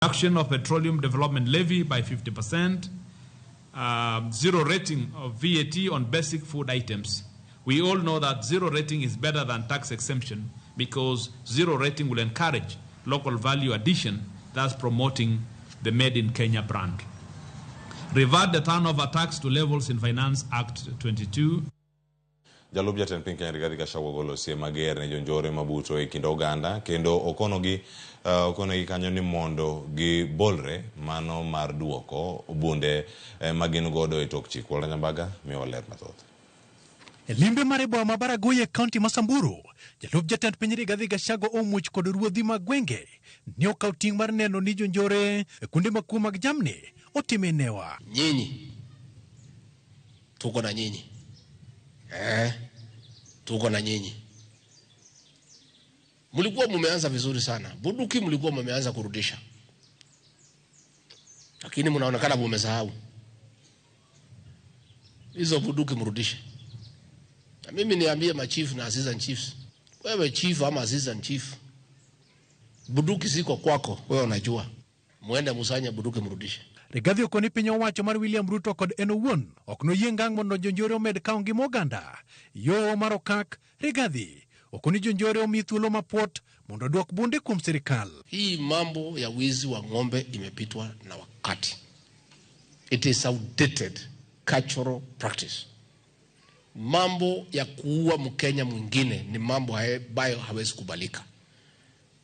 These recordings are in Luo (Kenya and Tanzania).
Reduction of petroleum development levy by 50%, zero rating of VAT on basic food items. We all know that zero rating is better than tax exemption because zero rating will encourage local value addition, thus promoting the Made in Kenya brand. Revert the turnover tax to levels in Finance Act 22. Jalup jatend piny Kenya Rigathi Gachagua ogolo siem mager ne jonjore mabuto e kind oganda kendo okonogi okonogi kanyo ni mondo gibolre mano mar duoko bunde ma gin godo e tok chik. Walter Nyambaga miyowa ler mathoth. E limbe mar boma ma Baragoi e kaunti ma Samburu, jalup jatend piny Rigathi Gachagua omuoch kod ruodhi mag gwenge ni okaw ting' mar neno ni jonjore e kuonde makuo mag jamni otime newa. Nyinyi tuko na nyinyi eh, tuko na nyinyi. Mlikuwa mumeanza vizuri sana, bunduki mlikuwa mumeanza kurudisha, lakini mnaonekana mumesahau hizo bunduki, mrudishe. Na mimi niambie machief na assistant chiefs, wewe chief ama assistant chief, bunduki ziko kwako, wewe unajua, muende musanye bunduki mrudishe. Rigathi okoni piny owacho mar William Ruto kod en owuon ok noyie ngang' mondo jonjore omed kawo ngima oganda. Yo mar okak, Rigathi okoni jonjore omi thuolo mapuot mondo oduok bunde kuom sirikal. Hii mambo ya wizi wa ng'ombe imepitwa na wakati. It is outdated cultural practice. Mambo ya kuua Mkenya mwingine ni mambo ambayo hawezi kubalika.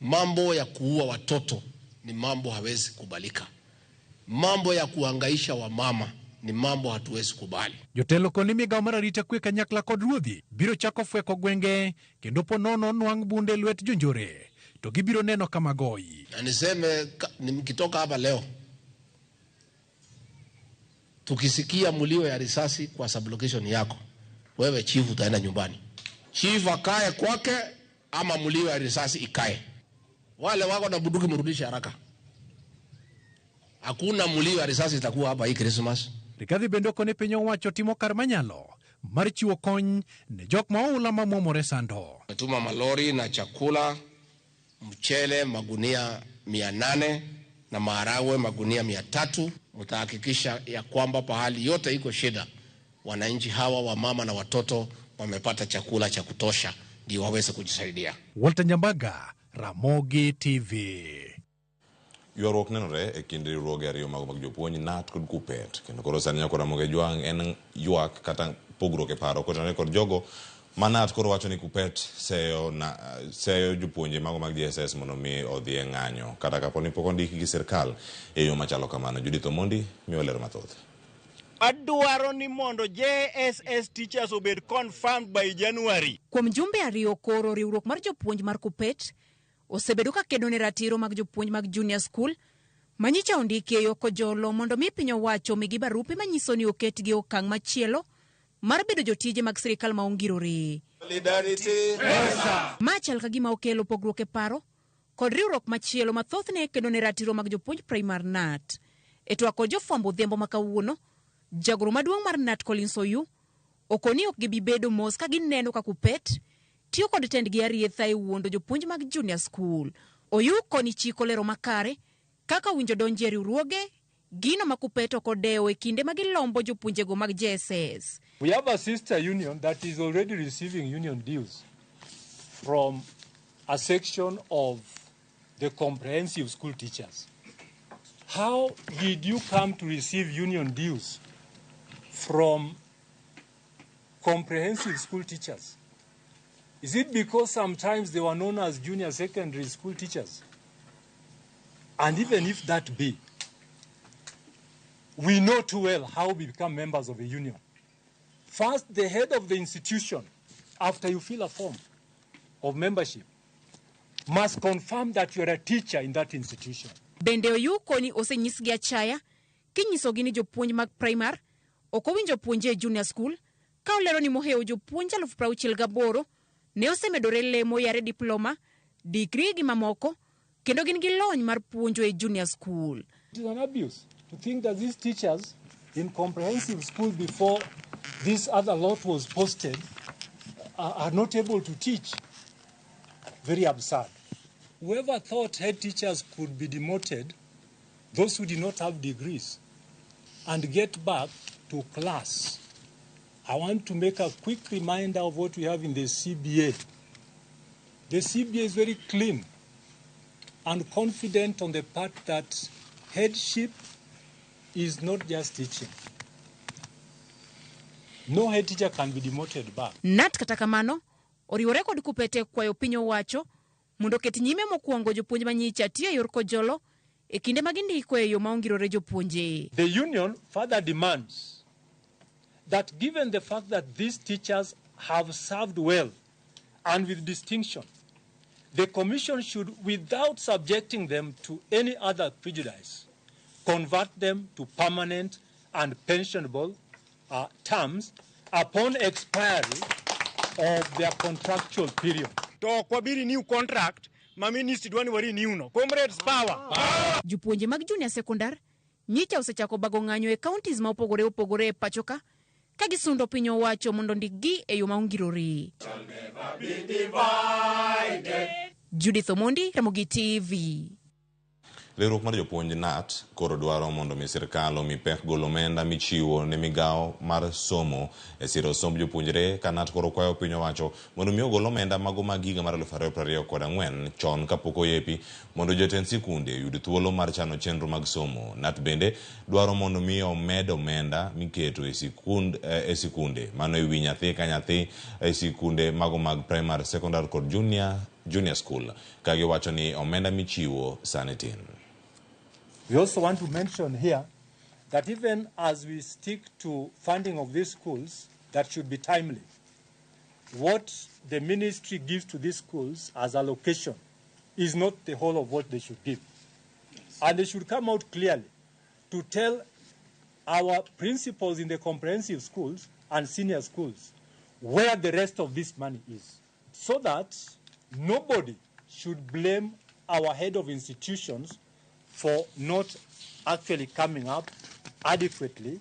Mambo ya kuua watoto ni mambo hawezi kubalika. Mambo ya kuhangaisha wamama ni mambo hatuwezi kubali. Jotelo koni migawo mar arita kwe kanyakla kod ruodhi biro chako fweko gwenge kendo po nono nwang' bunde lwet jonjore to gibiro neno kama goyi. Na niseme nikitoka hapa leo, tukisikia mlio ya risasi kwa sublocation yako, wewe chief utaenda nyumbani. Chief akae kwake ama mlio ya risasi ikae. Wale wako na bunduki mrudishe haraka. Hakuna mlio ya risasi itakuwa hapa hii Christmas. Rigathi bende okoni piny owacho timo kar manyalo mar chiwo kony ne jok ma oula mamuomore sando. Tumetuma malori na chakula, mchele magunia 800 na maharagwe magunia 300. Mtahakikisha ya kwamba pahali yote iko shida, wananchi hawa wa mama na watoto wamepata chakula cha kutosha ndio waweze kujisaidia. Walter Nyambaga, Ramogi TV. Ywaruok nenore e kind riwruoge ariyo mago mag jopuonj KNUT kod KUPPET kendo koro sani nyako Ramogi Ajwang' en ywak kata pogruok e paro kotenore kod jogo ma KNUT koro wacho ni KUPPET seyo, na, seyo jopuonje mago mag JSS mondo mi odhi e ng'anyo kata kapo ni pok ondiki gi sirkal e yo machalo kamano. Judith Omondi miyo ler mathoth. Adwaro ni mondo JSS teachers obed confirmed by January. Kuom jumbe 2 koro riwruok mar jopuonj mar KUPPET osebedo ka kedo ne ratiro mag jopuonj mag junior school manyicha ondiki e yo kojolo mondo mi piny owacho omigi barupe manyiso ni oketgi e okang' machielo mar bedo jotije mag sirikal ma ongirore. Solidarity. Ma chal ka gima okelo pogruok e paro kod riwruok machielo ma thothne kedo ne ratiro mag jopuonj primar KNUT. E twak kod jofwambo odhiambo ma kawuono, jagoro maduong' mar KNUT Collins Oyu okoni ok gibi bedo mos ka gineno ka KUPPET tiyo kod tendgi arietha e wuondo jopuonj mag junior school. Oyu koni chiko lero makare kaka owinjo donji e riwruoge gino ma KUPPET ok odewo e kinde ma gilombo jopuonjego mag JSS. We have a sister union that is already receiving union dues from a section of the comprehensive school teachers. How did you come to receive union dues from comprehensive school teachers? Is it because sometimes they were known as junior secondary school teachers? And even if that be, we know too well how we become members of a union. First, the head of the institution, after you fill a form of membership, must confirm that you are a teacher in that institution. Bende Oyu koni osenyisgi achaya kinyisogi ni jopuonj mag primar ok owinjo puonje e junior school ka olero ni mohewo jopuonj 68,000 ne osemedore lemo yare diploma, degree gi mamoko kendo gin gi lony mar puonjo e junior school. It is an abuse to think that these teachers in comprehensive school before this other lot was posted are not able to teach. Very absurd. Whoever thought head teachers could be demoted those who did not have degrees, and get back to class. I want to make a quick reminder of what we have in the CBA. The CBA is very clean and confident on the part that headship is not just teaching. No head teacher can be demoted back. KNUT kata kamano oriwore kod KUPPET kwayo piny owacho mondo oket nyime mokwongo jopuonj manyicha tiyo e yor kojolo e kinde ma gindiko e yo ma ongirore jopuonje. The union further demands that given the fact that these teachers have served well and with distinction, the commission should, without subjecting them to any other prejudice, convert them to permanent and pensionable terms upon expiry of their contractual period. To ok wabi renew contract ma ministry dwa ni wa renew no. Comrades, power. Jopuonje mag junior sekondar nyicha osechako bago ng'anyo e counties ma opogore opogore e pacho ka ka gisundo piny owacho mondo ndikgi e yo ma ongirore. Judith Omondi, Ramogi TV. Riwruok mar jopuonj KNUT koro dwaro mondo mi sirkal omi pek golo omenda michiwo ne migawo mar somo e siro somb jopuonjre ka KNUT koro kwayo piny owacho mondo mi ogol omenda mago mag higa mar 2024 chon kapok oyepi mondo jotend sikunde oyud thuolo mar chano chenro mag somo. KNUT bende dwaro mondo mi omed omenda miketo e sikunde mano e wi nyathi ka nyathi e sikunde mago mag primary, secondary kod junior school ka giwacho ni omenda michiwo sani tin. We also want to mention here that even as we stick to funding of these schools, that should be timely. What the ministry gives to these schools as allocation is not the whole of what they should give. And they should come out clearly to tell our principals in the comprehensive schools and senior schools where the rest of this money is, so that nobody should blame our head of institutions for not actually coming up adequately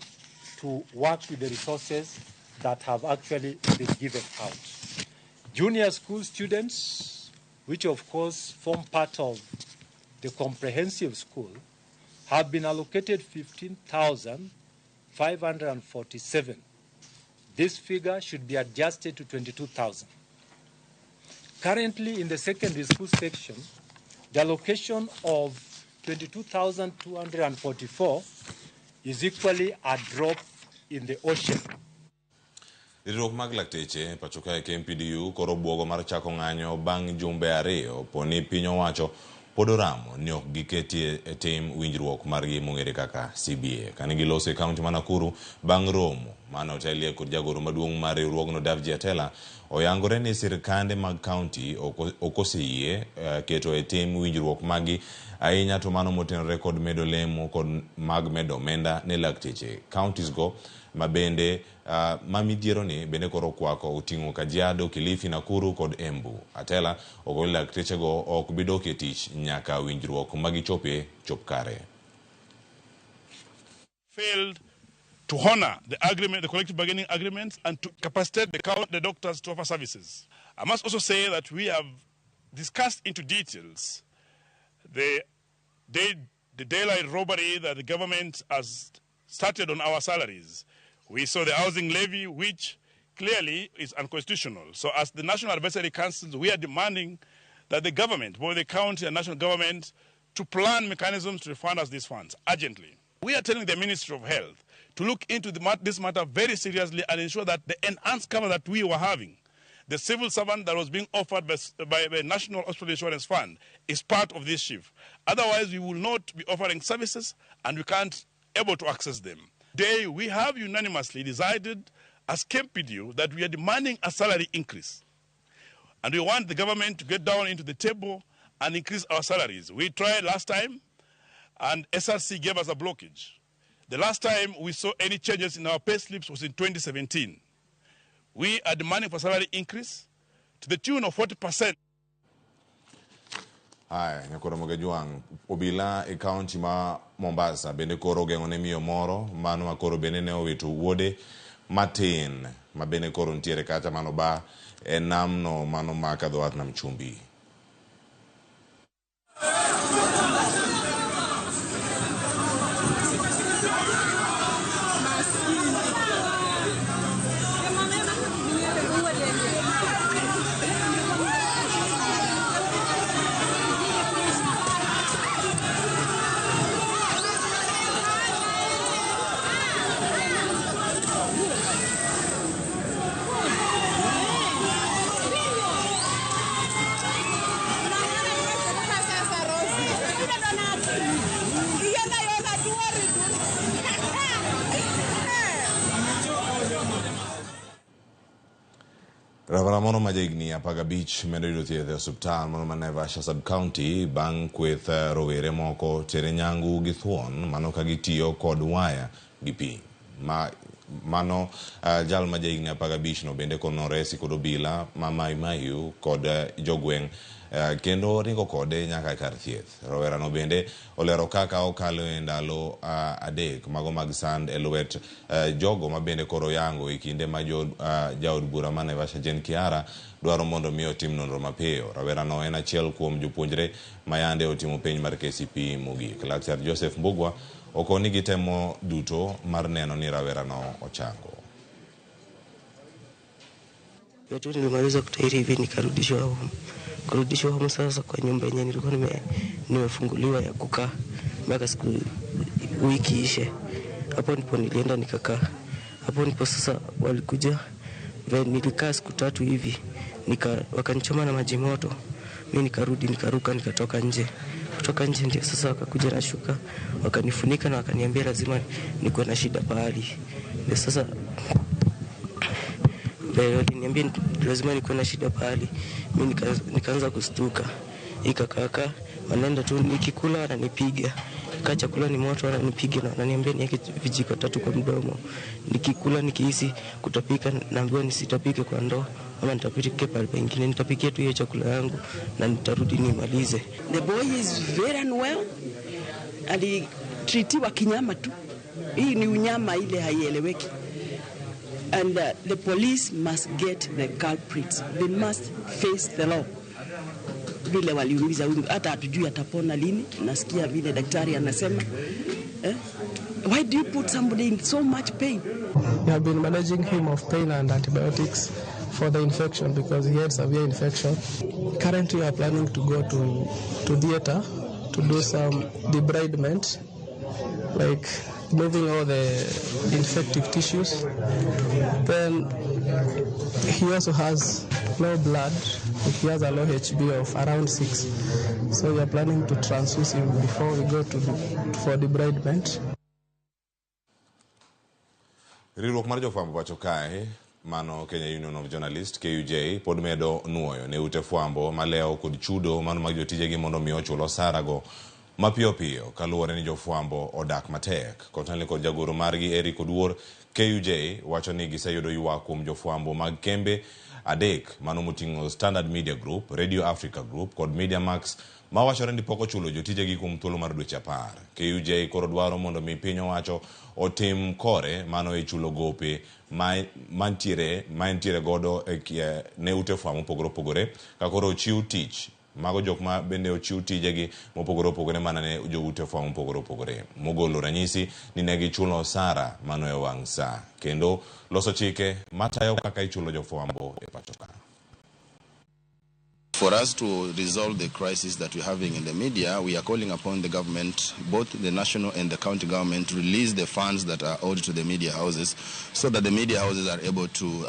to work with the resources that have actually been given out. Junior school students, which of course form part of the comprehensive school, have been allocated 15,547. This figure should be adjusted to 22,000. Currently in the secondary school section, the allocation of 22,244 is equally a drop in the ocean. Riwruok mag lakteche pacho kae KMPDU koro buogo mar chako ng'anyo bang' jumbe ariyo poni piny owacho pod oramo ni ok giketie e tim winjruok margi mong'ere kaka CBA. Kane giloso e kaunti ma Nakuru bang' romo mane otelie kod jagoro maduong' mar riwruogno Davji Atela, oyangore ni sirkande mag kaunti ok oseyie keto e tim winjruok magi ahinya to mano motenore kod medo lemo kod mag medo omenda ne lakteche. Counties go ma bende ma midhiero ni bende koro kwako oting'o Kajiado, Kilifi, Nakuru kod Embu. Atela ogol lakteche go ok bi dok e tich nyaka winjruok magichope chop kare. Failed to honor the agreement, the collective bargaining agreements, and to capacitate the doctors to offer services. I must also say that we have discussed into details the daylight robbery that the government has started on our salaries. We saw the housing levy, which clearly is unconstitutional. So as the National Advisory Council, we are demanding that the government, both the county and national government, to plan mechanisms to refund us these funds urgently. We are telling the Ministry of Health to look into this matter very seriously and ensure that the enhanced cover that we were having, the civil servant that was being offered by the National Hospital Insurance Fund, is part of this shift. Otherwise, we will not be offering services and we can't able to access them. Today, we have unanimously decided as KMPDU that we are demanding a salary increase. And we want the government to get down into the table and increase our salaries. We tried last time, and SRC gave us a blockage. The last time we saw any changes in our pay slips was in 2017. We are demanding for salary increase to the tune of 40%. Haya, nyakoro Mogajwang', obila e kaunti ma Mombasa bende koro ogeng'o ne miyo moro mano ma koro bende ne owito wuode matin ma bende koro nitiere kacha mano ba e namno mano ma kadho wath nam chumbi. Rawera moro ma jahigni 15 medo yudo thieth e osiptal moro ma Naivasha sub-county bang' kweth rowere moko tere nyangu gi thuon mano ka gitiyo kod waya gi pi. Ma mano jal ma jahigni 15 no bende kono resi kod obila ma Mai Mahiu kod jogweng' kendo ringo kode nyaka e kar thieth. Rawera no bende olero kaka okalo e ndalo 3 mago mag sand e lwet jogo ma bende koro yango e kinde ma jaod bura ma Naivasha Jane Kiara dwaro mondo mi otim nonro mapiyo. Rawera no en achiel kuom jopuonjre ma yande otimo penj mar KCPE mogik. Laktar Joseph Mbugua okoni gitemo duto mar neno ni rawera no ochango. Tu nilimaliza kutahiri hivi nikarudishwa home. Kurudishwa home sasa kwa nyumba yenye nilikuwa nimefunguliwa ya kukaa mpaka siku wiki ishe. Hapo ndipo nilienda nikakaa. Hapo ndipo sasa walikuja, nilikaa siku 3 hivi, wakanichoma na maji moto. Mimi nikarudi nikaruka nikatoka nje. Kutoka nje ndio sasa wakakuja na shuka, wakanifunika na wakaniambia lazima niko na shida pahali. Ndio sasa waliniambia lazima niko na shida pahali. Mimi nikaanza kustuka. Ikakaka wanaenda tu nikikula wananipiga. Kaa chakula ni moto wananipiga na wananiambia niweke vijiko 3 kwa mdomo. Nikikula nikihisi kutapika naambiwa nisitapike kwa ndoo ama nitapike pale pengine, nitapikia tu hiyo chakula yangu na nitarudi nimalize. The boy is very unwell. Alitreatiwa kinyama tu. Hii ni unyama ile haieleweki. And the police must get the culprits. They must face the law. Vile waliumiza huyu, hata hatujui atapona lini. Nasikia vile daktari anasema. Why do you put somebody in so much pain? We have been managing him of pain and antibiotics for the infection because he had severe infection. Currently we are planning to go to theater to do some debridement, like removing all the infective tissues. Then he also has low blood. He has a low HB of around 6. So we are planning to transfuse him before we go for debridement. Riwruok mar jofwambo pacho kae mano Kenya Union of Journalists KUJ pod medo nuoyo ne ute fwambo malewo kod chudo mano mag jotijegi mondo mi ochul osara go mapiyo piyo kaluwore ni jofwambo odak matek. Kotenore kod jagoro margi Eric Oduor, KUJ wacho ni giseyudo ywak kuom jofwambo mag kembe 3 mano moting'o Standard Media Group, Radio Africa Group kod Media Max mawachore ni pok ochulo jotijegi kuom thuolo mar dweche 10. KUJ koro dwaro mondo mi piny owacho otim kore mano e chulo gope mantiere godo ne ute fwambo mopogore opogore ka koro ochiw tich mago jok ma bende ochiw tijegi mopogore opogore mana ne joute fwambo mopogore opogore. Mogolo ranyisi ni ne gichulo osara mano e wang' sa kendo loso chike matayo kaka ichulo jofwambo e pacho ka. For us to resolve the crisis that we're having in the media, we are calling upon the government, both the national and the county government, to release the funds that are owed to the media houses so that the media houses are able to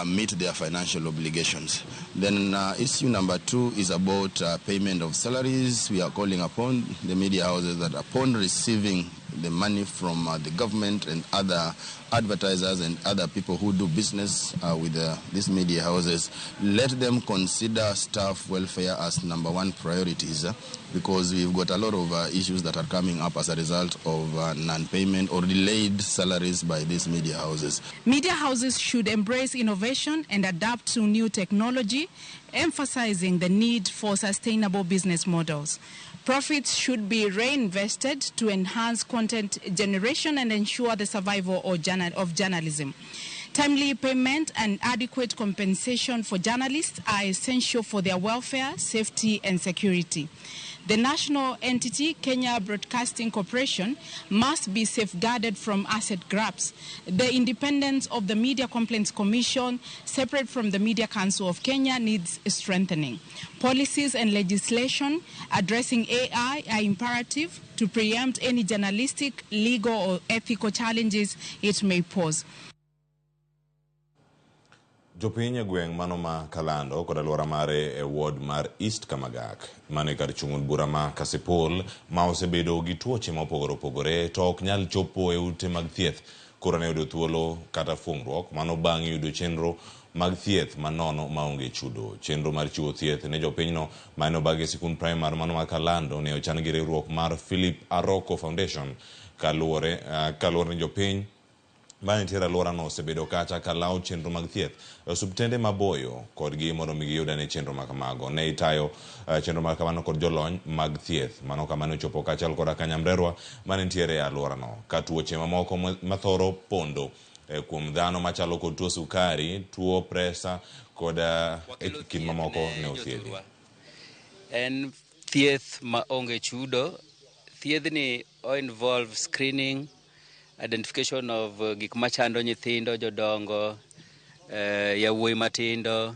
meet their financial obligations. Then issue number 2 is about payment of salaries. We are calling upon the media houses that upon receiving the money from the government and other advertisers and other people who do business with these media houses, let them consider staff welfare as number 1 priorities, because we've got a lot of issues that are coming up as a result of non-payment or delayed salaries by these media houses. Media houses should embrace innovation and adapt to new technology, emphasizing the need for sustainable business models. Profits should be reinvested to enhance content generation and ensure the survival of journalism. Timely payment and adequate compensation for journalists are essential for their welfare, safety, and security. The national entity, Kenya Broadcasting Corporation, must be safeguarded from asset grabs. The independence of the Media Complaints Commission, separate from the Media Council of Kenya, needs strengthening. Policies and legislation addressing AI are imperative to preempt any journalistic, legal, or ethical challenges it may pose. Jopiny e gweng' mano ma Kalando kod alwora mare e ward mar East Kamagak mano e kar chung' od bura ma Kasipul ma osebedo gi tuoche mopogore opogore to ok nyal chopo e ute mag thieth koro ne yudo thuolo kata fuong'ruok mano bang' yudo chenro mag thieth manono maonge chudo. Chenro mar chiwo thieth ne jopinyno mane obagi e sikund primar mano ma Kalando ne ochan gi riwruok mar Philip Aroko Foundation kaluwore kaluwore ni jopiny ma nitiere alworano osebedo kacha ka lawo chenro mag thieth e osiptende maboyo kodgi mondo mi giyud ane chenro ma kamago. Ne itayo chenro ma kamano kod jolony mag thieth mano kama ne ochopo kaachiel koda ka nyamrerwa mane nitiere e alworano. Ka tuoche mamoko mathoro pondo kuom dhano machalo kod tuo sukari, tuo presa kod e Wakelo kind thieth mamoko ne ne othiedhi. jothurwa. En thieth ma onge chudo. Thiedhni o involve screening, identification of gik machando nyithindo, jodongo, yawuoyi matindo,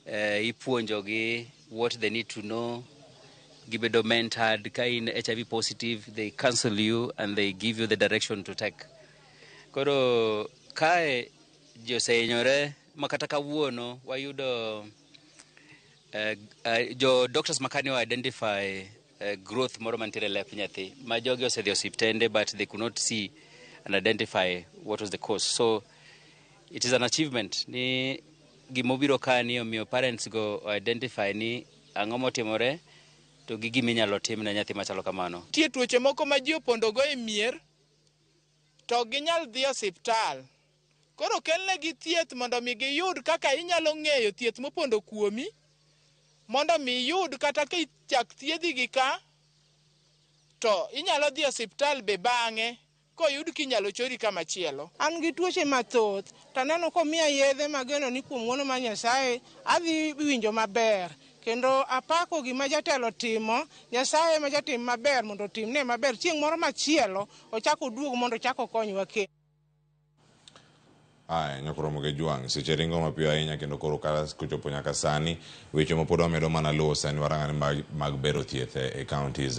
ipuonjogi what they need to know, gibedo mentored. Ka in HIV positive, they counsel you and they give you the direction to take. Koro kae ji osehinyore ma kata kawuono wayudo jo doctors makani o identify growth moro mantiere e lep nyathi ma jogi osedhi osiptende but they could not see and identify what was the cause. So it is an achievement ni gimobiro ka ni omiyo parents go identify ni ang'o motimore to gi gima inyalo tim ne nyathi machalo kamano. Nitie tuoche moko ma ji opondogo e mier to ok ginyal dhi osiptal. Koro kelnegi thieth mondo mi giyud kaka inyalo ng'eyo thieth mopondo kuomi mondo mi iyud kata kichak thiedhi gi ka to inyalo dhi osiptal be bang'e koyud kinyalo chori kamachielo. An gi tuoche mathoth to aneno komiya yedhe mageno ni kuom ng'wono mar Nyasaye adhi winjo maber kendo apako gima jatelo timo. Nyasaye ma jatim maber mondo otimne maber chieng' moro machielo ochak oduog mondo ochak okonywa kendo. Aya, nyakoromo gi jwang' seche ringo mapiyo ahinya kendo koro kochopo nyaka sani weche ma pod wamedo mana luwo sani warang'ane mag bero thieth e counties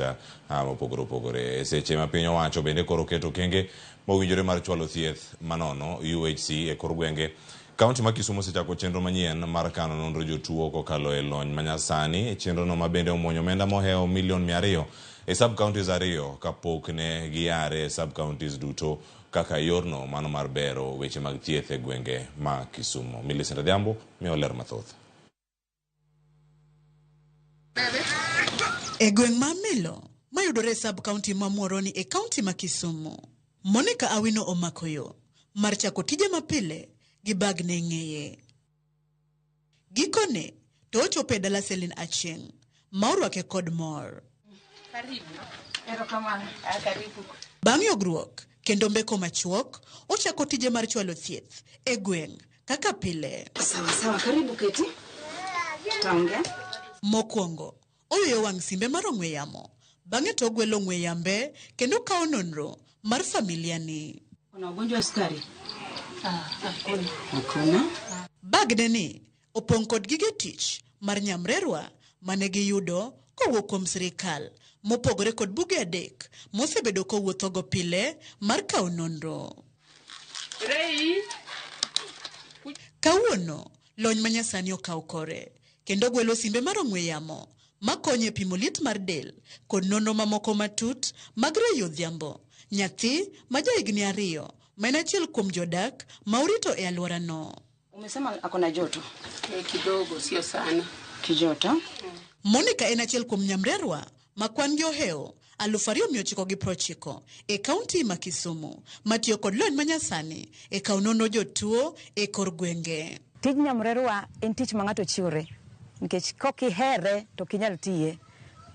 mopogore opogore. E seche ma piny owacho bende koro keto okenge mowinjore mar chwalo thieth manono UHC e kor gwenge. Kaunti ma Kisumu osechako chenro manyien mar kano nonro jotuo kokalo e lony manyasani. Chenro no ma bende omuonyo omenda mohewo milion 200 e sub counties 2 kapok ne giyare e sub counties duto kaka yorno mano mar bero weche mag thieth e gwenge ma Kisumu. Millicent Adhiambo miyo ler mathoth. E gweng' ma Milo, mayudore e sub county ma Muhoroni e county ma Kisumu, Monica Awino omako yo mar chako tije mapile gi bag ne ng'eye. Gikone to ochopo e dala Celine Achieng' ma orwake kod mor. Karibu. Erokamano. Karibu. Bang' yogruok kendo mbeko machuok, ochako tije mar chwalo thieth e gweng' kaka pile. Sawa sawa, karibu keti. Tutaongea. Mokwongo, oyueyo wang' simbe mar ong'we yamo. Bang'e to ogwelo ong'we yambe kendo kawo nonro mar familia ni. Kuna ugonjwa wa sukari? Hakuna. Hakuna. Bagne ni opong' kod gige tich mar nyamrerwa mane giyudo kowuok kuom sirikal mopogore kod buge 3 mosebedo kowuothogo pile mar kawo nonro. Rei. Kawuono, lony manyasani okawo kore kendo gwelo simbe mar ong'we yamo makonyo e pimo liet mar del kod nonro mamoko matut mag Ray Odhiambo, nyathi ma jahigni 2 ma en achiel kuom jodak ma orito e alworano. Umesema ako na joto? Kidogo, sio sana. Kijoto? Monica en achiel kuom nyamrerwa ma kwan gi ohewo 2990 e kaunti ma Kisumu matiyo kod lony manyasani e kawo nonro jotuo e kor gwenge. Tij nyamrerwa en tich ma ng'ato chiwore nikech kok ihere to ok inyal tiye.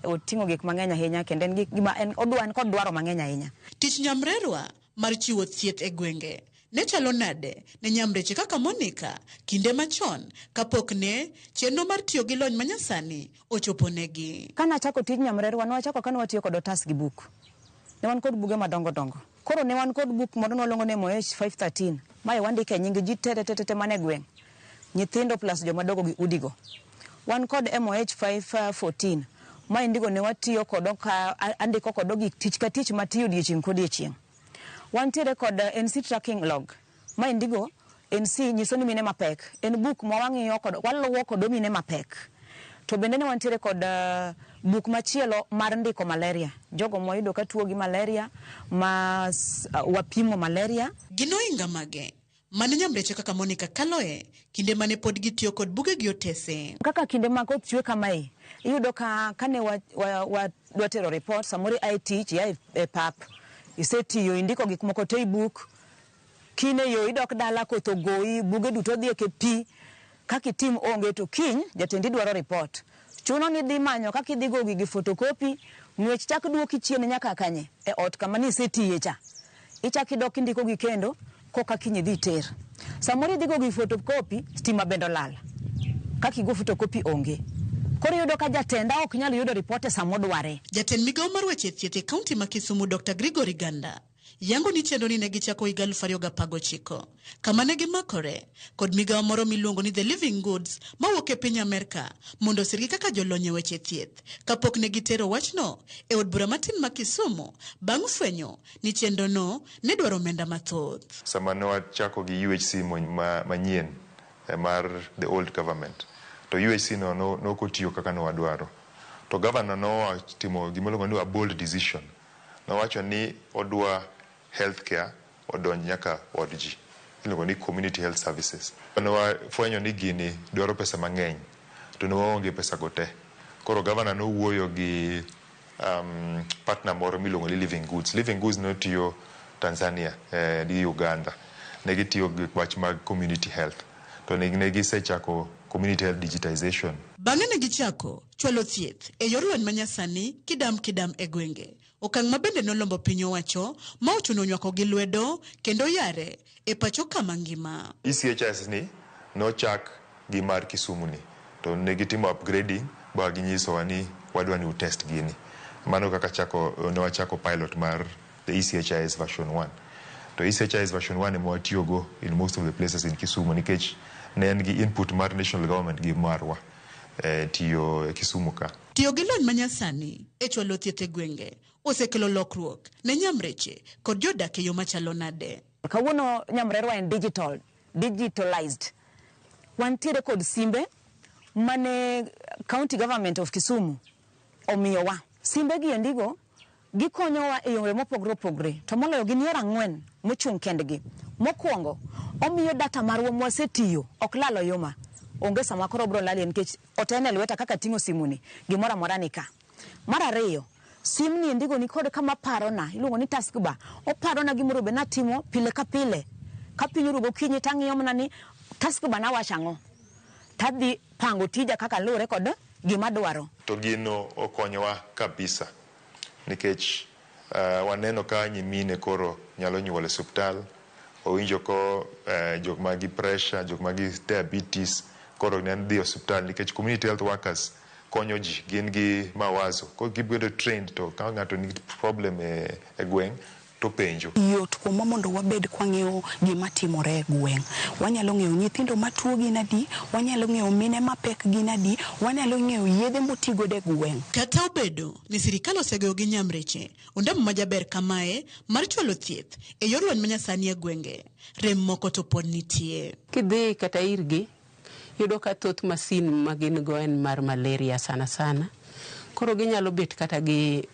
Oting'o gik mang'eny ahinya kendo en gima en odwa en kod dwaro mang'eny ahinya. Tich nyamrerwa mar chiwo thieth e gwenge ne chalo nade ne nyamreche kaka Monica kinde machon kapok ne chenro mar tiyo gi lony manyasani ochopo negi. Kane achako tij nyamrerwa, ne wachako kane watiyo kod otas gi buk. Ne wan kod buge madongo dongo. Koro ne wan kod buk moro ne waluongo ni MOH 513. Mae wandike nying ji te te te te mane gweng'. Nyithindo plus joma dogo gi udigo. Wan kod MOH 514. Mae ndigo ne watiyo kodo ka andiko kodo gik tich ka tich matiyo odiochieng' kodiochieng'. Wantiere kod NC tracking log. Mae ndigo NC nyiso ni mine mapek. En buk ma wang'iyo kod waluwo kodo mine mapek. To bende ne wantiere kod buk machielo mar ndiko malaria. Jogo mwayudo ka tuo gi malaria, ma wapimo malaria. Gin ohinga mage mane nyamreche kaka Monica kaloe kinde mane pod gitiyo kod buge gi otese? Kaka kinde ma koth chwe kamae, iyudo ka kane wadwa tero report, samoro ia e tich, ia e pap, isetiyo, indiko gik moko te e buk, kine yo idok dala koth ogoyi, buge duto odhi e pi, kaka itim onge to kiny jatendi dwaro report. Chuno ni idhi manyo kaka idhi go gigi photocopy, ng'wech chak duoki chien nyaka kanye e ot kama nisetiye cha. Ichak idok indiko gi kendo koka kiny idhi iter. Samoro idhi go gi photocopy, stima bende olal. Kaka igo photocopy onge. Koro iyudo ka jatenda ok nyal yudo report e sama odware. Jatend migawo mar weche thieth e kaunti ma Kisumu Dr. Gregory Ganda yango ni chenro ni ne gichako higa 2019 kama ne gimakore kod migawo moro miluongo ni The Living Goods mawuok e piny Amerka mondo osirgi kaka jolony e weche thieth kapok ne gitero wachno e od bura matin ma Kisumu bang' fwenyo ni chenrono ne dwaro omenda mathoth. Sama ne wachako gi UHC manyien mar the old government, to UHC no nok otiyo kaka ne wadwaro. To governor notimo gima iluongo ni a bold decision. Nowacho ni odwa healthcare odonj nyaka od ji. Iluongo ni community health services. Ne wafwenyo ni gini dwaro pesa mang'eny, to ne waonge pesa go te. Koro governor nowuoyo gi partner moro miluongo ni Living Goods. Living Goods notiyo Tanzania gi Uganda. Ne gitiyo gi wach mag community health. To ne gisechako community health digitization. Bang'e ne gichako chwalo thieth e yor lony manyasani kidam kidam e gwenge. Okang' ma bende nolombo piny owacho ma ochuno nywako gi lwedo kendo yare e pacho kama ngima. ECHS ni nochak gi mar Kisumu ni to ne gitimo upgrading ba ginyisowa ni wadwa ni utest gini. Mano kaka ne wachako pilot mar the ECHIS version 1. To ECHIS version 1 ema watiyogo in most of the places in Kisumu nikech ne en gi input mar national government gi marwa tiyo e Kisumu ka. Tiyo gi lony manyasani e chwalo thieth e gwenge osekelo lokruok ne nyamreche kod jodak e yo machalo nade. Kawuono nyamrerwa en digitalized. Wantiere kod simbe mane county government of Kisumu omiyowa. Simbe gi endigo gikonyowa e yore mopogore opogore, to moloyo gin yore ang'wen mochung' kendgi. Mokwongo, omiyo data marwa mwasetiyo ok lal oyuma. Onge sama koro biro lalie nikech otene e lweta kaka ting'o simuni, gimoro amora ni ka. Mar ariyo, simni endigo nikod kama parona, iluongo ni taskbar. Oparona gimoro be natimo pile ka pile. Ka piny oru gokinyi tang'iyo mana ni taskbar nawacho ang'o. Tadhi pango tija kaka luwore kod gima dwaro. To gino okonyowa kabisa nikech waneno ka nyimine koro nyalo nyuol e osiptal, owinjo ko jok ma gi pressure, jok ma gi diabetes koro ne dhi e osiptal nikech community health workers konyo ji, gin gi mawazo. Koro gibedo trained to ka ng'ato nigi problem e gweng' to penjo. Yot kuomwa mondo wabed kwang'eyo gima timore e gweng'. Wanyalo ng'eyo nyithindo matuo gin adi, wanyalo ng'eyo mine mapek gin adi, wanyalo ng'eyo yedhe motigodo e gweng'. Kata obedo ni sirikal osegoyo gi nyamreche ondamo majaber kamae mar chwalo thieth e yor lony manyasani e gwenge, rem moko to pod nitie. Kidhi kata irgi, yudo ka thoth masin ma gin go en mar malaria sana sana. Koro ginyalo bet kata gi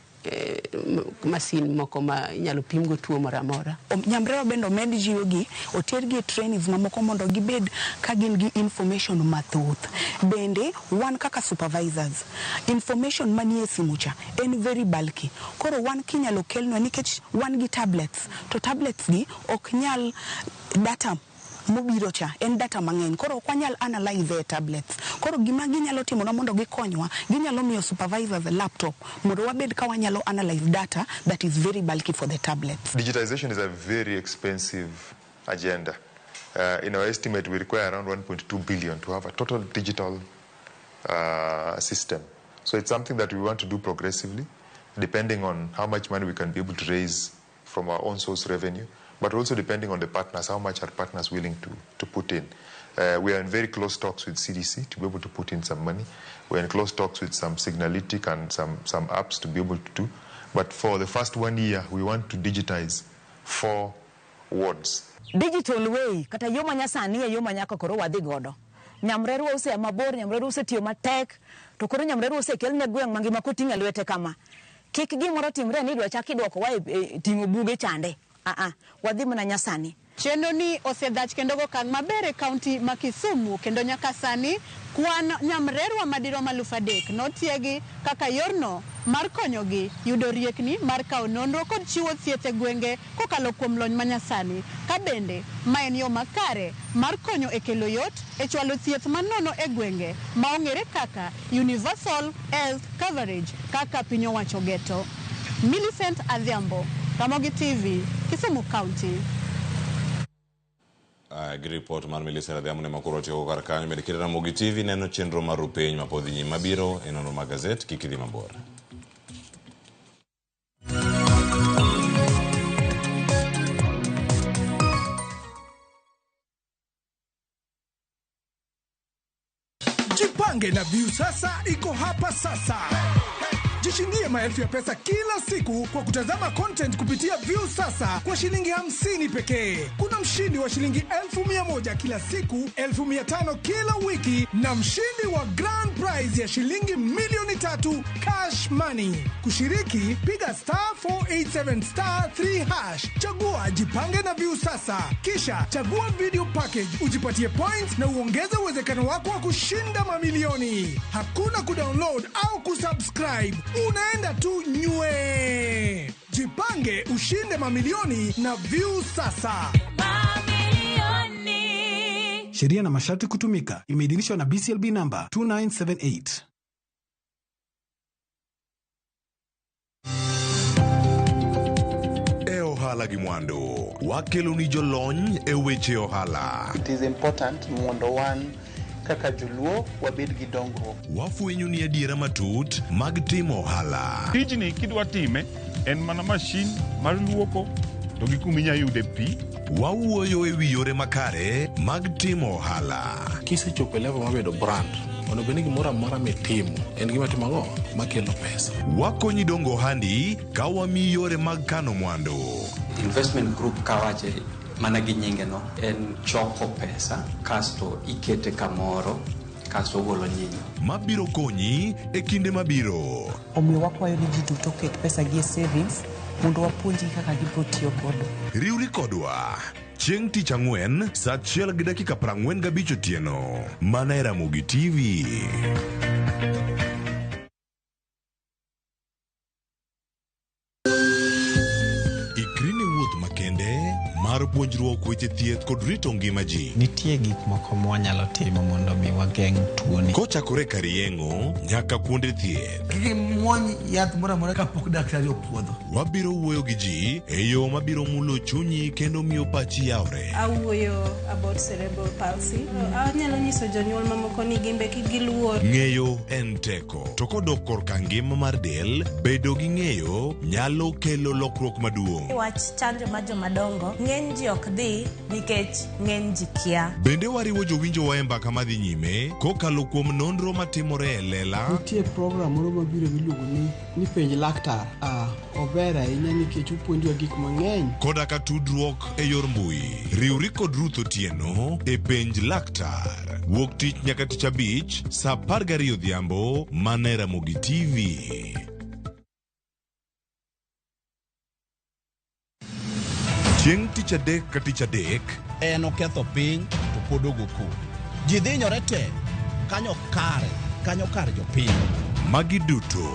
masin moko ma inyalo pimgo tuo moro amora. Nyamrerwa bende omed jiwogi, otergi e trainings mamoko mondo gibed ka gin gi information mathoth. Bende wan kaka supervisors, information manie simu cha en very bulky. Koro wan kinyalo kelnwa nikech wan gi tablets, to tablets gi ok nyal data mobiro cha en data mang'eny, koro ok wanyal analyze e tablets. Koro gima ginyalo timonwa mondo gikonywa, ginyalo miyo supervisors a laptop mondo wabed ka wanyalo analyze data that is very bulky for the tablets. Digitization is a very expensive agenda. In our estimate, we require around 1.2 billion to have a total digital system. So it's something that we want to do progressively, depending on how much money we can be able to raise from our own source revenue, but also depending on the partners, how much are partners willing to put in. We are in very close talks with CDC to be able to put in some money. We're in close talks with some Signalytic and some apps to be able to do. But for the first 1 year, we want to digitize 4 wards. Digital way, kata yo manyasani e yo manyaka koro wadhi godo. Nyamrerwa osea mabor, nyamrerwa osetiyo matek, to koro nyamrerwa osekel ne gweng' mangima koting'o e lwete kama. Kik gimoro timre ni idwa chak idwokowa e, e ting'o buge chande. Aa, wadhi mana nyasani. Chenro ni osedhach kendo go okang' maber e kaunti ma Kisumu kendo nyaka sani kwan nyamrerwa madirom 3000 notiegi kaka yorno mar konyogi yudo riekni mar kawo nonro kod chiwo thieth e gwenge kokalo kuom lony manyasani ka bende ma en yo makare mar konyo e kelo yot e chwalo thieth manono e gwenge ma ong'ere kaka Universal Health Coverage kaka piny owacho geto. Millicent Adhiambo, Ramogi TV, Kisumu County. Gi ripot mar Millicent Adhiambo ne makoro tieko kar kanyo. Med kite Ramogi TV neno chenro mar Rupiny mapod dhi nyime mabiro e nonro mag gazet. Kik idhi mabor. Jipange na Viusasa iko hapa sasa. Jishindie maelfu ya pesa kila siku kwa kutazama content kupitia Viusasa kwa shilingi 50 pekee. Kuna mshindi wa shilingi 100,000 kila siku, 500,000 kila wiki na mshindi wa grand prize ya shilingi 3,000,000 cash money. Kushiriki, piga star 487 star 3 hash. Chagua Jipange na Viusasa, kisha chagua video package ujipatie points na uongeze uwezekano wako wa kushinda mamilioni. Hakuna kudownload au kusubscribe, unaenda tu nywe. Jipange ushinde mamilioni na Viusasa. Sheria na masharti kutumika. Imeidhinishwa na BCLB number 2978. E ohala gi mwandu, wakeloni jolony e weche ohala. It is important mondo wan kaka joluo wabed gi dongruok. Wafwenyo ni adiera matut mag timo ohala. Tijni kidwa time en mana mashin mar luoko to gi kuma inya yude pi. Wawuoyo e wi yore makare mag timo ohala. Kisechopo e level mar bedo brand, onego bed ni gimoro amora mitimo en gima timo ang'o makelo pesa. Wakonyi dongo ohandi ka wamiyi yore mag kano mwandu. Investment group kawache mana gi nyinge no en choko pesa kasto ikete kamoro kasto ogolo nyinyo. Mabiro konyi e kinde mabiro. Omiyo wakwayo ni ji duto oket pesa gi e savings mondo wapuonjgi kaka gibiro tiyo godo. Riwri kodwa chieng' tich ang'wen saa 1:45 otieno mana e Ramogi TV. Ikri ne wuoth makende mar puonjruok weche thieth kod rito ngima ji. Nitie gik moko mwanyalo timo mondo mi wageng' tuoni. Kochakore kar yeng'o nyaka kuonde thieth. Kik imuony yath moro amora kapok daktari opuodho. Wabiro wuoyo gi ji e yo mabiro mulo chunyi kendo miyo pachi yawre. Awuoyo about cerebral palsy. Anyalo nyiso jonyuol mamoko ni gimbe kik giluor. Ng'eyo en teko. To kodok korka ngima mar del, bedo gi ng'eyo nyalo kelo lokruok maduong'. Wach chanjo mar jomadongo, ng'eny ji ok dhi nikech ng'eny ji kia. Bende wariwo jowinjowa e mbaka madhi nyime kokalo kuom nonro matimore e lela. Nitie program moro mabiro miluongo ni ni penj laktar. Ah, ober ahinya nikech opuonjwa gik mang'eny. Koda ka tudruok e yor mbui. Riwri kod Ruth Otieno e penj laktar. Wuok tich nyaka tich abich saa 12 odhiambo mana e Ramogi TV. Chieng' tich adek ka tich adek En oketho piny to pod ogo koko. Ji dhinyore te kanyo kare kanyo kar jopiny. Magi duto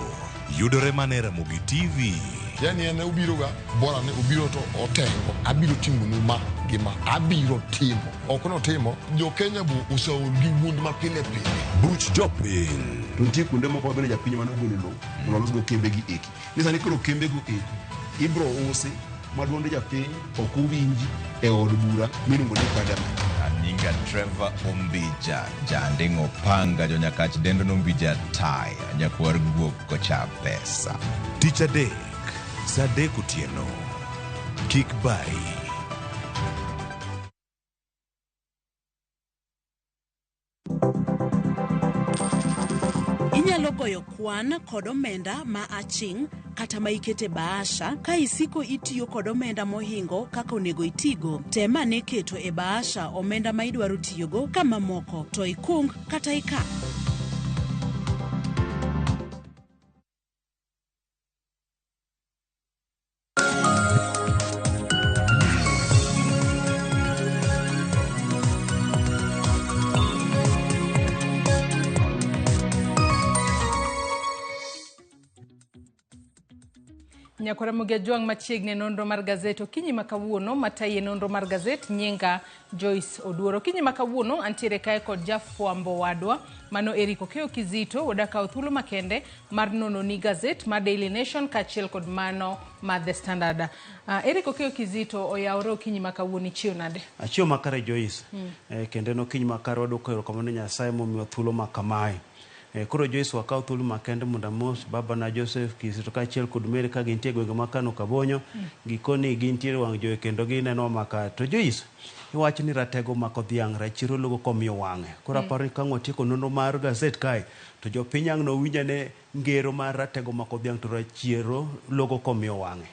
yudore mana e Ramogi TV. Yani en obiro ga bora ni obiro to otengo abiro timonu ma gi ma abiro timo ok notimo jo Kenya bo oseol gi wuond ma pile pile. Buch jopiny. To nitie kuonde moko ma bende japiny mane ogolo lowo mondo olosgo kembe gi eki. Ni sani koro kembe go eki ibro usi ma duond japiny ok owinji e od bura miluongo ni parliament. Nyinga Trevor Ombija, janding'o panga jonyakach dendo nombija taya, nyakwar guok kocha pesa. Tich adek, saa 3 otieno. Kik bari. Inyalo goyo kwan kod omenda ma aching' kata ma ikete bahasha ka isiko itiyo kod omenda mohingo kaka onego itigo. Tem ane keto e bahasha omenda ma idwaro tiyogo ka mamoko to ikung kata ikan. Nyakwara Mugia Jwang' machiegni e nonro mar gazet okinyi ma kawuono matayi e nonro mar gazet nyinga Joyce Oduor. Okinyi ma kawuono antiere kae kod jafwambo wadwa mano Eric Okeyo Kizito odakawo thuolo makende mar nononi gazet mar Daily Nation kaachiel kod mano mar The Standard. Eric Okeyo Kizito oyawore okinyi ma kawuono ichiew nade? Achiew makare Joyce. Kendo en okinyi makare waduoko erokamano ne Nyasaye momiwa thuolo ma kamae. Koro Joyce wakaw thuolo makende mondo amos babana Joseph Kizito kaachiel kod Mary ka gintie e gwenge ma Kano Kabonyo. Gikoni gintiere wang' jowi kendo ginenowa maka. To Joyce, iwacho ni ratego omako dhiang' rachiero logo komiyo wang'e. Koro aparo ni ka ang' watieko nonro mar gazet kae to jopiny ang' nowinj ane ngero mar ratego omako dhiang' to rachiero logo komiyo wang'e.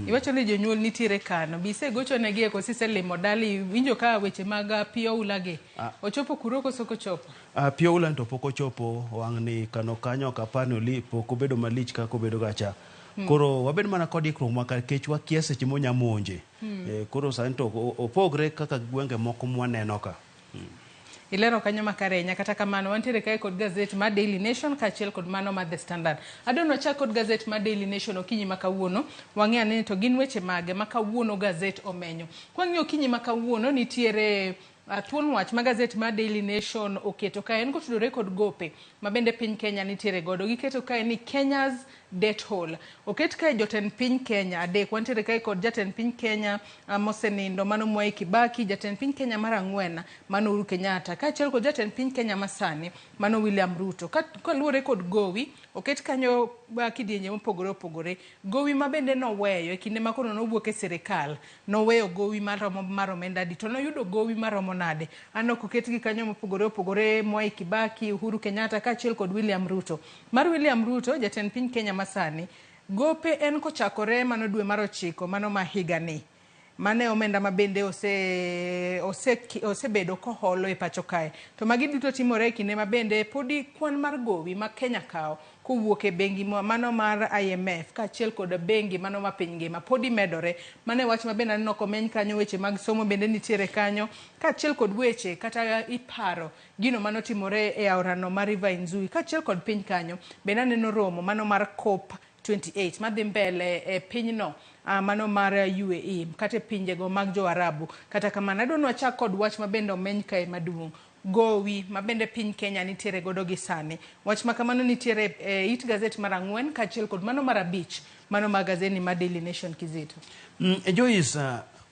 Iwacho ni jonyuol nitiere Kano. Be isegochonegi e koso iselimo dala iwinjo ka weche mag pi oula gi ochopo kuro koso ok ochopo? Pi oula ni to pok ochopo wang'ni Kano kanyo ok apar ni oli pok obedo malich kaka obedo ga cha. Koro wabed mana kod ikruok makare nikech wakia seche monya monje. Koro sani to opogre kaka gwenge moko mwaneno ka. Ilero kanyo makare ahinya. Kata kamano, wantiere kae kod gazet mar Daily Nation kaachiel kod mano mar The Standard. Adwa ni wachak kod gazet mar Daily Nation okinyi ma kawuono. Wang'e ane ni to gin weche mage ma kawuono gazet omenyo. Kwang'iyo okinyi ma kawuono, nitiere thuon wach ma gazet mar Daily Nation oketo kae en kotudore kod gope ma bende piny Kenya nitiere godo. Giketo kae ni Kenya's debt hole. Oket kae jotend piny Kenya adek. Wantiere kae kod jatend piny Kenya mosenindo mano Mwai Kibaki, jatend piny Kenya mar ang'wen mano Uhuru Kenyatta, kaachiel kod jatend piny Kenya masani mano William Ruto. Kaluwore kod gowi, oket kanyo kidienje mopogore opogore. Gowi ma bende noweyo e kinde ma koro nowuok e sirikal, noweyo gowi maromo mar omenda adi to noyudo gowi maromo nade. Aneno koketgi kanyo mopogore opogore, Mwai Kibaki, Uhuru Kenyatta kaachiel kod William Ruto. Mar William Ruto, jatend piny Kenya masani, gope en kochakore mano dwe mar ochiko mano ma higani. Mano e omenda ma bende osebedo koholo e pacho kae. To magi duto timore e kinde ma bende podi kwan mar gowi ma Kenya kawo kowuok e bengi mano mar IMF kaachiel kod bengi mano ma piny ngima podi medore. Mano e wach ma bende aneno komeny kanyo, weche mag somo bende nitiere kanyo kaachiel kod weche kata iparo gino manotimore e aorano mar River Nzui kaachiel kod piny kanyo. Bende aneno romo mano mar COP 28 madhi mbele e pinyno mano mar UAE kata e pinjego mag jo Arabu. Kata kamano adwa ni wachak kod wach ma bende omeny kae maduong'. Gowi ma bende piny Kenya nitiere godo gi sani. Wach ma kamano nitiere e it gazet mar ang'wen kaachiel kod mano mar abich mano mar gazeti mar Daily Nation Kizito. Joyce,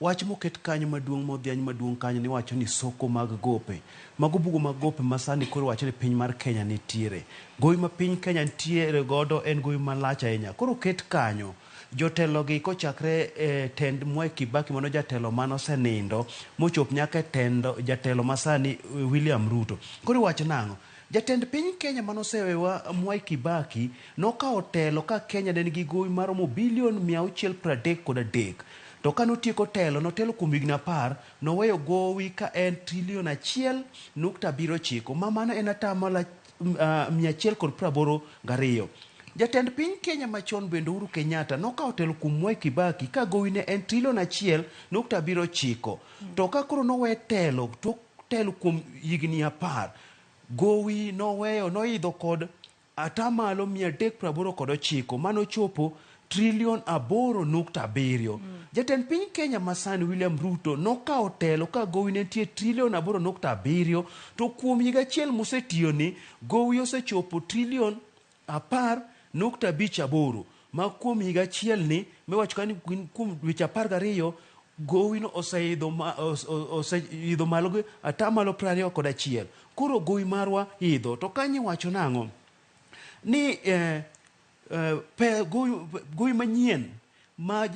wach moket kanyo maduong' modhiany maduong' kanyo ni wacho ni soko mag gope. Mago bugo mag gope ma sani koro wacho ni piny mar Kenya nitiere. Gowi ma piny Kenya nitiere godo en gowi malach ahinya. Koro oket kanyo jotelo gi kochakre e tend Mwai Kibaki mano jatelo mane osenindo mochop nyaka e tend jatelo masani William Ruto. Koro iwacho nang'o? Jatend piny Kenya mane osewewa Mwai Kibaki nokawo telo ka Kenya ne nigi gowi maromo bilion mia auchiel pradek kod adek. To ka notieko telo, notelo kuom higni 10, noweyo gowi ka en trilion achiel nukta abiriyo ochiko, ma mano en atamalo 182. Jatend piny Kenya machon bende Uhuru Kenyatta nokawo telo kuom Mwai Kibaki ka gowi ne en trilion achiel nukta abiriyo ochiko. To ka koro nowe telo tok telo kuom higni 10, gowi noweyo noidho kod atamalo mia adek praboro kod ochiko mano chopo trilion aboro nukta abiriyo. Jatend piny Kenya masani William Ruto nokawo telo ka gowi ne nitie trilion aboro nukta abiriyo to kuom higa achiel mosetiyoni gowi osechopo trilion apar nukta abich aboro ma kuom higa achiel ni miwacho ka ni kuom dweche 12 gowi no oseidho malo gi atamalo 21. Koro gowi marwa idho. To kanyo iwacho nang'o? Ni gowi manyien ma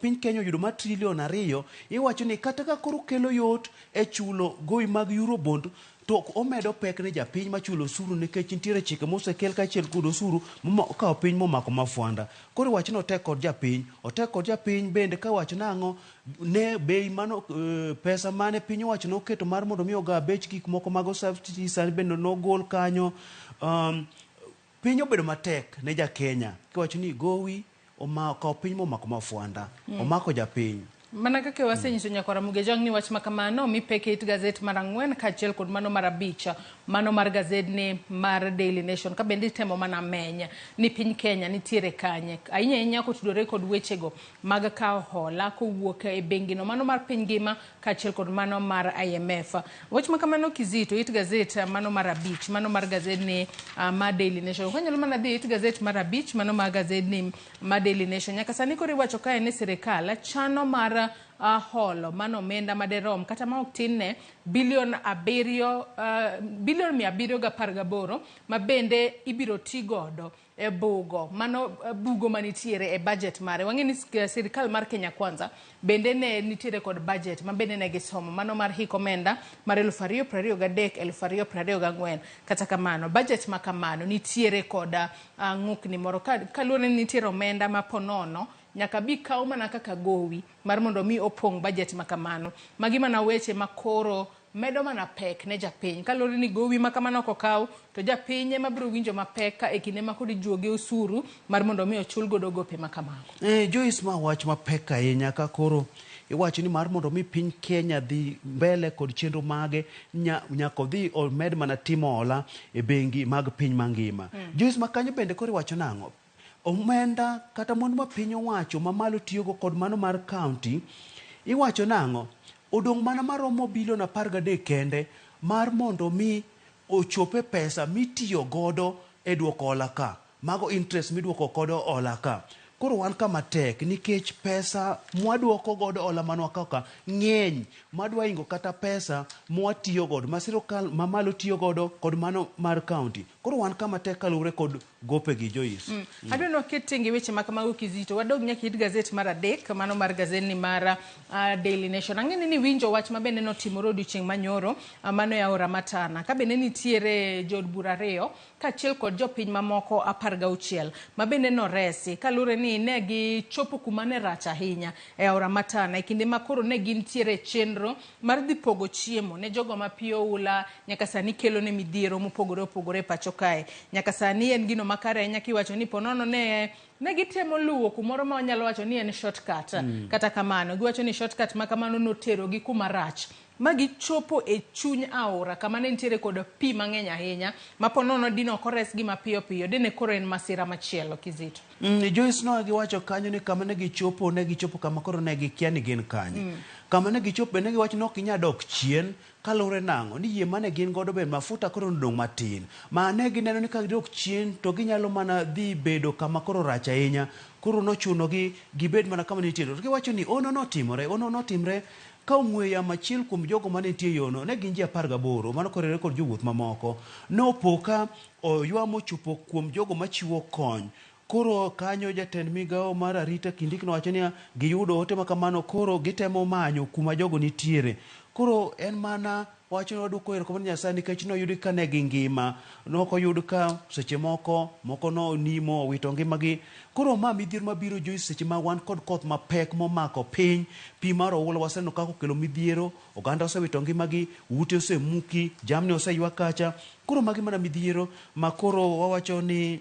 piny Kenya oyudo mar trilion 2 iwacho ni kata ka koro kelo yot e chulo gowi mag Eurobond To omedo pek ne japiny machulo osuru nikech nitiere chike mosekel kaachiel kod osuru mokawo piny momako mafwanda. Koro iwacho ni otek kod japiny, otek kod japiny bende ka wacho nang'o ne bei mano pesa mane piny owacho noketo mar mondo mi oga bech gik moko mago subsidy sani bende nogol kanyo. Piny obedo matek ne ja Kenya kiwacho ni gowi okawo piny momako mafwanda, omako japiny. Mana kaka wasenyiso nyakwar Ramogi Ajwang' ni wach ma kamano omi pek e it gazet mar ang'wen kaachiel kod mano mar abich, mano mar gazedni mar Daily Nation, ka bende itemo mana meny ni piny Kenya nitiere kanye, ahinya ahinya kotudore kod wechego mag kawo hola kowuok e bengino mano mar piny ngima kaachiel kod mano mar IMF. Wach ma kamano Kizito, it gazet mano mar abich, mano mar gazedni mar Daily Nation. Ok wanyalo mana dhi it gazet mar abich, mano mar gazedni mar Daily Nation. Nyaka sani koro iwacho kae ni sirikal chano mar holo mano omenda maderom kata ma ok tin ne bilion abiriyo, bilion 718 ma bende ibiro ti godo e bugo mano bugo manitiere e budget mare. Wang'e ni sirikal mar Kenya Kwanza bende ne nitiere kod budget ma bende ne gisomo mano mar hik omenda mar 2023 2024. Kata kamano budget ma kamano nitiere kod ng'ukni moro kaluwore ni nitiere omenda ma ponono nyaka bi kaw mana kaka gowi mar mondo mi opong' budget ma kamano. Magi mana weche ma koro medo mana pek ne japiny kaluwore ni gowi ma kamano ok okaw to japiny ema biro winjo mapek ka e kinde ma koro ijuoge osuru mar mondo mi ochul godo gope ma kamago. Joyce, ma wach mapek ahinya ka koro iwacho ni mar mondo mi piny Kenya dhi mbele kod chenro mage nyaka odhi omed mana timo hola e bengi mag piny mangima. Joyce, ma kanyo bende koro iwacho nang'o? Omenda kata mwandu ma piny owacho mamalo tiyogo kod mano mar county iwacho nang'o? Odong' mana maromo bilion 13 kende mar mondo mi ochope pesa mitiyo godo e duoko hola ka. Mago interest miduoko godo hola ka. Koro wan kama tek nikech pesa mwaduoko godo hola manwa ka ng'eny madwa hingo kata pesa mwatiyo godo ma sirkal mamalo tiyo godo kod mano mar county. Koro wan kama tek kaluwore kod gope gi Joyce. Adwa ni waket tenge weche ma kamago Kizito. Wadog nyaka it gazet mar adek, mano mar gazetni mar Daily Nation. Ang'e ni niwinjo wach ma bende notimore odiochieng' manyoro, mano e aora ma Tana. Ka bende nitiere jood bura ariyo kaachiel kod jopiny mamoko 16 ma bende noresi kaluwore ni ne gichopo kuma ne rach ahinya e aora ma Tana e kinde ma koro ne gintiere e chenro mar dhi pogo chiemo ne jogo ma pi oula nyaka sani kelo ne midhiero mopogore opogore e pacho kae. Nyaka sani en gino makare ahinya kiwacho ni ponono ne gitemo luwo kumoro ma wanyalo wacho ni en shortcut. Kata kamano giwacho ni shortcut ma kamano noterogi kuma rach ma gichopo e chuny aora kama ne nitiere kod pi mang'eny ahinya ma ponono dine ok oresgi mapiyo piyo dine koro en masira machielo Kizito. Joyce no giwacho kanyo ni kama ne gichopo ne gichopo kama koro ne gikia ni gin kanye. Kama ne gichopo bende giwacho ni ok ginyal dok chien kaluwore nang'o ni yie mane gin godo be mafuta koro nodong' matin. Ma ne gineno ni ka gidok chien to ginyalo mana dhi bedo kama koro rach ahinya. Koro nochunogi gibed mana kama nitiere. To giwacho ni ono notimore, ono notimre ka ong'we yamo achiel kuom jogo mane nitie e yono ne gin ji 18 mano korere kod jowuoth mamoko. Nopo ka oywa mochopo kuom jogo machiwo kony. Koro kanyo jatend migawo mar arita Kindiki nowacho niya giyudo ote ma kamano koro gitemo manyo kuma jogo nitiere. Koro en mana wacho ni waduoko erokamano Nyasaye nikech noyudi ka ne gingima. Nokoyud ka seche moko moko nonimo owito ngimagi. Koro ma midhiero mabiro Joyce seche ma wan kod koth mapek momako piny, pi mar oula waseneno kaka okelo midhiero, oganda osewito ngimagi, ute osemuki, jamni oseywa kacha. Koro magi mana midhiero ma koro wawacho ni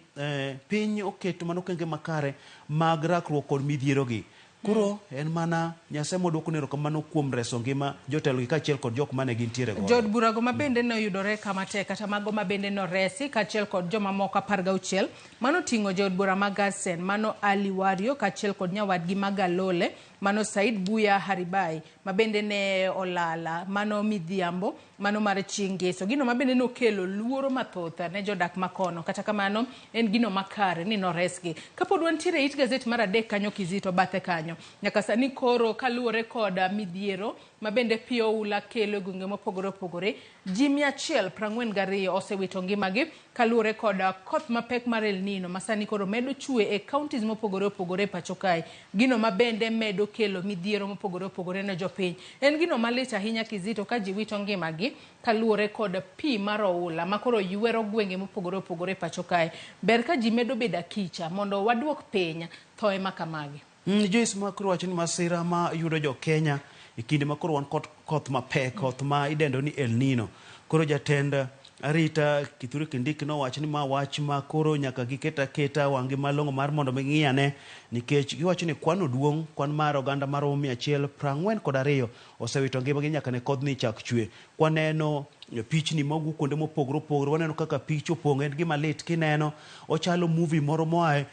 piny oketo mana okenge makare mag rakruok kod midhiero gi. Koro en mana Nyasaye mwaduoko ne erokamano kuom reso ngima jotelo gi kaachiel kod jok mane gintiere godo. Jood burago ma bende noyudore kama tek kata mago ma bende noresi kaachiel kod jomamoko 16 mano oting'o jood bura ma Garsen mano Ali Wario kaachiel kod nyawadgi ma Galole mano Said Buya Haribai ma bende ne olala mano midhiambo mano mar chieng' ngeso. Gino ma bende nokelo luoro mathoth ne jodak makono. Kata kamano en gino makare ni noresgi. Kapod wantiere it gazet mar adek kanyo Kizito bathe kanyo. Nyaka sani koro kaluwore kod midhiero ma bende pi oula kelo e gwenge mopogore opogore, ji 142 osewito ngimagi kaluwore kod koth mapek mar El Nino ma sani koro medo chwe e counties mopogore opogore e pacho kae. Gino ma bende medo kelo midhiero mopogore opogore ne jopiny. En gino malit ahinya Kizito ka ji wito ngimagi. ngimagi kaluwore kod pi mar oula ma koro ywero gwenge mopogore opogore e pacho kae. Ber ka ji medo bedo akicha mondo waduok piny thoe ma kamagi. Joyce ma koro wacho ni masira ma yudo jo Kenya e kinde ma koro wan kod koth mapek, koth ma idendo ni El Nino. Koro jatend arita Kithure Kindiki nowacho ni ma wach ma koro nyaka giket aketa wang'gi malong'o mar mondo mi ng'i ane nikech giwacho ni kwan no duong', kwan mar oganda maromo 142 osewito ngimagi nyaka ne kodhni chak chwe. Kwaneno pichni mowuok kuonde mopogore opogore, waneno kaka pich opong', en gima lit kineno, ochalo movie moro moa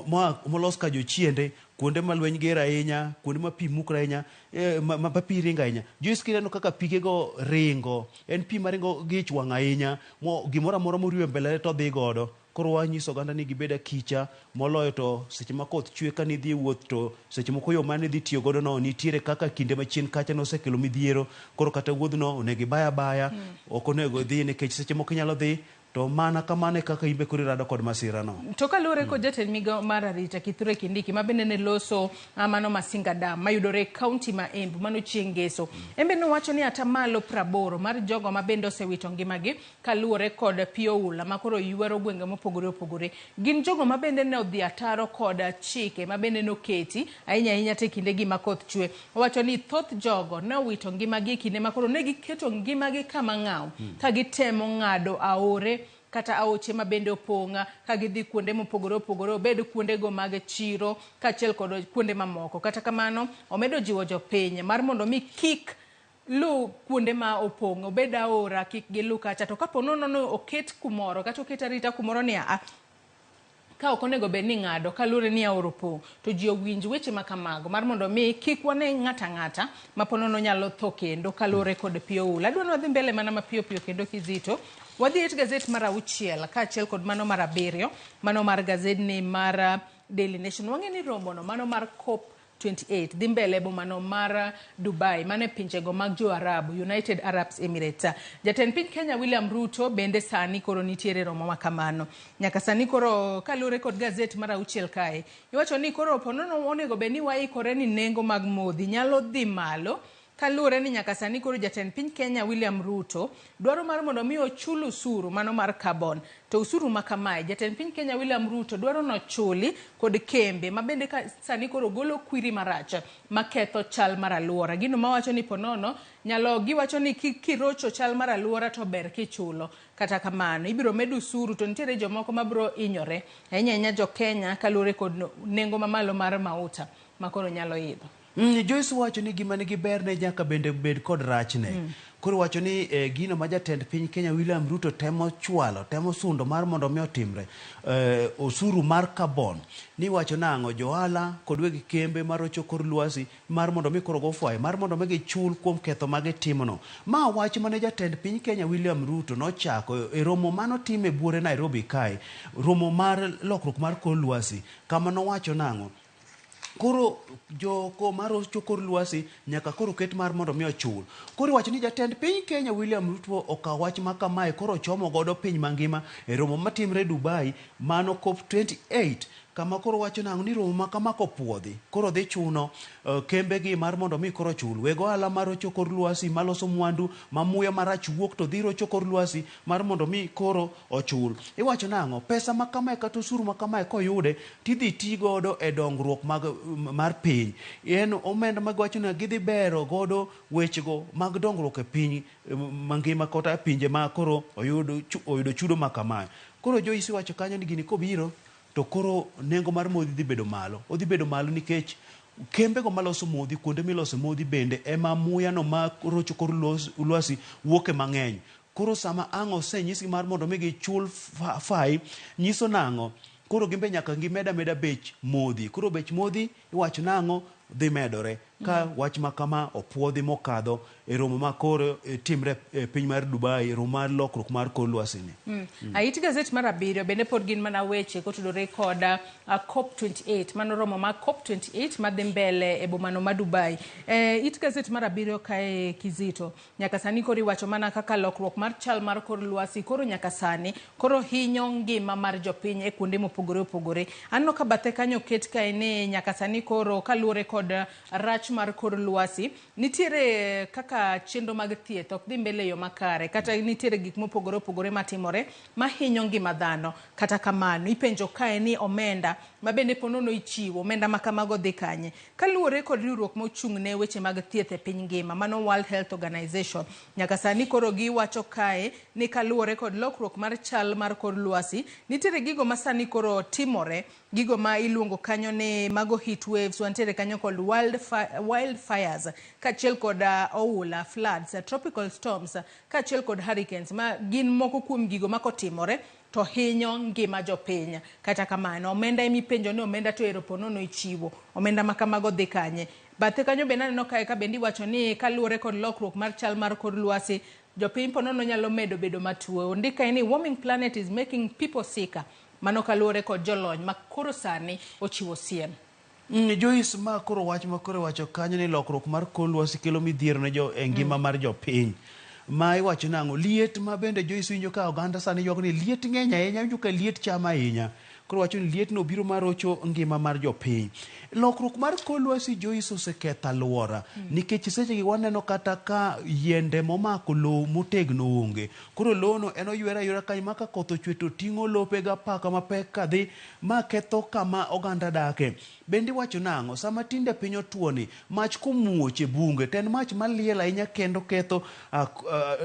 moa molos ka jochiende, kuonde ma lweny ger ahinya, kuonde ma pi mukre ahinya, ma pi ringo ahinya. Joyce kineno kaka pigego ringo, en pi maringo gi ich wang' ahinya, gimoro amora moriwo e mbele to odhi godo. Koro wanyiso oganda ni gibed akicha moloyo to seche ma koth chwe ka nidhi e wuoth to seche moko yo mane idhi tiyo godo no nitiere kaka kinde machien kacha nosekelo midhiero. Koro kata wuodhno onego ibaya abaya, ok onego idhi nikech seche moko inyalo dhi to mana kamano e kaka in be koro irado kod masira no. To kaluwore kod jatend migao mar arita Kithure Kindiki ma bende ne loso mano Masinga Dam mayudore e kaunti ma Embu mano chieng' Ngeso. En bende nowacho ni atamalo 80 mar jogo ma bende osewito ngimagi kaluwore kod pi oula ma koro ywero gwenge mopogore opogore gin jogo ma bende ne odhi ataro kod chike ma bende noketi ahinya ahinya te kinde gi ma koth chwe. Owacho ni thoth jogo ne owito ngimagi e kinde ma koro ne giketo ngimagi kama ng'aw ka gitemo ng'ado aore kata aoche ma bende opong' ka gidhi kuonde mopogore opogore, obed kuondego mag chiro kaachiel kod kuonde mamoko. Kata kamano, omedo jiwo jopiny mar mondo mi kik lu kuonde ma opong', obed aora, kik gilu kacha. To kapo nono ni oket kumoro kata oket arita kumoro ni a ka ok onego bed ni ng'ado kaluwore ni aora opong', to ji owinj weche ma kamago mar mondo mi kik wane ng'ato ang'ata ma po nono nyalo tho kendo kaluwore kod pi oula. Adwa ni wadhi mbele mana mapiyo piyo kendo Kizito. Wadhi e gazet mar 6 kaachiel kod mano mar 7, mano mar gazedni mar Daily Nation. Wang'e ni romono mano mar COP 28 dhi mbele e bomano mar Dubai, mano e pinjego mag jo Arabu, United Arab Emirates. Jatend piny Kenya William Ruto bende sani koro nitiere romo ma kamano. Nyaka sani koro kaluwore kod gazet mar 6 kae, iwacho ni koro ponono onego bed ni waikore ni nengo mag modhi nyalo dhi malo kaluwore ni nyaka sani koro jatend piny Kenya William Ruto dwaro mar mondo mi ochul usuru mano mar carbon. To usuru ma kamae jatend piny Kenya William Ruto dwaro nochuli kod kembe ma bende ka sani koro golo kwiri marach maketho chal mar aluora. Gino mawacho ni ponono nyalo giwacho ni kirocho chal mar aluora to ber kichulo. Kata kamano ibiro med usuru to nitiere jomoko mabiro hinyore ahinya ahinya jo Kenya kaluwore kod nengo mamalo mar mauta ma koro nyalo idho. Joyce wacho ni gima nigi berne nyaka bende bed kod rachne. Koro wacho ni gino ma jatend piny Kenya William Ruto temo chwalo, temo sundo mar mondo mi otimre, osuru mar carbon, ni wacho nang'o johala kod weg kembe marocho kor lwasi mar mondo mi koro go fwaye, mar mondo mi gichul kuom ketho ma gitimono. Ma wach mane jatend piny Kenya William Ruto nochako e romo manotim e buore Nairobi kae, romo mar lokruok mar kor lwasi, kama nowacho nang'o. Koro joko marocho kor lwasi nyaka koro ket mar mondo mi ochul. Koro iwacho ni jatend piny Kenya William Ruto okawo wach ma kamae koro ochomo godo piny mangima e romo matimre Dubai mano COP 28 kama koro wacho nang'o ni romo ma kama kopuodhi koro dhi chuno kembe gi mar mondo mi koro chul. Weg ohala marocho kor lwasi maloso mwandu ma muya marach wuok to dhi rocho kor lwasi mar mondo mi koro ochul. Iwacho nang'o pesa ma kamae kata osuru ma kamae koyude tidhi ti godo e dongruok mag mar piny. En omenda ma giwacho ni gidhi bero godo wechego mag dongruok e piny mangima kata e pinje ma koro oyudo chudo ma kamae. Koro Joyce wacho kanyo ni gini kobiro to koro nengo mar modhi dhi bedo malo. Odhi bedo malo nikech kembego maloso modhi, kuonde milose modhi bende ema muya no ma rocho kor lwasi wuoke mang'eny. Koro sama ang' osenyisgi mar mondo mi gichul fai, nyiso nang'o? Koro gimbe nyaka gimed ameda bech modhi. Koro bech modhi iwacho nang'o? Dhi medore. Ka wach ma kama opuodhi mokadho e romo ma koro timre e piny mar Dubai, romo mar lokruok mar kor lwasi ni. Ait gazet mar 7 bende pod gin mana weche kotudore kod COP 28, mano romo mar COP 28 madhi mbele e bomano ma Dubai. It gazet mar 7 kae Kizito, nyaka sani koro iwacho mana kaka lokruok mar chal mar kor lwasi koro nyaka sani koro hinyo ngima mar jopiny e kuonde mopogore opogore. Aneno ka bathe kanyo oket kae ni nyaka sani koro kaluwore kod rach wach mar kor lwasi, nitiere kaka chenro mag thieth ok dhi mbele e yo makare, kata nitiere gik mopogore opogore matimore mahinyo ngima dhano. Kata kamano, ipenjo kae ni omenda ma bende po nono ichiwo, omenda ma kamago dhi kanye? Kaluwore kod riwruok mochung' ne weche mag thieth e piny ngima, mano World Health Organization, nyaka sani koro giwacho kae ni kaluwore kod lokruok mar chal mar kor lwasi, nitiere gigo ma sani koro timore, gigo ma iluongo kanyo ni mago heat waves, wantiere kanyo kod wild fires, kaachiel kod oula, floods, tropical storms, kaachiel kod hurricanes, ma gin moko kuom gigo ma kotimore to hinyo ngima jopiny. Kata kamano, omenda emipenjo ni omenda to ero po nono ichiwo, omenda ma kamago dhi kanye? Bathe kanyo bende aneno kae ka bende iwacho ni kaluwore kod lokruok mar chal mar kor lwasi, jopiny po nono nyalo medo bedo matuo. Ondik kae ni warming planet is making people sicker. Mano kaluwore kod jolony ma koro sani ochiwo siem. Joyce, ma koro wach ma koro iwacho kanyo ni lokruok mar kor lwasi kelo midhiero ne jo e ngima mar jopiny. Ma iwacho nang'o? Liet ma bende Joyce winjo ka oganda sani ywak ni liet ng'eny ahinya, winjo ka liet chama ahinya. Koro wacho ni liet no biro mar rocho ngima mar jopiny. Lokruok mar kor lwasi Joyce oseketho alwora. Nikech sechegi waneno kata ka yiende momako lowo motegno onge. Koro lowono en oywere aywera kanyo ma ka koth ochwe to ting'o lope gi apaka mapek kadhi ma ketho kama oganda dake. Bende iwacho nang'o? Sama tinde piny otuo ni, mach komuoch e bunge to en mach maliel ahinya kendo ketho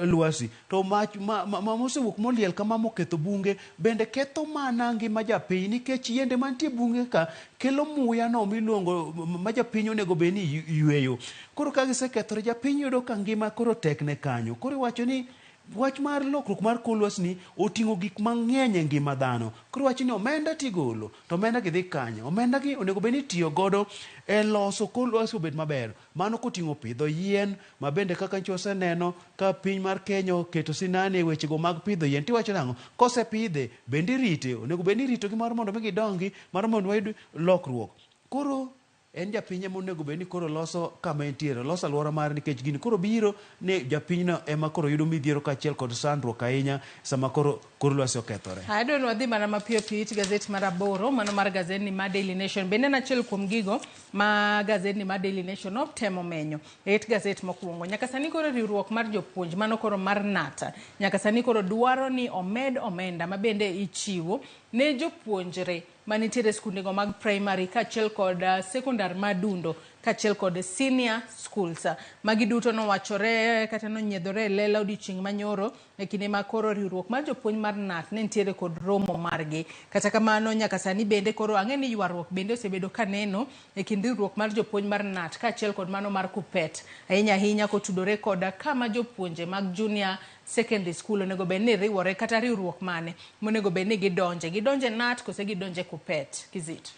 lwasi. To mach ma mosewuok moliel kama moketho bunge bende ketho mana ngima japiny nikech yiende mantie e bunge ka kelo muya no miluongo ma japiny onego bed ni yweyo. Koro ka gisekethore japiny yudo ka ngima koro tekne kanyo. Koro iwacho ni wach mar lokruok mar kor lwasi ni oting'o gik mang'eny e ngima dhano. Koro iwacho ni omenda tigolo to omenda gi dhi kanye? Omenda gi onego bed ni itiyo godo e loso kor lwasi obed maber. Mano koting'o pidho yien ma bende kaka nyocha waseneno ka piny mar Kenya oketo sinani e wechego mag pidho yien. Tiwacho nang'o? Kosepidhe bende irite. Onego bed ni iritogi mar mondo mi gidongi mar mondo wayud lokruok. Koro en japiny ema onego bed ni koro loso kama entiere, loso alwora mare nikech gini koro biro ni japinyno ema koro yudo midhiero kaachiel kod sandruok ahinya sama koro kor lwasi okethore. Adwa ni wadhi mana mapiyo piyo it gazet mar aboro, mano mar gazedni mar Daily Nation. Bende en achiel kuom gigo ma gazedni mar Daily Nation otemo menyo e it gazet mokwongo. Nyaka sani koro riwruok mar jopuonj, mano koro mar KNUT, nyaka sani koro dwaro ni omed omenda ma bende ichiwo ne jopuonjre manitiere e skundego mag primary kaachiel kod sekondar ma Dundo kaachiel kod senior schools. Magi duto nowachore kata nonyiedhore e lela odiochieng' manyoro e kinde ma koro riwruok mar jopuonj mar KNUT ne nitiere kod romo margi. Kata kamano nyaka sani bende koro ang'e ni ywaruok bende osebedo kaneno e kind riwruok mar jopuonj mar KNUT kaachiel kod mano mar KUPPET ahinya ahinya kotudore kod kama jopuonje mag junior secondary school onego bed ni riwore kata riwruok mane monego bed ni gidonje. Gidonje KNUT kose gidonje KUPPET? Kizito.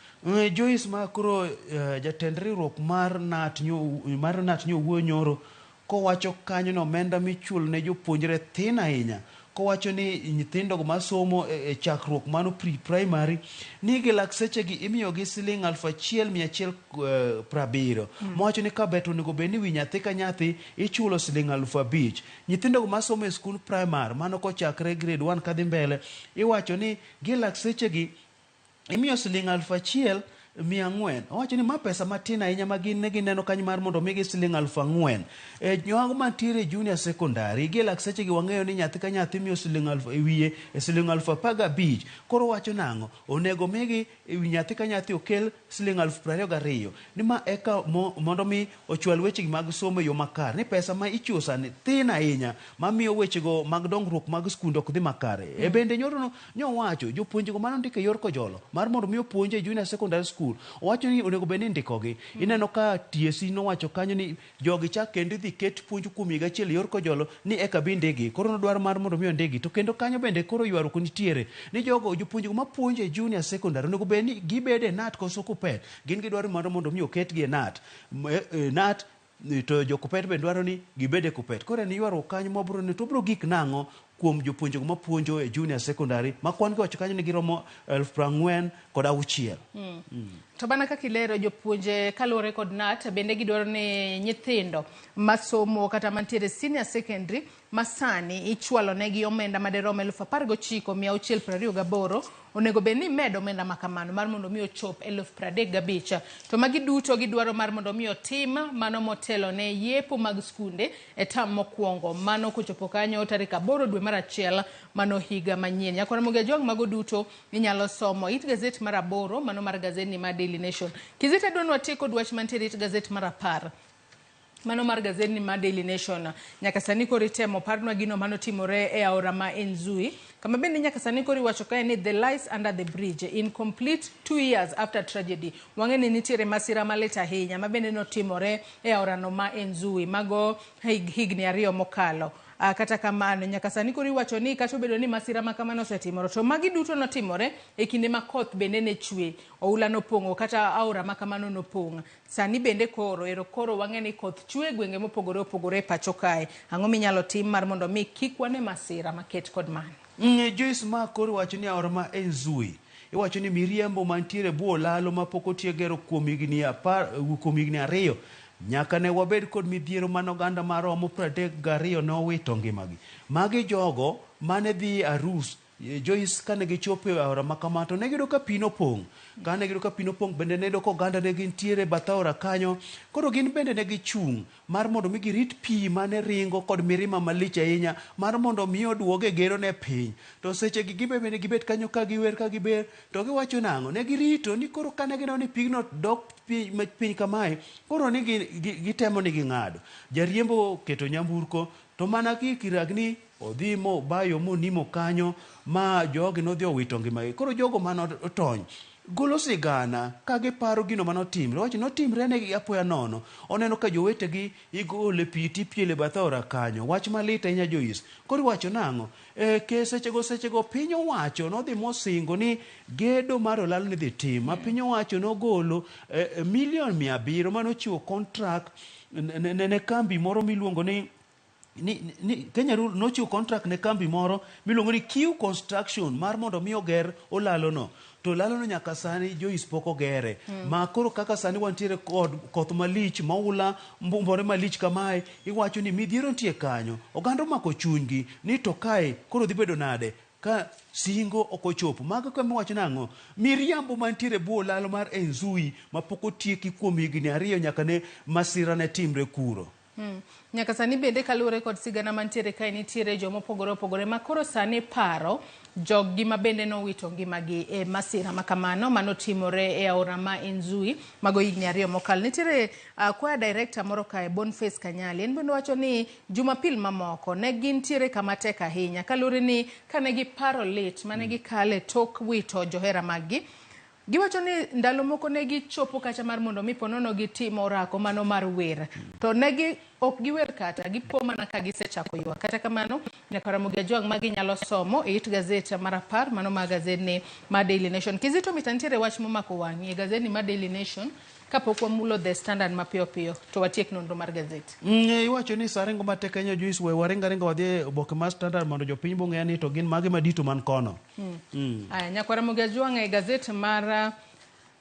Joyce ma koro jatend riwruok mar KNUT mar KNUT nyowuoyo nyoro kowacho kanyo ni omenda michulo ne jopuonjre thin ahinya kowacho ni nyithindo masomo e chakruok mano pre-primary ni gi lak sechegi imiyogi siling 1170. Mowacho ni kabet onego bed ni wi nyathi ka nyathi ichulo siling 5000. Nyithindo masomo e skund primar mano kochakre grade 1 kadhi mbele iwacho ni gi lak sechegi imiyo siling 1400. Owacho ni ma pesa matin ahinya ma gin ne gineno kanyo mar mondo omigi siling 4000. E jogo mantiere junior secondary gi lak sechegi wang'eyo ni nyathi ka nyathi imiyo siling aluf e wiye e siling 15,000. Koro wacho nang'o? Onego migi e wi nyathi ka nyathi okel siling 22,000. Ni ma eka mondo mi ochwal wechegi mag somo e yo makare. Ni pesa ma ichiwo sani thin ahinya mamiyo wechego mag dongruok mag skunde ok dhi makare. E bende nyoro nyowacho jopuonjego mane ondiko e yor kojolo mar mondo mi opuonj e junior secondary school owacho ni onego bed ni indikogi. Ineno ka TSC nowacho kanyo ni jogi chak kendo idhi ket puonj kuom higa achiel e yor kojolo ni eka bi ndikgi. Koro nodwaro mar mondo mi ondikgi. To kendo kanyo bende koro ywaruok nitiere ni jogo jopuonjego mapuonjo e junior secondary onego bed ni gibedo e KNUT koso KUPPET. Gin gidwaro mar mondo mi oketgi e KNUT. KNUT to jo KUPPET bende dwaro ni gibed e KUPPET. Koro en ywaruok kanyo mabro ni to bro gik nang'o kuom jopuonjego mapuonjo e junior secondary ma kwan gi wacho kanyo ni giromo 46,000. To mana kaka ilero jopuonje kaluwore kod KNUT bende gidwaro ni nyithindo masomo kata mantiere senior secondary masani ichwalo negi omenda maderom 19,628 onego bed ni imedo omenda makamano mar mondo mi ochop 35,000. To magi duto gidwaro mar mondo mi otim mano motelo ne yepo mag skunde e tam mokwongo mano kochopo kanyo tarik 8 dwe mar 1 mano higa manyien. Nyakwar Ramogi Ajwang' mago duto inyalo somo it gazet mar 8 mano mar gazetni mar Daily Nation. Kizito adwa ni watiek kod wach mantiere it gazet mar 10 mano mar gazetni mar Daily Nation. Nyaka sani koro itemo parnwa gino manotimore e aora ma Enzui, kama bende nyaka sani koro iwacho kae ni the lies under the bridge incomplete 2 years after tragedy. Wang'e ni nitiere masira malit ahinya ma bende notimore e aorano ma Enzui mago higni 2 mokalo. Kata kamano nyaka sani koro iwacho ni kata obedo ni masira ma kamano osetimore, to magi duto notimore e kinde ma koth bende ne chwe, oula nopong'o kata aora ma kamano nopong'. Sani bende koro ero koro wang'e ni koth chwe e gwenge mopogore opogore e pacho kae. Ang'o minyalo tim mar mondo mi kik wane masira maket kod mano? Joyce ma koro iwacho ni aora ma Enzui iwacho ni miriambo mantiere bwo olalo ma pok otiek gero kuom higni 10 kuom higni 2 nyaka ne wabed kod midhiero mane oganda maromo 32 nowito ngimagi. Magi jogo mane dhi arus Joyce kane gichopo e aora ma kama to ne giyudo ka pi nopong'. Kane giyudo ka pi nopong' bende ne giyudo ka oganda ne gintiere e bath aora kanyo. Koro gin bende ne gichung' mar mondo mi girit pi mane ringo kod mirima malich ahinya mar mondo mi oduoge gero ne piny. To seche gi gibe bende gibet kanyo ka giwer ka giber to giwacho nang'o? Ne girito ni koro kane gineno ni pigno dok piny kamae, koro ni gitemo ni ging'ado. Jariembo oketo nyamburko to mana kikiragni odhi mobayo monimo kanyo ma jogi nodhi owito ngimagi. Koro jogo mane otony golo sigana ka giparo gino mane otimre. Wacho notimre negi apoya nono. Oneno ka jowetegi igolo e pi tipielo e bath aora kanyo. Wach malit ahinya Joyce. Koro iwacho nang'o? E sechego sechego piny owacho nodhi mosingo ni gedo mar olalo nidhi tim. Ma piny owacho nogolo milion 700 mane ochiwo contract ne kambi moro miluongo ni Kenya Rule nochiwo contract ne kambi moro miluongo ni Q Construction mar mondo mi oger olalo no. To olalo no nyaka sani Joyce pok ogere. Ma koro kaka sani wantiere kod koth malich, maula mbumbore malich kamae, iwacho ni midhiero nitie kanyo. Oganda omako chunygi ni to kae koro dhi bedo nade ka singo ok ochopo. Mago kama iwacho nang'o? Miriambo mantiere bwo olalo mar Enzui ma pok otieki kuom higni 2 nyaka ne masira ne timre kuro. Nyaka sani bende kaluwore kod sigana mantiere kae nitiere joma opogore opogore ma koro sani paro joggi ma bende nowito ngimagi e masira ma kamano manotimore e aora ma Enzui mago higni 2 mokalo. Nitiere choir director moro kae Boniface Kanyali, en bende owacho ni Jumapil mamoko ne gintiere kama tek ahinya kaluwore ni kane giparo lit mane gikale tok wito johera maggi. Giwacho ni ndalo moko ne gichopo kacha mar mondo mi ponono gitimo orako mano mar wer. To ne gi ok giwer kata, gipo mana ka gisechako ywak. Kata kamano, nyaka Ramogi Ajwang' magi nyalo somo e it gazet mar 10 mano mar gazetni mar Daily Nation. Kizito mita nitiere wach momako wang'i e gazetni mar Daily Nation kapok wamulo The Standard mapiyo piyo to watiek nonro mar gazet. Iwacho ni saa ringo matek ahinya Joyce, we waringa ringa wadhi e oboke mar Standard mondo jopiny bong'e ni to gin mage madito man kono. Aya, nyakwar Ramogi Ajwang' e gazet mar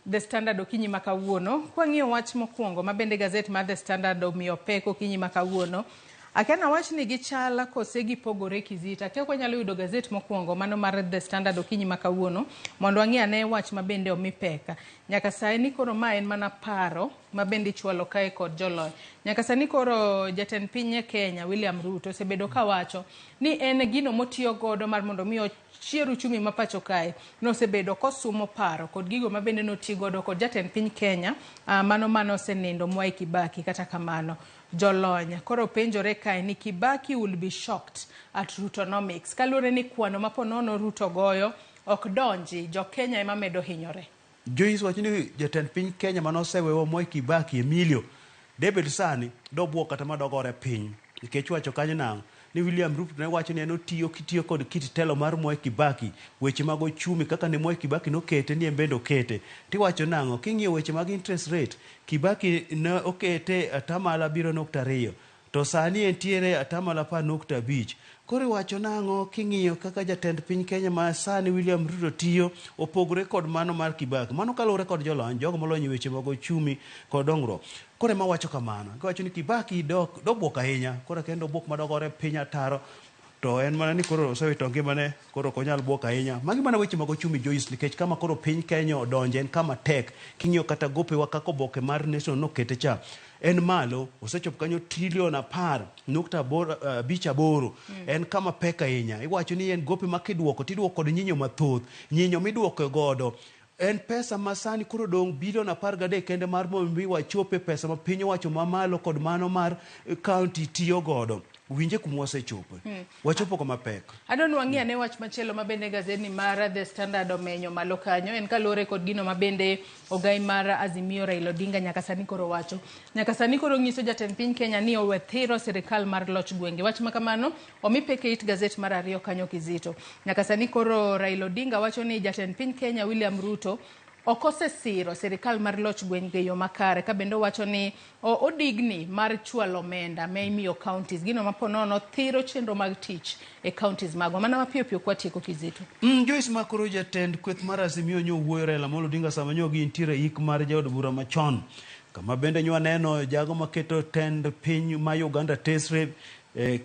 The Standard okinyi ma kawuono. Kwang'iyo wach mokwongo ma bende gazet mar The Standard omiyo pek okinyi ma kawuono, akia na wach ni gichal kose gipogore Kizito. Akia kwanyalo yudo gazet mokwongo mano mar The Standard okinyi ma kawuono mondo wang'i ane wach ma bende omi pek. Nyaka sani koro ma en mana paro ma bende ichwalo kae kod jolony. Nyaka sani koro jatend piny Kenya William Ruto osebedo kawacho ni en gino motiyo godo mar mondo mi ochier uchumi ma pacho kae. Nosebedo kosumo paro kod gigo ma bende noti godo kod jatend piny Kenya mano mane osenindo Mwai Kibaki. Kata kamano jolony koro penjore kae ni Kibaki will be shocked at Rutonomics kaluwore ni kwano ma ponono Ruto goyo ok donji, jo Kenya ema medo hinyore. Joyce wacho ni jatend piny Kenya mane osewewa Mwai Kibaki Emilio debed sani dobuok kata madogore piny nikech wacho kanyo nang'o ni William Ruto ne wacho ni en otiyo kitiyo kod kit telo mar Mwai Kibaki weche mag ochumi kaka ne Mwai Kibaki nokete ni en bende okete. Tiwacho nang'o king'iyo weche mag interest rate Kibaki ne okete atamalo 7.2 To sani entiere 10.5%. Koro iwacho nang'o king'iyo kaka jatend piny Kenya ma sani William Ruto tiyo opogore kod mano mar Kibaki. Mano kaluwore kod jolony, jogo molony e weche mag ochumi kod dongruok. Koro ema wacho kamano. Giwacho ni Kibaki dobuok ahinya. Koro kendo obuok madogore piny ataro. To en mana ni koro osewito ngimane, koro ok onyal buok ahinya. Magi mana weche mag ochumi Joyce, nikech kama koro piny Kenya odonje en kama tek. King'iyo kata gopewa kaka oboke mar Nation nokete cha, en malo, osechopo kanyo trilion 10.58. En kama pek ahinya. Iwacho ni en gope ma kiduoko, tiduoko kod nyinyo mathoth. Nyinyo miduoko godo en pesa ma sani koro dong' bilion 13 kende mar mondo mi wachope pesa ma piny owacho mamalo kod mano mar county tiyo godo. Winje kuma wasechopo. Wachopo kama pek. Adwa ni wang'i ane wach machielo ma bende gazeti mar The Standard omenyo malo kanyo, en kaluwore kod gino ma bende ogai mar Azimio Raila Odinga nyaka sani koro wacho. Nyaka sani koro nyiso jatend piny Kenya ni owe thiro sirikal mar loch gwenge. Wach ma kamano omi pek e it gazet mar 2 kanyo Kizito. Nyaka sani koro Raila Odinga wacho ni jatend piny Kenya William Ruto ok osesiro sirikal mar loch gwenge e yo makare, ka bende owacho ni odigni mar chwalo omenda ma imiyo counties, gino ma po nono thiro chenro mag tich e counties magwa. Mana mapiyo piyo kwatieko Kizito. Joyce makoro jatend kweth mar Azimio nyo wuoyo Raila Amolo Odinga sama nyo gintiere ik mar jaod bura machon. Kama bende nyo aneno jago maketo tend piny ma Uganda Tesre,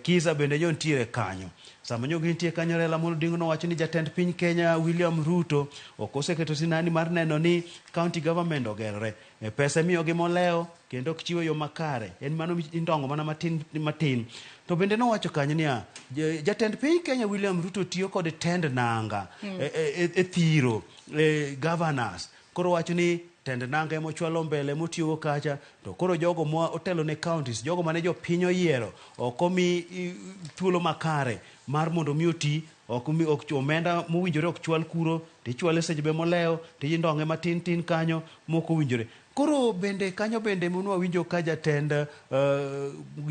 Kiza bende nyo nitiere kanyo. Sama nyo gintie kanyo Raila Amolo Odinga nowacho ni jatend piny Kenya William Ruto ok oseketo sinani mar neno ni county government ogerore. Pesa imiyogi molewo kendo ok chiwo yo makare. En mano indongo mana matin matin. To bende nowacho kanyo niya, jatend piny Kenya William Ruto tiyo kod tend nanga e thiro governors. Koro wacho ni tend nanga emochwalo mbele motiyogo kacha, to koro jogo ma otelo ne counties, jogo mane jopiny oyiero ok omi thuolo makare mar mondo mi oti, ok omi, ok omenda mowinjore ok chwal kuro, tichwale seche be molewo, tindong'e matin tin kanyo mok owinjore. Koro bende kanyo bende monwa winjo ka jatend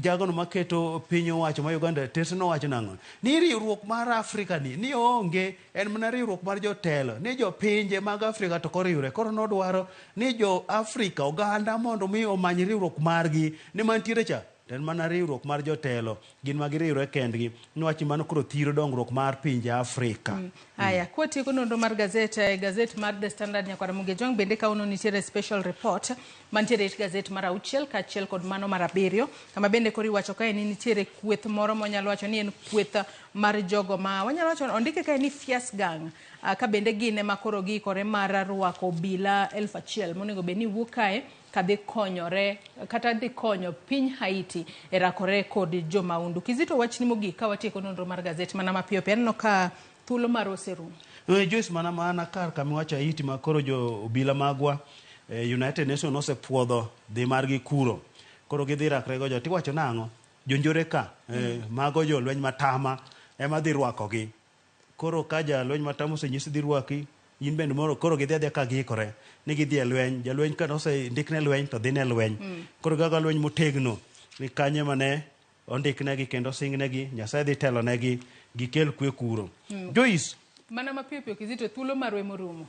jagono maketo piny owacho ma Uganda Tesre nowacho nang'o? Ni riwruok mar Afrika ni onge, en mana riwruok mar jotelo, ni jopinje mag Afrika to koriwre. Koro nodwaro ni jo Afrika oganda mondo mi omany riwruok margi, ni mantiere cha to en mana riwruok mar jotelo, gin ma giriwre kendgi. Niwach mano koro thiro dongruok mar pinje Afrika. Aya, kwatieko nonro mar gazet, gazet mar The Standard nyakwara Muge Jwang' bende kawuono nitiere special report mantiere e gazet mar 6 kaachiel kod mano mar 7, kama bende koro iwacho kae ni nitiere kweth moro mwanyalo wacho ni en kweth mar jogo ma wanyalo wacho ondike kae ni Fierce Gang, ka bende gin ema koro giikore mar rwako obila 1000 monego bed ni wuok kae kadhi konyore kata dhi konyo piny Haiti e rakore kod jomaundu. Kizito, wachni mogik ka watieko nonro mar gazet mana mapiyo piyo, aneno ka thuolo mar oserumo. Joyce, mana kar kama iwacho Haiti ma koro jo obila magwa United Nations osepuodho dhi margi kuro. Koro gidhi rakre go jo tiwacho nang'o? Jonjore ka mago jolweny matama ema dhi rwakogi. Koro ka jalweny matama osenyisi dhi rwaki, in bende moro koro gidhi adhiya ka giikore ni gidhi e lweny. Jalweny ka osendikne lweny to dhi ne lweny. Koro gago lweny motegno ni kanye mane ondiknegi kendo osingnegi, Nyasaye dhi telonegi gikel kwe kuro. Joyce, mana mapiyo piyo Kizito, thuolo marwa emorumo.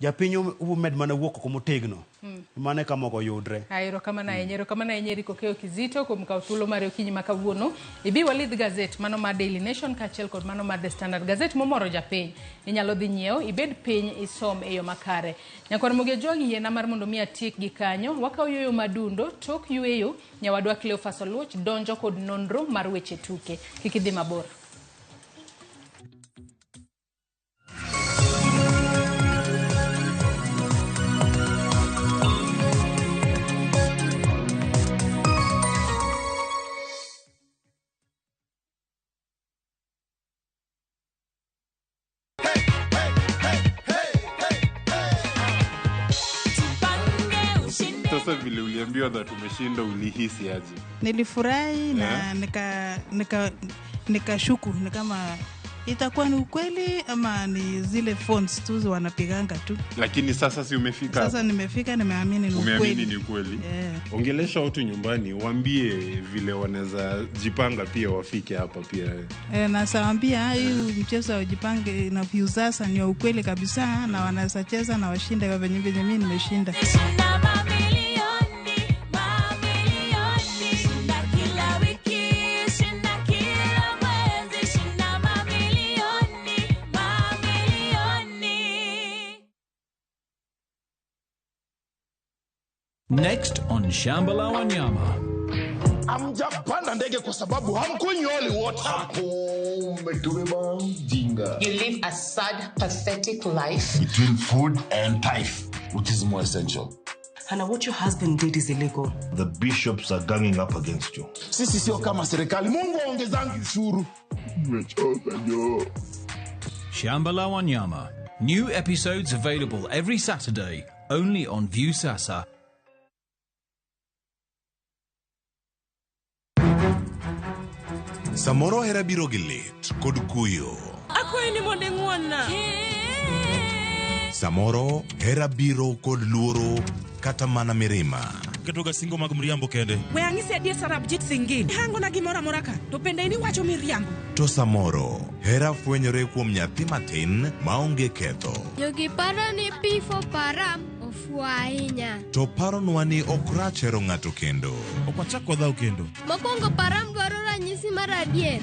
Japiny umed mana wuok oko motegno. Mano e kama ok oyudre. Erokamano ahinya, erokamano ahinya Eric Okeyo Kizito kuom kawo thuolo mare okinyi ma kawuono. Ibi walidh gazet mano mar Daily Nation kaachiel kod mano mar The Standard. Gazet momoro japiny inyalo dhi nyiewo, ibed piny isom e yo makare. Nyakwar Muge Jwang' yiena mar mondo mi atiek gi kanyo. Wakawo yueyo madundo, tok yueyo nyawadwa Cleophas Oluoch donjo kod nonro mar weche tuke. Kik idhi mabor. Sasa vile uliambiwa that umeshinda ulihisi aje? Nilifurahi na nikashuku ni kama itakuwa ni ukweli ama ni zile phones tu wanapiganga tu. Lakini sasa si umefika? Sasa nimefika, nimeamini ni ukweli. Umeamini ni ukweli. Yeah. Ongelesha watu nyumbani, waambie vile wanaweza jipanga pia wafike hapa pia. Na sawaambia hii mchezo wa jipange na Viusasa ni ukweli kabisa na wanaweza cheza na washinde kwa venye mimi nimeshinda. Next on Shamba la Wanyama. Hamjapanda ndege kwa sababu hamkunywi holy water. Umetubeba mjinga. You live a sad, pathetic life. Between food and tithe, which is more essential? Hannah, what your husband did is illegal. The bishops are ganging up against you. Sisi sio kama serikali. Mungu aongezangi ushuru. Nimechoka jo. Shamba la Wanyama. New episodes available every Saturday, only on Viusasa. Samoro hera biro gi lit kod kuyo. Akwayi ni mondo ing'won-na. Samoro hera biro kod luoro kata mana mirima. Ketoga singo mag mriambo kende. We ang'isi adier Sarabjit Singh. Ihangona gimoro amora ka, to bende in iwacho miriambo. To samoro hera fwenyore kuom nyathi matin maonge ketho. Jogi paro ni P for Param ofuwo ahinya. To paronwa ni ok rach hero ng'ato kendo. Ok wachak wadhaw kendo. Mokwongo Param dwaro ranyisi mar adier.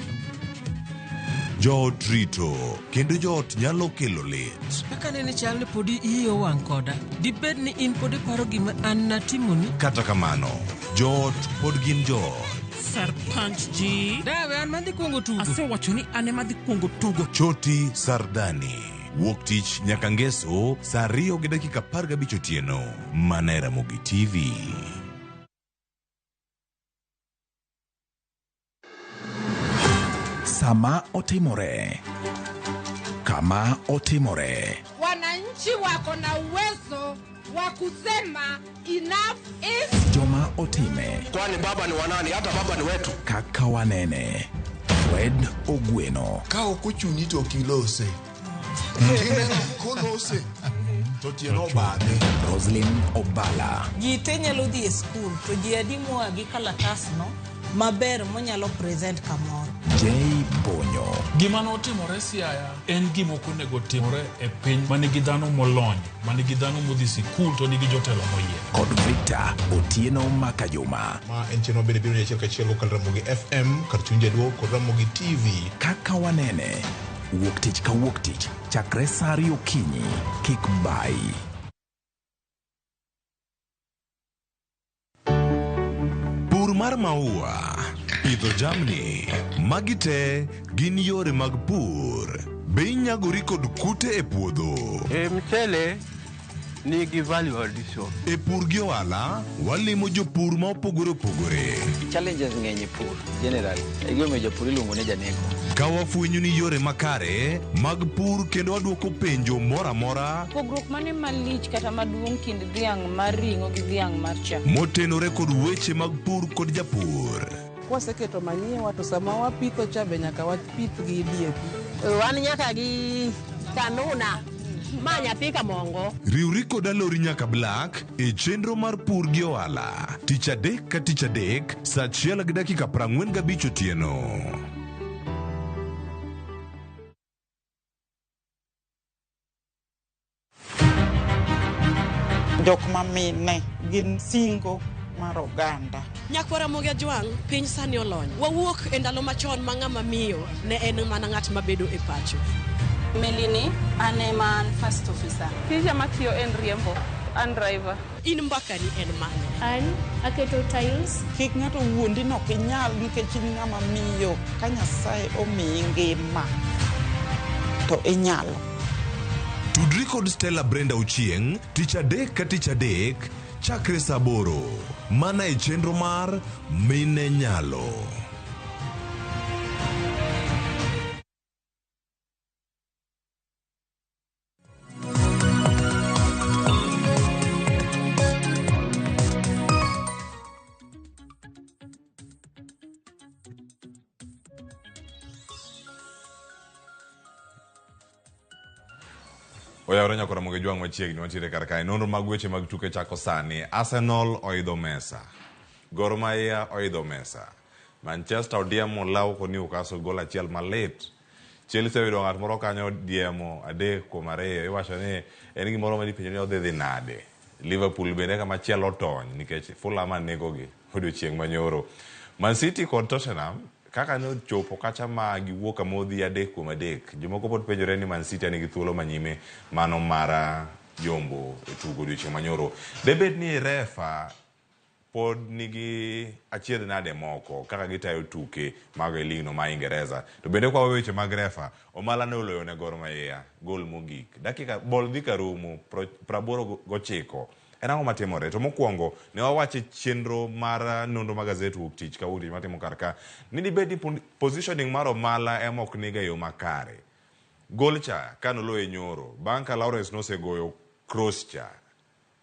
Joot rito kendo joot nyalo kelo lit. Kaka nene chal ni podi iyi owang' koda. Dibed ni in pod iparo gima an natimoni? Kata kamano, joot pod gin joot. Sarpanch ji. Dawe an madhi kuongo tugo. Asewacho ni an ema adhi kuongo tugo. Choti Sardani. Wuok tich nyaka ngeso saa 2:15 otieno. Mana e Ramogi TV. Sama otimore. Kama otimore. Wananchi wako na uwezo wa kusema enough is Joma otime. Kwani baba ni wanani? Hata baba ni wetu. Kaka wanene. Fred Ogweno. Ka ok ochuni to ok ilose. Kineno kolose to tiende obadhe. Roslyn Obala. Ji te nyalo dhi e skul to ji adi moa gi kalatasno maber monyalo present kamoro. J Bonyo. Gima notimore Siaya en gima ok onego timore e piny ma nigi dhano molony, ma nigi dhano modhi sikul to nigi jotelo moyier. Kod Victor Otieno Makajuma. Ma en chenro bende biro ni achiel kachiel kokalo Ramogi FM kar chuny jaluo kod Ramogi TV. Kaka wanene. Wuok tich ka wuok tich chakre saa 2 okinyi. Kik bayi. Pur mar maua, pidho jamni, magi te gin yore mag pur. Be inyagori kod kute e puodho? E mchele nigi value addition. E pur gi ohala, walimo jopur ma opogore opogore. Challenges ng'eny e pur generally. E gimomiyo japur iluongo ni janeko. Ka wafwenyo ni yore makare mag pur kendo wadwoko penjo moro amora Pogruok mane malich kata maduong' kind dhiang' mar ring'o gi dhiang' mar chak? motenore kod weche mag pur kod japur. Kwaseketo manyiwa to sama wapitho cha be nyaka wapith gi DAP. Wan nyaka gi kanuna ma nyathi kamongo. Riwri kod Alori nyaka Black e chenro mar pur gi ohala. Tich adek ka tich adek saa 1:45 otieno. Jok ma mine gin singo mar oganda. Nyakwara Ramogi Ajwang', piny sani olony. Wawuok e ndalo machon ma ng'ama miyo ne en mana ng'at mabedo e pacho. Melini, an ema an first officer. Tija matiyo en riembo, an driver. In mbakani en mane? An aketo tiles. Kik ng'ato wuondi ni ok inyal nikech in ng'ama miyo ka Nyasaye omiyi ngima to inyalo. Tudri kod Stella Brenda Ochieng' tich adek ka tich adek chakre saa 8 mana e chenro mar Mine Nyalo. Oyawore nyaka Ramogi Jwang' machiegni wantiere kar kae. Nonro mag weche mag tuke chako sani. Arsenal oidho mesa. Gor Mahia oidho mesa. Manchester odiemo law kod Newcastle gol achiel malit. Chelsea oyudo ng'at moro kanyo diemo 3-2. Iwacho ni en gimoro ma ipenjo ni odhi dhi nade. Liverpool bende kama chielo tony nikech Fulham negogi odiochieng' manyoro. Man City kod Tottenham kaka ne ochopo kacha ma giwuok kamodhi 3-3. Jomoko pod penjore ni Man City nigi thuolo manyime mano mar yombo e tugo odiochieng' manyoro. Debed ni refa pod nigi achiedh nade moko kaka gitayo tuke mag e ligno ma Ingereza. To bende kwa weche mag refa, Omala ne oloyo ne Gor Mahia gol mogik. Dakika bol dhi karumo 89. En ang'o matimore? To mokwongo ne wawache chenro mar nonro mag gazet wuok tich ka wuok tich matimo kar ka ni dibed ni positioning mar Omala ema ok niga e yo makare. Gol cha kanoloye nyoro bang' ka Lawrence nosegoyo cross cha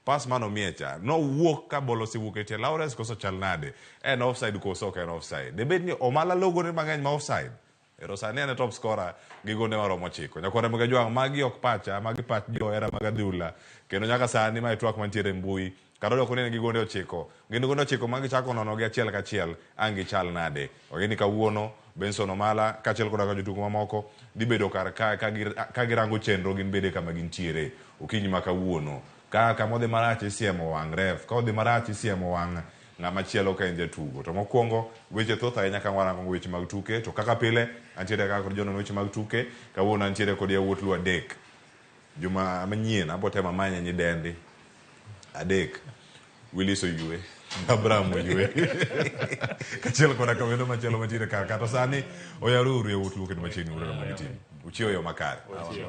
Pass mane omiye cha nowuok ka ball osewuok e tie Lawrence koso chal nade? En offside koso ok en offside? Debed ni Omala logo gonde mang'eny ma offside? Ero sani en e top scorer gi gonde maromo ochiko. Nyakwar Ramogi Ajwang', magi ok pacha, magi pach johera mag adhula. Kendo nyaka sani mae twak mantiere e mbui. Kata odoko ni en gi gonde ochiko. Gin gonde ochiko ma gichako nono gi achiel kachiel, ang' gichal nade? Wang'e ni kawuono Benson Omala kaachiel koda ka jotugo mamoko dhi bedo kar kae ka girango chenro gin bende kama gintiere okinyi ma kawuono. Ka kama odhi marach isiemo wang' ref, ka odhi marach isiemo wang' ng'ama chielo ka en jatugo. To mokwongo weche thoth ahinya ka warango weche mag tuke to kaka pile antiere kaka kod jonon weche mag tuke kawuono antiere kod yawuot Luo adek. Juma manyien abo temo amanye nyidendi adek. Willis Oyue, Abraham Oyue. Kachiel koda kawendo machielo mantiere kar ka. To sani oyaro uru yawuot Luo kendo machiegni uru Ramogi TV. Uchiewo yo makare.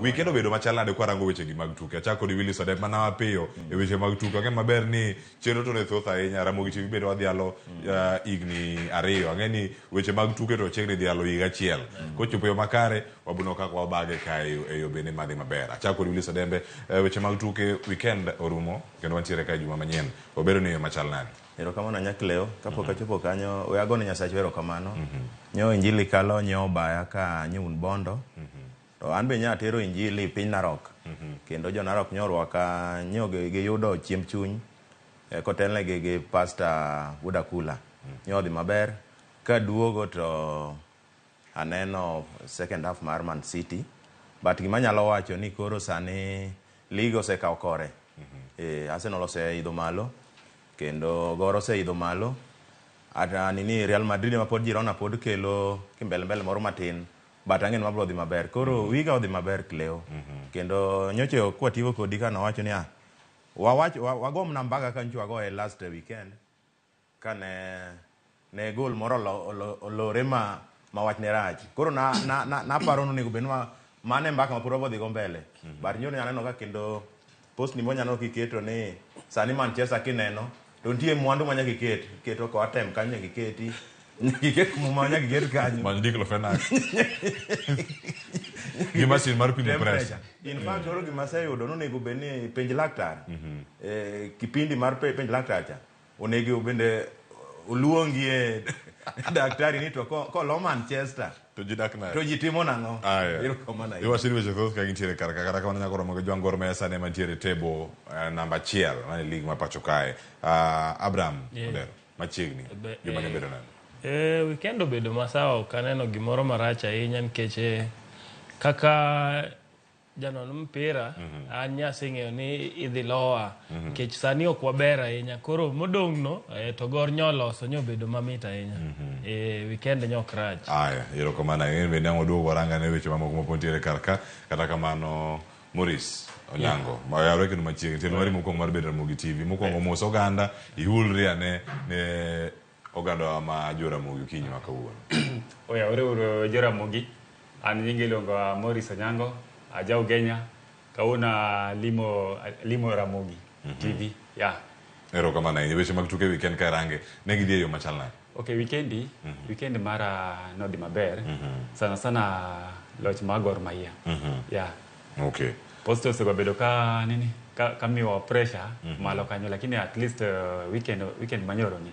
Weekend obedo machal nade kwarango weche gi mag tuke. Achako kodi Willis Odem mana mapiyo e weche mag tuke. Ang'e maber ni chenro to ne thoth ahinya. Ramogi TV bende wadhialo higni ariyo. Ang'e ni weche mag tuke to chiegni dhialo higa achiel. Kochopo yo makare wabuno kaka wabage kae e yo bende madhi maber. Achako kodi Willis Odembe weche mag tuke weekend orumo kendo wantiere kae juma manyien. Obedo ni yo machal nade? Erokamano Nyakleo, kapok achopo kanyo we agone Nyasacha erokamano. Nyo injili kalo nyo obaya ka nyo un Bondo. To an be nya atero injili piny Narok. Kendo jo Narok nyo orwaka nyo giyudo chiemb chuny kotelnegi gi Pastor Wuod Akula. Nyo odhi maber. Kaduogo to aneno second half mar Man City. But gima anyalo wacho ni koro sani league osekawo kore. Arsenal oseidho malo kendo Gor oseidho malo. Ata nini Real Madrid ema pod Girona pod kelo kimbelembele moro matin but ang'e ni mabro dhi maber. Koro wiga odhi maber Cleo. Kendo nyocha kwativo kodi ka nowacho ni ah wawach wago mana mbaka ka nyocha wagoye last weekend kane ne gol moro olore ma wach ne rach. Koro na na na naparo ni onego bed ni mano e mbaka ma pod wabodhi go mbele. But nyoro aneno ka kendo post ni monyalo kiketo ni sani Manchester kineno to nitie mwandu ma nyaka iket. Iketo Coartem kanyo nyaka iketi. Nyaka iket muma nyaka iket kanyo. Many diclofenac. Gi masin mar pimo pressure. In fact, koro gima aseyudo nonego bed ni penj laktar. Kipindi mar penj laktar cha onego bende oluongie daktari ni to kolo Manchester to ji dak nade? To ji timo nang'o? Aya. Erokamano ahinya. Iwacho ni weche thoth ka gintiere kar ka kata kamano nyako romo gi Jwang' Gor Mahia sani ema ntiere e table namba achiel mane league ma pacho kae. Abraham Odero machiegni juma ni obedo nade? Weekend obedo masawa ok aneno gimoro marach ahinya nikech kaka janon mpira an nyaseng'eyo ni idhi lowa nikech sani ok waber ahinya koro modong' no to Gor nyoloso nyobedo mamit ahinya. Weekend nyok rach. Aya, erokamano ahinya. Bende ang' waduog warang ane weche mamoko mapod nitiere kar ka. Kata kamano Maurice Onyango, oyawre kendo machiegni. Tielo mari mokwongo mar bedo Ramogi TV. Mokwongo mos oganda, ihulri ane ne ogandawa ma jo Ramogi okinyi ma kawuono. Oyawre uru jo Ramogi. An nyinga iluongo Maurice Onyango, aja Ugenya. Kawuono alimo Ramogi TV. Yeah. Erokamano ahinya. Weche mag tuke weekend ka irange, ne gidhi e yo machal nade? Okay, weekendi, weekend mara nodhi maber. Sana sana loch mar Gor Mahia. Yeah. Okay. Posta osebedo ka nini ka miwa pressure malo kanyo lakini at least weekend manyoro ni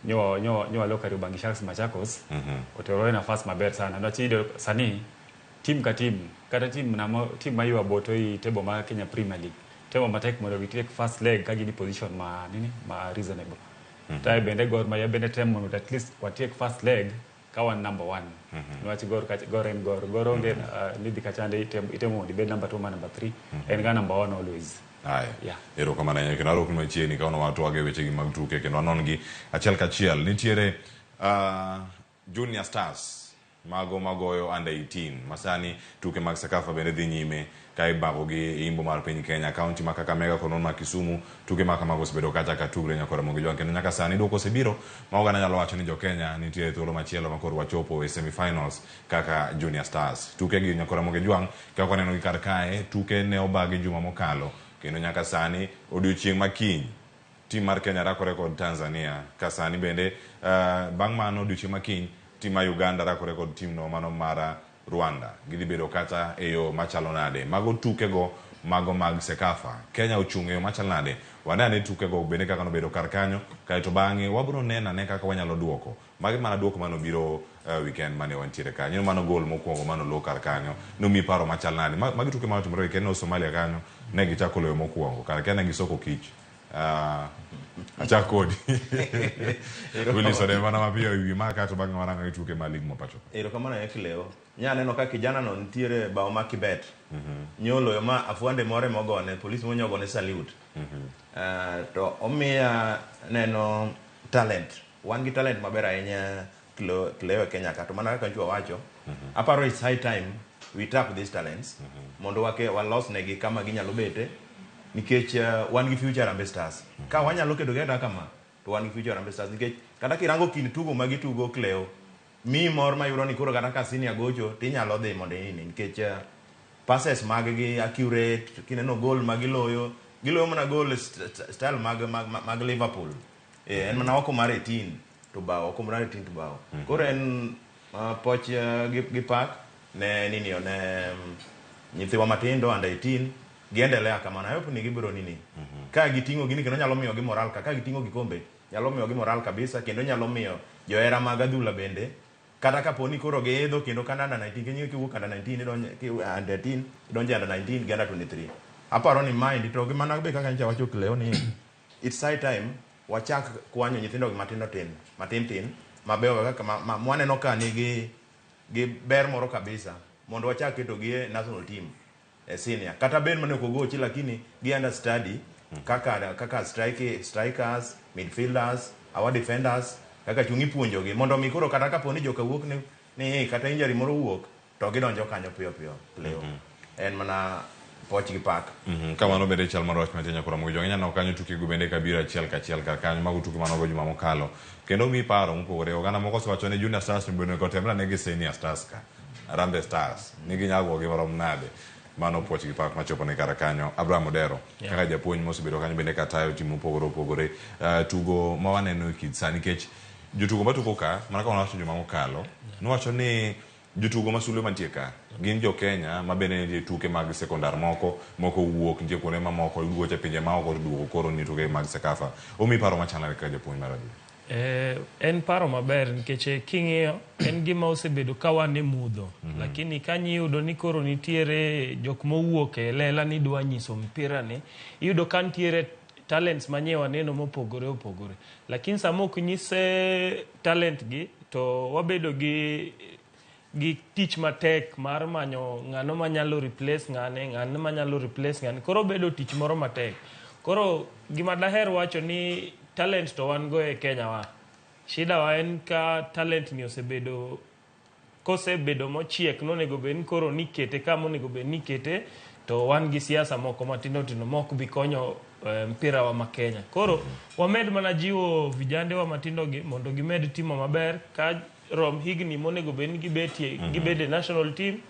nyo walo Kariobangi Sharks Machakos oterore nafas maber sana. Niwach iyudo sani team ka team kata team namo team maywa boto i table mar Kenya Premier League temo matek mondo gitiek first leg ka gin e position ma nini ma reasonable. Tae bende Gor Mahia bende temo mondo at least watiek first leg ka wan number 1. Niwach Gor ka Gor en Gor. Gor onge ni dhi kachande itemo mondo ibed number 2 ma number 3. En ga number 1 always. Aya. Yeah. Erokamano ahinya kendo arwakni machiegni ka watwag e wechegi mag tuke kendo wanon gi achiel kachiel. Nitiere Junior Stars Mago magoyo under 18 masani tuke mag CECAFA bende dhi nyime ka ibago gi imbo mar piny Kenya, kaunti ma Kakamega kod ma Kisumu. Tuke ma kamago osebedo kacha ka tugre nyakora Ramogi Jwang', kendo nyaka sani duoko osebiro ma oganda nyalo wacho ni jo Kenya nitie thuolo machielo ma koro wachopo e semi-finals kaka Junior Stars. Tuke gi nyakora Ramogi Jwang' kaka waneno gi kar kae, tuke ne obagi juma mokalo kendo nyaka sani odiochieng' ma kiny tim mar Kenya rakore kod Tanzania. Ka sani bende bang' mano odiochieng' ma kiny tim mar Uganda rakore kod tim no mano mar Rwanda. Gidhi bedo kata e yo machalo nade? Mago tukego mago mag CECAFA. Kenya ochung' e yo machalo nade? Wane ane tukego bende kaka nobedo kar kanyo, kaeto bang'e wabiro neno ane kaka wanyalo duoko. Magi mana duoko mane obiro weekend mane wantiere kanyo. Mano gol mokwongo mane olo kar kanyo. Nomiyi paro machal nade? Magi tuke mane otimore weekend no Somalia kanyo ne gichako loyo mokwongo. Kar Kenya gisoko kich. Achak kodi. Willis ode mana mapiyo e wi ma kato bang'e warango gi tuke mag lig ma pacho. Erokamano ahinya Kileo. Nya neno ka kijana no nitiere bao ma Kibet. Nyoloyo ma afwande more mogone, polis monyogone salute. To omiya neno talent. Wan gi talent maber ahinya Kileo e Kenya ka. To mana kaka nchwa wacho, aparo it's high time we tap these talents mondo wake walos negi kama ginyalo bete nikech wan gi future Harambee Stars. Ka wanyalo keto gi kata kama, to wan gi future Harambee Stars nikech kata kirango kind tugo ma gitugo Cleo, miyi mor mayudo ni koro kata ka senior gocho tinyalo dhi mondo inini nikech passes mag gi accurate, kineno goal ma giloyo, giloyo mana goal style mag Liverpool. En mana oko mar 18 to bao, oko mar 18 to bao. Koro en poch gi pak ne nini ne nyithiwa matindo under 18 giendelea kamano. I hope ni gibiro nini. Ka giting'o gini kendo nyalo miyo gi moral ka giting'o gikombe nyalo miyo gi moral kabisa kendo nyalo miyo johera mag adhula bende kata kapo ni koro giidho kendo kanda under 19 kendo kiwuok under 19 idonjo ki under 18 idonjo under 19 gi under 23. Aparo ni maendi to gi mana be kaka nyocha wacho Cleo ni it's high time wachak kwanyo nyithindo gi matindo tin matin tin mabeyo kaka mwaneno ka nigi gi ber moro kabisa mondo wachak keto gi e national team e senior kata bed mane ok ogochi lakini gi understudy kaka strikers, midfielders, our defenders kaka chung' ipuonjogi mondo mi koro kata kapo ni joka wuok ni kata injury moro wuok to gidonjo kanyo piyo piyo Cleo. En mana poch gi pak. Kamano bende chal mar wach mantie nyakora Ramogi Jwang'. Ineno kanyo tuke go bende kabiro achiel kachiel kar kanyo mago tuke manogo juma mokalo. Kendo mi paro mopogore. Oganda moko osewacho ni Junior Stars ni bende otemre ane gi Senior Stars ka. Harambee Stars. Ni ginyalo gogi marom nade. Mano puoch gi pak machopo ne kar kanyo. Abraham Odero, kaka japuonj mosebedo kanyo bende katayo tim mopogore opogore. Tugo ma waneno e kit sani nikech jotugo matugo ka, mana kaka wawacho juma mokalo, nowacho ni jotugo ma sulwe mantie ka gin jo Kenya ma bende nitie tuke mag sekondar moko, moko wuok nitie kuonde mamoko gocho e pinje maoko to duogo koro ni tuke mag CECAFA. Omiyi paro machalore kaka japuonj mar adhula? En paro maber nikech king'iyo en gima osebedo ka wan e mudho. Lakini ka iyudo ni koro nitiere jok mowuok e lela ni dwa nyiso mpira ni, iyudo ka nitiere talents manyie waneno mopogore opogore. Lakini sama ok nyis talent gi to wabedo gi tich matek mar manyo ng'ano manyalo replace ng'ane, ng'ano manyalo replace ng'ane. Koro bedo tich moro matek. Koro gima daher wacho ni talent to wan go e Kenya wa. Shida wa en ka talent ni osebedo kosebedo mochiek nonego bed ni koro nikete kama onego bed ni ikete to wan gi siasa moko matindo tindo mok bi konyo mpira wa ma Kenya. Koro wamed mana jiwo vijande wa matindo gi mondo gimed timo maber ka rom higni monego bed ni gibetie gibed e national team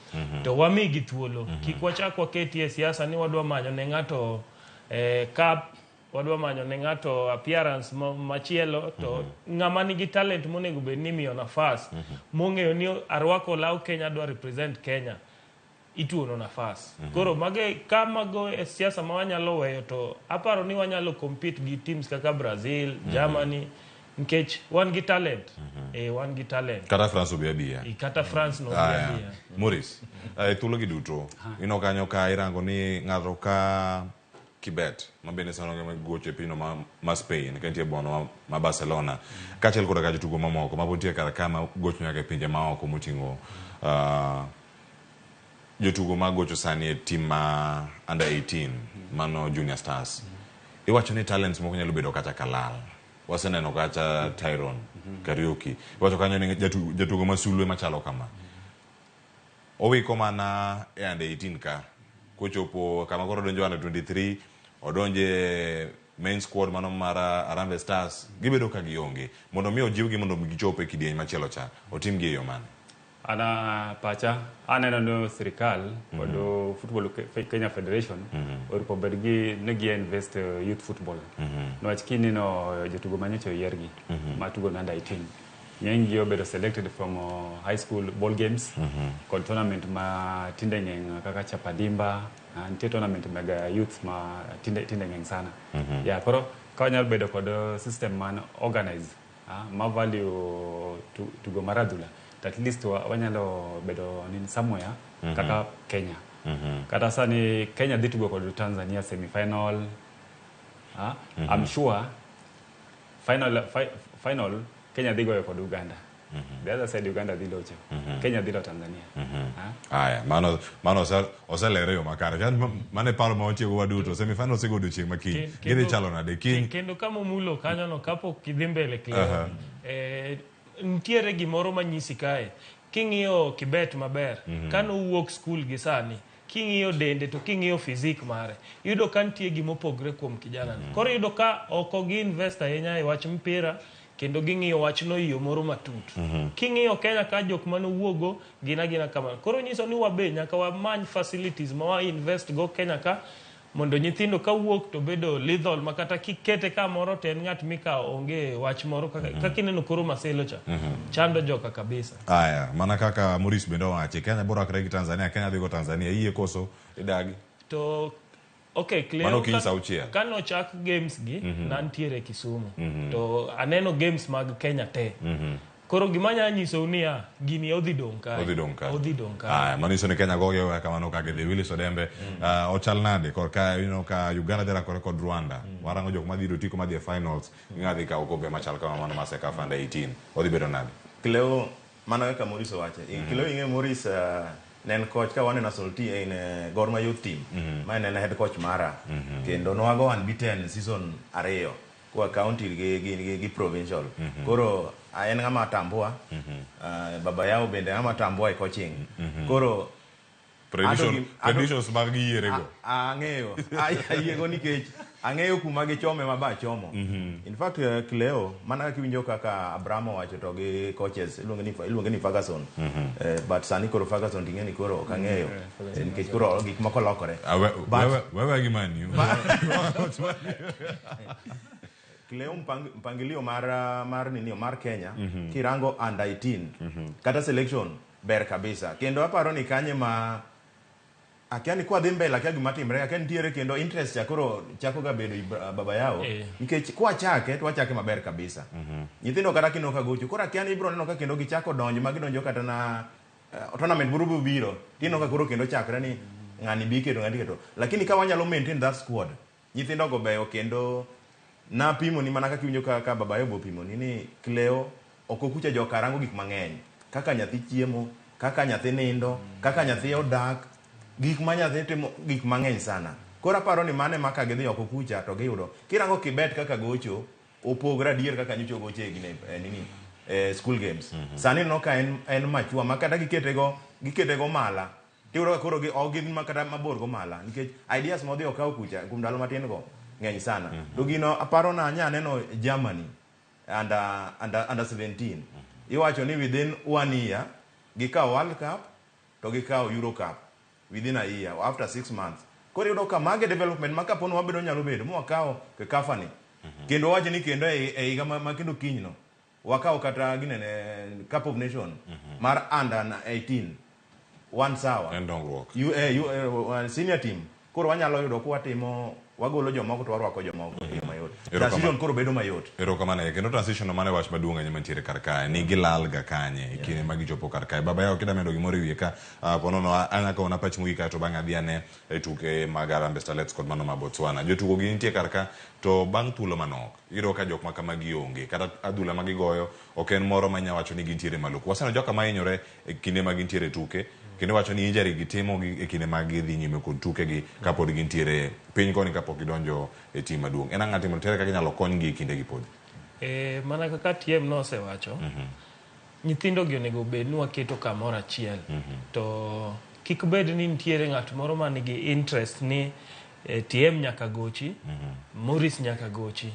to wamigi thuolo. Kik wachak waketie siasa ni wadwa manyo ne ng'ato cup, wadwa manyo ne ng'ato appearance machielo to ng'ama nigi talent monego bed ni imiyo nafas mong'eyo ni arwako law Kenya adwa represent Kenya ituono nafas. Koro mage ka mago e siasa ma wanyalo weyo to aparo ni wanyalo compete gi teams kaka Brazil, Germany nikech wan gi talent. Wan gi talent. Kata France obi abiya. Kata France no obi abiya. Maurice, thuolo gi duto ineno kanyo ka irango ni ng'ato ka Kibet ma bende sano gocho e pinyno ma Spain ka nitie bono ma Barcelona kaachiel koda ka jotugo mamoko ma pod nitie kar ka ma gocho nyaka e pinje maoko moting'o jotugo ma gocho sani e tim ma under 18 mano Junior Stars. Iwacho ni talents moko nyalo bedo kata kalal. Waseneno kacha Tyron Kariuki. Iwacho kanyo ni jatugo ma sulwe machalo kama. Owiko mana e under 18 ka. Kochopo kama koro odonjo under 23, odonje main squad mano mar Harambee Stars, gibedo ka gionge. Mondo mi ojiwgi mondo gichop e kidieny machielo cha, otimgi e yo mane? Ana pacha aneno ni sirikal kod Football Kenya Federation oripo bed gi ni gi invest youth football. Niwach kineno jotugo manyocha oyiergi matugo na under 18, ng'eny gi obedo selected from high school ball games kod tournament ma tinde ng'eny kaka Chapadimba. Nitie tournament mag youth ma tinde ng'eny sana. Yeah, koro ka wanyalo bedo kod system man organize ma value tugo mar adhula, to at least wanyalo bedo nin somewhere kaka Kenya. Kata sani Kenya dhi tugo kod Tanzania semi-final. I'm sure final Kenya dhi goyo kod Uganda. The other side Uganda dhi locho. Kenya dhi lo Tanzania. Aya, mano oselere yo makare. Mano e paro ma watiyogo waduto. Semifinal osego odiochieng' ma kiny. Gidhi chalo nade kiny? Kendo kama omulo kanyono kapok idhi mbele Cleo, nitiere gimoro manyisi kae. King'iyo Kibet maber, kanowuok skul gi sani, king'iyo dende to king'iyo physique mare, iyudo ka nitie gimopogre kuom kijana ni. Koro iyudo ka ok gi invest ahinya e wach mpira, kendo ging'iyo wachno e yo moro matut. King'iyo Kenya ka jok manowuogo gin agina kamano. Koro nyiso ni wabe nyaka wamany facilities ma wa invest go Kenya ka mondo nyithindo kawuok to bedo lethal ma kata kikete kamoro to en ng'at mikawo onge wach moro kaka ineno koro Marcelo cha chando joka kabisa. Aya, mana kaka Maurice bende owacho, Kenya biro rakre gi Tanzania, Kenya dhi go Tanzania, iyie koso idagi? To okay, Cleo, Mano kiny saa auchiel. Kanochak games gi nantiere Kisumu to aneno games mag Kenya te. Koro gima anya nyisou niya, gini odhi dong' kae. Odhi dong' kae. Odhi dong' kae. Aya, mano nyiso ni Kenya gogi oweya kamano ka gidhi. Willis Odembe, ochal nade korka you know, ka Uganda dhi rakore kod Rwanda. Warango jok madhi yudo otiko madhi e finals, ng'a dhi kawo kombe machal kama mano mar CECAFA under 18. Odhi bedo nade? Cleo, mano kaka Maurice owacho. Cleo ing'e Maurice ne en coach ka wan e national team in Gor Mahia youth team. Ma ne en head coach mara. Kendo nwago unbeaten season 2 kwa county gi provincial. Koro en ng'ama tambua. Baba yao bende ng'ama tambua e coaching. Koro Predictions mag giyierego. Ang'eyo. Ayiego nikech ang'eyo kuma gichome ma ba chomo. In fact, Cleo, mana kaka iwinjo kaka Abraham owacho to gi coaches iluonge ni Ferguson. But sani koro Ferguson ting'e ni koro ok ang'eyo. Nikech koro gik moko lokore. Wewe gi Man U. Cleo mpangilio mar nini mar Kenya kirango under 18 kata selection ber kabisa. Kendo aparo ni kanye ma akia ni kwa dhi mbele akia gima timre, akia nitiere kendo interest cha koro chako ga bedo baba yao. Nikech kwa chake to wachake maber kabisa. Nyithindo kata kineno ka gocho koro akia ni ibro neno ka kendo gichako donjo ma gidonjo kata na tournament biro biro tineno ka koro kendo chakre ni ng'ani bi keto ng'ani keto. Lakini ka wanyalo maintain that squad, nyithindo go beyo kendo napimo ni mana kaka iwinjo ka baba yao opimo ni Cleo ok okucha joka rango gik mang'eny kaka nyathi chiemo, kaka nyathi nindo, kaka nyathi odak, gik ma nyathi timo gik mang'eny sana. Koro aparo ni mane ma ka gidhi oko kucha to giyudo. Kirango Kibet kaka gocho, opogre adier kaka nyocha ogocho e gine, nini, school games. Sani ineno ka en machua ma kata giketego mala. Tiyudo ka koro ok gin ma kata mabor go mala nikech ideas modhi okaw kucha kuom ndalo matin go ng'eny sana. To gino aparo na anya neno Germany under 17. Iwacho ni within 1 year gikawo World Cup to gikawo Euro Cup within a year or after 6 months. Koro iyudo ka mage development ma kapo ni wabedo nyalo bedo mwakawo CECAFA ni. Kendo wacho ni kendo e higa ma kendo kiny no wakawo kata ginene Cup of Nation mar under 18 one sawa. En dongruok. Senior team koro wanyalo yudo kwa watimo wagolo jomoko to warwako jomoko e yo mayot. Transition koro bedo mayot. Erokamano. Kendo transition mane wach maduong' ahinya mantiere kar kae ni gilal ga kanye e kinde ma gichopo kar kae. Baba yao kida medo gimoro e wiye ka ponono an akawo na pach mogik kae to bang'e adhi ane e tuke mag Harambee Starlets kod mano ma Botswana. Jotugo gi nitie kar ka to bang' thuolo manok iyudo ka jok ma kamagi onge kata adhula ma gigoyo ok en moro ma inya wacho ni gintiere malo. Waseneno joka ma hinyore e kinde ma gintiere e tuke kendo wacho ni injury gitimo gi e kinde ma gidhi nyime kod tukegi kapod gintiere piny koni kapok gidonjo e team maduong'. En ang'o timo tere kaka inyalo konygi e kinde gi pod? E, mana kaka TM nosewacho, nyithindo gi onego bed ni waketo kamoro achiel. To kik bed ni nitiere ng'at moro ma nigi interest ni TM nyaka gochi, Morris nyaka gochi.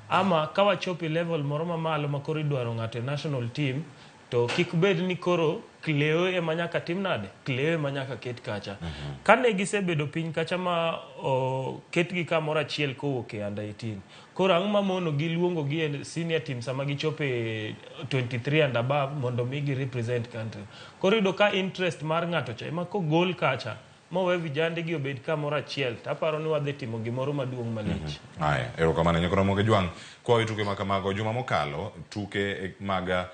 Ama ka wachopo e level moro mamalo ma koro idwaro ng'ato e national team, to kik bed ni koro Cleo ema nyaka tim nade? Cleo ema nyaka ket kacha. Kane gisebedo piny kacha ma oketgi kamoro achiel kowuok e under 18, koro ang'o mamono gi luongo gi e senior team sama gichopo e 23 and above mondo mi gi represent country. Koro iyudo ka interest mar ng'ato cha ema kogol kacha mowe vijande gi obed kamoro achiel, to aparo ni wadhi timo gimoro maduong' malich. Aya, erokamano nyakora Ramogi Jwang'. Kwa tuke ma kamago juma mokalo, tuke mag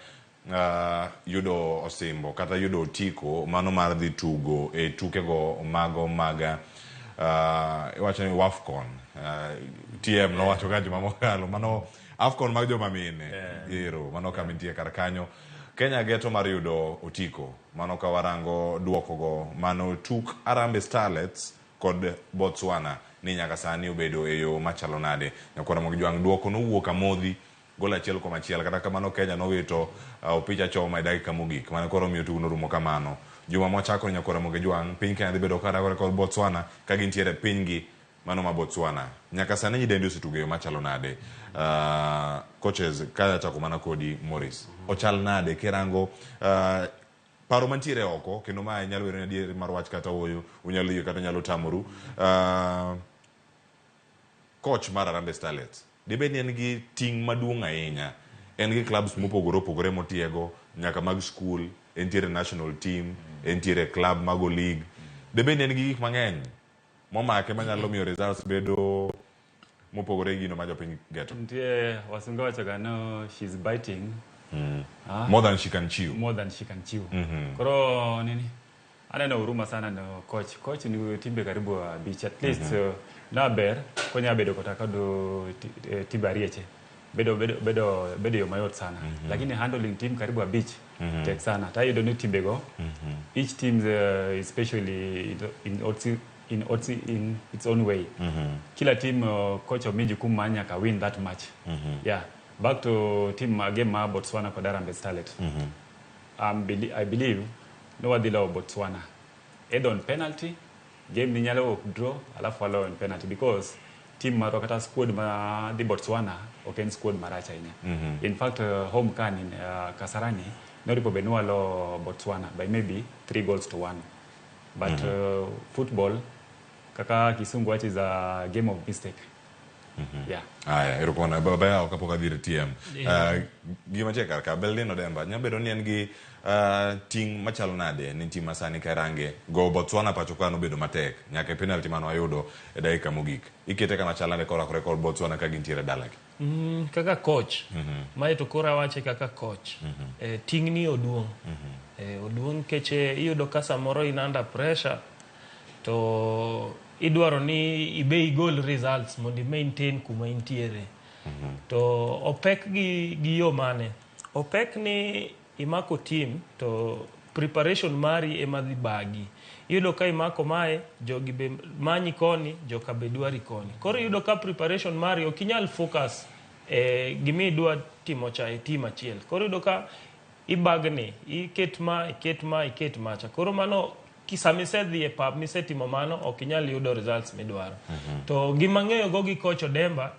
yudo osimbo kata yudo otiko mano mar dhi tugo e tukego mago mag iwacho ni WAFCON. TM nowacho ka juma mokalo mano AFCON mag joma mine. Ero, mano kama nitie kar kanyo. Kenya geto mar yudo otiko. Mano ka warango duokogo mano tuk Harambee Starlets kod Botswana ni nyaka sani obedo e yo machalo nade. Nyakwara Ramogi Jwang' duoko nowuok amodhi gol 1-1 kata kamano Kenya nowito opich achoma e dakika mogik mane koro omiyo tugo norumo kamano. Juma mwachako nyakwara Ramogi Jwang' piny Kenya dhi bedo karakore kod Botswana ka gintiere pinygi mano ma Botswana. Nyaka sani nyidendi osetugo e yo machalo nade? Coaches ka achako mana kodi Morris. Ochal nade kirango paro mantiere oko kendo mae nyalo bedo ni adier mar wach kata ooyo, unyalo yie kata unyalo tamoru. Coach mar Harambee Starlets dibed ni en gi ting' maduong' ahinya. En gi clubs mopogore opogore motiego nyaka mag school, entiere national team, entiere club mago league. Dibed ni en gi gik mang'eny momake manyalo miyo results bedo mopogore gi gino ma jopiny geto. Nitie wasungu wachoga no she's biting More than she can chew. More than she can chew. Koro nini aneno huruma sana no coach. Coach ni timbe karibu abich at least. Na ber konya bedo kota kod timbe arieche bedo bedo bedo bedo yo mayot sana. Lakini handling team karibu abich tek sana. Tayudo ni timbe go each team especially in its own way. Kila team coach omi jukumu mar nyaka win that match. Yeah. Back to team game ma Botswana kod Harambee Starlet. I believe no wadhi loyo Botswana either on penalty, game ni nyalo ok draw alafu waloyo on penalty because team marwa kata squad ma dhi Botswana ok en squad marach ahinya. In fact home kan in Kasarani noripo bed ni walo Botswana by maybe 3 goals to 1, but football kaka kisungu wacho is a game of mistake. Yeah. Aya, erokamano baba yao kapok adhi ir TM. Yeah. Gima chiek kar ka Beldin Odemba nyalo bedo ni en gi ting' machalo nade ni team masani karange go Botswana pacho ka nobedo matek nyaka e penalty mane wayudo e dakika mogik. Ikete kama chal nade korakore kod Botswana ka gintiere dalagi? Kaka coach, mae to koro awache kaka coach, ting'ni oduong'. Oduong' nikech iyudo ka samoro in under pressure to idwaro ni ibe igol results mondo i maintain kuma intiere. To opek gi yo mane? Opek ni imako team to preparation mari ema dhi bagi. Iyudo ka imako mae, jogi be manyi koni, joka be dwari koni. Koro iyudo ka preparation mari ok inyal focus e gima idwa timo cha e team achiel. Koro iyudo ka ibagni, iket ma, iket ma, iket macha. Koro mano sama isedhi e pap misetimo mano ok inyal yudo results midwaro. To gima ang'eyo go gi coach Odemba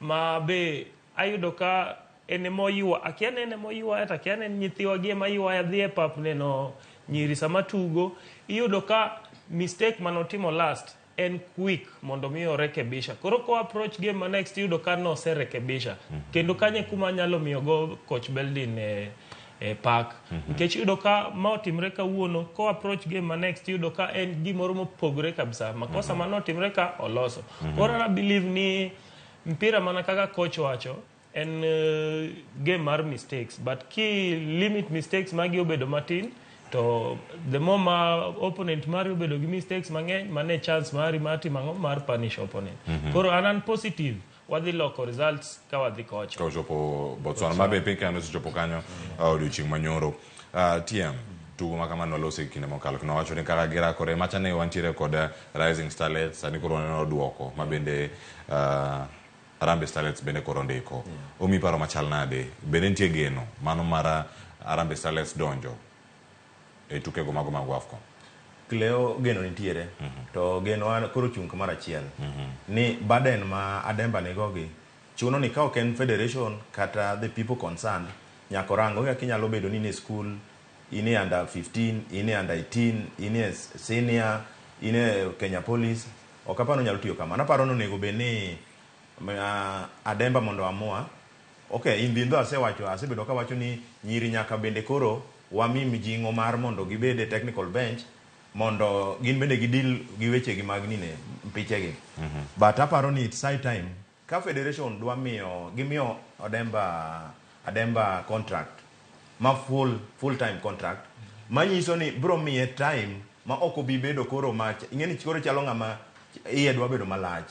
ma be ayudo ka en ema oywa, akia ni en ema oywaya to akia ni en nyithiwa gi ema ywaya dhi e pap neno nyiri sama tugo. Iyudo ka mistake manotimo last en quick mondo mi orekebisha. Koro ko approach game ma next iyudo ka noserekebisha. Kendo kanyo e kuma anyalo miyo go coach Beldin e pak. Nikech iyudo ka ma otimre kawuono, ko approach game ma next iyudo ka en gimoro mopogore kabisa. Makosa manotimre ka oloso. Koro an I believe ni mpira mana kaka coach wacho en game mar mistakes, but ki limit mistakes magi obedo matin to the more ma opponent mari obedo gi mistakes mang'eny mane chance mari mar timo ang'o mar punish opponent. Koro an positive wadhi loko results ka wadhi kocha. Ka ochopo Botswana ma be piny Kenya nosechopo kanyo odiochieng' manyoro. TM tugo ma kamano noloso e kinde mokalo kendo wacho ni kaka girakore macha ne wantiere kod Rising Starlets sani koro waneno duoko ma bende Harambee Starlets bende koro ndiko. Omi paro machal nade? Bende nitie geno mano mar Harambee Starlets donjo e tukego mago mag AFCON? Cleo geno nitiere to geno an koro chung' kamoro achiel ni burden ma Ademba nigogi chuno ni ka ok en federation kata the people concerned nyaka orang kaka inyalo bedo ni in e school in e under 15 in e under 18 in e senior in e Kenya Police ok aparo ni onyalo tiyo kamano aparo ni onego bed ni Ademba mondo amua okay in bindho asewacho asebedo kawacho ni nyiri nyaka bende koro wami mijing'o mar mondo gibed e technical bench mondo gin bende gidil gi wechegi mag nine mpichegi but aparo ni it's high time ka federation dwa miyo gimiyo Odemba Ademba contract ma full time contract manyiso ni bro miye time ma ok obi bedo koro ma ing'e ni koro chalo ng'ama iye dwa bedo malach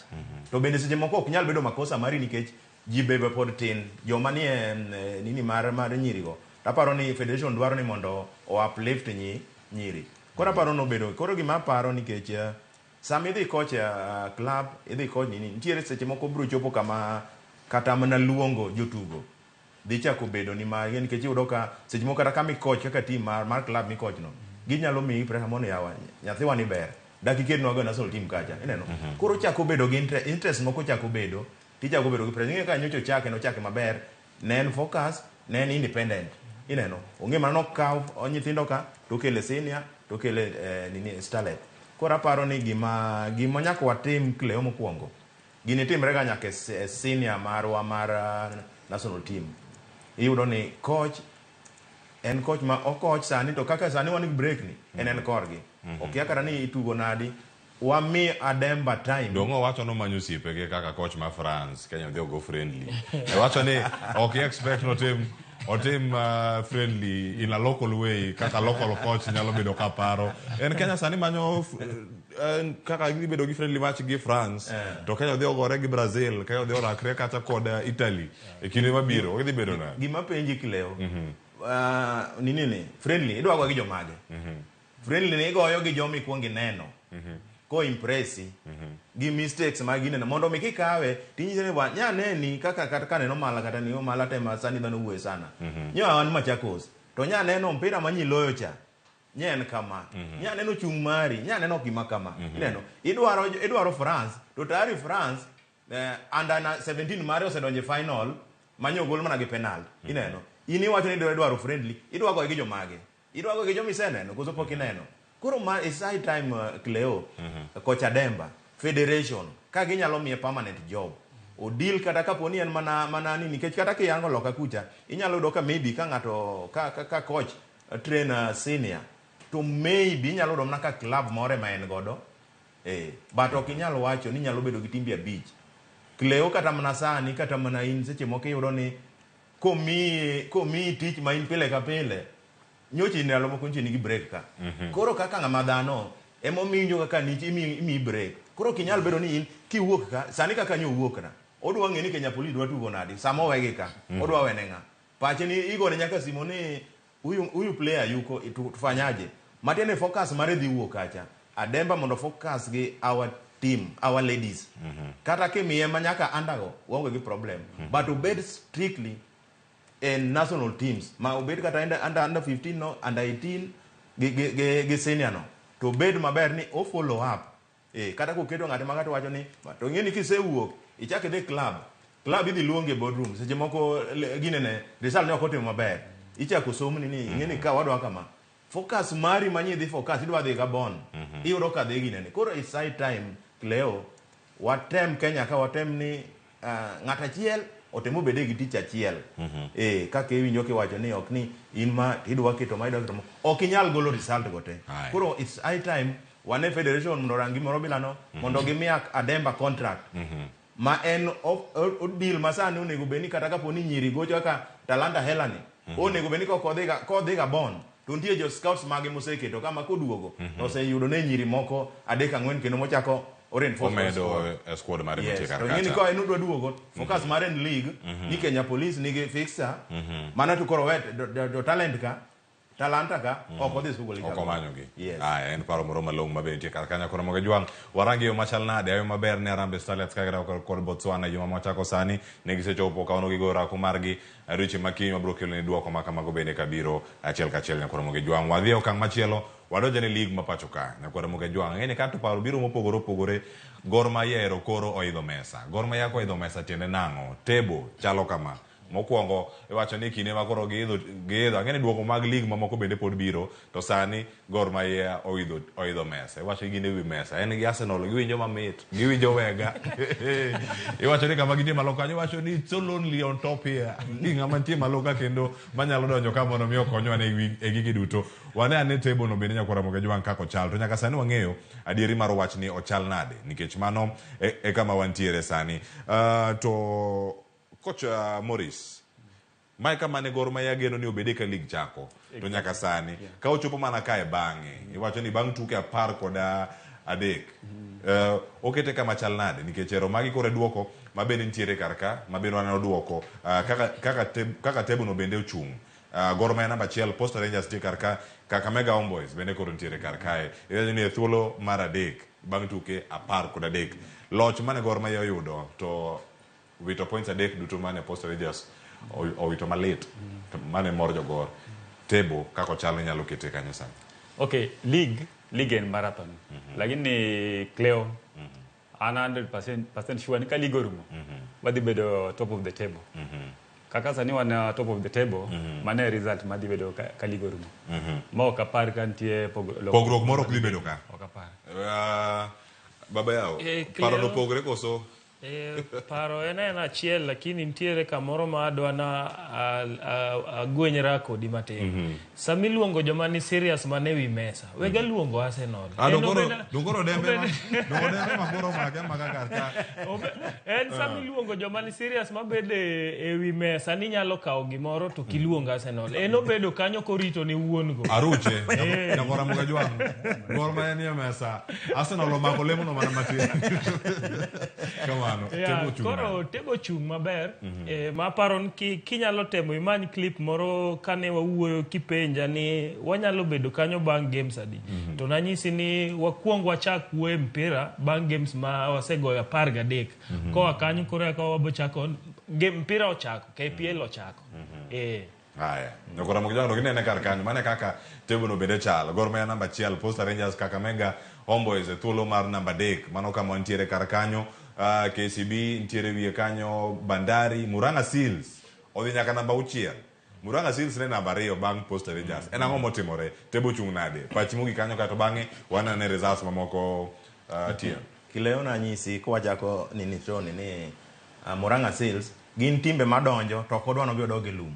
to bende seche moko ok nyal bedo makosa mari nikech ji bebe pod tin joma nie nini mar nyirigo aparo ni federation dwaro ni mondo o uplift nyiri koro aparo nobedo koro gima aparo nikech sama idhi coach club idhi coach nini nitiere seche moko biro chopo kama kata mana luongo jotugo dhi chako bedo ni ma nikech iyudo ka seche moko kata kama ikoch kaka team mar club mikoch no ginyalo miyi pressure mondo yawa nyathiwa ni ber dak iketnwa go national team kacha ineno koro chako bedo gi interest moko chako bedo tichako bedo gi pressure ing'e ka nyocha ochake nochake maber ne en focus ne en independent ineno onge mana nokaw nyithindo ka to okele senior to okele nini starlet koro aparo ni gima nyaka watim Cleo mokwongo gini timre ga nyaka e senior marwa mar national team iyudo ni coach en coach ma okoch sani to kaka sani wan gi break ni en korgi okia kata ni itugo nadi wami Ademba time Dongo wacho no manyo osiepege kaka coach ma France Kenya odhi ogo friendly e wacho ni ok expect notim otim friendly in a local way kaka local coach nyalo bedo ka paro en Kenya sani manyo kaka gidhi bedo gi friendly match gi France to Kenya odhi ogore gi Brazil Kenya odhi orakre kata kod Italy e kinde mabiro gidhi bedo nade gima penji Cleo nini friendly idwa go gi jomage friendly ni igoyo gi joma ikuongo ineno ko impressi gi mistakes ma gineno mondo mi kikawe tinyise ni bwana nya neni kaka kata kaneno mala kata ni mala tema sani dhano wuoye sana nya wan Machakos to nya neno mpira manyi loyo cha nya en kama nya neno chung mari nya neno gima kama ineno idwaro France to tayari France under 17 mari osedonje final manyo gol mana gi penalty ineno in iwacho ni idwaro friendly idwa goyo gi jomage idwa goyo gi jomiseneno koso pok ineno koro ma is high time Cleo coach Ademba federation ka ginyalo miye permanent job odil kata kapo ni en mana nini nikech kata kiyango loka kucha inyalo yudo ka maybe ka ng'ato ka coach trainer senior to maybe inyalo yudo mana ka club moro ema en godo but ok inyal wacho ni inyalo bedo gi timbe 5 Cleo kata mana sani kata mana in seche moko iyudo ni komiyi tich ma in pile ka pile nyocha ndalo moko nitie nigi break ka koro kaka ng'ama dhano emomiyo iwinjo kaka imiyi break koro ok inyal bedo ni in kiwuok ka sani kaka nyo owuok na odwa ng'e ni Kenya Police dwa tugo nadi sama owegi ka odwa wene ng'a pache ni igone nyaka simu ni huyu player yuko tufanyaje matiende focus mare dhi wuok kacha Ademba mondo focus gi our team our ladies kata kimiye ma nyaka andago waonge gi problem but obed strictly in national teams ma obed kata under 15 no under 18 gi senior no to obed maber ni o follow up kata koketo ng'ate ma ng'ato wacho ni to ing'e ni kisewuok ichak idhi club idhi luongi e boardroom seche moko ginene result ne ok otimo maber ichako somni ni ing'e ni ka wadwa kama focus mari manyi dhi focus idwa dhi Gabon iyudo ka dhi ginene koro it's high time Cleo watem Kenya ka watem ni ng'at achiel otemo bede gi tich achiel kaka iwinjo kiwacho ni ok ni in ma idwa keto ma idwa keto ma ok inyal golo result go te koro it's high time wane federation mondo orang gimoro bilano mondo gimiya Ademba contract ma en o deal ma sani onego bed ni kata kapo ni nyiri gocho kaka Talanta Helani onego bed ni kodhi Gabon to nitie jo scouts mage moseketo kama koduogo to oseyudo ne nyiri moko 3 4 kendo mochako omedo e squad mare mantie kar kacha. To ka en odwa duogo focus mare en league ni Kenya Police nigi fixture mana to koro wet jo talent ka Talanta ka ok odhi Super League. Ok omanyogi. Yes. Aya, en paro moro malong'o mabe nitie kar kanyo koro moga jwang' warangi yo machal nade ayo maber ne Harambee Starlets ka gidago kod Botswana e juma mwachako sani ne gisechopo kawuono gigoyo orako margi odiochieng' ma kiny wabiro kelo ni duoko ma kamago bende kabiro achiel kachiel nyakwar Ramogi Jwang'. Wadhi e okang' machielo wadonjo ne league ma pacho ka nyakwar Ramogi Jwang'. Ang'e ni ka to paro biro mopogore opogore Gor Mahia ero koro oidho mesa. Gor Mahia koidho mesa tiende nang'o? Table chalo kama. Mokwongo iwacho ni kinde ma koro giidho giidho ang'e ni duoko mag league mamoko bende pod biro to sani Gor Mahia oidho oidho mesa. Iwacho ni gin ewi mesa. En gi Arsenal giwinjo mamit, giwinjo wega. Iwacho ni kama gintie malo kanyo iwacho ni it's so lonely on top here. Ni ng'ama nitie malo ka kendo manyalo donjo ka mondo mi okonywa ne e gigi duto. Wane ane table no bende nyakwar Ramogi Ajwang' kaka ochal. To nyaka sani wang'eyo adieri mar wach ni ochal nade nikech mano e, e kama wantiere sani. To Coach Morris, mae kama ne Gor Mahia geno ni obede ka league chako to nyaka sani ka ochopo mana kae bang'e iwacho ni bang' tuke 13 okete kama chal nade nikech ero magi koro e duoko ma bende nitiere kar ka ma bende waneno duoko kaka table no bende ochung'. Gor Mahia namba 1, Posta Rangers nitie kar ka, Kakamega Homeboyz bende koro nitiere kar kae. Iwacho ni e thuolo mar 3 bang' tuke 13. Loch mane Gor Mahia oyudo to wito points 3 duto mane Posta Rangers owito malit to mane mor jogor. Table kaka ochal inyalo kete kanyo sani. Okay, league en marathon. Lakini Cleo an 100% sure ni ka league orumo wadhi bedo top of the table. Kaka sani wan top of the table, mano e result madhi bedo ka league orumo. Ma ok apar ka nitie pogruok moro ok dhi bedo ka. Ok apar. Baba yao, paro no pogre koso? Paro en achiel lakini nitiere kamoro ma adwa na agwenyra kodi matin. Sama iluongo joma ni serious man ewi mesa, wega luongo Arsenal. Dongoro dembe ma koro make maka kar ka. En sama iluongo joma ni serious mabedo ewi mesa ni nyalo kawo gimoro to kiluongo Arsenal. En obedo kanyo korito ni wuon go. Aruche, nyakora Ramogi Ajwang'. Gor Mahia nie mesa. Arsenal omako lemono mana matin. Kamano, table ochung' koro table ochung' maber. Ma aparo ni kinyalo temo imany clip moro kane wawuoyo kipenja ni wanyalo bedo kanyo bang' games adi. To nanyisi ni wakuong wachak wuoyo e mpira bang' games ma wasegoyo 13. Koa kanyo koro eka wabo chako game mpira ochako, KPL ochako. Haya, nyakora Ramogi Ajwang' to ginene kar kanyo. Mano e kaka table no bende chal. Gor Mahia namba 1, Posta Rangers, Kakamega Homeboyz e thuolo mar namba 3. Mano kama wantiere kar kanyo. KCB nitiere wiye kanyo, Bandari, Murang'a Seals odhi nyaka namba 6. Murang'a Seals ne namba 2 bang' Posta Rangers. En ang'o motimore? Table ochung' nade? Pachi mogik kanyo kato bang'e wanane results mamoko TM. Kileo nanyisi kwachako nini choni ni Murang'a Seals gin timbe madonjo to ok odwa nobi odog e lum.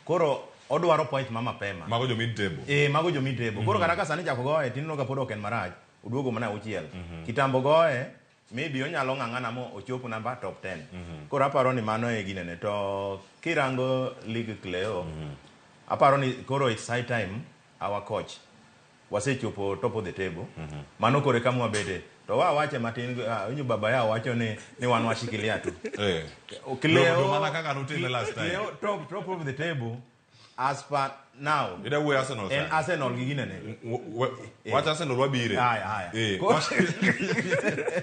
Koro odwaro point ma mapema. Mago jo mid table. Mago jo mid table. Koro kata ka sani chako goye tineno ka pod ok en marach, oduogo mana 6. Kitambo goye maybe onyalo ng'ang'ana mo ochop namba top 10. Koro aparo ni mano e ginene to kirango league Cleo, aparo ni koro it's high time our coach wasechopo top of the table. Mano koro e kama wabete. To wa wache matin winjo baba yao wacho ni wan washikilia tu. Cleo, Do mana kaka nutime last time. Cleo top of the table as per now. Ida wuoyo Arsenal En sani. Arsenal gi ginene. Wach Arsenal wabire. Haya, haya.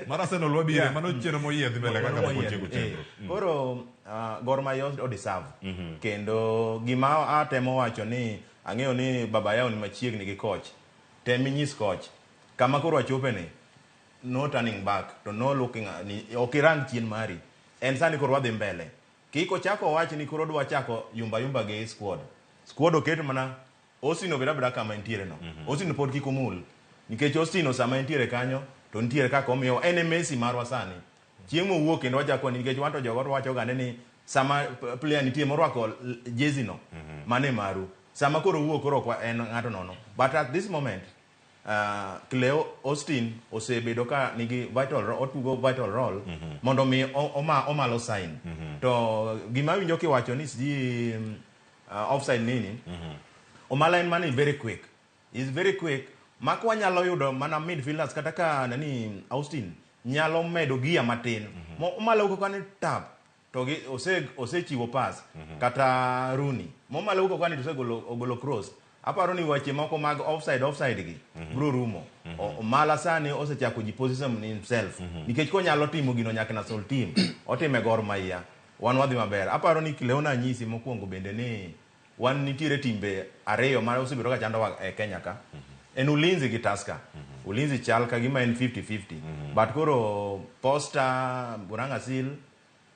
Mar Arsenal wabire, mano chenro moyiedhi mbele kaka Mano pok moyiedhi. otieko chenro. Koro Gor Mahia o deserve. Kendo gima atemo wacho ni ang'eyo ni baba yao ni machiegni gi coach. Tem inyis coach kama koro wachope ni no turning back to no looking ni ok irang chien mari. En sani koro wadhi mbele. Kik ochako wach ni koro odwa chako yumba yumba gi squad. Squad oket mana Austin obed abeda kama entiere no. Austin pod kik omul. Nikech Austin sama entiere kanyo to nitiere kaka omiyo en e Messi marwa sani. Chieng' mowuok kendo wachako nikech wan to jogo wacho gande ni sama player nitie morwako jezi no mano e maru. Sama koro owuok koro ok en ng'ato nono. But at this moment Cleo Austin osebedo ka nigi vital otugo vital role mondo mi omalo sign. To gima awinjo kiwacho ni sijui offside nini Omala en mani very quick. Is very quick. Mak wanyalo yudo mana midfielders kata ka nani Austin nyalo medo gia matin. Mo Omala wuok kani tap to gi osechiwo pass kata Rooney. Momala wuok kani to osegolo ogolo cross. Aparo ni weche moko mag offside offside gi biro rumo. Omala sani osechako ji position himself. Nikech konyalo timo gino nyaka national team, otime Gor Mahia. Wan wadhi maber. Aparo ni Cleona anyisi mokwongo bende ni wan nitiere timbe ariyo ma osebedo ka chandowa e Kenya ka. En Ulinzi gi Tusker. Ulinzi chal ka gima en 50-50. But koro Posta, Murang'a Seal,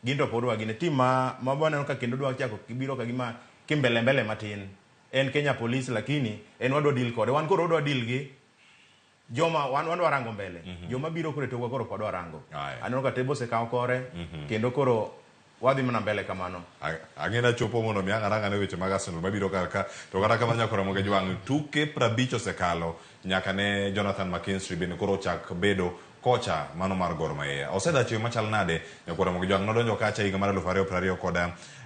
gin to pod wagine. Team ma waneno ka kendo dwa chako biro ka gima kimbele mbele matin. En Kenya Police lakini en wadwa deal kode. Wan koro wadwa deal gi joma wan wadwa rango mbele. Joma biro koro e tokwa koro ok wadwa rango. Aneno ka Tebo osekawo kore kendo koro wadhi mana mbele kamano. Ang'e na chopo mondo mi ang' arang ane weche mag Arsenal mabiro kar ka to kata kamano nyaka Ramogi Jwang' tuke 50 osekalo nyaka ne Jonathan McKinstry bende koro ochak bedo kocha mano mar Gor Mahia. Osedhacho yo machal nade nyaka Ramogi Jwang' nodonjo kacha higa mar 2022 kod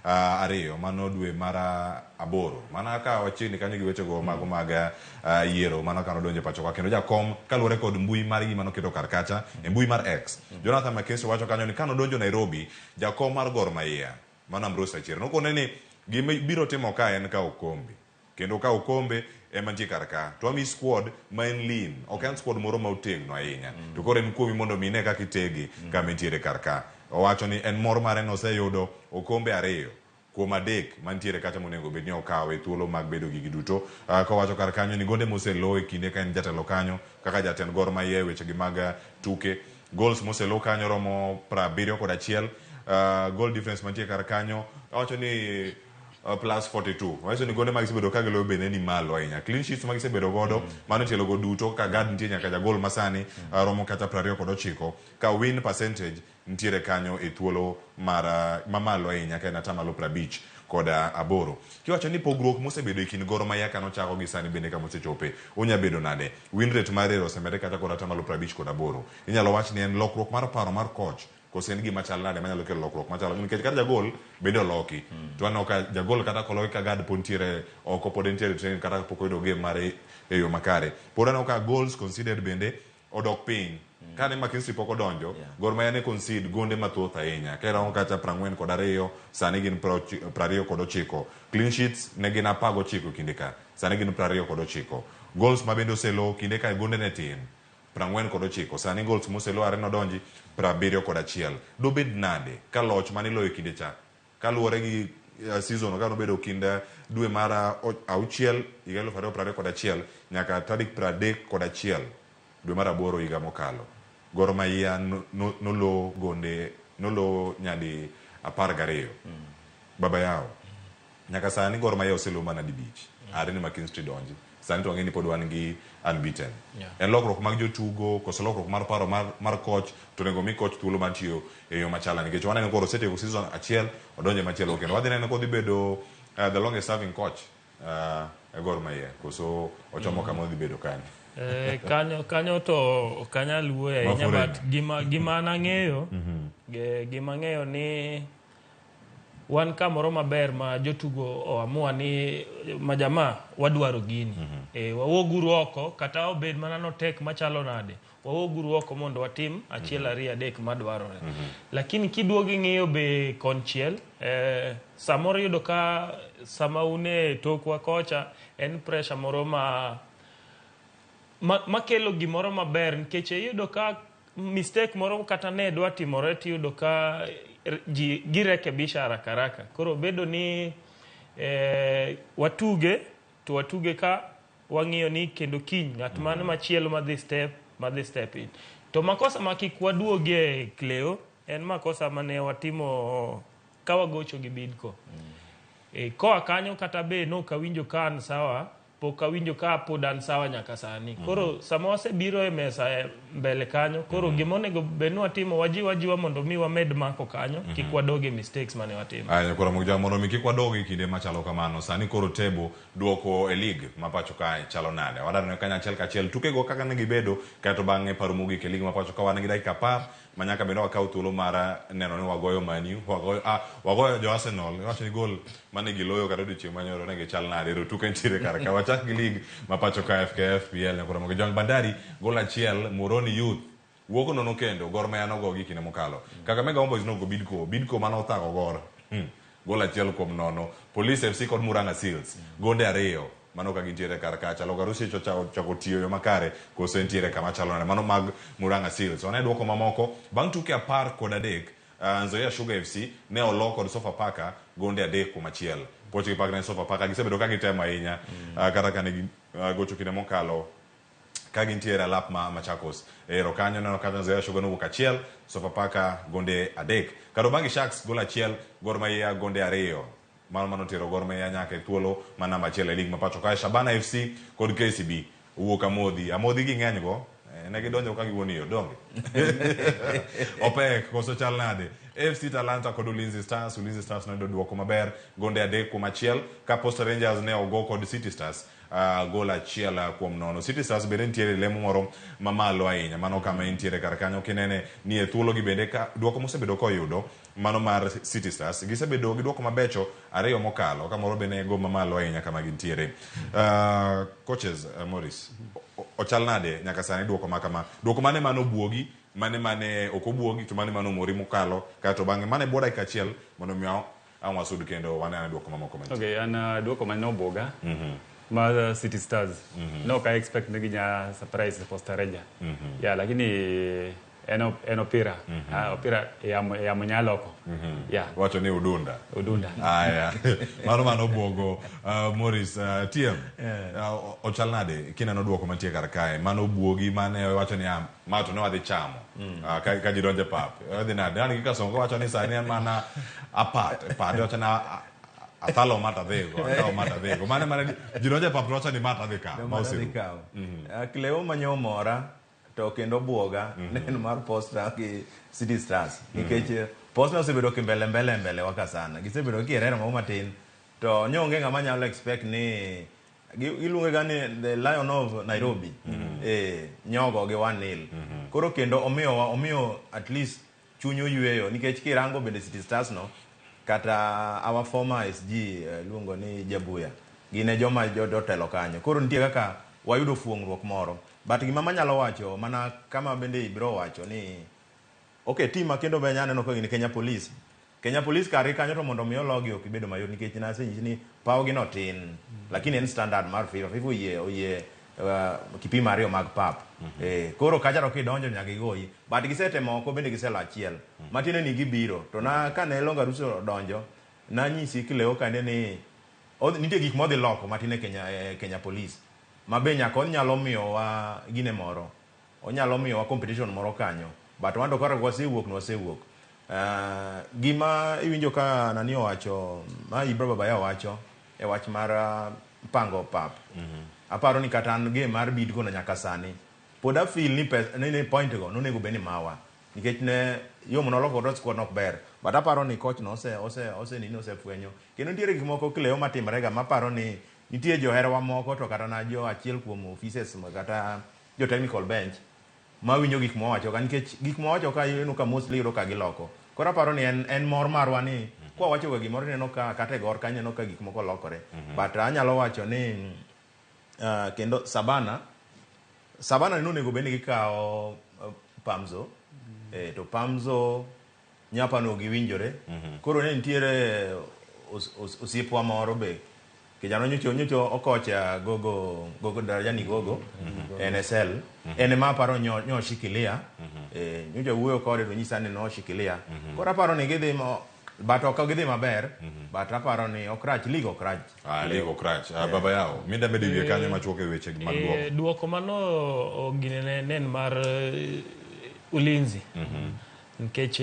ariyo mano dwe mar aboro mana ka wachiegni kanyo gi wechego mago mag yiero mano ka nodonjo e pacho ka kendo jakom kaluwore kod mbui margi manoketo kar kacha e mbui mar X Jonathan McKinstry wacho kanyo ni kanodonjo Nairobi jakom mar Gor Mahia mano Ambrose Rachier nokone ni gima biro timo ka en kawo okombe kendo kawo okombe ema nitie kar ka to wamiyi squad ma en lean ok en squad moro ma otegno ahinya to koro en kuomi mondo mi ine kaka itegi kama intiere kar ka owacho ni en mor mare noseyudo okombe ariyo kuom adek mantiere kacha monego bed ni okawo e thuolo mag bedo gigi duto kowacho kar kanyo ni gonde moselo e kinde ka en jatelo kanyo kaka jatend Gor Mahia e wechegi mag tuke goals moselo kanyo romo 71 goal difference mantie kar kanyo owacho ni plus 42 wacho ni gonde magisebedo ka giloyo bende ni malo ahinya clean sheets magisebedo godo mano itielo go duto ka guard nitie nyaka jagol masani romo kata 29 ka win percentage nitiere kanyo e thuolo mar mamalo ahinya ka en atamalo 58. Kiwacho ni pogruok mosebedo e kind Gor Mahia kanochako gi sani bende kama osechope onya bedo nade? Win rate mare osemedre kata kod atamalo 58. Inyalo wach ni en lokruok mar paro mar coach koso en gima chal nade manyalo kelo lokruok machalo nikech kata jagol bende oloki to waneno ka jagol kata koloki ka guard pod nitiere oko pod entiere training kata pok oyudo game mare e yo makare pod aneno ka goals conceded bende odok piny kane McKinstry pok odonjo Gor Mahia ne concede gonde mathoth ahinya ka irango kata 42 sani gin 29 clean sheets ne gin 19 kinde ka sani gin 29 goals ma bende oselo kinde ka gonde ne tin 49 sani goals moselo are nodonji 71 dobed nade ka loch mane iloyo kinde cha kaluwore gi season ka nobedo kind dwe mar auchiel higa 2021 nyaka tarik 31 dwe mar aboro higa mokalo Gor Mahia nolo gonde nolo nyadi 12 baba yao nyaka sani Gor Mahia oselo mana dibich are ni McKinstry donji sani to wang'e ni pod wan gi unbeaten en lokruok mag jotugo koso lokruok mar paro mar coach to onego mi coach thuolo mar tiyo e yo machala nikech waneno koro osetieko season achiel odonjo e machielo kendo wadhi neno kodhi bedo the longest serving coach e Gor Mahia koso ochomo kama odhi bedo kanyo Kanyo to ok anyal wuoyo ahinya but gima an ang'eyo gima ang'eyo ni wan kamoro maber ma jotugo oamua ni majamaa wadwaro gini wawuoguru oko kata obed mana notek machalo nade wawuoguru oko mondo watim achiel ariyo adek madwarore lakini kiduogo ing'iyo be konchiel samoro iyudo ka sama un e tokwa kocha en pressure moro ma makelo gimoro maber nikech iyudo ka mistake moro kata ne dwa timore tiyudo ka ji girekebisha haraka haraka koro bedo ni watuge to watuge ka wang'iyo ni kendo kiny ng'at man machielo madhi step in to makosa ma kik waduogie Cleo en makosa mane watimo ka wagocho gi Bidco koa kanyo kata be nok awinjo ka an sawa pok awinjo ka pod an sawa nyaka sani koro sama wasebiro e mesa e mbele kanyo koro gima onego bed ni watimo wajiw ajiwa mondo mi wamed mako kanyo kik wadog e mistakes mane watimo Aya, koro Mugja mondo mi kik wadog e kinde machalo kamano sani koro tebo duoko e league ma pacho kae chalo nade wadaneno kanyo achiel kachiel tukego kaka ne gibedo kaeto bang'e paro mogik e league ma pacho ka wan gi dakika 10 ma nyaka bende wakaw thuolo mar neno ni wagoyo Man U wagoyo jo Arsenal iwacho ni gol mane giloyo kata odiochieng' manyoro ne gichal nade ero tuke nitiere kar ka wachak gi league ma pacho ka FKF PL nyakoro Ramogi Jwang' Bandari gol achiel Muhoroni Youth wuok nono kendo Gor Mahia nogogi kinde mokalo Kakamega Homeboyz nogo Bidco mane othago Gor gol 1-0 Police FC kod Murang'a Seals gonde ariyo Mano ka gintiere kar kacha. Logarusi ochako tiyo yo makare koso entiere kama chalo nade. Mano mag Murang'a Seals. Wane duoko mamoko. Bang' tuke 13, Nzoia Sugar FC ne olo kod Sofapaka gonde 3-1. Puoch gi pak ne Sofapaka gisebedo ka gitemo ahinya kata kane gocho kinde mokalo ka gintiere alap ma Machakos. Ero kanyo neno ka Nzoia Sugar nowuok 1, Sofapaka gonde 3. Kariobangi Sharks gol 1, Gor Mahia gonde 2. Mano tero Gor Mahia nyaka e thuolo ma namba 1 e lig ma pacho kae. Shabana FC kod KCB owuok Amodhi. Amodhi gi ng'eny go, ne gidonjo ka giwuon yo, donge? Opek koso chal nade? FC Talanta kod Ulinzi Stars. Ulinzi Stars noyudo duoko maber gonde 3-1 ka Posta Rangers ne ogo kod City Stars gol 1-0. City Stars bende nitiere e lemo moro mamalo ahinya. Mano kama entiere kar kanyo kinene ni e thuolo gi bende ka duoko mosebedo koyudo mano mar City Stars gisebedo gi duoko mabecho 2 mokalo kamoro bende go mamalo ahinya kama gintiere. Coaches, Morris, ochal nade nyaka sani duoko ma kama? Duoko mane mano buogi, mane ok obuogi to mane mano mori mokalo kato bang'e mane bwo dakika achiel mondo mi ang' wasud kendo wane ane duoko mamoko mantie. Okay, an duoko mane obuoga mar City Stars. No ka expect ni ginya surprise Posta Rangers. Yeah, lakini en opira. Opira yamo nyaloko. Yeah. Wacho ni udunda. Udunda. Aya. Mano buogo Morris, TM. Ochal nade kineno duoko mantie kar kae? Mano buogi mane wacho ni ma to ne wadhi chamo. Ka ji donjo e pap. Odhi nade? An gi Kasongo wacho ni sani en mana apat. Pat wacho ni athalo mata dhigo, akawo mata dhigo. Mane ji donjo e pap to wacho ni mata dhi kawo. Ma dhi kawo. Cleo manyo mora to kendo buoga en mar Posta gi City Stars. Nikech Posta osebedo kimbele mbele mbele waka sana. Gisebedo kierere moro matin to nyonge ng'ama nyalo expect ni iluonge ga ni the Lion of Nairobi. Nyogo gi 1-0. Koro kendo omiyo at least chuny oyweyo nikech kirango bende City Stars no kata our former SG luongo ni Jabuya gin e joma jotelo kanyo. Koro nitie kaka wayudo fuong'ruok moro. But gima manyalo wacho mana kama bende ibiro wacho ni okay, team ma kendo be aneno ka gin Kenya Police. Kenya Police kargi kanyo to mondo mi ologi ok ibedo mayot nikech nasenyisi ni paw gi no tin. Lakini en standard mar FIFA. FIFA oyie kipimo 2 mag pap. Koro kacha to kidonjo nyaka gigoyi. But gisetemo oko bende giselo 1. Matiende ni gibiro. To na kane Longa Russo odonjo, nanyisi Cleo kande ni nitie gik modhi loko matin e Kenya Police. Ma be nyaka onyalo miyowa gine moro. Onyalo miyowa competition moro kanyo. But wan to koro wasewuok no wasewuok. Gima iwinjo ka nani owacho, ma Ibra Baba owacho e wach mar pango pap. Aparo ni kata an game mar Bidco no nyaka sani pod a feel ni point go nonego bed ni mawa. Nikech ne yo monoloko godo squad nok ber. But aparo ni coach no ose nini osefwenyo. Kendo nitiere gik moko Cleo matimore ga maparo ni nitie joherawa moko to kata na jo achiel kuom offices kata jo technical bench mawinjo gik mwawacho ka nikech gik mwawacho ka ineno ka mostly iyudo ka giloko. Koro aparo ni en mor marwa ni kwa wacho ga gimoro ineno ka kata e gor kanyo ineno ka gik moko lokore. But anyalo wacho ni kendo Sabana nonego bed ni gikawo Pamzo. To Pamzo nyapano giwinjore. Koro ne nitiere osiepwa moro be kijana nyocho okocha gogo Darajani gogo NSL. En ema aparo nyo shikilia. Nyocho wuoyo kode to nyisa ni no shikilia. Koro aparo ni gidhi but ok gidhi maber. But aparo ni ok rach, league ok rach. League ok rach. Baba yao, minda medo wiye kanyo machuok e weche mag duoko. Duoko mano gine nen mar Ulinzi. Nikech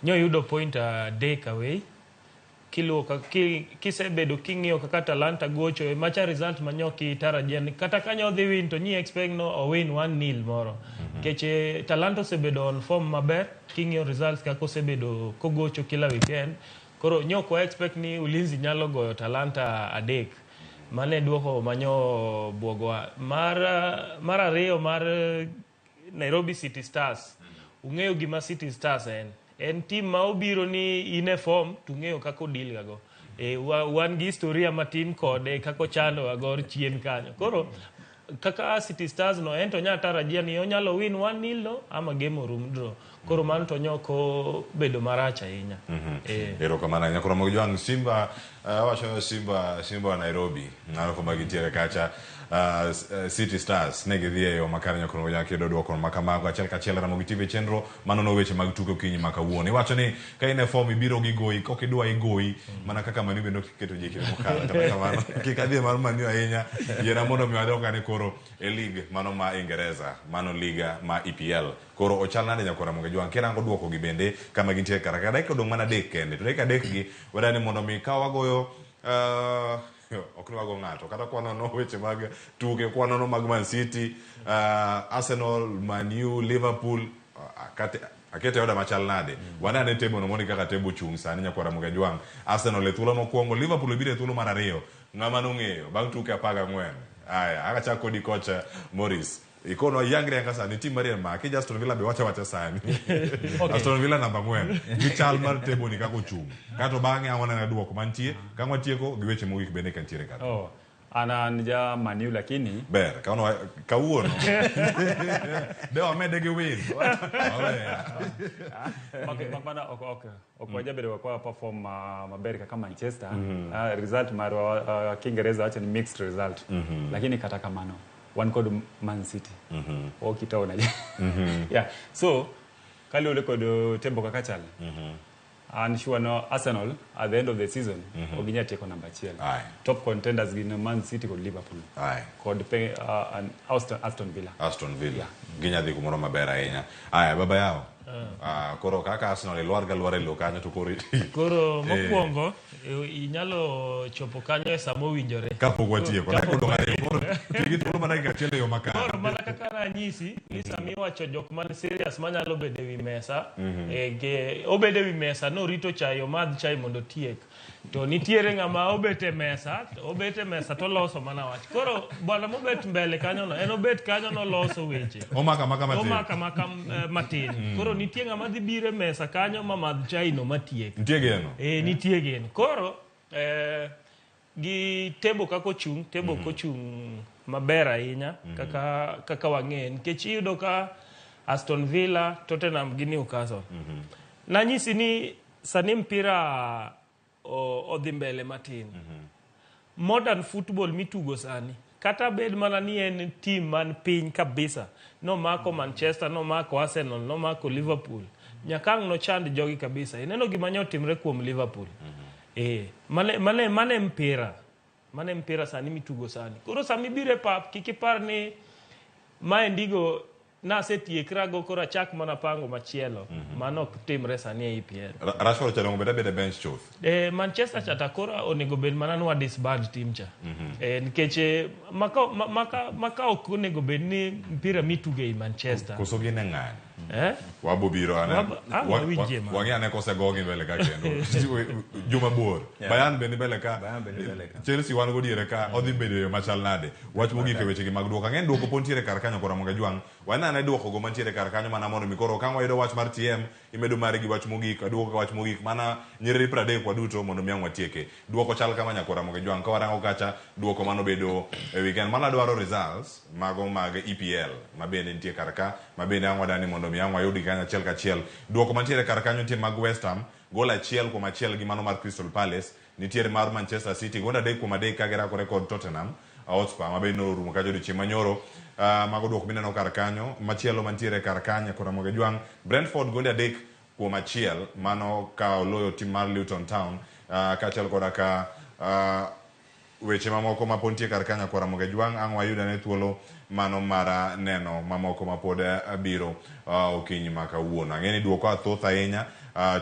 nyo yudo point 3 away. Kiluo kisebedo king'iyo kaka Talanta gocho e macha result manyoki tarajia ni kata kanyo odhi win to nyi expect no owin 1-0 moro. Nikech Talanta osebedo on form maber king'iyo results kaka osebedo kogocho kila weekend. Koro nyok wa expect ni Ulinzi nyalo goyo Talanta 3. Mane duoko manyo buogwa. Mar ariyo mar Nairobi City Stars. Ung'eyo gima City Stars en. En team ma obiro ni in e form to ung'eyo kaka odil gago. Wan gi historia matin kode kaka ochando agor chien kanyo. Koro kaka City Stars no en to nya tarajia ni onyalo win 1-0 no ama game orum draw. Koro mano to nyoko bedo marach ahinya. Erokamano ahinya. Koro Jwang' Simba wacho Simba wa Nairobi ng'ano kuma gintiere kacha City Stars ne gidhi e yo makare nyakoro Jwang' kendo duoko makamago achiel kachiel Ramogi TV chenro manono weche mag tuke okinyi ma kawuono. Iwacho ni ka in e form ibiro gi goyi kok idwa igoyi mana kaka Manu bende oketo ji kinde mokalo kata kamano kik adhi mar Manu ahinya yiera mondo mi wadok ane koro e league mano ma Ingereza mano liga ma EPL. Koro ochal nade nyakora Ramogi Jwang' kirango duoko gi bende kama gintie kar ka dakika odong' mana 3 kende to dakika 3 gi wadani mondo mi ka wagoyo ok ni wago ng'ato kata kwanono weche mag tuke kwanono mag Man City, Arsenal, Man U, Liverpool akete oda machal nade wanane table no mondi kaka table chung' sani nyakwara Ramogi Jwang' Arsenal e thuolo mokwongo, Liverpool obiro e thuolo mar 2 ng'ama nong'eyo bang' tuke 14. Aya akachak kodi kocha Morris ikono yangre yanga sani tim mar maki Aston Villa be wacha wacha sani. Okay. Aston Villa namba 4 gi chal mar table ni kaka ochung' kato bang'e ang' waneno duoko mantie ka watieko gi weche mogik bende kantiere kata. Oh, an ja Man U lakini ber kawuono kawuono de wamede gi win. Mana ok wajabedo kwa perform maber kaka Manchester. Result marwa Kiingereza wacho ni mixed result. Lakini kata kamano wan kod Man City. Okitaona. Yeah. So kaluwore kod tembo kaka chal. An sure no Arsenal at the end of the season ok ginyal tieko namba 1. Top contenders gin Man City kod Liverpool. Kod and Aston Villa. Aston Villa. Ginya dhi kumoro maber ahinya. Aya baba yao. Koro kaka Arsenal ilwar ga lwar e lowo kanyo to koro koro mokwongo inyalo chopo kanyo e sama owinjore. Kapok watieko, dakika odong' 2 koro ti gi thuolo mar dakika 1 e yo makare. Koro mana kaka nanyisi ni sama iwacho jok man serious manyalo bedo ewi mesa, obedo ewi mesa norito chai omadh chai mondo otiek. To nitiere ng'ama obet e mesa toloso mana wach. Koro bwana mobet mbele kanyo no, en obet kanyo noloso weche. Omaka maka matin. Omaka maka matin. Koro nitie ng'ama dhi biro e mesa kanyo ma madh chai no matiek. Nitie geno. Nitie geno. Koro gi table kaka ochung', table kochung' maber ahinya kaka wang'eyo nikech iyudo ka Aston Villa, Tottenham gi Newcastle. Nanyisi ni sani mpira odhi mbele matin. Modern football mitugo sani kata bed mana ni en team man piny kabisa nomako Manchester, nomako Arsenal, nomako Liverpool, nyaka ang' nochand jogi kabisa. Ineno gima ne otimre kuom Liverpool. Mane mpira. Mane mpira sani mitugo sani. Koro sama ibiro e pap kik ipar ni maendigo nasetiekra go koro achak mana pango machielo. Mano ok timre sani e EPL. Rashford cha onego bed abeda bench chuth. Manchester cha ta koro onego bed mana ni wa disband team cha. Nikech maka ok onego bed ni mpira mitugo ei Manchester. Koso gin e ng'ani. Wabo biro ane. Wang'e ane kosegogi mbele ka kendo. Juma bor. Bayern be ni mbele ka. Chelsea wan go diere ka. Odhi bedo yo machal nade. Wach mogik e wechegi mag duoko. Ang'e duoko pod nitiere kar kanyo koro Ramogi Jwang'. Wane ane duoko go mantiere kar kanyo mana mondo mi koro ka wayudo wach mar TM imedo mari gi wach mogik aduoko ka wach mogik mana nyiriri 30 waduto mondo mi ang' watieke. Duoko chal kama nyakora Ramogi Jwang' ka warango kacha duoko mano bedo e weekend mana dwaro results mago mag EPL ma bende nitie kar ka ma bende ang' wadani mondo mi ang' wayudi kanyo achiel kachiel. Duoko mantiere kar kanyo nitie mag West Ham gol 1-1 gi mano mar Crystal Palace, nitiere mar Manchester City gonde 3-3 ka girakore kod Tottenham Hotspur ma bende norumo kacha odiochieng' manyoro. Mago duoko mineno kar kanyo. Machielo mantiere kar kanyo kora Ramogi Jwang' Brentford gonde 3-1 mano ka oloyo tim mar Luton Town kaachiel koda ka weche mamoko ma pod nitie kar kanyo kora Ramogi Jwang' ang' wayud ane thuolo mano mar neno mamoko ma pod biro okinyi ma kawuono. Ang'e ni duoko a thoth ahinya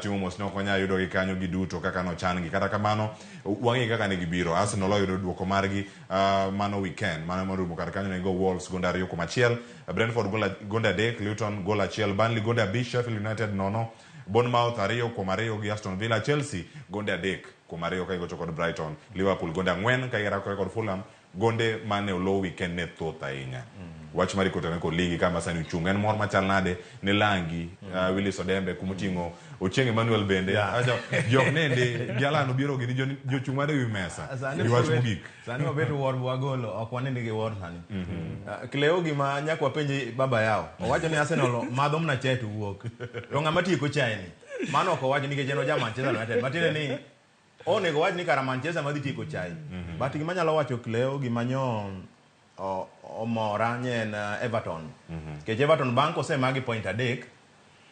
timo mos ne ok wanyal yudogi kanyo giduto kaka nochan gi. Kata kamano wang'e kaka ne gibiro. Arsenal oyudo duoko margi mano weekend mano morumo kar kanyo ne go Wolves gonde 2-1, Brentford gonde 3, Luton gol 1, Burnley gonde 5, Sheffield United 0, Bournemouth 2-2 gi Aston Villa, Chelsea gonde 3-2 ka gigocho kod Brighton, Liverpool gonde 4 ka girakore kod Fulham, Gonde mane olo weekend ne thoth ahinya. Wach mari kotenore kod ligi kama sani ochung'. En mor machal nade ne Langi, Willis Odembe kumoting'o Ochieng Emmanuel bende. Acha, jok nende gi Alan Obiero gini jochung' mar ewi mesa. Sani Gi wach wabet- mogik. Sani wabet wuor wagolo, ok wanind gi wuor sani. Cleo gima nyaka wapenji baba yao. Owacho ni Arsenal madho mana chae to wuok. To ng'ama tieko chae ni? Mano ok owacho nikech en oja Manchester United. Matiende ni onego wach ni kara Manchester madhi tieko chae. But gima anyalo wacho Cleo gima nyo omora nye en Everton. Nikech Everton bang' kosemagi point 3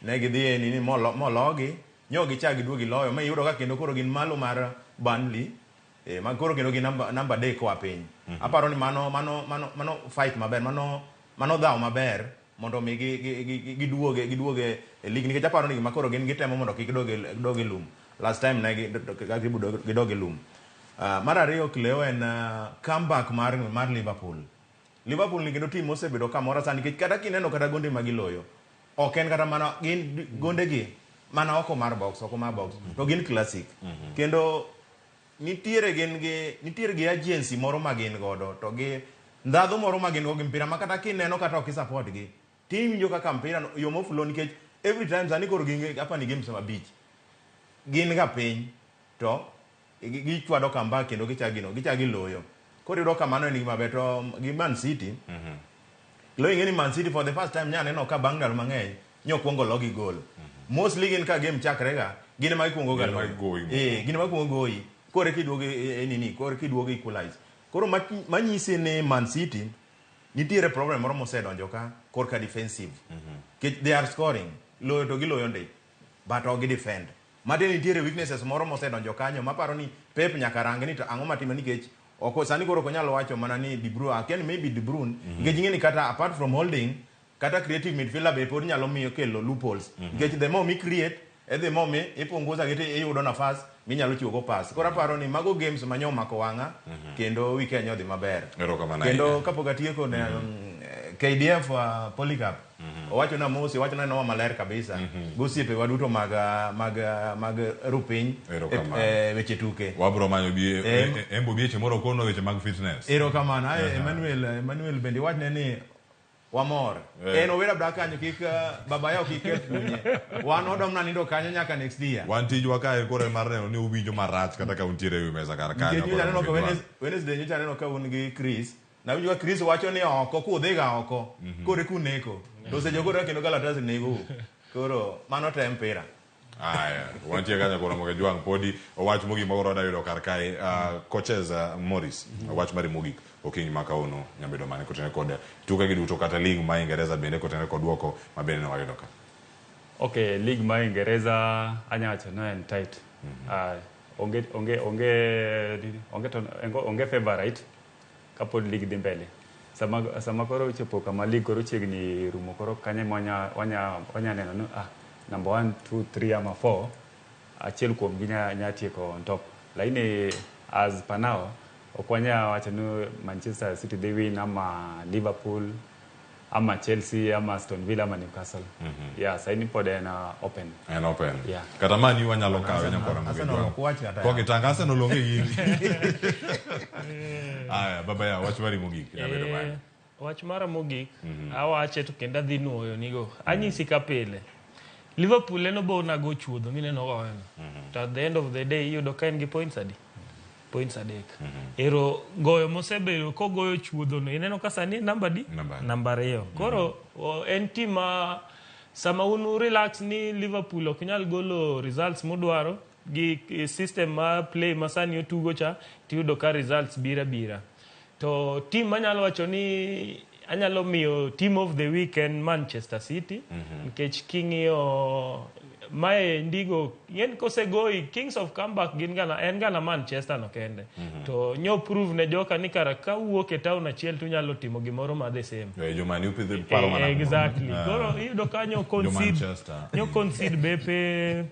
ne gidhi e nini mologi nyo gichak giduogo giloyo ma iyudo ka kendo koro gin malo mar Burnley. Ma koro kendo gin namba 3 koa piny. Aparo ni mano fight maber, mano dhaw maber mondo mi giduoge e league nikech aparo ni gima koro gin gitemo mondo kik dog e lum. Last time ne gidog e lum. Mar ariyo Cleo en comeback mar Liverpool. Liverpool ni kendo team mosebedo kamora sani nikech kata kineno kata gonde ma giloyo ok en kata mana gin gondegi mana oko mar box, oko mar box to gin classic. Kendo nitiere gin gi nitiere gi agency moro ma gin godo to gi ndhadhu moro ma gin go gi mpira ma kata kineno kata ok i-support gi tiwinjo kaka mpira no, yo moflow nikech every time sani koro gin apani games 5 gin ga piny to gichwado comeback kendo gichak gino gichak giloyo. Koro iyudo ka mano en gima ber to gi Man City. Loyo ing'e ni Man City for the first time nya neno ka bang' ndalo mang'eny nyokwongo logi goal. Mostly gin ka game chakre ga gin ema gikuongo ga Gin ema loyo. gigoyi. Gin ema gikuongo goyi. Koro kiduogo e nini, koro kiduogo equalize. Koro manyisi ni Man City nitiere problem moro mosedonjo ka korka defensive. Nikech they are scoring, loyo to giloyo ndi, but ok gidefend. Matiende nitiere weaknesses moro mosedonjo kanyo maparo ni Pep nyaka rang ni to ang'o matime nikech oko sani koro ok onyal wacho mana ni De Bruyne, akia ni maybe De Bruyne, nikech ing'e ni kata apart from holding kata creative midfielder be pod nyalo miyo kelo loopholes. Nikech the more mi create, e the more mi ipunguza gi to iyudo nafas minyalo chiwo go pass. Koro aparo ni mago games ma nyomako wang'a kendo weekend nyodhi maber. Erokamano Kendo ahinya. kapok atieko ne KDF Polycarp owacho na mosi owacho na nowa maler kabisa gosiepe waduto mag rupiny Erokamano. e weche tuke. Wabro manyo bi embo bieche moro kono weche mag fitness. Erokamano. Ae, Emmanuel bende iwachne ni wamor. En owera bra kanyo kik baba yao kik ket chunye. Wan odomna nindo kanyo nyaka next year. Wan tijwa kae koro en mar neno ni uwinjo marach kata ka untiere ewi mesa kar kanyo. Nikech nyocha aneno ka koro Wednesday nyocha aneno ka un gi Chris. Nawinjo ka Chris wacho ni oko kudhiga oko. Koro kuneko. To seche koro kendo kalatas nego. Koro mano te mpira. Aya, wantie kanyo koro moke jwang' podi wach mogik ma koro wadwa yudo kar kae. Coaches Morris, wach mari mogik okinyi ma kawuono nyabedo mane kotenore kod tuke gi duto kata league ma Ingereza bende kotenore kod duoko ma bende ne wayudo ka. Okay, league ma Ingereza anya wacho ni en tight. Onge favorite kapod league dhi mbele. Sama koro ochopo kama league koro chiegni rumo koro kanyo ema wanya neno ni number 1, 2, 3 ama 4 achiel kuom gi nya tieko on top. Lakini as per now ok wanya wacho ni Manchester City dhi win ama Liverpool ama Chelsea ama Aston Villa ama Newcastle. Yeah, sani pod en open. En open. Yeah. Kata Man U wanyalo kawe nyakora Arsenal mogedwa. ok wach kata Kwa kitanga Arsenal onge gi. Aya, baba ya wach mari mogik nyabedo mane. Wach mara mogik awache to kendo adhi nuoyo nigo. Anyisi ka pile. Liverpool en obo na go chuodho mineno goyono. To at the end of the day iyudo ka en gi points adi? Points 3. Ero goyo mosebedo kogoyo chuodho no ineno ka sani en namba di? Namba 2. Koro en team ma sama un relax ni Liverpool ok nyal golo results modwaro gi system ma play ma sani otugo cha tiyudo ka results bira bira. To team manyalo wacho ni anyalo miyo team of the week en Manchester City nikech king'iyo mae ndigo en kosegoyi Kings of Comeback gin gana en gana Manchester no kende. To nyo prove ne joka ni kara ka wuok e town achiel to unyalo timo gimoro ma the same. Joma ni upidho paro mana. Exactly. Koro iyudo ka nyo Jo concede Manchester. nyo concede bepe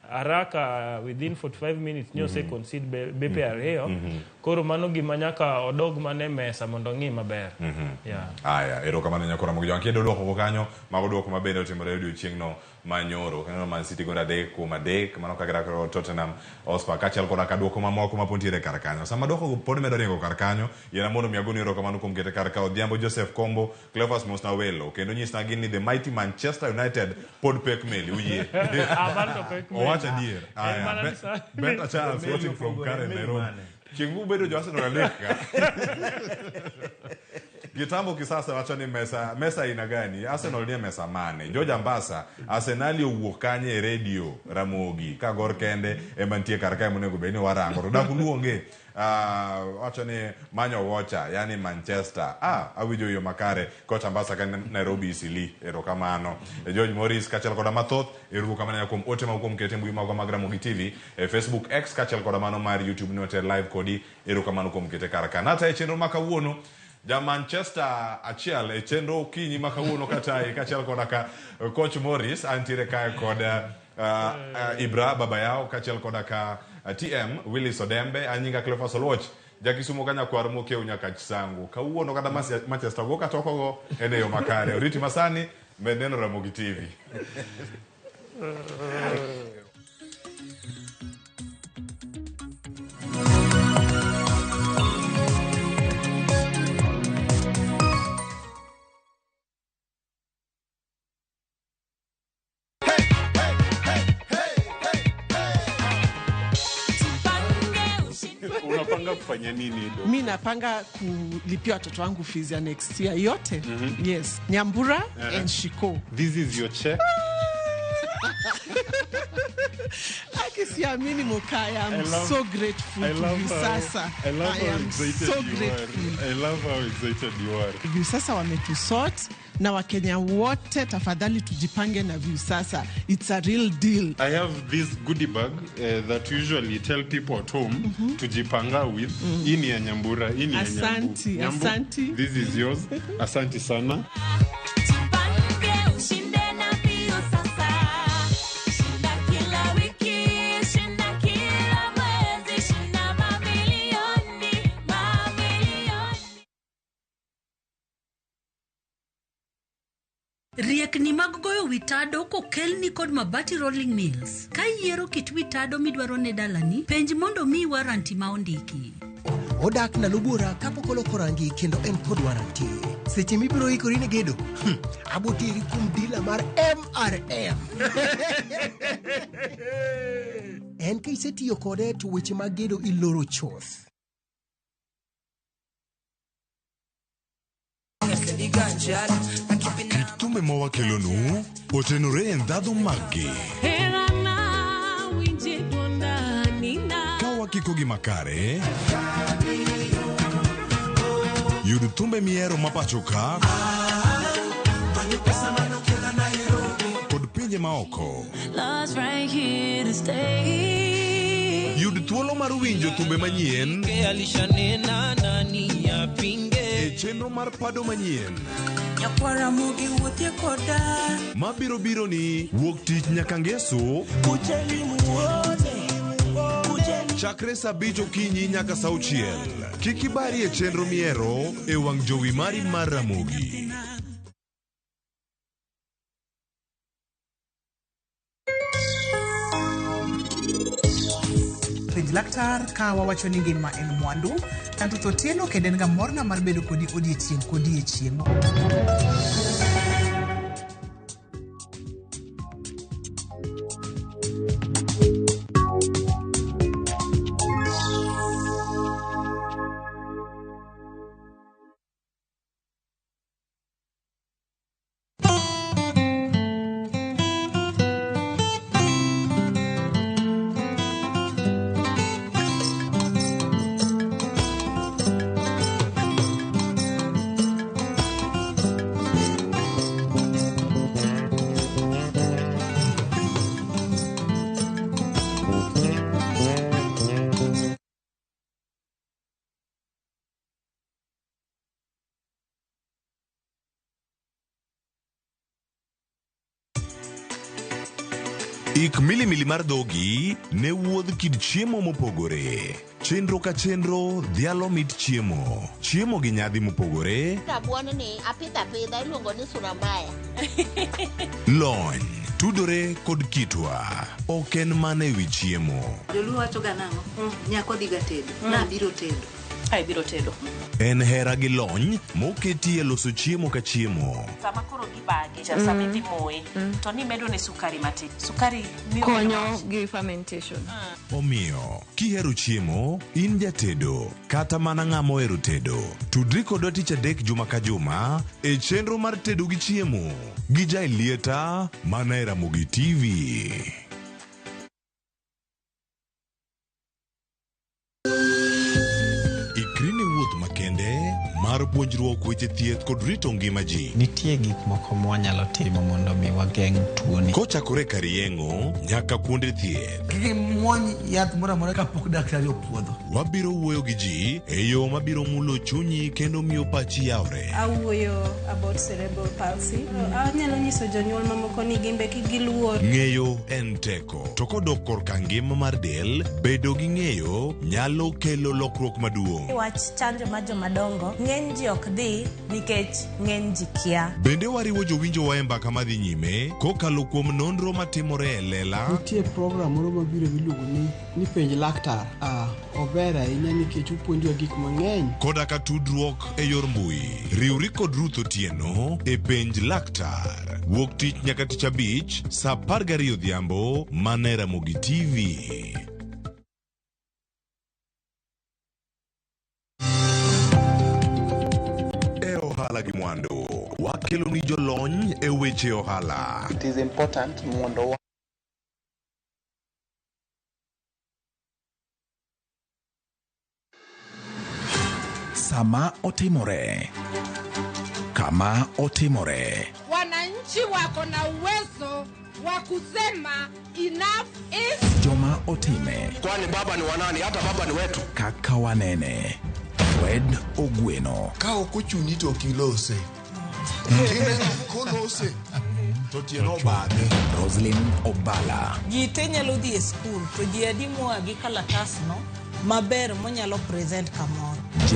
haraka within 45 minutes nyo se concede bepe ariyo. Koro mano gima nyaka odog mana e mesa mondo ong'i maber. Yeah. Aya, erokamano nyakora Ramogi Jowang'. Kendo duoko go kanyo, mago duoko ma bende otimore e odiochieng'no manyoro. Kaneno Man City gondo 3-3, mano kaka girako Tottenham Hotspur kaachiel koda ka duoko mamoko ma pod nitiere kar kanyo. Sama duoko go pod medo ringo kar kanyo, yiena mondo mi agoni erokamano kuom kete kar ka Odhiambo Joseph Kombo, Cleophas Mosna Welo, kendo nyisna gin ni the mighty Manchester United pod pek meli, uyie. Ah, mano to pek meli. Owacho adier. En Aya, mana ni sa- Benta Charles Meli watching from opogore, Karen, meli Nairobi. mane? Chieng' mubedo jo Arsenal adek ka. Kitambo kisasa wacho ni mesa mesa aina gani? Arsenal nie mesa mane? George Ambasa, Arsenal owuok kanye e redio Ramogi ka Gor kende ema nitie kar kae monego bed ni warango. To dak uluonge wacho ni manyo wocha, yani Manchester. Awinjo yo makare kocha Ambasa ka Nairobi Isili. Erokamano. George Morris kaachiel koda mathoth, erokamano kuom ote ma kuom kete mbui magwa mag Ramogi TV e Facebook X kaachiel koda mano mar YouTube ni oter live kodi. Erokamano kuom kete kar ka. Nata e chenro ma kawuono ja Manchester achiel e chenro okinyi ma kawuono katayi kaachiel koda ka coach Morris antiere kae kod Ibra Baba Yao kaachiel koda ka TM Willis Odembe an nyinga Cleophas Oluoch jakisumo ka nyakwar mokiew nyaka Chisango kawuono kata Manchester go kata okogo en e yo makare oriti masani med neno Ramogi TV. Unapanga kufanya nini do? Mi napanga kulipia watoto wangu fees ya next year yote. Yes, Nyambura and Shiko. This is your check. Aki siamini Mokaya, I'm so grateful I to love you how, sasa. I love I how am excited so you grateful. are. I love how excited you are. Viusasa wametusort na Wakenya wote tafadhali tujipange na Viusasa. It's a real deal. I have this goodie bag that usually tell people at home to jipanga with. Hii ni ya Nyambura, hii ni ya Nyambu. Asanti, Nyambu, asanti. This is yours. Asanti sana. Ushinde na Viusasa. Shinda kila wiki, shinda kila mwezi, shinda mamilioni, mamilioni. Riekni mag goyo wi tado kokelni kod Mabati Rolling Mills. Ka iyiero kit wi tado midwaro ne dalani, penj mondo miyi waranti ma ondiki. Odak ndalo buora kapok oloko rangi kendo en kod waranti. Seche mibiro ikori ne gedo, aboteri kuom dila mar MRM. En ka isetiyo kode to weche mag gedo iloro chuth. Kit thumbe ma wakelonu otenore e ndhadhu maggi. Ka wakikogi makare, yud thumbe mihero ma pacho ka kod pinje maoko. Love's right here to stay. Yud thuolo mar winjo thumbe manyien Alishanena nani apinge e chenro mar pado manyien nyakwara mugi wuothie koda mabiro biro ni wuok tich nyaka ngeso kucheli muone chakre saa 5 okinyi nyaka saa 6. Kik ibari e chenro mihero e wang' jowi mari mar Ramogi. Penj laktar ka wawacho ni ngima en mwandu. Tanto Otieno kendo en ga morna mar bedo kodi odiechieng' kodiechieng'. Ik milimili mar dhogi ne wuodh kit chiemo mopogore. Chenro ka chenro dhialo mit chiemo. Chiemo gi nyadhi mopogore, Rabuon ni apidho apidha iluongo ni sura mbaya. lony, tudore kod kitwa. Ok en mana ewi chiemo. Joluo wacho ga nang'o? Nyako dhiga tedo. Nabiro tedo. Ai biro tedo. En hera gi lony moketi e loso chiemo ka chiemo. Sama koro gibage, cha sama idhi moye, to nimedo ne sukari matin. Sukari miyo konyo gi fermentation. Omiyo, kihero chiemo, in jatedo, kata mana ng'ama ohero tedo, tudri kodwa tich adek juma ka juma e chenro mar tedo gi chiemo gi Jaelieta mana e Ramogi TV. Ikri ne wuoth makende mar puonjruok weche thieth kod rito ngima ji. Nitie gik moko mwanyalo timo mondo mi wageng' tuoni. Kochakore kar yeng'o nyaka kuonde thieth. Kik imuony yath moro amora kapok daktari opuodho. Wabiro wuoyo gi ji e yo mabiro mulo chunyi kendo miyo pachi yawre. Awuoyo about cerebral palsy. Anyalo nyiso jonyuol mamoko ni gin be kik giluor. Ng'eyo en teko, to kodok korka ngima mar del, bedo gi ng'eyo nyalo kelo lokruok maduong'. Wach chanjo mar jomadongo ng'eny ji ok dhi nikech ng'eny ji kia. Bende wariwo jowinjowa e mbaka madhi nyime kokalo kuom nonro matimore e lela Nitie program moro mabiro miluongo ni ni penj laktar. Ah, ober ahinya nikech opuonjowa gik mang'eny. koda ka tudruok e yor mbui. Riwri kod Ruth Otieno e penj laktar. Wuok tich nyaka tich abich saa 12 odhiambo mana e Ramogi TV. E ohala gi mwandu, wakelo ni jolony e weche ohala. It is important mondo wa Sama otimore. Kama otimore. Wananchi wako na uwezo wa kusema enough is Joma otime. Kwani baba ni wanani? Hata baba ni wetu. Kaka wanene. Fred Ogweno. Ka ok ochuni to ok ilose. Kineno kolose to tiende obadhe. Roslyn Obala. Ji te nyalo dhi e skul to ji adi moa gi kalatasno maber monyalo present kamoro. J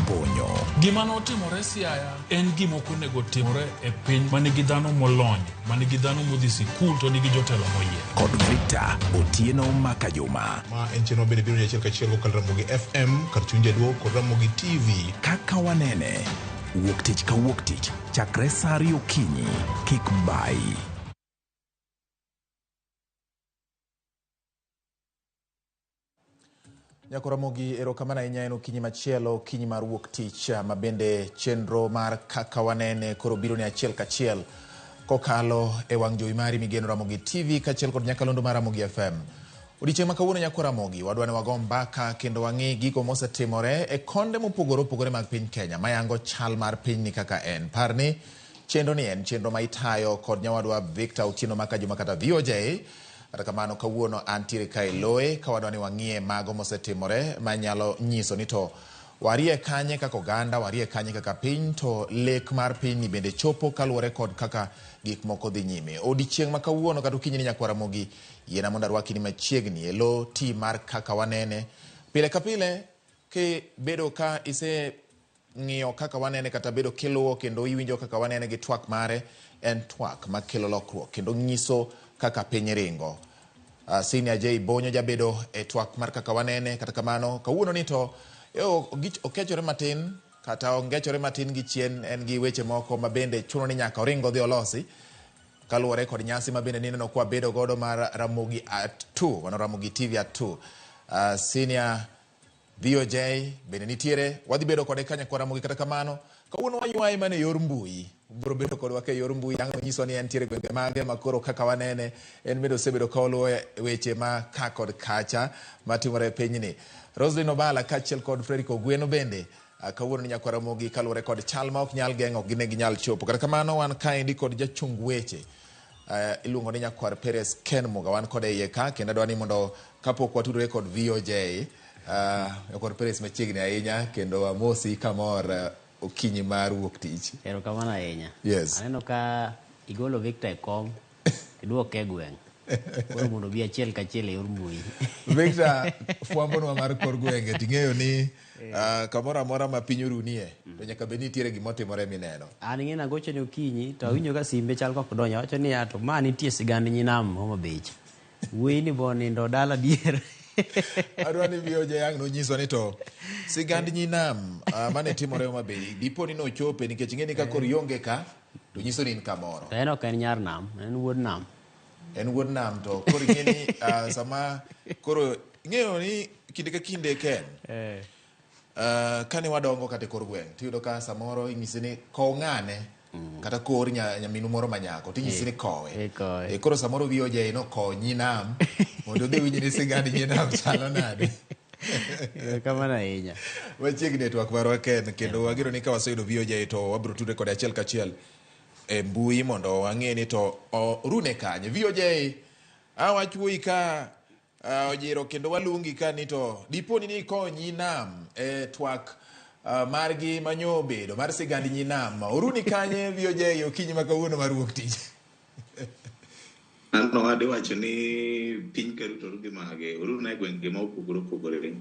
Bonyo. Gima notimore Siaya en gima ok onego timore e piny ma nigi dhano molony, ma nigi dhano modhi sikul to nigi jotelo moyier. Kod Victor Otieno Makajuma. Ma en chenro bende biro ni achiel kachiel kokalo Ramogi FM kar chuny jaduo kod Ramogi TV. Kaka wanene. Wuok tich ka wuok tich chakre saa ariyo okinyi. Kik bayi. Nyako Ramogi, erokamano ahinya en okinyi machielo, okinyi mar wuok tich ma bende chenro mar kaka wanene koro biro ni achiel kachiel kokalo e wang' jowi mari migeno Ramogi TV kaachiel kod nyakalondo mar Ramogi FM. Odiechieng' ma kawuono nyako Ramogi, wadwa ni wago mbaka kendo wang'i gigo mosetimore e konde mopogore opogore mag piny Kenya mayango chal mar pinyni kaka en. Par ni chenro ni en chenro ma itayo kod nyawadwa Victor Otieno Makajuma kata VOJ. Kata kamano kawuono antiere kae loe ka wadwa ni wang'iye mago mosetimore manyalo nyiso ni to warie kanye kaka oganda, warie kanye kaka piny to lek mar pinyni bende chopo kaluwore kod kaka gik moko dhi nyime. Odiechieng' ma kawuono kata okinyi ni nyakwar Ramogi, yiena mondo arwaki ni machiegni e lo ti mar kaka wanene. Pile ka pile kibedo ka ise ng'iyo kaka wanene kata bedo kiluwo kendo iwinjo kaka wanene gi twak mare en twak makelo lokruok kendo nyiso kaka piny ringo. Senior J Bonyo jabedo e twak mar kaka wanene kata kamano kawuono ni to okechore matin kata ongechore matin gi chien en gi weche moko ma bende chuno ni nyaka oring odhi olosi kaluwore kod nyasi ma bende nineno kwa bedo godo mar Ramogi at 2 mano Ramogi TV at 2. Senior VOJ bende nitiere wadhi bedo kode ka nyakwar Ramogi kata kamano kawuono waywaye mana e yor mbui obiro bedo kodwa ka e yor mbui ang' onyiso ni entiere gwenge mage ma koro kaka wanene en bende osebedo ka oluwo weche ma ka kod kacha matimore e pinyni. Roslyn Obala kaachiel kod Fredrick Ogweno bende kawuono ni nyakwar Ramogi kaluwore kod chal ma ok nyal geng'o ok gine ginyal chopo. Kata kamano wan kaendi kod jachung weche iluongo ni nyakwar Perez Ken Muga wan kode iye ka kendo adwa ni mondo kapok watudore kod VOJ nyakwar Perez machiegni ahinya kendo amosi kamor okinyi mar wuok tich. Erokamano ahinya. Yes. Aneno ka igolo Victor e kom, iduoke e gweng'. Koro mondo obi achiel kachiel e yor mbui. Victor, fwambonwa mar kor gwenge ting'eyo ni kamoro amora ma piny orunie to nyaka bed ni nitiere gima otimore mineno. An ing'e nagocho ne okinyi to awinjo ka simbe chal kok donjo. Awacho niya to ma nitie sigand nyinam Homa Bay cha. Wuoyi ni bo nindo dala dier. Adwa ni VOJ ang' nonyiswa ni to sigand nyinam mane timore Homa Bay dipo ni nochope nikech ing'e ni ka koro ionge ka to nyiso ni in kamoro. To en ok en nyar nam, en wuod nam. En wuod nam to koro ing'e ni sama koro ing'eyo ni kinde ka kinde Ken kane wadongo kata e kor gweng' tiyudo ka samoro inyisi ni kow ng'ane kata kor nyaminu moro manyako tinyisi ni kowe. E, koro samoro VOJ nokowo nyinam mondo odhi winj ni sigand nyinam chalo nade. Kamano ahinya. Machiegni e twak marwa Ken, kendo wageno ni ka waseyudo VOJ to wabiro tudre kode achiel kachiel e mbui mondo wang'e ni to orune kanye. VOJ, awachuoyi ka ojiro kendo walungi ka ni to dipo ni ikonyi nam e twak margi manyo obedo mar sigand nyinam. Oruni kanye VOJ okinyi ma kawuono mar wuok tich? An adiwacho ni piny ka ruto gi mage, oruna e gwenge ma opogore opogore.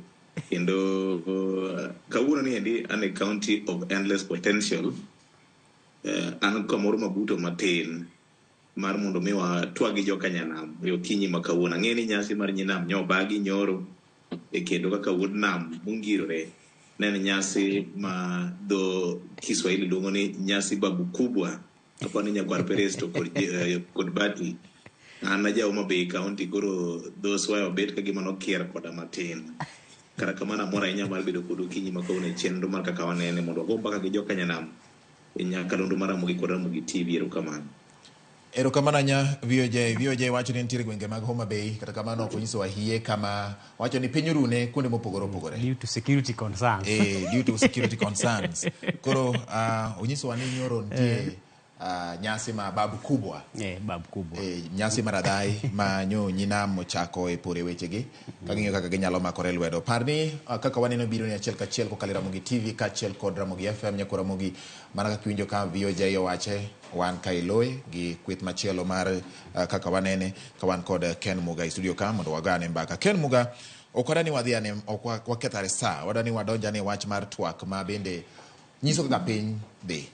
Kendo kawuono ni endi an e county of endless potential. An kamoro mabuto matin mar mondo mi watwag gi joka nyanam e okinyi ma kawuono. Ang'e ni nyasi mar nyinam nyobagi nyoro e kendo kaka wuod nam mongirore ne en nyasi ma dho Kiswahili luongo ni nyasi babu kubwa. Aparo ni nyakwar Perez to kod Bati. An aja Homa Bay County koro dho Swaya obet ka gima nokier koda matin. Kata kamano amor ahinya mar bedo kod okinyi ma kawuono e chenro mar kaka wanene mondo wago mbaka gi joka nyanam e nyakalondo mar Ramogi kod Ramogi TV. Erokamano. Erokamano ahinya VOJ. VOJ wacho ni nitiere gwenge mag Homa Bay, kata kamano ok onyisowa hie kama wacho ni piny orune kuonde mopogore opogore. Due to security concerns. Due to security concerns. Koro onyisowa ni nyoro nitie nyasi ma babu kubwa. Babu kubwa. Nyasi mar adhai ma nyo nyinam ochako e pore wechegi ka ging'iyo kaka ginyalo makore lwedo. Par ni kaka waneno biro ni achiel kachiel kokalo e Ramogi TV kaachiel kod Ramogi FM nyako Ramogi mana kaka iwinjo ka VOJ owache wan ka Iloe gi kweth machielo mar kaka wanene ka wan kod Ken Muga e studio ka mondo wagane mbaka. Ken Muga, ok wadwa ni wadhi ane ok wakethare sa, wadwa ni wadonj ane wach mar twak ma bende nyiso kaka piny dhi.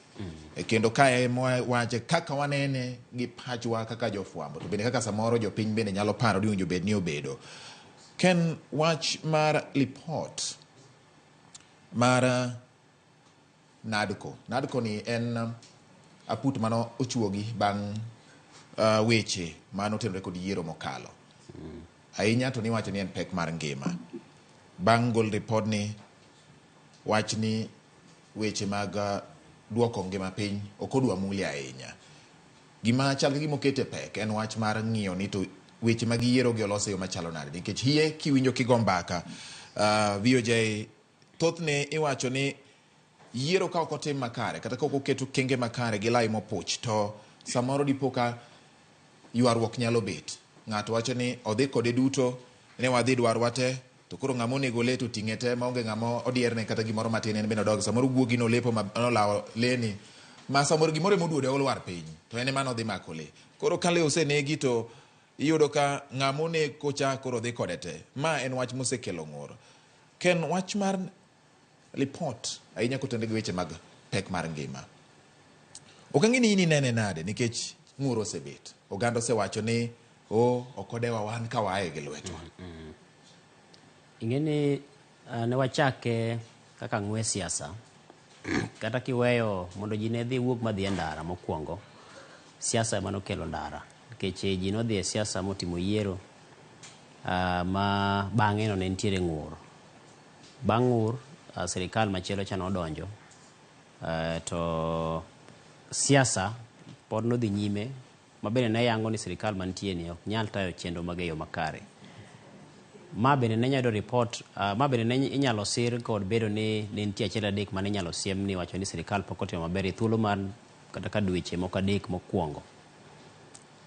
Kendo kae wache kaka wanene gi pachwa kaka jofwambo to bende kaka samoro jopiny bende nyalo paro ni owinjo bed ni obedo. Ken, wach mar lipot mar NADCO. NADCO ni en aput mano ochuogi bang' weche mano otenore kod yiero mokalo. Ahinya to niwacho ni en pek mar ngima. Bang' gol ripod ni wach ni weche mag duoko ngima piny ok odwa muli ahinya. Gima chal ka gima okete pek en wach mar ng'iyo ni to weche mag yiero gi olos e yo machalo nade. Nikech hie kiwinjo kigo mbaka VOJ thothne iwacho ni yiero ka ok otim makare kata ka ok oket okenge makare gi lai mopuch to samoro dipo ka ywaruok nyalo bet. Ng'ato wacho ni odhi kode duto ne wadhi dwarwa te to koro ng'ama onego le to oting'e te maonge ng'ama odierne kata gimoro matin en bende odog. Samoro guogi nolepo ma nolawo le ni ma samoro gimoro emoduode olwar piny to en ema nodhi mako le. Koro ka le osenegi to iyudo ka ng'ama oneg kocha koro dhi kode te. Ma en wach mosekelo ng'ur. Ken, wach mar lipot ahinya kotenore gi weche mag pek mar ngima. Ok ang'e ni in inene nade nikech ng'ur osebet. Oganda osewacho ni ok odewa wan ka waaye gi lwetwa. Ing'e ni ne wachake kaka ng'we siasa. Kata kiweyo mondo ji ne dhi wuog madhi e ndara mokwongo, siasa ema nokelo ndara. Nikech ji nodhi e siasa motimo yiero ma bang'e no ne nitiere ng'ur. Bang' ng'ur, sirikal machielo cha nodonjo. To siasa pod nodhi nyime ma bende ne yango ni sirikal mantie ni ok nyal tayo chenro mag e yo makare. Ma bende ne nyalo report, ma bende ne inyalo sir kod bedo ni ne nitie achiel adek mane inyalo siem ni wacho ni sirikal pok otimo maber e thuolo mar kata ka dweche moko adek mokwongo.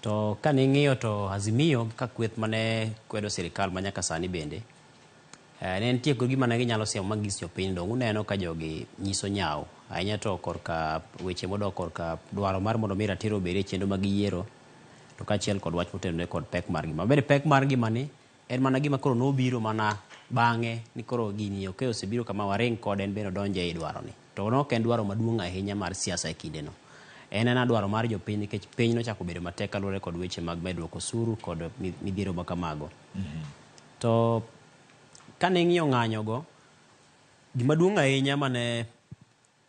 To kane ing'iyo to Azimio ka kweth mane kwedo sirikal ma nyaka sani bende ne nitie kod gima ne ginyalo siemo ma gis jopiny dong uneno ka jogi nyiso nyawo ahinya to korka weche modok korka dwaro mar mondo mi ratiro obed e chenro mag yiero To kaachiel kod wach motenore kod pek mar ngima. Bende pek mar ngima ni en mana gima koro nobiro mana bang'e ni koro gini ok osebiro kama waring kode en bende odonje ei dwaro ni. To ne ok en dwaro maduong' ahinya mar siasa e kindeno. En ena dwaro mar jopiny nikech piny nochako bedo matek kaluwore kod weche mag medruok osuru kod midhiero ma kamago. To kane ing'iyo ng'anyogo, gima duong' ahinya mane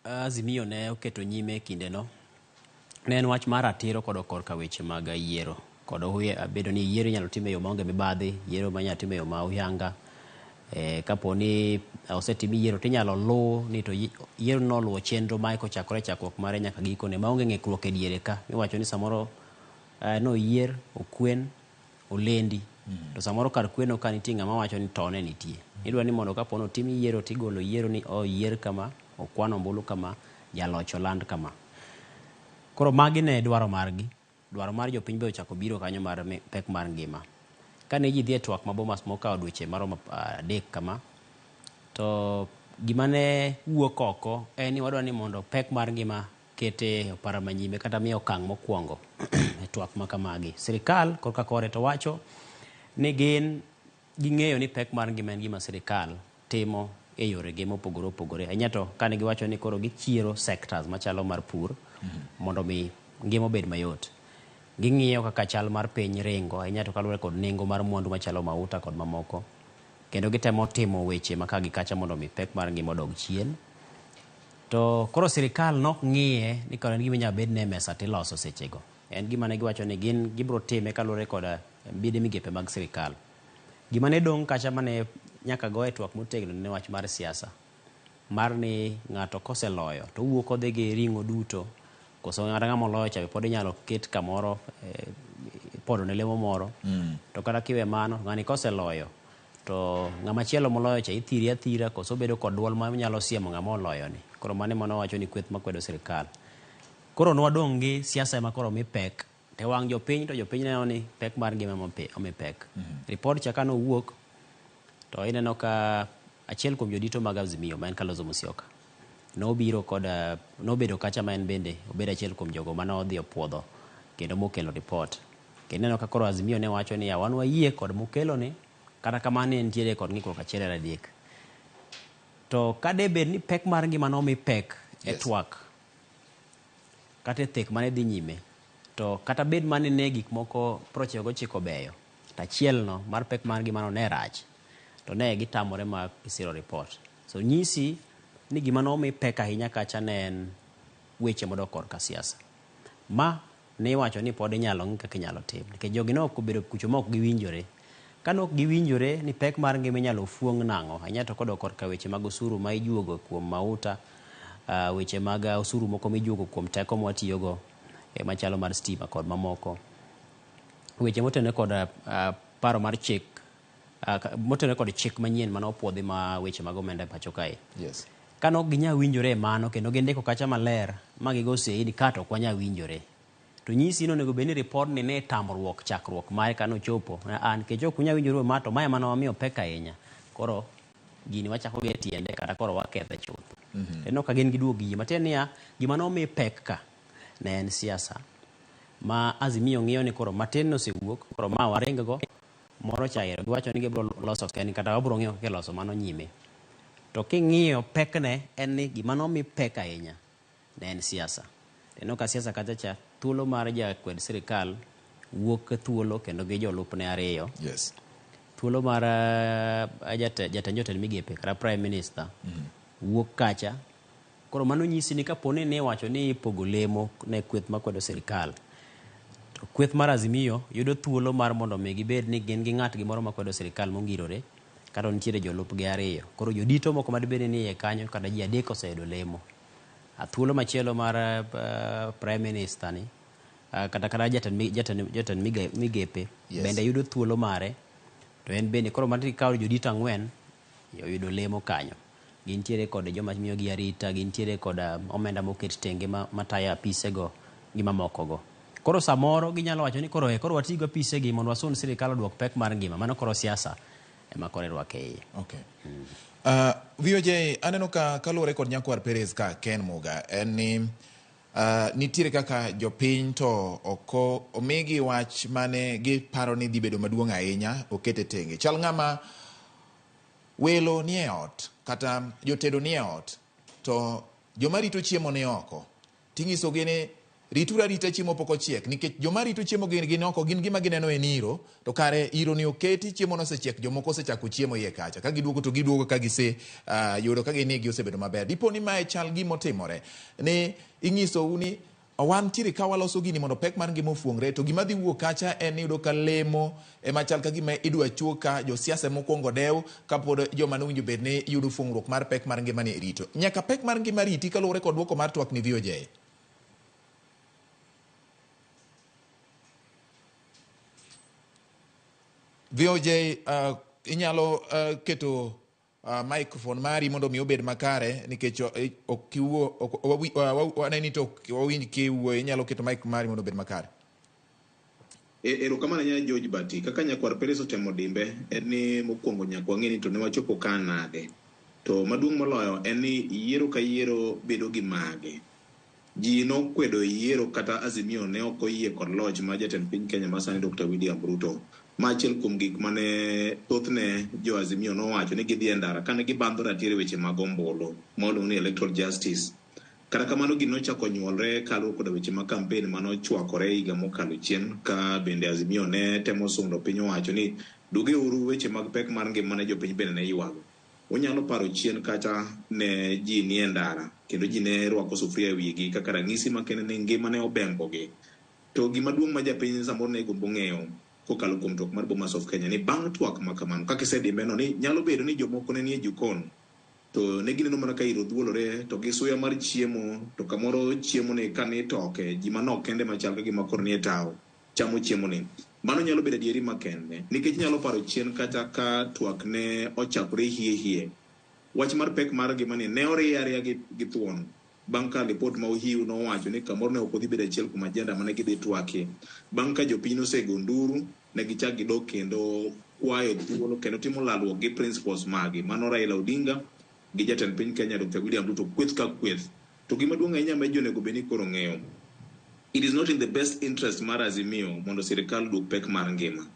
Azimio ne oketo nyime e kindeno ne en wach mar ratiro kod korka weche mag yiero kod bedo ni yiero inyalo tim e yo maonge mibadhi, yiero ma inyalo tim e yo ma huyanga. Kapo ni osetim yiero to inyalo luw ni to yiero noluwo chenro mae kochakore e chakruok mare nyaka gikone maonge ng'ikruok e diere ka. Miwacho ni samoro noyier, okwen, olendi. To samoro kar kweno ka nitie ng'ama wacho ni to ne nitie. Idwa ni mondo kapo ni otim yiero tigolo yiero ni oyier kama, okwan ombulu kama, jaloch oland kama. Koro magi ne dwaro margi. Dwaro mar jopiny be ochako biro kanyo mar pek mar ngima. Kane ji dhi e twak ma Bomas mokawo dweche maromo 3 kama, to gima ne wuok oko en ni wadwa ni mondo pek mar ngima kete opara manyime kata miyo okang' mokwongo e twak ma kamagi. Sirikal korka kore to wacho ni gin ging'eyo ni pek mar ngima en gima sirikal timo e yorege mopogore opogore. Ahinya to kane giwacho ni koro gichiero sectors machalo mar pur mondo mi ngima obed mayot. Ging'iyo kaka chal mar piny ringo, ahinya to kaluwore kod nengo mar mwandu machalo mauta kod mamoko. Kendo gitemo timo weche ma ka gi kacha mondo mi pek mar ngima odog chien. To koro sirikal nok ng'iye ni koro en gima inyalo bedne e mesa tiloso sechego. En gima ne giwacho ni gin gibiro time kaluwore kod bede migepe mag sirikal. Gima ne dong' kacha mane nyaka go e twak motegno ne wach mar siasa. Mar ni ng'ato koseloyo to owuok odhi gi ring'o duto, koso ng'ata ng'ama oloyo cha be pod inyalo ket kamoro, ipodo ne lemo moro. To kata kiwe mano, ng'ani koseloyo to ng'ama chielo moloyo cha ithiri athira koso obedo kod duol ma nyalo siemo ng'ama oloyo ni. Koro mano ema nowacho ni kweth makwedo sirikal. Koro nwadong' gi siasa ema koro mi pek. To e wang' jopiny to jopiny neno ni pek mar ngima ema omi pek. Ripod cha kane owuok to ineno ka achiel kuom jodito mag Azimio ma en Kalonzo Musyoka nobiro kod nobedo kacha ma en bende obedo achiel kuom jogo mane odhi opuodho kendo mokelo ripot. Kendo ineno ka koro Azimio ne wacho ni wan wayie kod mokelo ni kata kamano ne nitiere kod ng'ikruok achiel e adek. To ka de bed ni pek mar ngima nomi pek e twak kata e thek mane dhi nyime, to kata bed mane ne gik moko 99 beyo, to achiel no mar pek mar ngima no ne rach, to ne gitamore ma gisiro report. So nyisi ni gima nomi pek ahinya kacha ne en weche modok korka siasa. Ma ne iwacho ni pod inyalo ng'i kaka inyalo tim. Nikech jogi ne ok obedo kucho ma ok giwinjore. Ka ne ok giwinjore ni pek mar ngima inyalo fuong' nang'o, ahinya to kodok korka weche mag osuru ma ijuogo kuom mauta, weche mag osuru moko mijuogo kuom teko mwatiyogo machalo mar stima kod mamoko. Weche motenore kod paro mar chik, motenore kod chik manyien mane opuodhi ma weche mag omenda e pacho kae. Ka ne ok ginyal winjore e mano kendo gindiko kacha maler ma gigo seyi ni ka to ok wanyal winjore. To nyisi ni onego bed ni report ni ne tamruok chakruok mare kane ochopo. Nikech ok unyal winjoru e ma to mae mane wamiyo pek ahinya. Koro gini wachako gi e tiende kata koro wakethe chuth. Ineno ka gin giduogo gi yie. Matiende niya, gima nomi pek ka ne en siasa. Ma Azimio ng'iyo ni koro matin nosewuok, koro ma waring go, moro cha ero giwacho ni gibiro loso kendgi kata wabiro ng'iyo kaka iloso mano nyime. To king'iyo pekne en ni gima nomi pek ahinya ne en siasa. Ineno ka siasa kacha cha thuolo mar jakwed sirikal wuok thuolo kendo gi jolupne 2. Thuolo mar jatend jotend migepe kata prime minister wuok kacha. Koro mano nyisi ni kapo ni niwacho ni ipogo lemo ne kweth makwedo sirikal, to kweth mar Azimio yudo thuolo mar mondo mi gibed ni gin gi ng'at gimoro makwedo sirikal mongirore, kata nitiere jolupgi 2. Koro jodito moko madibed ni iye kanyo kata ji 3 oseyudo lemo. Thuolo machielo mar prime minister ni, kata jatend migepe bende yudo thuolo mare, to en bende koro mano ikawo jodito 4 oyudo lemo kanyo. Gintiere kod joma miyogi arita, gintiere kod omenda moket tenge matayo apisego gi mamokogo. Koro samoro ginyalo wacho ni koro koro wati gi apisegi mondo wasun sirikal oduok pek mar ngima. Mano koro siasa ema koro irwako e iye. VOJ, aneno ka kaluwore kod Nyakwar Perez ka Ken Muga, en ni Nitiere kaka jopiny to ok omigi wach mane giparo ni dhi bedo maduong' ahinya okete tenge. Chal ng'ama welo nie ot kata jotedo nie ot to joma rito chiemo ni oko tinyisogi ni rituru arita chiemo pok ochiek nikech joma rito chiemo gin oko gin gima gineno en iro to kare iro ni oketi chiemo nosechiek jomoko osechako chiemo iye kacha ka giduogo to giduogo ka gise yudo ka ginigi osebedo maber. Dipo ni mae chal gima otimore ni inyisou ni wantiere ka waloso gini mondo pek mar ngima ofuongre to gima dhi wuok kacha en iyudo ka lemo ema chal ka gima idwa chuo ka josiasa mokwongo dew kapod joma nowinjo bed ni yudo fuongruok mar pek mar ngima ni rito. Nyaka pek mar ngima riti kaluwore kod duoko mar twak ni VOJ. VOJ inyalo keto microphone mari mondo mi obed makare nikech ok iwuo waneni to ok wawinj kiwuoyo. Inyalo keto mic mari mondo obed makare. Erokamano ahinya George Bati. Kaka nyakwar Peres otemo dimbe en ni mokwongo nyaka wang'e ni to ne wachopo ka nade. To maduong' moloyo en ni yiero ka yiero bedo gi mage. Ji nokwedo yiero kata Azimio ne ok oyie kod loch mar jatend piny Kenya masani Dr. William Ruto. Ma achiel kuom gik mane thothne jo Azimio nowacho ni gidhi e ndara kane gibandho ratiro e weche mag ombulu ma waluongo ni electoral justice. Kata kamano gino nochako nyuolre kaluwore koda weche mag campaign manochwakore higa mokalo chien ka bende Azimio ne temo sundo piny owacho ni duogeuru weche mag pek mar ngima mane jopiny bende ne ywago. Unyalo paro chien kacha ne ji nie ndara kendo ji ne rwako sufuria e wigi kaka ranyisi makende ni ngima ne obembogi. To gima duong' ma japiny samoro ne gombo ng'eyo kokalo kuom twak mar Bomas of Kenya ni bang' twak ma kamano kaka isedimbe no ni nyalo bedo ni jomoko ne nie jikon to ne gineno mana ka iro dhuolore to gi suya mar chiemo to kamoro chiemo ni ka ni toke ji manok kende machal ka gima koro nie tawo chamo chiemo ni. Mano nyalo bedo adieri makende nikech inyalo paro chien kata ka twak ne ochakore hie hie. Wach mar pek mar ngima ni ne oriye ariya gi thuon bang' ka lipot ma Ohiu nowacho ni kamoro ne ok odhi bedo achiel kuom agenda mane gidhi twakie. Bang' ka jopiny nosego nduru ne gichak gidok kendo kwayo thuolo kendo timo lalruok gi principles magi. Mano Raila Odinga gi jatend piny Kenya Dr. William Ruto kweth ka kweth. To gima duong' ahinya ma ji onego bed ni koro ng'eyo, it is not in the best interest mar Azimio mondo sirikal duok pek mar ngima.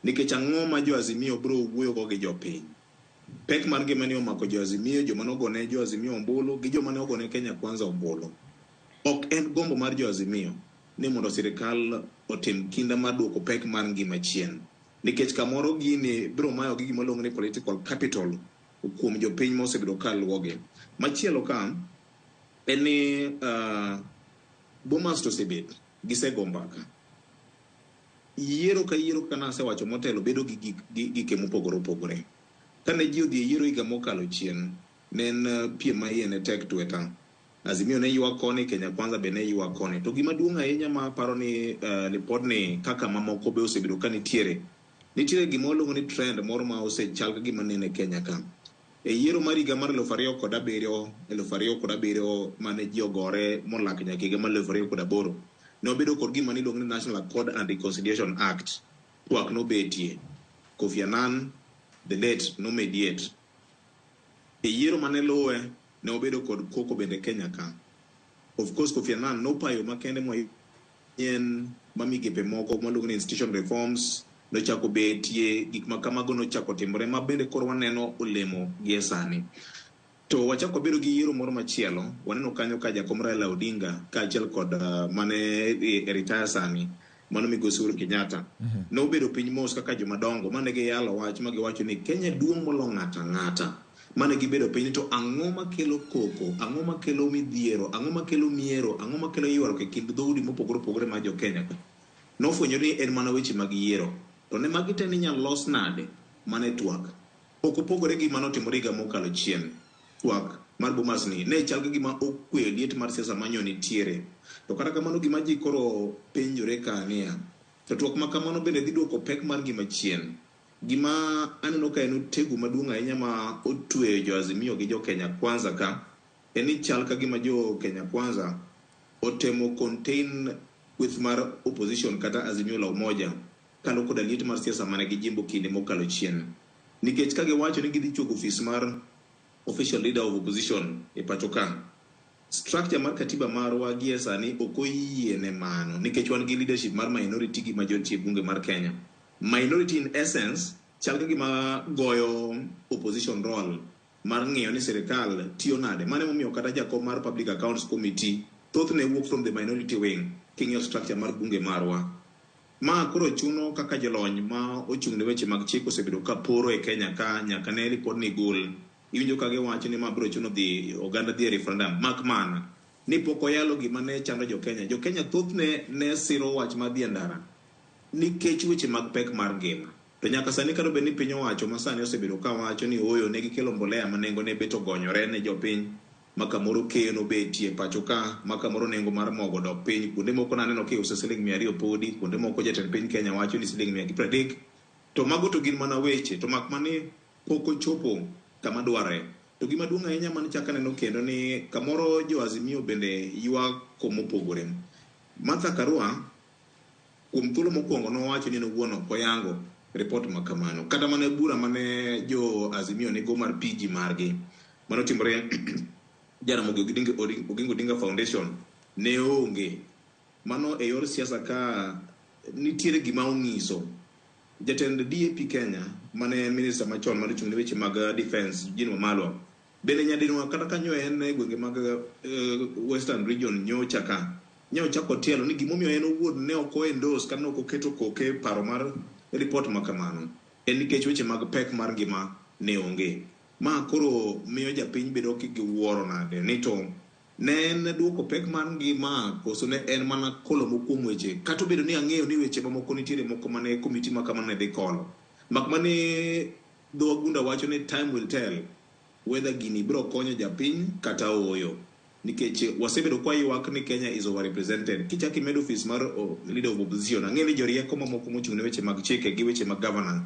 Nikech ang'o ma jo Azimio biro wuoyogo gi jopiny? Pek mar ngima ni omako jo Azimio, joma nogone jo Azimio ombulu gi joma ne ogone Kenya Kwanza ombulu. Ok en gombo mar jo Azimio ni mondo sirikal otim kinda mar duoko pek mar ngima chien. Nikech kamoro gini biro mayo gi gima iluongo ni political capital kuom jopiny mosebedo ka luwogi. Machielo ka en ni Bomas to osebet gisego mbaka. Yiero ka yiero kaka nasewacho motelo bedo gi gike mopogore opogore. Kane ji odhi e yiero higa mokalo chien, ne en piem ma iye ne tek tweta. Azimio ne ywak koni, Kenya Kwanza be ne ywak koni. To gima duong' ahinya ma aparo ni lipodni kaka mamoko be osebedo ka nitiere, nitiere gima waluongo ni trend moro ma osechal ka gima nene Kenya ka. E yiero mar higa mar 2007 mane ji ogore molak nyaka higa mar 2008, ne wabedo kod gima niluongo ni National Accord and Reconciliation Act. Twak nobetie. Kofi Annan, the late, no mediate. E yiero mane luwe, ne wabedo kod koko bende Kenya ka. Of course, Kofi Annan nopayo makende manyien ma migepe moko maluongo ni institution reforms nochako betie, gik ma kamago nochako timore ma bende koro waneno olemo gi e sani. To wachako wabedo gi yiero moro machielo, waneno kanyo ka jakom Raila Odinga kaachiel kod mane e retire sani, mano migosi Uhuru Kenyatta, nobedo piny mos kaka joma dongo mane giyalo wach ma giwacho ni Kenya duong' molo ng'ato ang'ata. Mane gibedo piny to ang'o makelo koko, ang'o makelo midhiero, ang'o makelo miero, ang'o makelo ywaruok e kind dhoudi mopogore opogore mar jo Kenya ka. Nofwenyo ni en mana weche mag yiero. To ne magi te ninyalo los nade mana e twak. Ok opogore gi mano otimore higa mokalo chien. Twak mar Bomas ni ne chal ka gima okweyo liet mar siasa manyo nitiere. To kata kamano gima ji koro penjore ka niya, to twak ma kamano bende dhi duoko pek mar ngima chien. Gima aneno ka en otegu maduong' ahinya ma otweyo jo Azimio gi jo Kenya Kwanza ka, en ni chal ka gima jo Kenya Kwanza otemo contain kweth mar opposition kata Azimio la Umoja kaluwore koda liet mar siasa mane gijimbo kinde mokalo chien. Nikech ka giwacho ni gidhi chopo ofis mar official leader of opposition e pacho ka, Structure mar katiba marwa gie sani ok oyie ne mano nikech wan gi leadership mar minority gi majority e bunge mar Kenya. Minority in essence chal ka gima goyo opposition role mar ng'iyo ni sirikal tiyo nade. Mano emomiyo kata jakom mar Public Accounts Committee thothne wuok from the minority wing king'iyo structure mar bunge marwa. Ma koro chuno kaka jolony ma ochung' ne weche mag chik osebedo ka poro e Kenya ka nyaka ne ripod ni gol. Iwinjo ka giwacho ni ma biro chuno dhi oganda dhi e referendum mak mana ni pok oyalo gima ne chando jo Kenya. Jo Kenya thothne ne siro wach mar dhi e ndara nikech weche mag pek mar ngima. To nyaka sani kata obed ni piny owacho ma sani osebedo ka wacho ni ooyo ne gikelo mbolea ma nengone bet ogonyore ne jopiny ma kamoro keyo nobetie pacho ka ma kamoro nengo mar mogo dok piny. Kuonde moko naneno kiuse siling 200 podi, kuonde moko jatend piny Kenya wacho ni siling 130. To mago to gin mana weche, to mak mana ni pok ochopo kama dwarre. To gima duong' ahinya man chak aneno kendo ni kamoro jo Azimio bende ywak komopogore. Martha Karua kuom thuolo mokwongo nowacho ni en owuon ok oyango ripot ma kamano. Kata mana bura mane jo Azimio nigo mar PG margi manotimore Jaramogi Oginga Odinga Foundation ne onge. Mano e yor siasa ka nitiere gima ong'iso. Jatend DAP Kenya mane en minista machon mane ochung' ne weche mag defense Eugene Wamalwa bende nyadinwa kata kanyo en e gwenge mag Western Region nyocha ka ne ochako tielo ni gimomiyo en owuon ne ok o-endorse kata ne ok oketo koke e paro mar ripot ma kamano en nikech weche mag pek mar ngima ne onge. Ma koro miyo japiny bedo gi wuoro nade ni to ne en duoko pek mar ngima koso ne en mana kolo moko kuom weche kata obedo ni ang'eyo ni weche mamoko nitiere moko mane komiti ma kamano ne dhi kolo. Mak mane dho wagunda wacho ni time will tell whether gini biro konyo japiny kata ooyo. Nikech wasebedo kwa ywak ni Kenya is overrepresented. Kichako imedo ofis mar leader of opposition, ang'e ni jorieko mamoko mochung' ne weche mag chike gi weche mag governance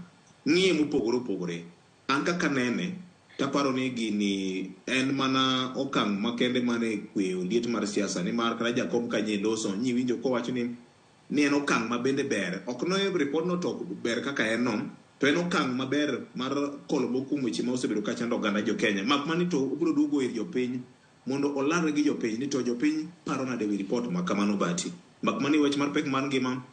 ng'iye mopogore opogore. An kaka nene, taparo ni gini en mana okang' makende mane kweyo liet mar siasa nimar kata jakom kanye loso nyiwinjo kowacho ni en okang' ma bende ber. Ok no report no to ber kaka en no, to en okang' maber mar kolo moko kuom weche ma osebedo ka chando oganda jo Kenya. Mak mana ni to obiro duogo ir jopiny mondo olarre gi jopiny ni to jopiny paro nade wi report ma kamano bati. Mak mana ni wach mar pek mar ngima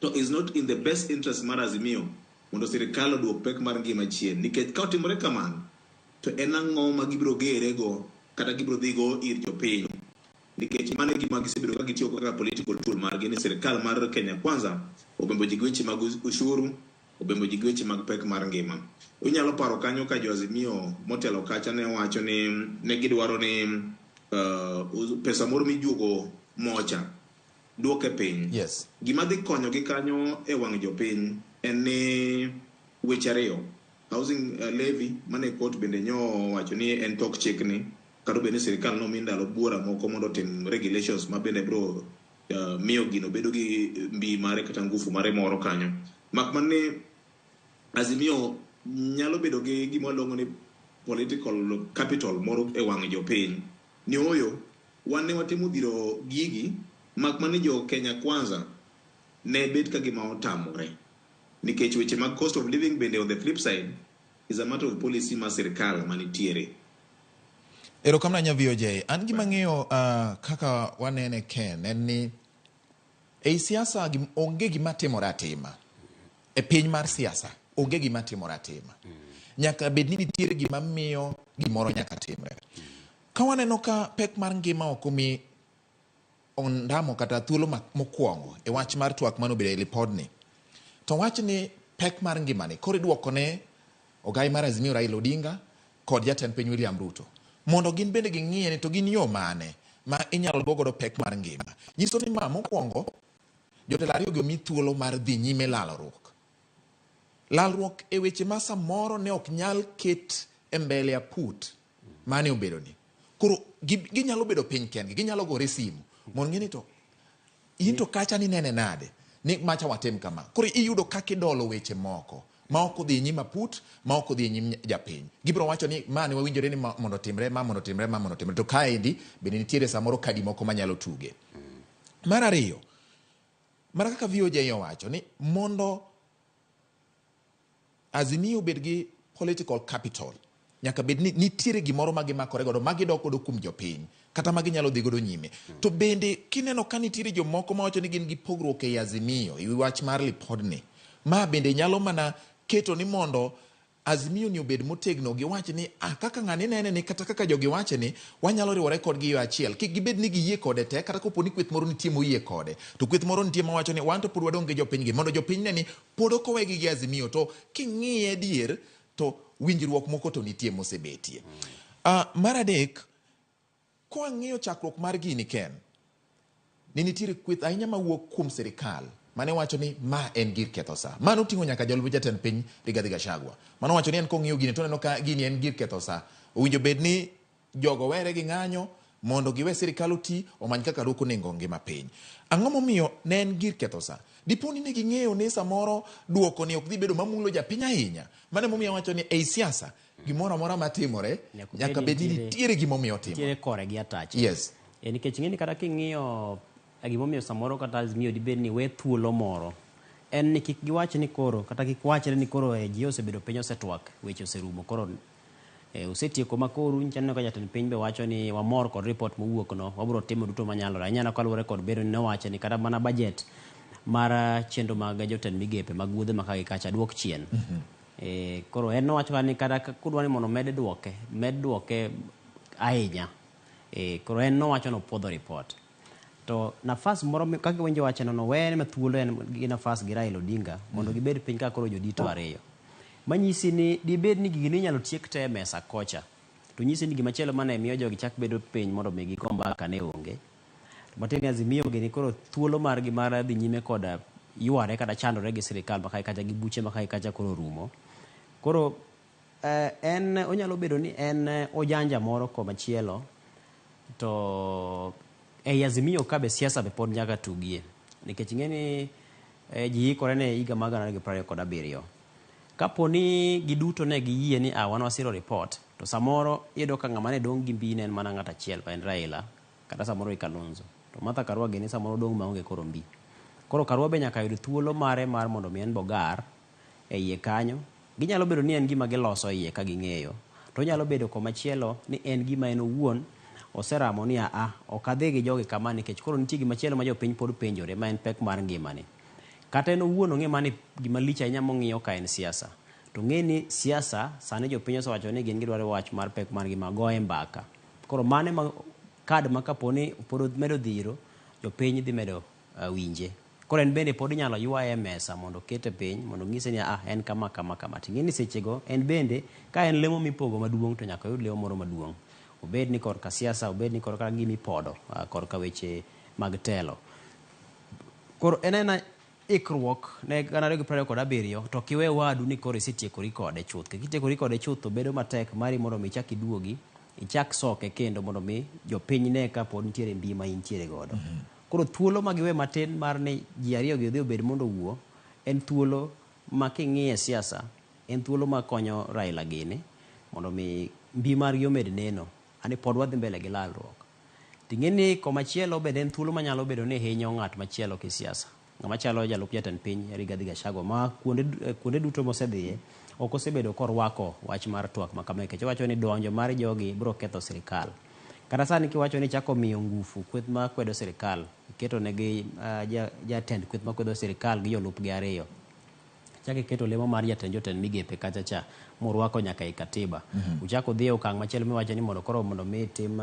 to is not in the best interest mar Azimio mondo sirikal oduok pek mar ngima chien. Nikech ka otimore kamano, to en ang'o ma gibiro gerego kata gibiro dhigo ir jopiny. Nikech mano e gima gisebedo ka gitiyo kaka political tool margi ni sirikal mar Kenya Kwanza obembo ji gi weche mag ushuru, obembo ji gi weche mag pek mar ngima. Unyalo paro kanyo ka jo Azimio motelo kacha ne wacho ni ne gidwaro ni pesa moro mijuogo mocha duoke piny. Yes. Gima dhi konyogi kanyo e wang' jopiny en ni weche ariyo. Housing levy mane court bende nyo wacho ni en tok chikni kata obedo ni sirikal nomi ndalo buora moko mondo otim regulations ma bende biro miyo gino bedo gi mbi mare kata ngufu mare moro kanyo. Mak mana ni Azimio nyalo bedo gi gima waluongo ni political capital moro e wang' jopiny. Ni ooyo, wan ne watemo dhiro gigi, mak mana ni jo Kenya Kwanza ne bet ka gima otamore. Nikech weche mag cost of living bende on the flip side is a matter of policy mar sirikal manitiere. Erokamano ahinya VOJ. An gima ang'eyo kaka wanene Ken en ni ei siasa onge gima timore atima. E piny mar siasa onge gima timore atima. Nyaka bed ni nitiere gima miyo gimoro nyaka timre. Ka waneno ka pek mar ngima ok omi ondamo kata thuolo mokwongo e wach mar twak manobedo e lipodni, to wach ni pek mar ngimani koro iduoko ne ogai mar Azimio Raila Odinga kod jatend piny William Ruto mondo gin bende ging'iye ni to gin yo mane ma inyalo duok godo pek mar ngima. Nyiso ni ma mokwongo jotelo ariyo gi omi thuolo mar dhi nyime lalruok. Lalruok e weche ma samoro ne ok nyal ket e mbele aput mane obedo ni. Koro ginyalo bedo piny kendgi, ginyalo gore simu mondo ng'e ni to in to kacha ni nene nade ni macha watim kama. Koro iyudo kaka idolo weche moko ma ok odhi e nyim aput, ma ok odhi e nyim japiny. Gibiro wacho ni ma ne wawinjore ni mondo otimre, ma mondo otimre, ma mondo otimre. To kaendi bende nitiere samoro kadi moko manyalo tuge. Mar ariyo, mana kaka VOJ owacho ni mondo Azimio obed gi political capital, Nyaka bed ni nitiere gimoro ma gimakore godo ma gidok godo kuom jopiny kata ma ginyalo dhi godo nyime. To bende kineno ka nitiere jomoko mawacho ni gin gi pogruok ei Azimio e wi wach mar lipodni, ma bende nyalo mana keto ni mondo Azimio ni obed motegno giwach ni ah, kaka ng'ani nene ni kata kaka jogi wache ni wanyalo riwore kodgi e yo achiel. Kik gibed ni giyie kode te kata kopo ni kweth moro nitie moyie kode to kweth moro nitie mawacho ni wan to pod wadong' gi jopiny gi mondo jopiny ne ni pod ok owegi gi Azimio to king'iye adier to winjruok moko to nitie mosebetie. Mar adek, kwang'iyo chakruok mar gini Ken, ne nitiere kweth ahinya mawuok kuom sirikal mane wacho ni ma en gir ketho sa. Mano oting'o nyaka jalup jatend piny Rigathi Gachagua. Mano wacho ni en kong'iyo gini to oneno ka gini en gir ketho sa. Owinjo bed ni jogo were gi ng'anyo mondo giwe sirikal oti omany kaka duoko nengo ngima piny. Ang'o momiyo ne en gir ketho sa? Dipo ni ne ging'eyo ni samoro duoko ni ok dhi bedo mamulo japiny ahinya. Mano emomiyo awacho ni ei siasa gimoro amora matimore nyaka bed ni nitiere gimomiyo otimore. Nitiere kore gi atache. Yes. E, nikech ing'e ni kata king'iyo gimomiyo samoro kata Azimio dibed ni we thuolo moro en ni kik giwach ni koro kata kik wachre ni koro e, ji osebedo piny osetwak weche oserumo koro e, usetieko ma koru nyicha aneno ka jatend piny be wacho ni wamor kod report mowuok no wabiro timo duto manyalore ahinya na kaluwore kod bedo ni nowacho ni kata mana budget mar chenro mag jotend migepe mag wuodhe ma ka gi kacha duok chien. E, koro en nowacho ka ni kata kudwa ni mondo med duoke, med duoke ahinya. E, koro en nowacho nopuodho report. To nafas moro kaka iwinjo wache no, nowene ma thuolo en gi nafas gi Raila Odinga mondo gibed piny ka koro jodito ariyo. Manyisi ni dibed ni gigi ninyalo tiek te e mesa kocha. To nyisi ni gimachielo mane miyo jogi chak bedo piny mondo mi gigo mbaka ne onge. Matiende ni Azimio gini koro thuolo margi mar dhi nyime kod yware kata chandore gi sirikal ma kae kacha gi buche ma kae kacha koro rumo. Koro en onyalo bedo ni en ojanja moro komachielo to ei Azimio ka be siasa be pod nyaka tugie. Nikech ing'e ni ji ikore ne higa mar 2027. Kapo ni giduto ne giyie ni wan wasiro report to samoro iyudo ka ng'ama ne dong' gi mbi ne en mana ng'at achiel ma en Raila kata samoro gi Kalonzo. To Martha Karua gini samoro dong' maonge koro mbi. Koro Karua be nyaka yud thuolo mare mar mondo mi en bogar e iye kanyo. Ginyalo bedo ni en gima giloso iye ka ging'eyo. To onyalo bedo komachielo ni en gima en owuon oseramo ni aa ok adhi gi jogi kama nikech koro nitie gimachielo ma jopiny pod penjore ma en pek mar ngimani. Kata en owuon ong'e mani gima lich ahinya mong'iyo ka en siasa. To ng'e ni siasa sani jopiny osewacho ni gin gidwaro wach mar pek mar ngima goye mbaka. Koro mano ema kad ma kapo ni pod medo dhiro, jopiny dhi medo winje. Koro en bende pod inyalo ywaye e mesa mondo okete piny mondo onyise ni ah en kama kama kama. Ting'e ni sechego en bende ka en lemo mipogo maduong' to nyaka oyud lemo moro maduong'. Obed ni korka siasa, obed ni korka gima ipodo, korka weche mag telo. Koro en aena ikruok ne 2027 to kiwe wadu ni koro isetiekori kode chuth. Kitiekori kode chuth to bedo matek mari mondo mi ichak iduogi, ichak soke kendo mondo mi jopiny ne ka pod nitiere mbi ma intiere godo. Koro thuolo ma giwe matin mar ni ji ariyo gi odhi obed mondo owuo, en thuolo ma king'iye siasa, en thuolo ma konyo Raila gini mondo mi mbi margi omed neno. Ani pod wadhi mbele gi lalruok. Ting'e ni komachielo bende en thuolo manyalo bedo ni hinyo ng'at machielo kisiasa. Ng'ama chalo jalup jatend piny Rigathi Gachagua ma kuonde duto mosedhiye ok osebedo korwako wach mar twak ma kama nikech owacho ni donjo mar jogi biro ketho sirikal. Kata sani kiwacho ni ichako miyo ngufu kweth ma kwedo sirikal, iketo negi jatend kweth ma kwedo sirikal gi jolupgi ariyo. Ichako iketo lemo mar jatend jotend migepe kacha cha murwako nyaka e katiba. Uchako udhi e okang' machielo miwacho ni mondo koro mondo mi tim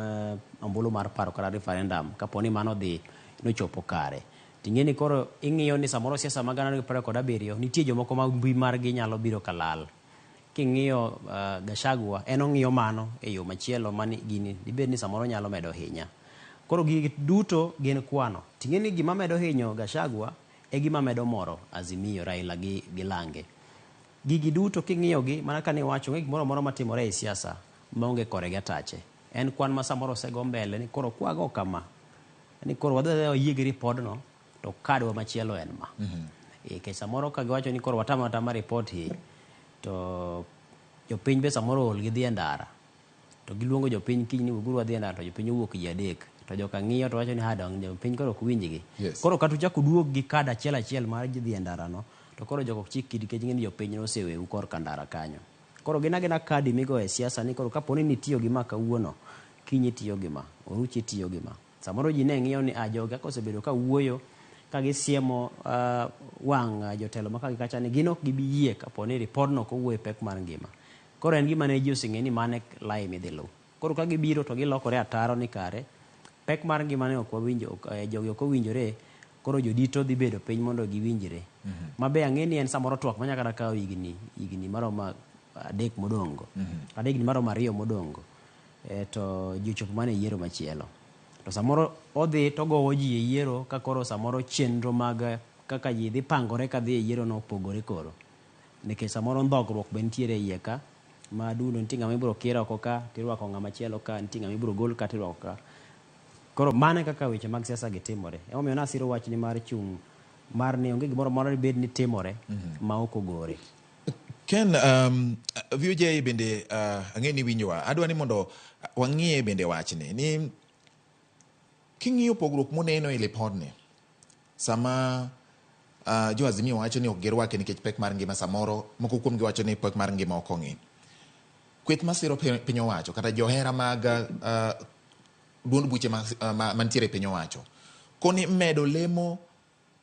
ombulu mar paro kata referendum kapo ni mano dhi nochopo kare. Ting'e ni koro ing'iyo ni samoro siasa mag 2027 nitie jomoko ma mbi margi nyalo biro kalal. King'iyo Gachagua en ong'iyo mano e yo machielo mani gini dibed ni samoro nyalo medo hinya. Koro gigi duto gin kwano. Ting'e ni gima medo hinyo Gachagua e gima medo moro Azimio, Raila gi Lange. Gigi duto king'iyo gi mana kane iwacho onge gimoro amora matimore e siasa maonge kore gi atache. En kwan ma samoro osego mbele ni koro kwago kama ni koro wadhi adhiya wayie gi ripodno to kadwa machielo en ma. Nikech samoro ka giwacho ni koro watama atama report hi to jopiny be samoro ool gidhi e ndara to giluongo jopiny kiny ni wuoguru wadhi e ndara to jopiny owuok ji adek to joka ng'iyo to wacho ni ha dong jopiny koro ok winjgi. Koro kata uchak uduog gi kad achiel achiel mar dhi e ndara no to koro jogo ok chik kidi nikech ing'e ni jopiny noseweu korka ndara kanyo. Koro gin agina kadi migoyo e siasa ni koro kapo ni nitiyo gi ma kawuono, kiny itiyo gi ma, oruchi itiyo gi ma. Samoro ji ne ng'iyo ni a jogi kaka osebedo ka wuoyo ka gisiemo wang' jotelo ma kagi kacha ni gin ok gibi yie kapo ni ripodno ok owuoyo e pek mar ngima. Koro en gima ne ji oseng'e ni mano e lai midhi luw. Koro ka gibiro to gilokore ataro ni kare pek mar ngima ne ok wawinjo, jogi ok owinjore, koro jodito dhi bedo piny mondo giwinjre. Ma be ang'e ni en samoro twak manya kata kawo higni higni maromo 3 modong' go. Kata higni maromo 2 modong' go. To ji ochopo mana e yiero machielo. To samoro odhi to ogowo ji e yiero ka koro samoro chenro mag kaka ji dhi pangore ka dhi e yiero no opogore koro. Nikech samoro ndhogruok be nitiere e iye ka ma dundo nitie ng'ama ibiro kir oko ka tirwako ng'ama chielo ka, nitie ng'ama ibiro gol ka tirwako ka. Koro mano e kaka weche mag siasa gi timore. Emomiyo nasiro wachni mar chung' mar ni onge gimoro amora dibed ni timore ma ok ogore. Ken, VOJ bende ang'e ni winjowa. Adwa ni mondo wang'iye bende wachni ni king'iyo pogruok moneno e lipodni sama jo Azimio wacho ni ok girwake nikech pek mar ngima, samoro moko kuom gi wacho ni pek mar ngima ok ong'i. Kweth masiro piny owacho kata johera mag duond buche mantiere e piny owacho koni medo lemo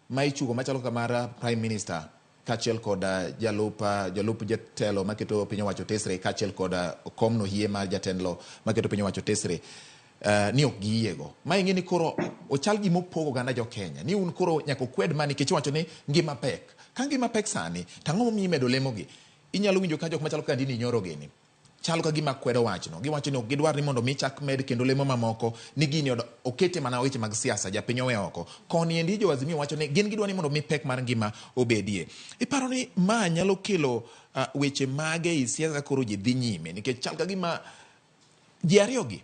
ma ichugo machalo kaka mar Prime Minister kaachiel kod jalup jatelo maketo piny owacho tesre kaachiel kod komno hie mar jatendlo maketo piny owacho tesre ni ok giyiego. Ma ing'e ni koro ochal gima opogo oganda jo Kenya ni un koro nyaka ukwed ma nikech iwacho ni ngima pek. Ka ngima pek sani to ang'o momiyo imedo lemogi? Inyalo winjo ka jok machalo kaka Ndindi Nyoro gini chalo ka gima kwedo wachno. Giwacho ni ok gidwar ni mondo mi chak med kendo lemo mamoko ni gini okete mana weche mag siasa, japiny owe oko. Koni endi jo Azimio wacho ni gin gidwa ni mondo mi pek mar ngima obedie. Iparo ni ma nyalo kelo weche mage ei siasa ka koro ji dhi nyime nikech chal ka gima ji ariyogi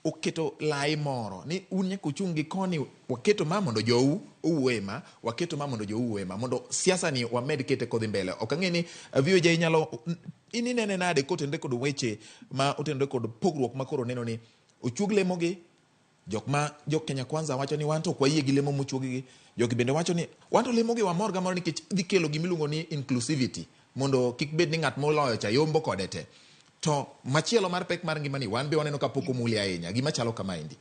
oketo lai moro ni un nyaka uchung' gi koni, waketo ma mondo jou owuoye ma, waketo ma mondo jou owuoye ma, mondo siasa ni wamed kete kodhi mbele. Ok ang'e ni VOJ nyalo in inene nade kotenore kod weche ma otenore kod pogruok ma koro neno ni ochuog lemogi, jok ma jo Kenya Kwanza wacho ni wan to ok wayie gi lemo mochuoggi, jogi bende wacho ni wan to lemogi wamor gamoro nikech dhi kelo gimiluongo ni inclusivity mondo kik bed ni ng'at moloyo cha yombo kode te. To machielo mar pek mar ngima ni wan be waneno ka pok omuli ahinya gima chalo kama endi.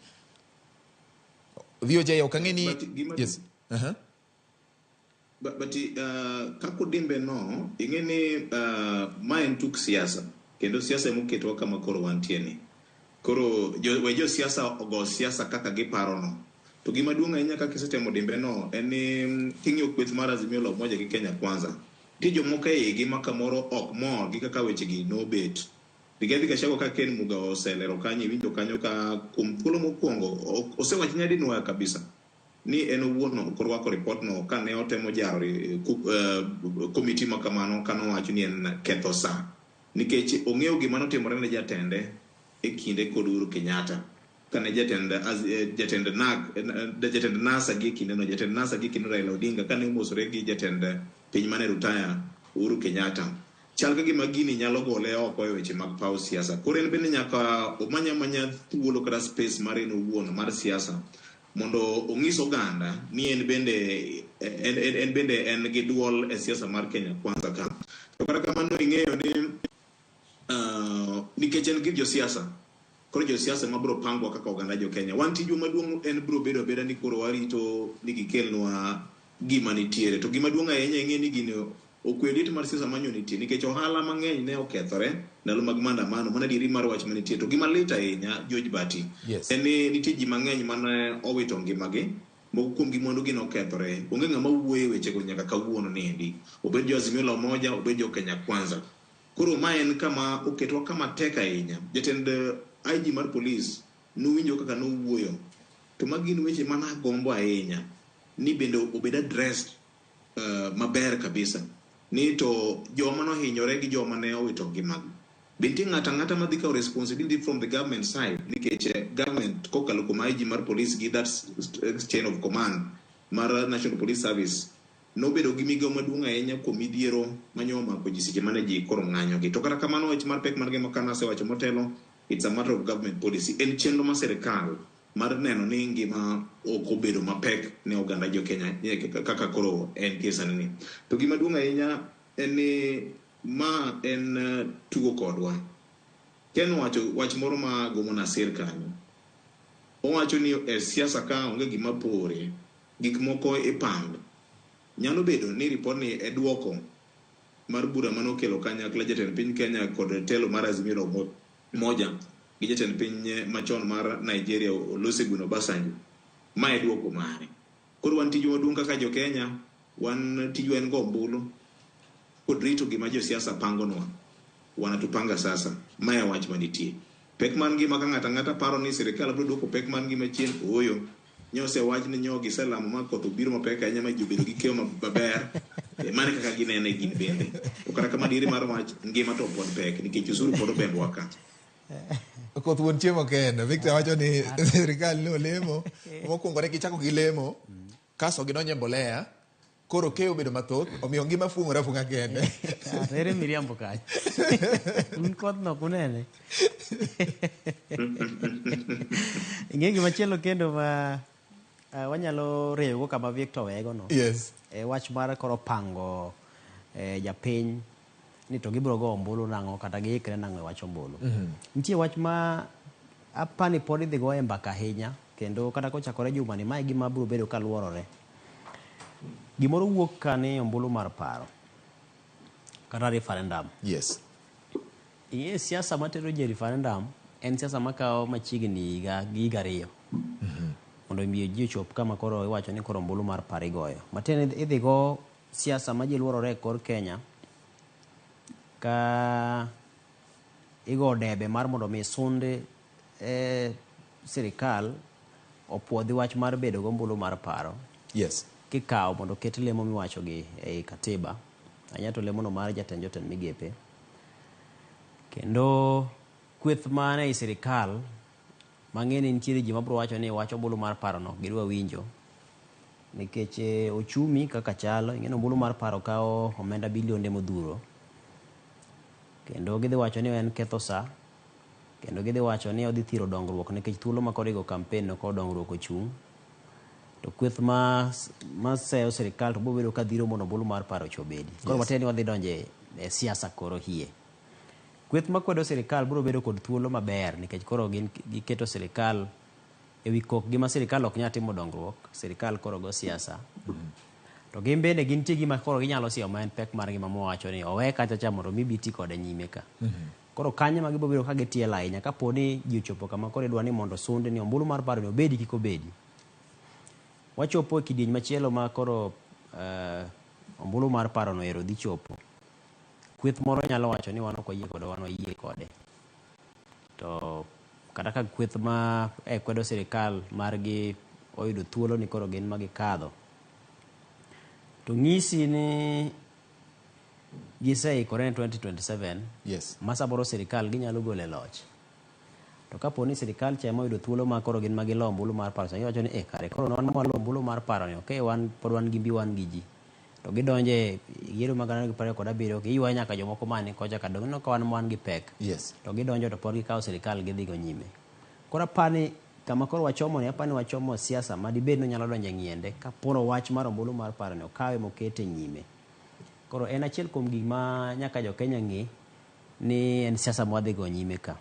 VOJ ok ang'e ni yes. But kaka odimbe no, ing'e ni ma en tuk siasa kendo siasa emoketwa kama koro wantie ni. Koro we jo siasa ogo siasa kaka giparo no. To gima duong' ahinya kaka isetemo dimbe no en ni king'iyo kweth mar Azimio la Umoja gi Kenya Kwanza, nitie jomoko e igi ma kamoro ok mor gi kaka wechegi nobet. Rigathi Gachagua ka Ken Muga oselero kanyo, iwinjo kanyo ka kuom thuolo mokwongo osewacho nyadinwoya kabisa ni en owuon ok orwako ripot no kane otemo jaro komiti ma kamano kanowacho ni en ketho sa nikech ong'eyo gima notimore ne jatende e kinde kod Uhuru Kenyatta kane jatend jatend NAC jatend NASA gi kinde no jatend NASA gi kinde Raila Odinga kane omosore gi jatend piny mane rutaya Uhuru Kenyatta. Chal ka gima gini nyalo gole oko e weche mag paw siasa. Koro en bende nyaka omany amanya thuolo kata space mare en owuon mar siasa mondo ong'is oganda ni en bende en bende en gi duol e siasa mar Kenya Kwanza ka. To kata kamano ing'eyo ni nikech en gi josiasa, koro josiasa ma biro pangwa kaka oganda jo Kenya. Wan tijwa maduong' en biro bedo abeda ni koro warito ni gikelnwa gima nitiere. To gima duong' ahinya ing'e ni gini okwe liet mar siasa manyo nitie nikech ohala mang'eny ne okethore ndalo mag maandamano. Mano adieri mar wach manitie. To gima lit ahinya George Bati, yes, en ni nitie ji mang'eny mane owito ngimagi, moko kuom gi mwandu gi nokethore. Onge ng'ama wuoyo e wechego nyaka kawuono ni endi. Obed jo Azimio la Umoja, obed jo Kenya Kwanza. Koro ma en kama oketwa kama tek ahinya. Jatend IG mar polis nuwinjo kaka nowuoyo. To magi gin weche mana gombo ahinya ni bende obed addressed maber kabisa. Ni to joma nohinyore gi joma ne owito ngimagi. Be nitie ng'ato ang'ata madhi kawo responsibility from the government side nikech government kokalo kuom IG mar police gi that chain of command mar National Police Service nobedo gi migawo maduong' ahinya kuom midhiero manyo omako ji seche mane ji koro ng'anyo gi. To kata kamano wach mar pek mar ngima kaka nasewacho motelo, it's a matter of government policy. En chenro mar sirikal mar neno ni ngima ok obedo mapek ne oganda jo Kenya kaka koro entie sani ni. To gima duong' ahinya en ni Ma en tugo kodwa. Ken owacho wach moro ma gomo nasir kanyo. Owacho ni e siasa ka onge gima pore, gik moko ipando. Nyalo bedo ni ripod ni e duoko mar bura mane okelo kanyakla jatend piny Kenya kod telo mar Azimio la Umoja gi jatend piny machon mar Nigeria Olusegun Obasanjo. Ma e duoko mare. Koro wan tijwa maduong' kaka jo Kenya, wan tijwa en go ombulu kod rito gima josiasa pangonwa. Wanatupanga sasa. Ma e wach manitie. Pek mar ngima ka ng'ato ang'ata paro ni sirikal biro duoko pek mar ngima chien, ooyo. Nyose wach ni nyo giselamo ma koth obiro mapek ahinya ma ji obedo gi keyo maber. Mano e kaka ginene gin bende. To kata kamano diere mar wach, ngima to pod pek nikech osuru pod obembowa ka. Koth wuon chiemo kende. Victor wacho ni sirikal ne olemo. Mokwongo ne gichako gi lemo, kasto gidonjo e mbolea. Koro keyo obedo mathoth, omiyo ngima fuong'ore afuong'a kende. To ere miriambo kanyo? Un koth no ok unene. Ing'e gimachielo kendo ma wanyalo rieyogo kama Victor oweyego no. Yes. E wach mar koro pango japiny ni to gibiro go ombulu nang'o kata giikre nang'o e wach ombulu. Nitie wach ma apani pod idhi goye mbaka ahinya kendo kata kochakore jumani mae gima biro bedo kaluorore. Gimoro wuok ka ni ombulu mar paro kata referendum. Yes. Ing'e siasa matero ji e referendum en siasa makawo machiegni higa gi higa 2. Mondo mi ji ochop kama koro iwacho ni koro ombulu mar paro igoyo. Matiende ni idhi go siasa ma ji luorore e kor Kenya ka igo debe mar mondo mi sund sirikal opuodhi wach mar bedo gombulu mar paro. Yes. Kikawo mondo oket lemo miwacho gi ei katiba. Ahinya to lemono mar jatend jotend migepe. Kendo kweth man ei sirikal mang'e ni nitiere ji mabiro wacho ni wach ombulu mar paro no gidwa winjo. Nikech ochumi kaka chalo, ing'e ni ombulu mar paro kawo omenda bilionde modhuro. Kendo gidhi wacho ni en ketho sa, kendo gidhi wacho ni odhi thiro dongruok nikech thuolo ma koro igo campaign no koro dongruok ochung'. To kweth ma seyo sirikal to biro bedo ka dhiro mondo ombulu mar paro cha obedi. Koro matiende ni wadhi donjo e siasa koro hie. Kweth makwedo sirikal biro bedo kod thuolo maber nikech koro gin giketo sirikal ewi kokgi ma sirikal ok nyal timo dongruok, sirikal koro go siasa. To gin bende gintie gima koro ginyalo siewo ma en pek mar ngima mwawacho ni owe kacha cha mondo mi bi ti kode nyime ka. Koro kanyo ema gibiro bedo ka gitielo ahinya kapo ni ji ochopo kama koro idwa ni mondo sund ni ombulu mar paro ni obedi kik obedi. Wachopo e kidieny machielo ma koro ombulu mar paro no ero dhi chopo. Kweth moro nyalo wacho ni wan ok wayie kode, wan wayie kode. To kata ka kweth ma kwedo sirikal margi oyudo thuolo ni koro gin ma gikadho. To ng'isi ni giseikore ne 2027. Yes. Ma samoro sirikal ginyalo golo e loch. To kapo ni sirikal cha ema oyudo thuolo ma koro gin ma gilo ombulu mar paro, giwacho ni kare koro wan mwalo ombulu mar paro ni okay, wan pod wan gi mbi wan gi ji. To gidonje yiero mag 2027 giywayo nyaka jomoko mani kocha ka dong' ineno ka wan wan gi pek. Yes. To gidonjo to pod gikawo sirikal gidhi go nyime. Koro apani kama koro wachomo ni apani wachomo siasa ma dibed ni onyalo donjo e ng'iende kaporo wach mar ombulu mar paro ni okawe mokete nyime. Koro en achiel kuom gik ma nyaka jo Kenya ng'e ni en siasa mwadhi go nyime ka.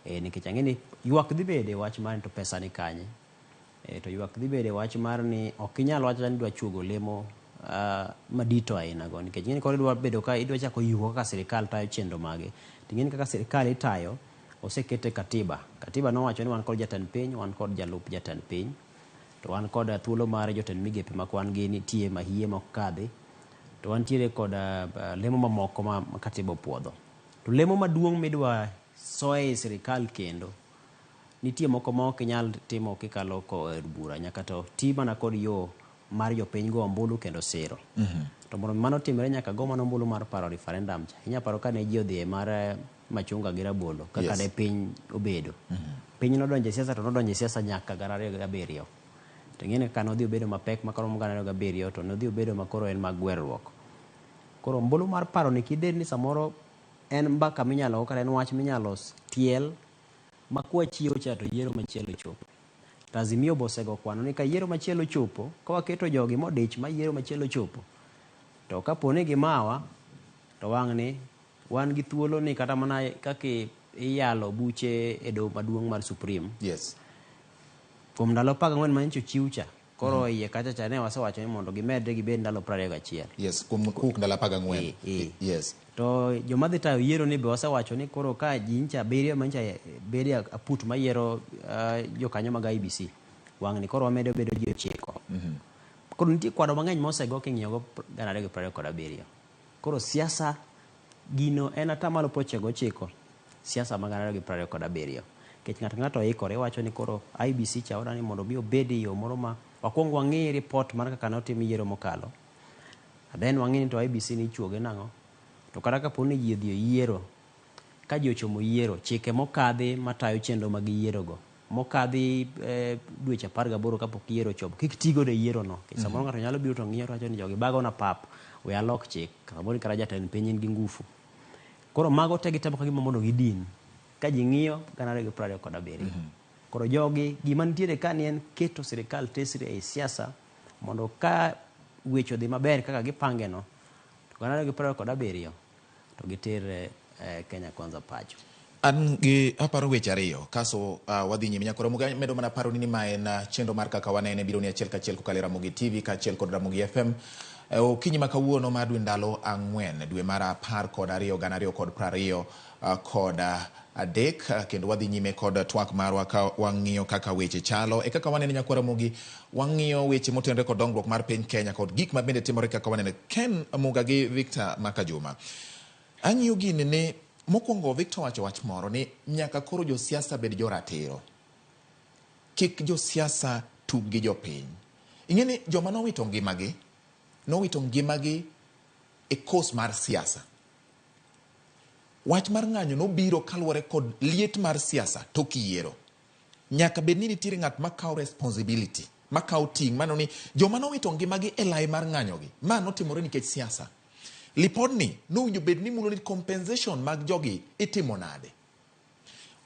Nikech ang'e ni ywak dhi bede wach mar ni to pesa ni kanye. To ywak dhi bede wach mar ni ok inyal wacho ni idwa chuogo lemo madito aina go nikech ing'e ni koro idwa bedo ka idwa chako yugo kaka sirikal tayo chenro mage. To ing'e ni kaka sirikal itayo osekete katiba. Katiba nowacho ni wan kod jatend piny, wan kod jalup jatend piny. To wan kod thuolo mar jotend migepe ma kwan gi nitie mahie mok kadhi. To wantiere kod lemo mamoko ma katiba opuodho. To lemo maduong' midwa soye e sirikal kendo nitie moko ma ok inyal timo kikalo ko e od bura nyaka to ti mana kod yo mar jopiny go ombulu kendo siro. To mondo mano timre nyaka go mana ombulu mar paro referendum cha. Inya paro kane ji odhi e mar machunga gi rabolo kaka ne piny obedo. Piny nodonjo e siasa to nodonjo e siasa nyaka 2007. To ing'e ni kaka nodhi obedo mapek ma koro 2007 to nodhi obedo ma koro en mag gwerruok. Koro ombulu mar paro ni kided ni samoro en mbaka minyalo go kata en wach minyalo tiel ma kwa chiewo cha to yiero machielo chopo. To Azimio be osego kwano ni ka yiero machielo chopo, ka waketo jogi modich ma yiero machielo chopo, to kapo ni gimawa, to wang' ni Wan gi thuolo ni kata mana kaka iyalo buche e doho maduong' mar Supreme. Yes. Kuom ndalo 14 manyocha ochiw cha, koro iye kacha cha ne wasewacho ni mondo gimedre gibed ndalo 21. Yes, kuom kowuok ndalo 14. Yes. To joma dhi tayo yiero ni be wasewacho ni koro ka ji nyicha abiriyo manyicha bedo aput mayiero jokanyo mag IEBC, wang' ni koro wamedo bedo ji 9. Koro nitie kwado mang'eny mosego king'iyogo 2027. Koro siasa gino en atamalo 99 siasa mag 2027. Nikech ng'ato ng'ato oikore wacho ni koro IEBC cha wadwa ni mondo mi obed e yo moro ma wakwong wang'i report mar kaka notim yiero mokalo. Then wang'i ni to IEBC ni ichuoge nang'o. To kata kapo ni ji odhi e yiero, ka ji ochomo yiero, chike mokadhi matayo chenro mag yiero go, mokadhi dweche 18 kapok yiero ochopo, kik ti godo e yiero no. Nikech samoro ng'ato nyalo biro to ng'iyo to wacho ni jogi bagona pap, we alok chik. Samoro kata jatend piny en gi ngufu. Koro mago te gitemo ka gima mondo gidin. Ka ji ng'iyo 2027. Koro jogi, gima nitiere ka ni en keto sirikal tesre ei siasa mondo ka weche odhi maber kaka gipange no, to 2027 to giter Kenya Kwanza pacho. An gi aparo weche ariyo kaso wadhi nyime. Nyakoro Muga medo mana paro ni ma en chenro mar kaka wanene biro ni achiel kachiel kokalo e Ramogi TV kaachiel kod Ramogi FM. Okinyi ma kawuono mar dwe ndalo 4 dwe mar 12 2023 kendo wadhi nyime kod twak marwa ka wang'iyo kaka weche chalo. E kaka wanene Nyakwar Ramogi, wang'iyo weche motenore kod dongruok mar piny Kenya kod gik ma bende timore kaka wanene. Ken Muga gi Victor Makajuma. Ang'iyo gini ni mokwongo Victor wacho wach moro ni nyaka koro josiasa bed joratiro. Kik josiasa tug gi jopiny. Ing'e ni joma nowito ngimagi, nowito ngimagi e kos mar siasa. Wach mar ng'anyo nobiro kaluwore kod liet mar siasa tok yiero. Nyaka bed ni nitiere ng'at makawo responsibility, makawo ting' mano ni joma nowito ngimagi e lai mar ng'anyogi, ma notimore nikech siasa. Lipodni nowinjo bed ni mulo ni compensation mag jogi itimo nade.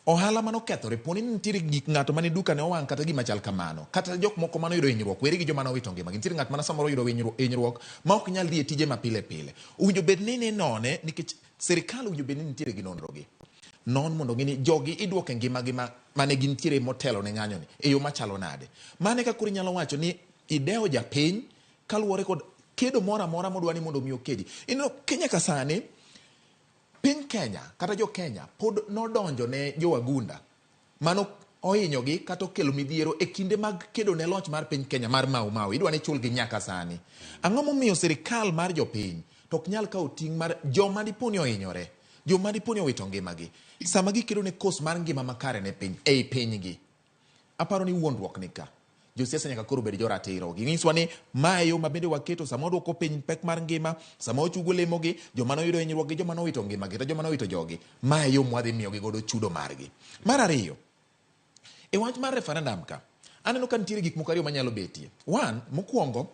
Ohala manokethore, poni ni nitiere gik ng'ato mane duka ne owang' kata gima chal kamano, kata jok moko mane oyudo hinyruok, weri gi joma nowito ngimagi. Nitiere ng'at mana samoro oyudo hinyruok ma ok nyal dhi e tije ma pile pile. Owinjo bed ni ninone nikech sirikal owinjo bed ni nitiere gi nonro gi. Non mondo ng'i ni jogi iduoke ngimagi mane gintiere motelo ne ng'anyo ni e yo machalo nade. Mane ka koro inyalo wacho ni idewo japiny kaluwore kod kedo moro amora modwa ni mondo mi okedi. Ineno Kenya ka sani, piny Kenya kata jo Kenya pod nodonjo ne jowagunda mano ohinyogi kata okelo midhiero e kinde mag kedo ne loch mar piny Kenya mar Mau Mau. Idwa ni chulgi nyaka sani. Ang'o momiyo sirikal mar jopiny to ok nyal kawo ting' mar joma dipo ni ohinyore, joma dipo ni owito ngimagi sama gikedo ne kos mar ngima makare ne piny ei pinygi? Aparo ni wuondruok ni ka. Josiasa nyaka koro bed joratiro. Ginyiswa ni ma e yo ma bende waketo sama waduoko piny pek mar ngima, sama wachugo lemogi, joma noyudo hinyruok gi joma nowito ngimagi kata joma nowito jogi, ma e yo mwadhi miyogi godo chudo margi. Mar ariyo, e wach mar referendum ka, aneno ka nitiere gik moko ariyo manyalo betie. One, mokwongo,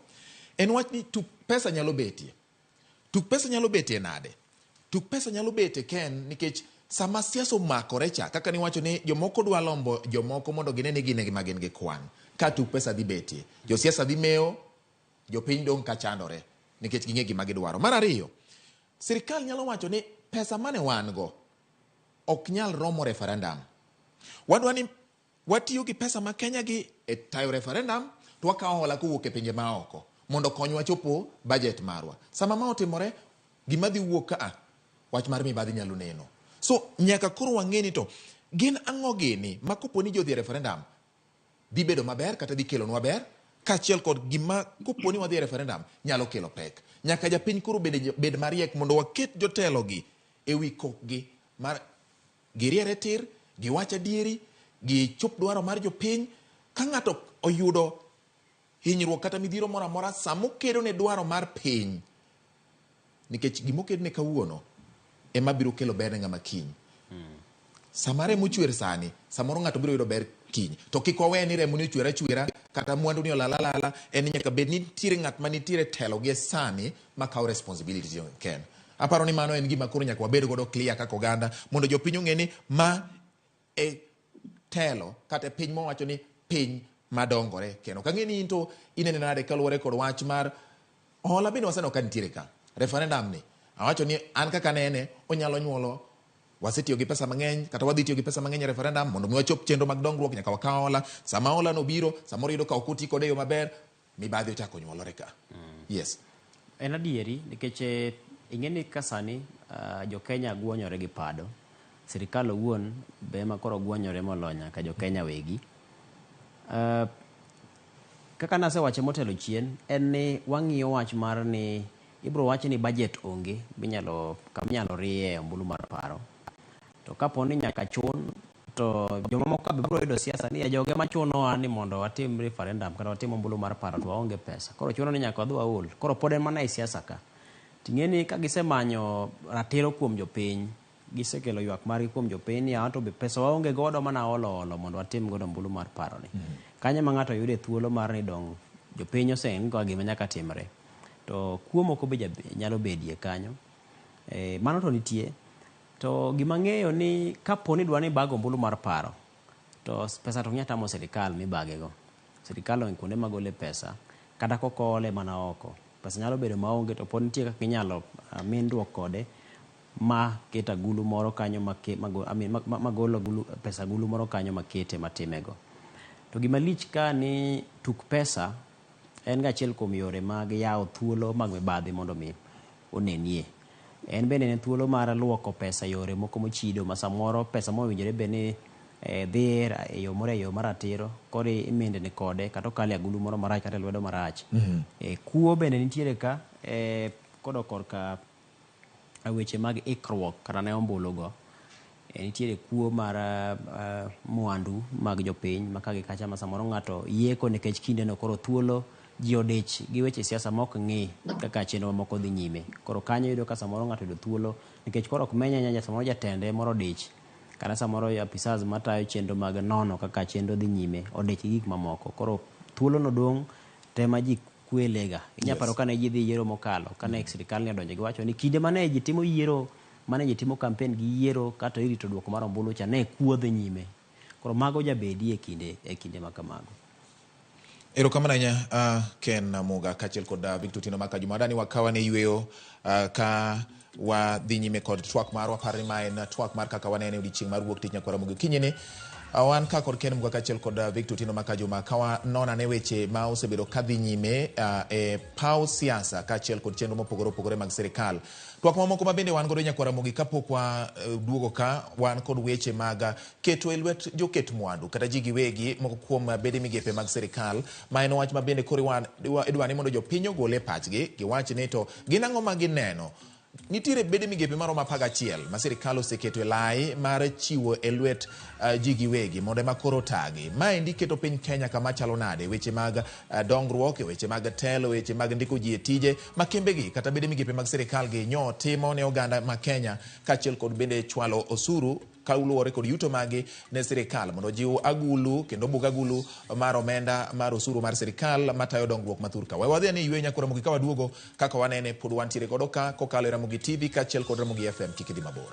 en wach ni tuk pesa nyalo betie. Tuk pesa nyalo betie nade? Tuk pesa nyalo betie Ken nikech sama siasa omakore cha, kaka niwacho ni jomoko dwa lombo jomoko mondo gine ni gin e gima gin gi kwan. Ka tuk pesa dhi betie, josiasa dhi mewo, jopiny dong' ka chandore nikech ging'e gima gidwaro. Mar ariyo, sirikal nyalo wacho ni pesa mane wan go ok nyal romo referendum. Wadwa ni watiyo gi pesa ma Kenya gi e tayo referendum to wakawo hola kowuok e pinje maoko mondo okonywa chopo budget marwa. Sama ma otimore, gima dhi wuok ka wach mar mibadhi nyalo neno. So nyaka koro wang'e ni to gin ang'o gini ma kopo ni ji odhi e referendum dhi bedo maber kata dhi kelonwa ber, kaachiel kod gima kopo ni wadhi e referendum nyalo kelo pek. Nyaka japiny koro bende bed mariek mondo waket jotelogi e wi kokgi mar giriere tir, giwach adieri, gichop dwaro mar jopiny. Ka ng'ato oyudo hinyruok kata midhiero moro amora sama okedo ne dwaro mar piny, nikech gima okedne kawuono ema biro kelo ber ne ng'ama kiny. Sama remo chwer sani, samoro ng'ato biro yudo ber kiny. To kik wawe ni remo ni ochwer achwera kata mwandu ni olal alala, en ni nyaka bed ni nitiere ng'at ma nitiere telo gi sani makawo responsibility ken. Aparo ni mano en gima koro nyaka wabed godo clear kaka oganda mondo jopiny ong'e ni ma e telo kata e piny mawacho ni piny madongore kendo. Ok ang'e ni in to inene nade kaluwore kod wach mar hola bende waseneno ka nitiere ka. Referendum ni. Awacho ni an kaka nene onyalo nyuolo wasetiyo gi pesa mang'eny kata wadhi tiyo gi pesa mang'eny e referendum mondo mi wachop chenro mag dongruok nyaka wakaw hola. Sama hola no biro, samoro iyudo ka ok oti kode e yo maber, mibadhi ochako nyuolore ka. Yes. En adieri nikech ing'e ni ka sani jo Kenya guonyore gi pado. Sirikal owuon be ema koro guonyore moloyo nyaka jo Kenya wegi. Kaka nasewache motelo chien, en ni wang'iyo wach mar ni ibro wach ni budget onge minyalo kaminyalo riye ombulu mar paro. To kapo ni nyaka chun to jomamoko ka be biro yudo siasa ni joge machunowa ni mondo watim referendum kata watim ombulu mar paro to waonge pesa. Koro chuno ni nyaka wadhi waol. Koro pod en mana e siasa ka. Ting'e ni ka gisemanyo ratiro kuom jopiny, gisekelo ywak margi kuom jopiny ni to be pesa waonge godo mana olo olo mondo watim godo ombulu mar paro ni. Kanyo ma ng'ato yude thuolo mar ni dong jopiny oseng'e gima nyaka timre. To kuo moko be nyalo bedie kanyo. Mano to nitie. To gima ng'eyo ni kapo ni dwa ni bag ombulu mar paro, to pesa to ok nyal tamo sirikal mibagego. Sirikal ong'e kuonde magole pesa, kata kokole mana oko. Pesa nyalo bedo maonge to pod nitie kaka inyalo mindruok kode ma ket agulu moro kanyo magolo agulu, pesa agulu moro kanyo makete matimego. To gima lich ka ni tuk pesa en ga achiel kuom yore mag yawo thuolo mag mibadhi mondo mi onenie. En bende en thuolo mar luoko pesa yore moko mochido ma samoro pesa mowinjore bed ni dhi e yo moro e yo maratiro koro imindni kode kata okale agulu moro marach kata e lwedo marach. Kuo bende nitiere ka kodok korka weche mag ikruok kata ne ombulu go. Nitiere kuo mar mwandu mag jopiny ma ka gi kacha ma samoro ng'ato yieko nikech kindeno koro thuolo ji odich gi weche siasa mok ng'i kaka chenro mamoko dhi nyime. Koro kanyo iyudo ka samoro ng'ato oyudo thuolo nikech koro ok menye ahinya samoro jatende moro odich kata samoro apisas matayo chenro mag nono kaka chenro dhi nyime odich gi gik mamoko. Koro thuolo no dong' tema ji kwelega. Inya paro kane ji dhi yiero mokalo, kane sirikal ne odonjo giwacho ni kinde mane ji timo yiero, mane ji timo campaign gi yiero kata irito duoko mar ombulu cha ne kuo dhi nyime. Koro mago jabedie e kinde ma kamago. Erokamano ahinya Ken Muga kaachiel kod Victor Otieno Maka Juma. Adani wakawa ne yweyo ka wadhi nyime kod twak marwa. Par ni ma en twak mar kaka wanene odiochieng' mar wuok tich nyakwara Ramogi okinyi ni. Wan ka kod Ken Muga kaachiel kod Victor Otieno Maka Juma ka wanona ne weche ma osebedo kadhi nyime e paw siasa kaachiel kod chenro mopogore opogore mag sirikal. Twak mamoko ma bende wan godo nyakwara Ramogi kapok wa duogo ka wan kod weche mag keto e lwet joket mwandu kata ji giwegi moko kuom bede migepe mag sirikal ma en wach ma bende koro idwa ni mondo jopiny ogol e pachgi giwach ni to gin ang'o ma gineno. Nitiere bede migepe maromo 11 ma sirikal oseketo e lai mar chiwo e lwet ji giwegi mondo ema koro tagi. Maendi keto piny Kenya kama chalo nade weche mag dongruok, weche mag telo, weche mag ndiko ji e tije ma kembegi kata bede migepe mag sirikal gi nyo timo ne oganda ma Kenya kaachiel kod bende chwalo osuru kaluwore kod yuto magi ne sirikal mondo ojiw agulu kendo bug agulu mar omenda mar osuru mar sirikal matayo dongruok mathur ka. Wadhi ane yweyo nyakwara Ramogi ka waduogo kaka wanene pod wantiere godo ka kokalo e Ramogi TV kaachiel kod Ramogi FM. Kik idhi mabor.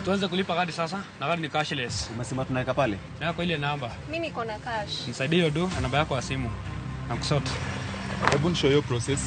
Tuanze kulipa kadi sasa, na kadi ni cashless. Umesema tunaweka pale? Na kwa ile namba. Mimi niko na cash. Nisaidie hiyo do na namba yako ya simu. Na kusort. Hebu nishow hiyo process.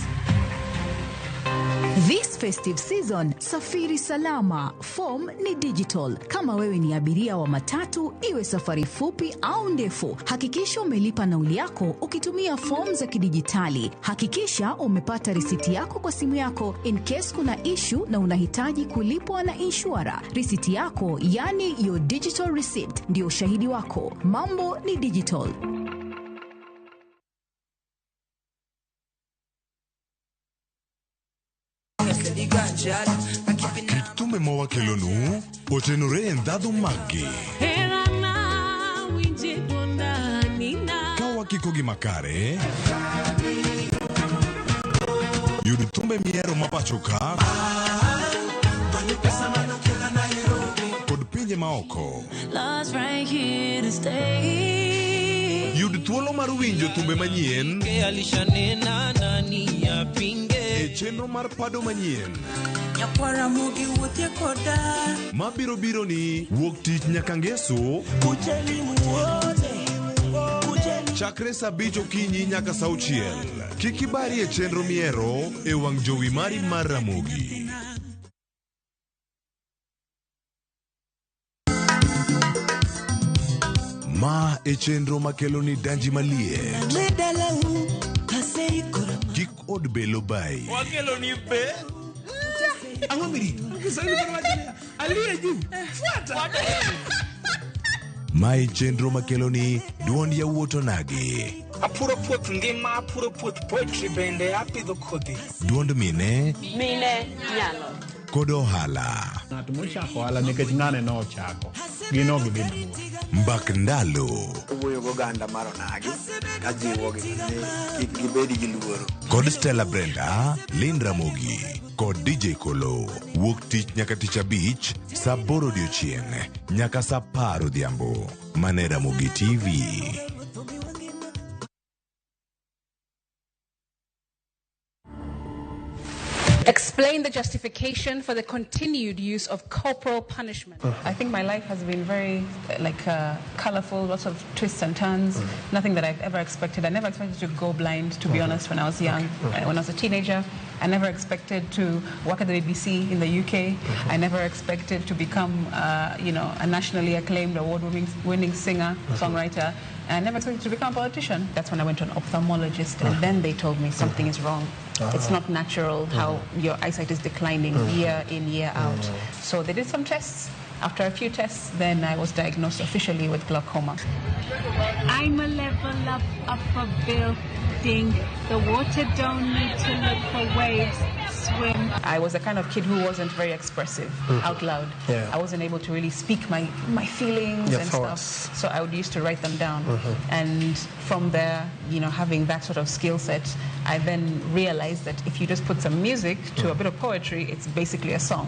This festive season, safiri salama. Form ni digital. Kama wewe ni abiria wa matatu, iwe safari fupi au ndefu, hakikisha umelipa nauli yako ukitumia form za kidijitali. Hakikisha umepata risiti yako kwa simu yako in case kuna issue na unahitaji kulipwa na insurer. Risiti yako, yani your digital receipt, ndio ushahidi wako. Mambo ni digital. Kit thumbe ma wakelonu otenore e ndhadhu maggi. Ka wakikogi makare, yud thumbe mihero ma pacho ka kod pinje maoko. Yud thuolo mar winjo thumbe manyien e chenro mar pado manyien mabiro biro ni wuok tich nyaka ngeso chakre saa abich okinyi nyaka saa auchiel. Kik ibari e chenro mihero e wang' jowi mari mar Ramogi. Ma e chenro makelo ni danji maliet. Kik od belo bai. Wakelo ni be. Ang'o mirito? Kiswahili bado wacho niya, aliye juu fuata. Ma e chenro makelo ni duond yawuot onagi. Apuro puoth ngima, apuro puoth poetry bende apidho kodhi. Duond mine Mine nyalo. kod ohala. Ng'at mochako ohala nikech ng'ane nochako, gin ok gidhi mabor. Mbak ndalo Owuoyo goganda mar onagi kajiwogi ni kik gibed gi luoro. kod Stella Brenda, Lynn Ramogi kod DJ Kolo. Wuok tich nyaka tich abich saa aboro odiochieng' nyaka saa apar odhiambo. Mane Ramogi TV. Explain the justification for the continued use of corporal punishment. I think my life has been very colorful, lots of twists and turns, nothing that I've ever expected. I never expected to go blind, to be honest, when I was young. When I was a teenager, I never expected to work at the BBC in the UK. I never expected to become, a nationally acclaimed award-winning winning singer, songwriter. And I never expected to become a politician. That's when I went to an ophthalmologist, and then they told me something is wrong. It's not natural how your eyesight is declining year in, year out. So they did some tests. After a few tests, then I was diagnosed officially with glaucoma. I'm a level up upper building. The water don't need to look for waves. Swim. I was a kind of kid who wasn't very expressive out loud. I wasn't able to really speak my feelings Your and thoughts. stuff. So I would used to write them down. And from there, having that sort of skill set, I then realized that if you just put some music to a bit of poetry, it's basically a song.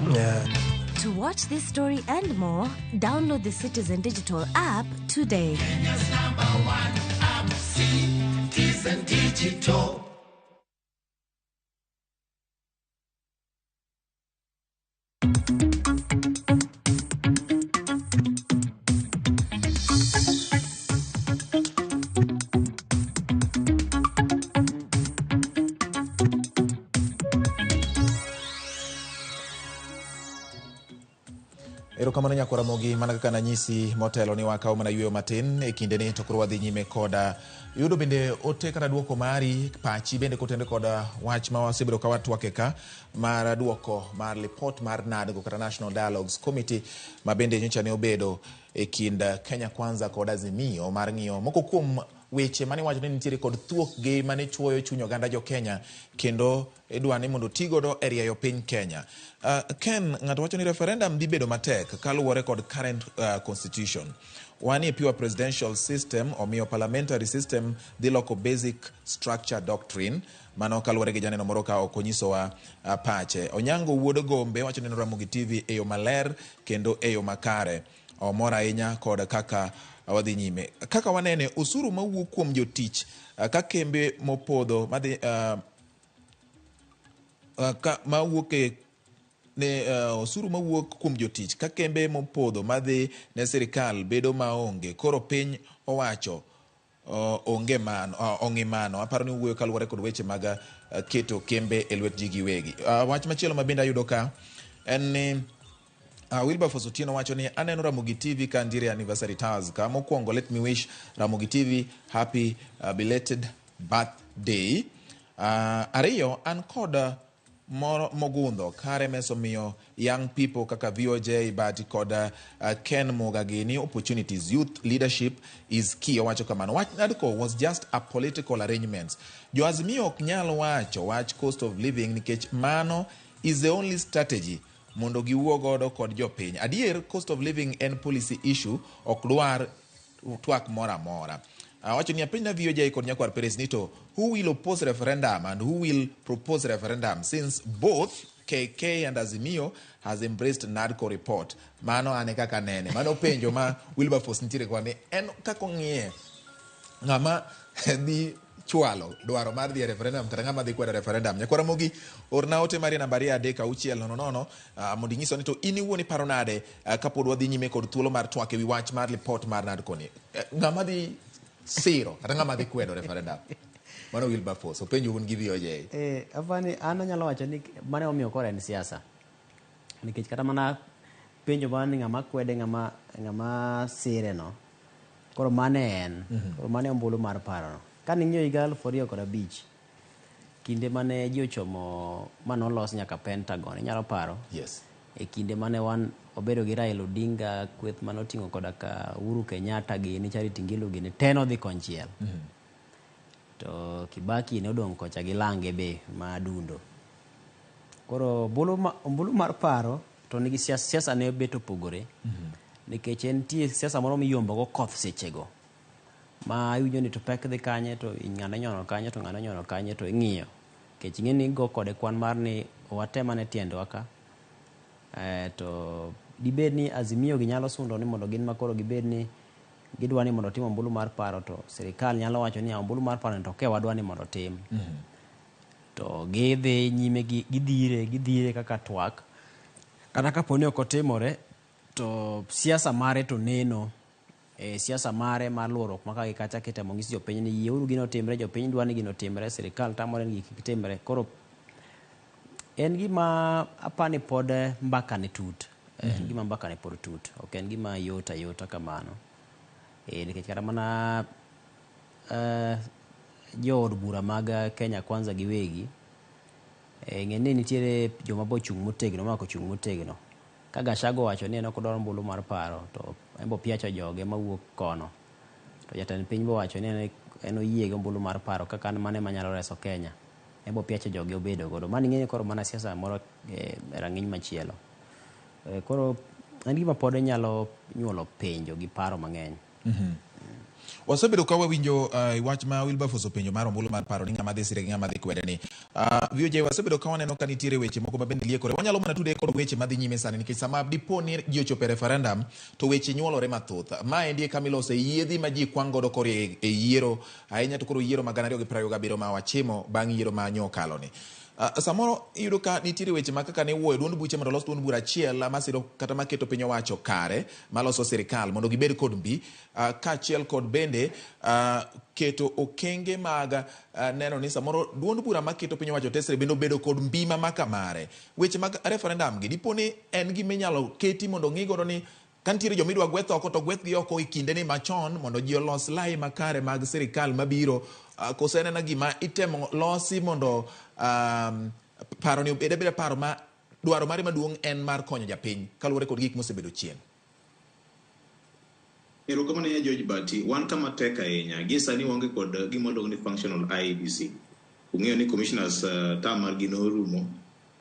To watch this story and more, download the Citizen Digital app today. Kenya's number one app, Citizen Digital. Erokamano nyakwa Ramogi, mana kaka nanyisi motelo ni wakawo mana yueyo matin e kindeni to koro wadhi nyime koda yudo bende ote kata duoko mari pachi bende kotenore koda wach ma wasebedo ka watwake ka mar duoko mar lipot mar NADCO kata National Dialogues Committee ma bende nyocha ne obedo e kind Kenya Kwanza kod Azimio mar ng'iyo moko kuom weche mane iwacho ni nitiere kod thuokgi mane chuoyo chuny oganda jo Kenya kendo idwa ni mondo ti godo e rieyo piny Kenya. Ken, ng'ato wacho ni referendum dhi bedo matek kaluwore kod current constitution. Wanie pure presidential system, omiyo parliamentary system dhi loko basic structure doctrine. Mano kaluwore gi janeno moro ka ok onyisowa pache. Onyango wuod Gombe wacho ni Ramogi TV e yo maler kendo e yo makare. Omor ahinya kod kaka wadhi nyime. Kaka wanene, osuru mawuok kuom jotich ka kembe mopodho madhi ka mawuok e ne osuru mawuok kuom jotich ka kembe mopodho madhi ne sirikal bedo maonge. Koro piny owacho onge mano, ong'i mano. Aparo ni wuoyo kaluwore kod weche mag keto kembe e lwet ji giwegi. Wach machielo ma bende ayudo ka en ni Wilberforce Otieno wacho ni aneno Ramogi TV ka nitiere anniversary towers ka. Mokwongo, let me wish Ramogi TV happy belated birthday. Ariyo, an kod moro mogundho kare meso miyo young people kaka VOJ Bati kod Ken Muga gini opportunities. Youth leadership is key. Owacho kamano. Wach NADCO was just a political arrangement. Jo Azimio ok nyal wacho wach cost of living nikech mano is the only strategy mondo giwuo godo kod jopiny. Adier cost of living en policy issue ok dwar twak moro amora. Awacho ni apenj na VOJ kod Nyakwar Perez ni to who will oppose referendum and who will propose referendum since both KK and Azimio has embraced NADCO report. Mano ane kaka nene. Mano penjo ma Wilberforce nitiere koni en kaka ong'iye ng'ama dhi chwalo dwaro mar dhi e referendum kata ng'ama dhi kwedo referendum. Nyakwar Ramogi orna ote mari namba 2 3 6 0 0 mondo inyiswa ni to in iwuon iparo nade kapod wadhi nyime kod thuolo mar twak ewi wach mar lipot mar NADCO ni. Ng'ama dhi siro kata ng'ama dhi kwedo referendum. Mano Wilberforce openjo un gi VOJ. Apani an anyalo wacho ni mane omiyo koro en siasa. Nikech kata mana penjo mar ni ng'ama kwede ng'ama sire no. Koro mane en. Koro mane ombulu mar paro no. Ka ning'iyo higa 2005 kinde mane ji ochomo manolos nyaka Pentagon, inyalo paro? Yes. E kinde mane wan obedo gi Raila Odinga, kweth mane oting'o koda ka Uhuru Kenyatta gini, Charity Ngilu gini, te nodhi konchiel. To Kibaki ne odong' kocha gi lange be ma dundo. Koro ombulu mar paro to nigi siasa ne bet opogore. Nikech entie siasa moro miyombo go koth sechego. Ma iwinjo ni to pek dhi kanye to ng'ano nyono kanye to ng'ano nyono kanye to ing'iyo. Nikech ing'e ni go kode kwan mar ni watem ane tiendwa ka. To dibed ni Azimio gi nyalo sundo ni mondo gin makoro gibed ni gidwa ni mondo tim ombulu mar paro to sirikal nyalo wacho ni ombulu mar paro to ke wadwa ni mondo tim. To gidhi nyime gidhire kaka twak. Kata kapo ni ok otimore to siasa mare to neno. Siasa mare mar luoruok ma ka gi kacha kitemo nyis jopiny ni yieuru gino timre, jopiny dwa ni gino timre, sirikal tamore ni gik timre. Koro en gima apani pod mbaka ne tut. En gima mbaka ne pod tut. Ok en gima yot ayota kamano. Nikech kata mana jood bura mag Kenya Kwanza giwegi ng'e ni nitiere joma bo chung' motegno ma ok ochung' motegno. Ka Gachagua owacho ni en ok odwar ombulu mar paro to en bo piacho joge mawuok kono. To jatend piny bo wacho ni en oyie gi ombulu mar paro kaka an mane manyalo reso Kenya. En bo piacho joge obedo godo. Mano ing'e ni koro mana siasa moro e rang'iny machielo. Koro en gima pod nyalo nyuolo penjo gi paro mang'eny. Wasebedo ka wawinjo wach ma Wilberforce openjo mar ombulu mar paro ni ng'ama dhi sire gi ng'ama dhi kwede ni. VOJ wasebedo ka waneno ka nitiere weche moko ma bende liekore. Wanyalo mana tude kod weche madhi nyime sani nikech sama dipo ni ji ochopo e referendum to weche nyuolore mathoth. Ma endi e kama ilose yiedhi ma ji kwang' godo koro e yiero ahinya to koro yiero mag 2027 ma wachimo bang' yiero ma nyo okalo ni. Samoro iyudo ka nitiere weche ma kaka ne wuoyo duond buche mondo olos duond bura achiel masiro kata maketo piny owacho kare maloso sirikal mondo gibed kod mbi kaachiel kod bende keto okenge mag neno ni samoro duond bura maketo piny owacho tesre bende obedo kod mbi ma maka mare. Weche mag referendum gi dipo ni en gima inyalo keti mondo ng'i godo ni ka nitiere joma idwa gweth oko to gwethgi oko e kinde ni machon mondo ji olos lai makare mag sirikal mabiro. Koso en ena gima itemo losi mondo paro ni obed abeda paro ma dwaro mare maduong' en mar konyo japiny kaluwore kod gik mosebedo chien. Erokamano ahinya George Bati, wan kama tek ahinya. Gie sani waonge kod gima waluongo ni functional IEBC. Ung'eyo ni commissioners term margi norumo.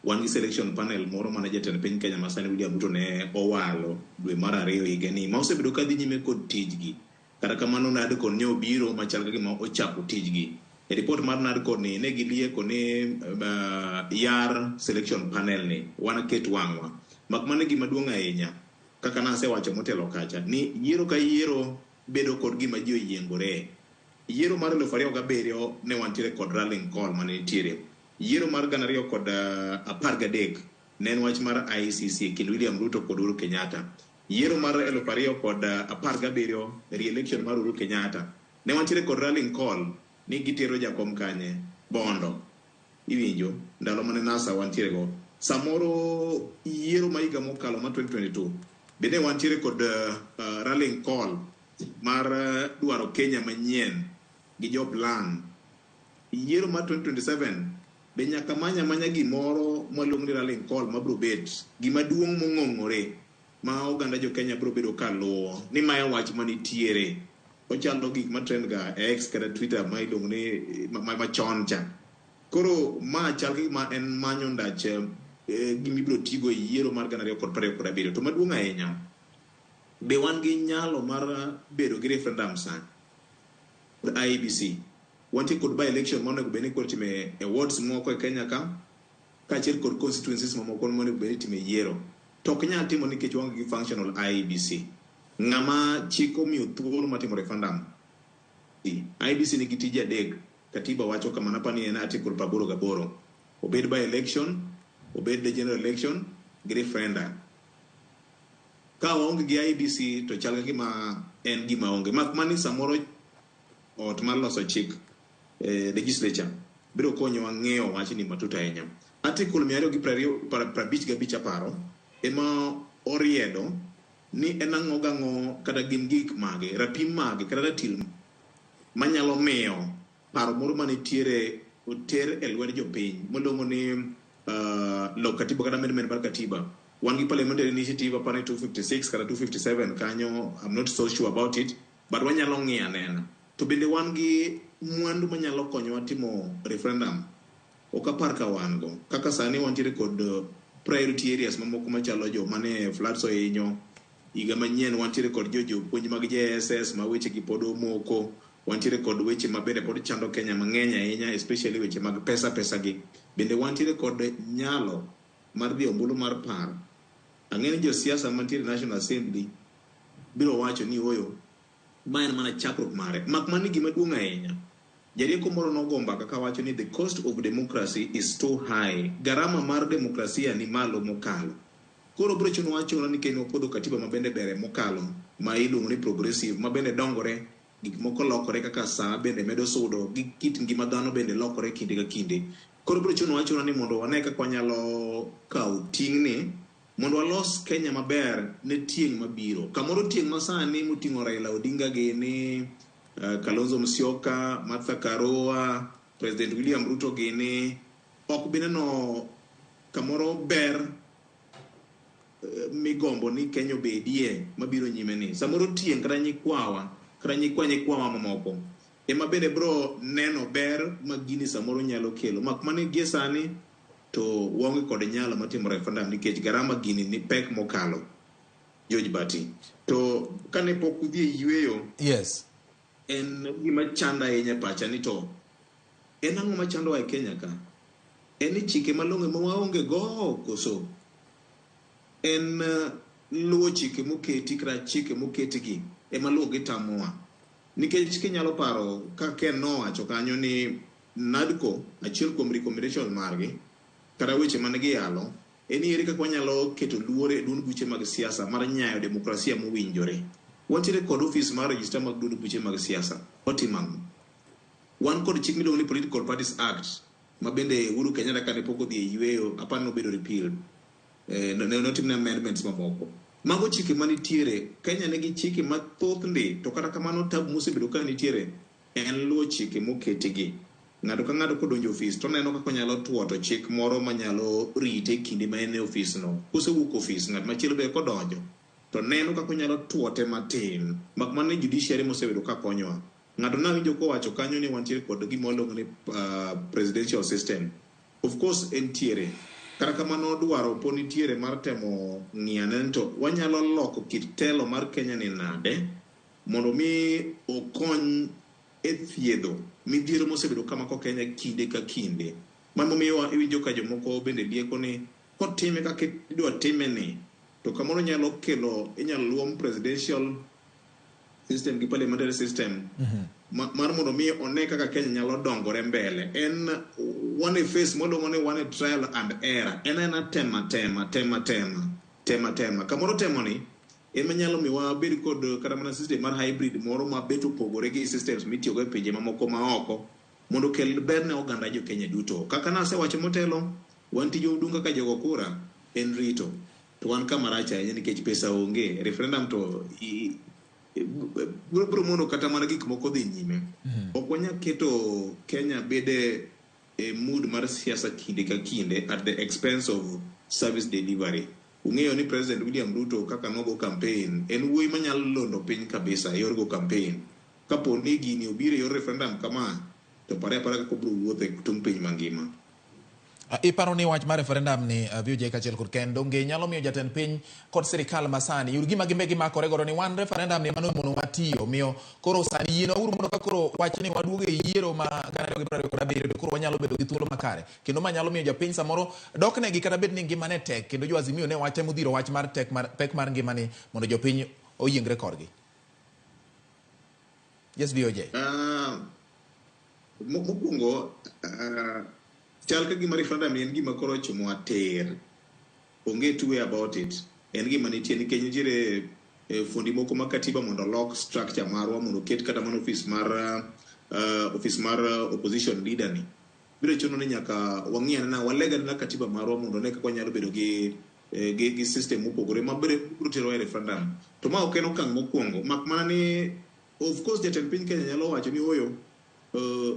Wan gi selection panel moro mane jatend piny Kenya masani William Ruto ne owalo dwe mar 2 higani ma osebedo ka dhi nyime kod tijgi. Kata kamano NADCO ne obiro machal ka gima ochako tijgi. E report mar NADCO ni ne gilieko ni yar selection panel ni wan ket wang'wa. Mak mana gima duong' ahinya kaka nasewacho motelo kacha ni yiero ka yiero bedo kod gima ji oyiengore. Yiero mar 2007 ne wantiere kod rallying call mane nitiere. Yiero mar 2013 ne en wach mar ICC kind William Ruto kod Uhuru Kenyatta. Yiero mar 2017 re-election mar Uhuru Kenyatta ne wantiere kod rallying call ni gitero jakom kanye Bondo. Iwinjo ndalo mane NASA wantiere go. Samoro yiero ma higa mokalo ma 2022 bende wantiere kod rallying call mar dwaro Kenya manyien gi jo plan. Yiero mar 2027 be nyaka manya manya gimoro mwaluongo ni rallying call mabiro bet gima duong' mong'ong'ore ma oganda jo Kenya biro bedo ka luwo ni mae wach manitiere. Ochalo gik ma trend ga e X kata Twitter ma iluongo ni machon cha. Koro ma chal gi ma en manyo ndach gima ibiro tigo e yiero mar 2027. To maduong' ahinya, be wan gi nyalo mar bedo gi referendum sani? IEBC wantie kod by election monego bed ni koro itime e wards moko e Kenya ka, kaachiel kod constituencies mamoko monego bed ni itime yiero. To ok nyal timo nikech waonge gi functional IEBC. Ng'ama chik omiyo thuolo mar timo referendum. IEBC nigi tije adek. Katiba wacho kamano, apani en article 88. Obed by election, obed the general election, gi referenda. Ka waonge gi IEBC to chal ka gima en gima onge. Mak mana ni samoro ot mar loso chik, legislature, biro konyowa ng'eyo wachni matut ahinya. Article 255 aparo ema oriedo ni en ang'o gang'o kata gin gik mage, rapim mage kata ratil manyalo miyo paro moro manitiere oter e lwet jopiny molongo ni lok katiba kata amendment mar katiba. Wan gi parliamentary initiative apani 256 kata 257 kanyo, I'm not so sure about it, but wanyalo ng'iyo anena. To bende wan gi mwandu manyalo konyowa timo referendum. Ok apar ka wan go. Kaka sani wantiere kod priority areas mamoko machalo joma ne floods ohinyo. Higa manyien wantiere kod jopuonj mag JSS ma weche gi pod omoko. Wantiere kod weche ma bende pod chando Kenya mang'eny ahinya, especially weche mag pesa pesa gi. Bende wantiere kod nyalo mar dhi ombulu mar paro. Ang'e ni josiasa mantiere National Assembly biro wacho ni oyo, ma en mana chakruok mare. Mak mana ni gima duong' ahinya, jarieko moro nogo mbaka kawacho ni the cost of democracy is too high. Garama mar demokrasia ni malo mokalo. Koro biro chunowa achuna nikech wapuodho katiba ma bende bere mokalo, ma iluongo ni progressive, ma bende dongore, gik moko lokore kaka saa bende medo sudo, gi kit ngima dhano bende lokore kinde ka kinde. Koro biro chunowa achuna ni mondo wane kaka wanyalo kawo ting'ni mondo walos Kenya maber ne tieng' mabiro. Kamoro tieng' masani moting'o Raila Odinga gini, Kalonzo Musyoka, Martha Karua, President William Ruto gini, ok bi neno kamoro ber migombo ni Kenya obedie mabiro nyime ni. Samoro tieng' kata nyikwawa, kata nyikwa nyikwawa mamoko ema bende biro neno ber ma gini samoro nyalo kelo. Mak mana gie sani to waonge kod nyalo mar timo referendum nikech garama gini ni pek mokalo. George Bati. To kane pok udhi e yweyo, yes, en gima chanda ahinya e pacha ni to en ang'o machandowa e Kenya ka? En ni chike malong'o ma waonge go koso? En luwo chike moketi kata chike moketgi ema luwo gi tamowa. Nikech kinyalo paro ka Ken nowacho kanyo ni NADCO achiel kuom recommendation margi kata weche mane giyalo en ni ere kaka wanyalo keto luor e duond buche mag siasa mar nyayo demokrasia mowinjore. Wantiere kod ofis mar register mag duond buche mag siasa. Otimo ang'o? Wan kod chik miluongo ni Political Parties Act ma bende Uhuru Kenyatta kane pok odhi e yweyo apar nobedo repealed. Notimne amendments mamoko. Mago chike manitiere. Kenya nigi chike mathoth ndi, to kata kamano tabu mosebedo ka nitiere en luwo chike moketigi. Ng'ato ka ng'ato kodonjo ofis to oneno kaka onyalo tuoto chik moro manyalo rite kinde ma en e ofis no. Kosewuok ofis, ng'at machielo be kodonjo to neno kaka onyalo tuote matin. Mak mana ni judiciary mosebedo ka konyowa. Ng'ato nawinjo kowacho kanyo ni wantiere kod gima waluongo ni presidential system. Of course entiere. Kata kamano dwaro po nitiere mar temo ng'iyo ane to wanyalo loko kit telo mar Kenya ni nade mondo mi okony e thiedho midhiero mosebedo kamako Kenya kinde ka kinde. Mano momiyo iwinjo ka jomoko bende lieko ni kotime kaka idwa time ni to kamoro nyalo kelo inyalo luom presidential system gi parliamentary system mar mondo mi one kaka Kenya nyalo dongore mbele. En wan e phase mwaluongo ni wan e trial and error. En aena tema tema tema tema tema tema. Kamoro temo ni ema nyalo miyo wabed kod kata mana system mar hybrid moro ma bet opogore gi systems mitiyogo e pinje mamoko maoko mondo okel ber ne oganda jo Kenya duto. Kaka nasewacho motelo, wan tijwa maduong' kaka jogo kura en rito. To wan kama rach ahinya nikech pesa onge. Referendum to biro mono kata mana gik moko dhi nyime. Ok wanyal keto Kenya bede e mood mar siasa kinde ka kinde at the expense of service delivery. Ung'eyo ni President William Ruto kaka nogo campaign en wuoyi manyalo londo piny kabisa e yor go campaign. Kapo ni gini obiro e yor referendum kama, to pare apara kaka obiro wuotho e tung' piny mangima. Iparo ni wach mar referendum ni VOJ kaachiel kod Ken donge nyalo miyo jatend piny kod sirikal masani yud gima gimbe gimakore godo ni wan referendum ni mano mono watiyo omiyo koro sani yienwa uru mondo ka koro wach ni waduogo e yiero ma 2027 to koro wanyalo bedo gi thuolo makare kendo ma nyalo miyo japiny samoro doknegi kata bed ni ngima ne tek kendo jo Azimio ne watemo dhiro wach mar tek mar pek mar ngima ni mondo jopiny oyiengre korgi. Yes, VOJ. Mokwongo chal ka gima referendum en gima koro ochomo tir. Onge two way about it. En gima nitie nikech nitiere fuondi moko ma katiba mondo olok structure marwa mondo oket kata mana office mar opposition leader ni. Biro chuno ni nyaka wang'i anena waleg anena katiba marwa mondo ne kaka wanyalo bedo gi system mopogore ma biro terowa e referendum. To ma ok en okang' mokwongo. Mak mana ni of course jatend piny Kenya nyalo wacho ni oyo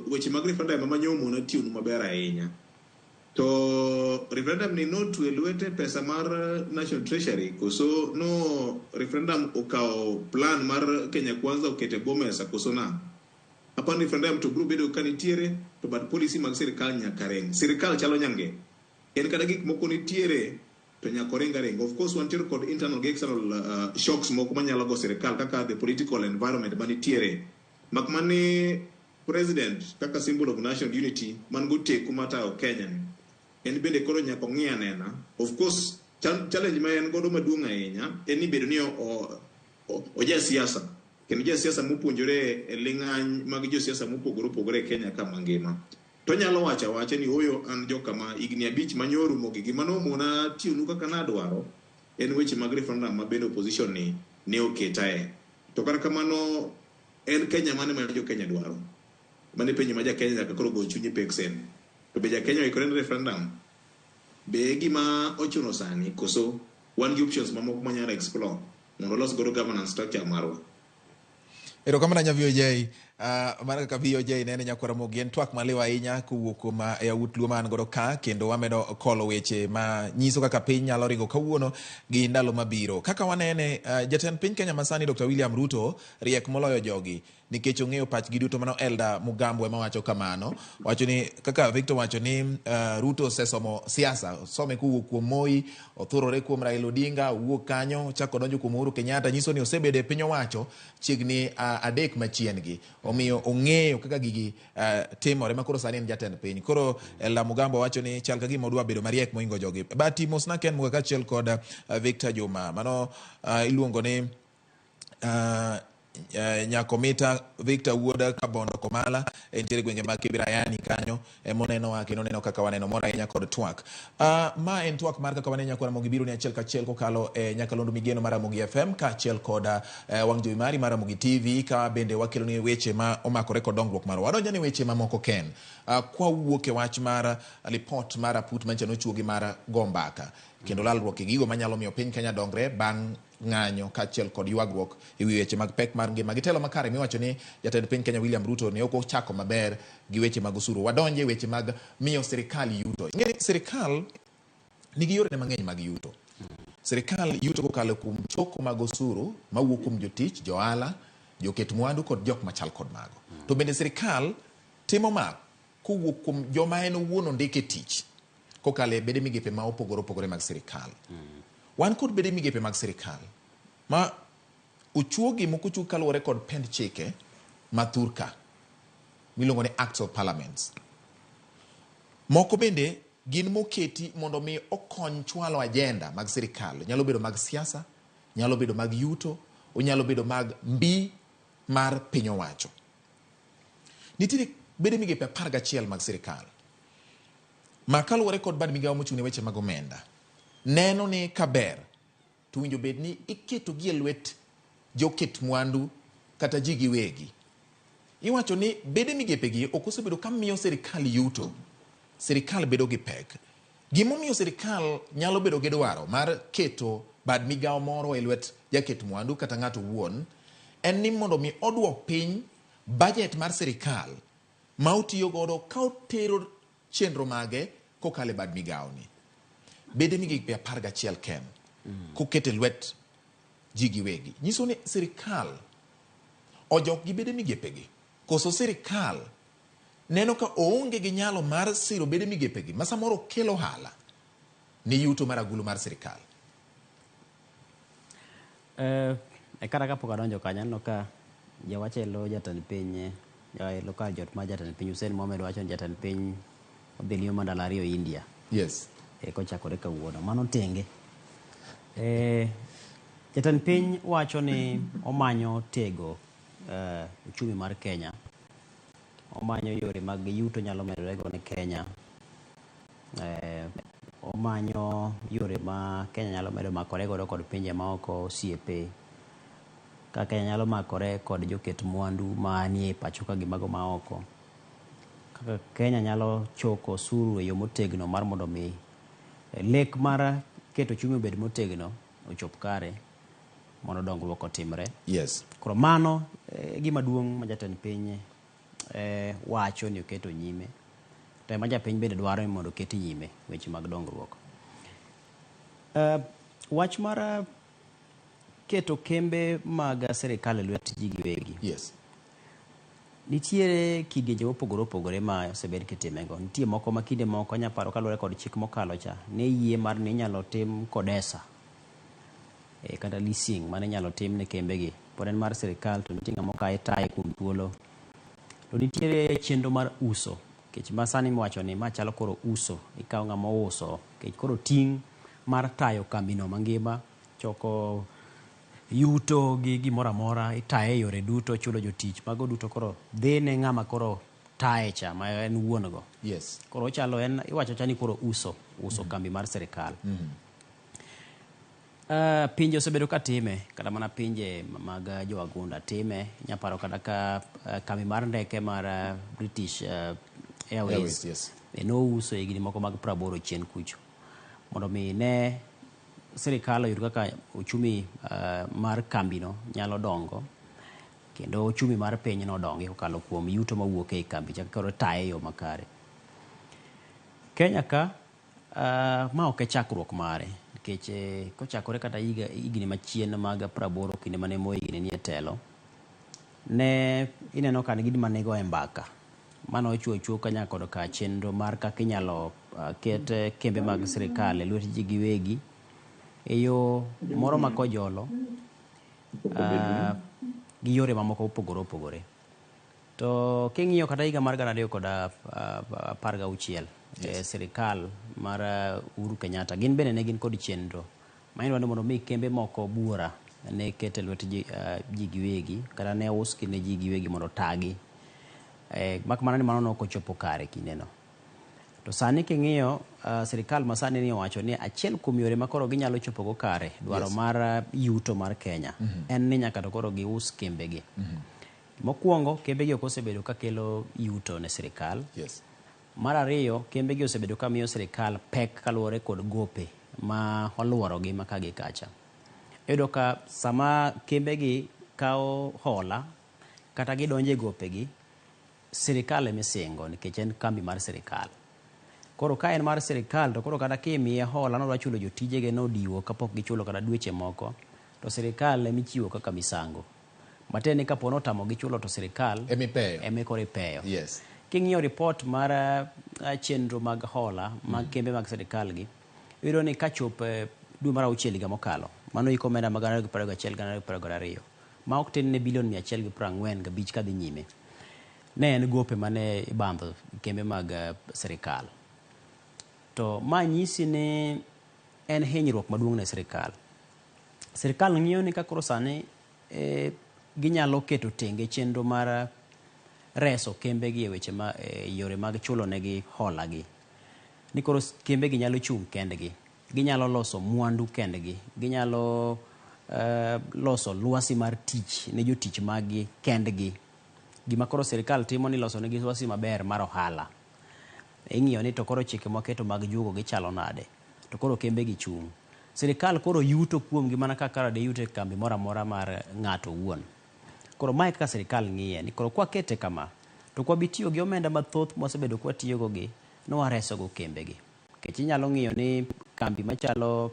weche mag referendum ema nyo omona tiyonu maber ahinya. To referendum ni notwe lwete pesa mar National Treasury koso no referendum okawo plan mar Kenya Kwanza okete bwo mesa koso nang'o? Apani referendum to biro bedo ka nitiere to but policy mag sirikal nyaka ring. Sirikal chalo nyange. En kata gik moko nitiere to nyaka oring aringa. Of course wantiere kod internal gi external shocks moko manyalo go sirikal kaka the political environment manitiere. Mak mani president kaka symbol of national unity man goteku matayo Kenya ni en bende koro nyaka ong'i anena. Of course challenge ma en godo maduong' ahinya en ni bedo ni oja siasa kendo jasiasa mopuonjore e ling'any mag josiasa mopogore opogore e Kenya ka mangima. To onyalo wacho awacha ni oyo an jokama higni 5 manyo orumo gi gima nomona tiyonu kaka nadwaro en weche mag referendum ma bende opposition ni ne oketae. To kata kamano en Kenya mane ma jo Kenya dwaro? Mano e penjo ma ja Kenya nyaka koro go chunye peksen. To be ja Kenya oikore ne referendum? Be e gima ochuno sani koso wan gi options mamoko manyalo explore mondo walos godo governance structure marwa? Erokamano ahinya VOJ. Mana kaka VOJ nene nyakwar Ramogi en twak maliw ahinya kowuok kuom yawuot Luo ma an godo ka kendo wamedo kolo weche ma nyiso kaka piny nyalo ringo kawuono gi ndalo mabiro. Kaka wanene jatend piny Kenya masani Dr. William Ruto riek moloyo jogi nikech ong'eyo pachgi duto. Mano Elda Mugambo ema wacho kamano. Wacho ni kaka Victor wacho ni Ruto osesomo siasa, osome kowuok kuom Moi, othurore kuom Raila Odinga, owuok kanyo, ochako donjo kuom Uhuru Kenyatta, nyiso ni osebedo e piny owacho chiegni 3 machien gi. Omiyo ong'eyo kaka gigi timore ma koro sani en jatend piny. Koro Elda Mugambo wacho ni chal ka gima odwa bedo mariek mohingo jogi. Bati mosna Ken Muga kaachiel kod Victor Juma. Mano iluongo ni Nyakomita Victor wuod Kabondo Komala entiere gwenge mag Kibirayani kanyo emonenowa kendo neno kaka waneno mor ahinya kod twak. Ma en twak mar kaka waneno nyakwar Ramogi biro ni achiel kachiel kokalo e nyakalondo migeno mar Ramogi FM kaachiel kod wang' jowi mari mar Ramogi TV ka bende wakelo ni weche ma omakore kod dongruok marwa. Wadonjo ni weche mamoko Ken. Kwawuok e wach mar lipot mar aput manyicha nochuogi mar go mbaka kendo lalruok e gigo manyalo miyo piny Kenya dongre bang' ng'anyo kaachiel kod ywagruok e wi weche mag pek mar ngima gi telo makare miwacho ni jatend piny Kenya William Ruto ne ok ochako maber gi weche mag osuru. Wadonje weche mag miyo sirikal yuto. Ing'e ni sirikal nigi yorene mang'eny mag yuto. Sirikal yuto kokalo kuom choko mag osuru mawuok kuom jotich, johala, joket mwandu kod jok machal kod mago. To bende sirikal timo ma kowuok kuom joma en owuon ondike tich kokalo e bede migepe ma opogore opogore mag sirikal. Wan kod bede migepe mag sirikal ma ochuogi moko ochuog kaluwore kod pend chike ma thurka miluongo ni Acts of Parliament. Moko bende gin moketi mondo mi okony chwalo agenda mag sirikal. Nyalo bedo mag siasa, nyalo bedo mag yuto, onyalo bedo mag mbi mar piny owacho. Nitiere bede migepe 11 mag sirikal ma kaluwore kod bad migawo mochung' ne weche mag omenda neno ni kaber to winjo bed ni iketogi e lwet joket mwandu kata ji giwegi. Iwacho ni bede migepegi ok osebedo ka miyo sirikal yuto. Sirikal bedo gi pek. Gimomiyo sirikal nyalo bedo gi dwaro mar keto bad migawo moro e lwet jaket mwandu kata ng'ato owuon en ni mondo mi oduok piny budget mar sirikal ma otiyo godo ka otero chenro mage kokalo e bad migawo ni. Bede migepe 11 ken kokete lwet ji giwegi. Nyiso ni sirikal ojok gi bede migepegi koso sirikal neno ka oonge gi nyalo mar siro bede migepegi ma samoro kelo ohala ne yuto mar agulu mar sirikal. Kata kapok adonjo kanyo, aneno ka jawach elo jatend piny, elo kar jot mar jatend piny Hussein Mohamed wacho ni jatend piny odhi limo ndalo 2 India. Yes. Kochakore kawuono. Mano tenge. Jatend piny wacho ni omanyo tego uchumi mar Kenya. Omanyo yore mag yuto nyalo medore go ne Kenya. Omanyo yore ma Kenya nyalo medo makore godo kod pinje maoko, osiepe. Ka Kenya nyalo makore kod joket mwandu manie pacho ka gi mago maoko. Kaka Kenya nyalo choko osuru e yo motegno mar mondo mi lek mar keto uchumi obed motegno ochop kare mondo dongruok otimre. Yes. Koro mano gima duong' ma jatend piny wacho ni oketo nyime. To ema japiny bende dwaro ni mondo oket nyime weche mag dongruok. Wach mar keto kembe mag sirikal e lwet ji giwegi. Yes. Nitiere kidienje mopogore opogore ma osebed kitimego. Nitie moko ma kinde moko anya paro kaluwore kod chik mokalo cha, ne yie mar ni inyalo tim kodesa. Kata leasing mane inyalo tim ne kembegi. Pod en mar sirikal to nitie ng'ama okawe taye kuom thuolo. To nitiere chenro mar uso. Nikech ma sani miwacho ni ma chalo koro uso, ikawo ng'ama ouso, nikech koro ting' mar tayo kambino mangima, choko yuto gi gimoro amora, itaye e yore duto, chulo jotich, mago duto koro dhi ne ng'ama koro taye cha, ma en wuon go. Yes. Koro ochalo en, iwacho cha ni koro uso kambi mar sirikal. Pinje osebedo ka time, kata mana pinje mag jowagunda time, nyaparo kata ka kambi mar ndeke mar British Airways, yes. Nouso e higni moko mag 80 chien kucho. Mondo mi ne sirikal oyud kaka uchumi mar kambino nyalo dongo, kendo uchumi mar piny nodongi kokalo kuom yuto mawuok ei kambi cha koro taye e yo makare. Kenya ka ma ok e chakruok mare, nikech kochakore kata higni machien mag 80 kinde mane Moi gini nie telo, ne ineno ka gima nego e mbaka. Mano ochuo chuo ka nyaka kod ka chenro mar kaka inyalo ket kembe mag sirikal e lwet ji giwegi e yo moro ma kojolo gi yore mamoko mopogore opogore. To king'iyo kata higa mar 2016, yes. Sirikal mar Uhuru Kenyatta gin bende ne gin kod chenro ma idwaro ni mondo mi kembe moko buora ne ket e lwet ji giwegi kata ne usgi ne ji giwegi mondo tagi. Mak mana ni mano ne ok ochopo kare kindeno. To sani king'iyo sirikal ma sani ni owacho ni achiel kuom yore ma koro ginyalo chopogo kare dwaro mar yuto mar Kenya en ni nyaka to koro gius kembegi. Mokwongo, kembegi ok osebedo ka kelo yuto ne sirikal. Yes. Mar ariyo, kembegi osebedo ka miyo sirikal pek kaluwore kod gope ma oluorogi ma ka gi kacha. Iyudo ka sama kembegi kawo hola kata gidonjo e gopegi, sirikal emisingo nikech en kambi mar sirikal. Koro ka en mar sirikal to koro kata kimiye hola nodwa chulo jotijege nodiwo kapok gichulo kata dweche moko, to sirikal emichiwo kaka misango. Matiende ni kapo notamogi chulo to sirikal emi koro ipeyo. Yes. King'iyo report mar chenro mag hola mag kembe mag sirikal gi, iyudo ni kachop dwe mar auchiel higa mokalo, mano iko omenda mag 2021 2022, ma ok tin ne bilion 145 kadhi nyime. Ne en gope mane ibandho kembe mag sirikal. To ma nyisi ni en hinyruok maduong' ne sirikal. Sirikal ng'iyo ni ka koro sani ginyalo keto tenge chenro mar reso kembegi e weche ma yore mag chulo negi hola gi. Ni koro kembegi nyalo chung' kendgi, ginyalo loso mwandu kendgi, ginyalo loso lwasi mar tich ne jotich maggi kendgi. Gima koro sirikal timo ni loso negi lwasi maber mar ohala. Ing'iyo ni to koro chike mwaketo mag juogo gichalo nade, to koro kembegi chung'. Sirikal koro yuto kuomgi mana kaka de yuto e kambi moro amora mar ng'ato owuon. Koro mae kaka sirikal ng'iye ni koro kwakete kama, to kwabi tiyo gi omenda mathoth mwasebedo kwatiyogo gi, nwaresogo kembegi. Nikech inyalo ng'iyo ni kambi machalo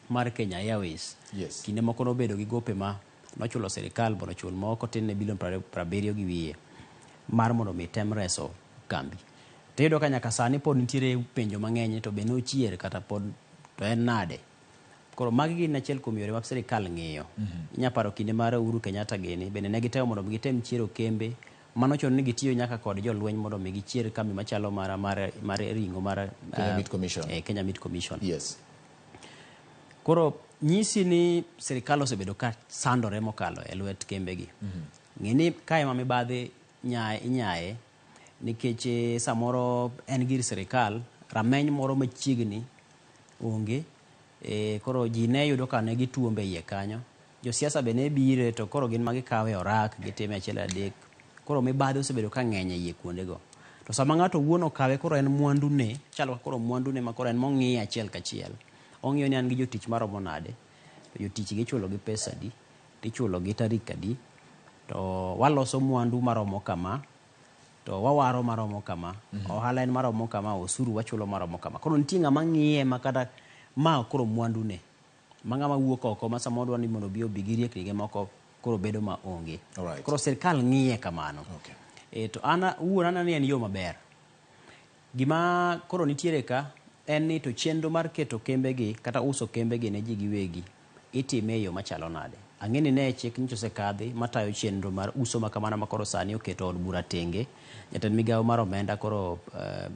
mar Kenya Airways, yes. Kinde moko nobedo gi gope ma nochulo sirikal mondo ochul moko tin ne bilion 70 gi wiye mar mondo mi tem reso kambi. To iyudo ka nyaka sani pod nitiere penjo mang'eny to be nochier kata pod to en nade. Koro magi gin achiel kuom yore ma sirikal ng'iyo. Inya paro kinde mar Uhuru Kenyatta gini bende ne gitemo mondo mi gitem chiero kembe mano chuno ni gitiyo nyaka kod jolweny mondo mi gichier kambi machalo mar mar mar ring'o mar Kenya Meat Commission. Kenya Meat Commission. Yes. Koro nyisi ni sirikal osebedo ka sandore mokalo e lwet kembegi. Ng'e ni kae ma mibadhi nyae inyaye nikech samoro en gir sirikal rameny moro machiegni onge koro ji ne yudo ka ne gituombe iye kanyo. Josiasa be ne bire to koro gin ma gikawe orak gitime achiel adek. Koro mibadhi osebedo ka ng'eny e iye kuondego. To sama ng'ato owuon okawe koro en mwandune, chalo koro mwandune ma koro en mong'iye achiel kachiel. Ong'iyo ni an gi jotich maromo nade, to jotich gi ichulo gi pesa adi, tichulo gi tarik adi, to waloso mwandu maromo kama, to wawaro maromo kama, ohala en maromo kama, osuru wachulo maromo kama. Koro nitie ng'ama ng'iye ma kata ma koro mwandune. Ma ng'ama wuok oko ma samoro dwa ni mondo obi obi gi riekni ge moko koro bedo ma onge. Koro sirikal ng'iye kamano. To an wuon aneno ni en yo maber. Gima koro nitiere ka en ni to chenro mar keto kembegi kata uso kembegi ne ji giwegi itime e yo machalo nade. Ang'e ni ne chik nyocha osekadhi matayo chenro mar uso ma kamano ma koro sani oketo od bura tenge. Jatend migawo mar omenda koro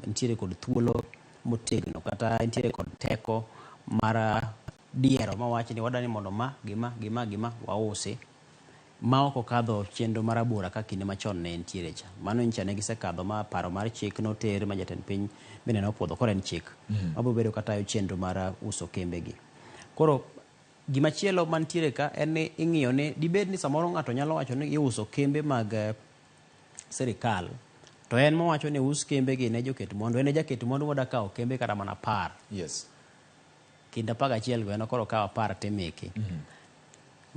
nitiere kod thuolo motegno kata nitiere kod teko mar diero mawach ni wadwa ni mondo ma gi ma gi ma gi ma wausi ma ok okadho chenro marabora ka kinde machon ne nitiere cha. Mano nyicha ne gisekadho ma paro mar chik noter ma jatend piny bende nopuodho koro en chik mabiro bedo katayo chenro mar uso kembegi. Koro gimachielo mantiere ka en ni ing'iyo ni dibed ni samoro ng'ato nyalo wacho ni iuso kembe mag sirikal to en mowacho ni us kembegi ne joket mwandu, en e jaket mwandu moda kawo kembe kata mana 10. Yes. Kind 11 go en koro okawo 10 timeke.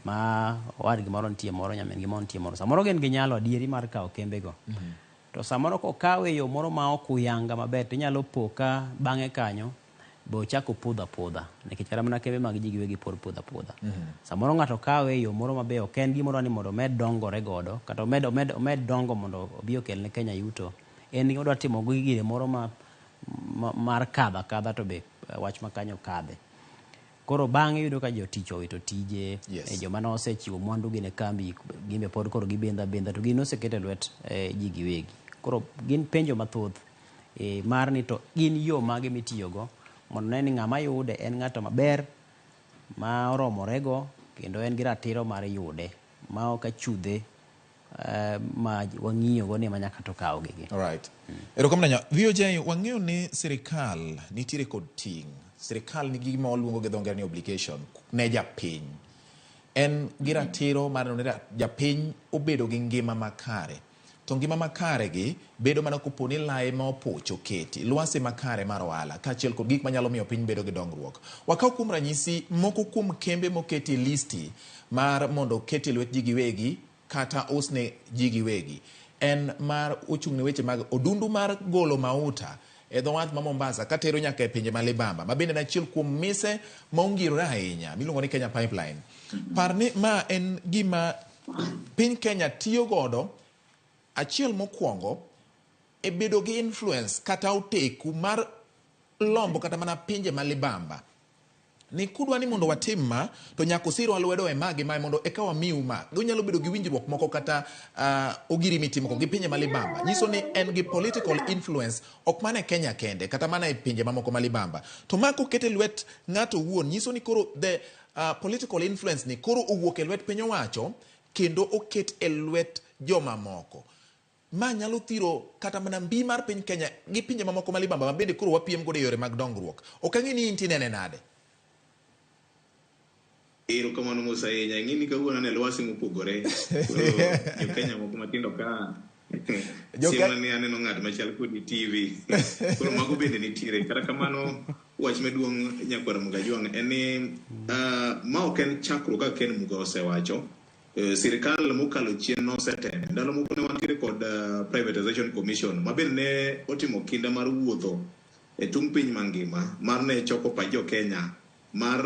Ma owadgi moro nitie moro, nyamin gi moro nitie moro. Samoro gin gi nyalo adieri mar kawo kembego. To samoro kokawe e yo moro ma ok uyanga maber to inyalo po ka bang'e kanyo be ochako podho apodha. Nikech kata mana kembe mag ji giwegi pod podho apodha. Samoro ng'ato kawe e yo moro maber ok en gimoro ni mondo omed dongore godo kata omed dongo mondo obi okel ne Kenya yuto. En odwa timo gi gire moro ma mar kadho akadha to be wach ma kanyo kadhe. Koro bang'e iyudo ka jotich owito tije, joma nosechiwo mwandu gi ne kambi gin be pod koro gibendho abendha to gin oseket e lwet ji giwegi. Koro gin penjo mathoth mar ni to gin yo mage mitiyogo mondo ne ni ng'ama yude en ng'ato maber ma oromorego kendo en gi ratiro mar yude ma ok achudhe ma wang'iyo go ni ema nyaka to kaw gigi. Alright. Erokamano ahinya. VOJ, wang'eyo ni sirikal nitiere kod ting'. Sirikal nigi gima waluongo gi dho ngere ni obligation ne japiny. En gi ratiro mar neno ni japiny obedo gi ngima makare. To ngima makare gi bedo mana kopo ni lai ma opoch oketi, lwasi makare mar ohala kaachiel kod gik manyalo miyo piny bedo gi dongruok. Wakaw kuom ranyisi moko kuom kembe moketi e listi mar mondo oketi e lwet ji giwegi kata usne ji giwegi. En mar ochung' ne weche mag odundu mar golo mauta e dho wath ma Mombasa katero nyaka e pinje ma libamba ma bende en achiel kuom mise ma ongirore ahinya miluongo ni Kenya Pipeline. Par ni ma en gima piny Kenya tiyo godo achiel mokwongo e bedo gi influence kata oteku mar lombo kata mana pinje ma libamba ni kudwa ni mondo watim ma to nyaka usirwa lwedo e ma gi ma mondo eka wamiu ma. Ginyalo bedo gi winjruok moko kata ogiri mitimo gi pinje ma libamba. Nyiso ni en gi political influence ok mana e Kenya kende kata mana e pinje mamoko ma libamba. To ma koket e lwet ng'ato owuon nyiso ni koro the political influence ni koro owuok e lwet piny owacho kendo oket e lwet jomamoko. Ma nyalo thiro kata mana mbi mar piny Kenya gi pinje mamoko ma libamba ma bende koro wapiem godo e yore mag dongruok. Ok ang'e ni in tinene nade? Erokamano mos ahinya. Ing'e ni kawuono an e lwasi mopogore. Koro jo-Kenya moko matindo ka siemna ni aneno ng'at machal kodi TV. Koro mago bende nitiere. Kata kamano wach maduong' nyakwar Mugajwang' en ni ma ok en chakruok kaka Ken Muga osewacho. Sirikal mokalo chien noseteme. Ndalo moko ne wantiere kod Privatization Commission ma bende ne otimo kinda mar wuotho e tung' piny mangima mar ne choko pach jo Kenya mar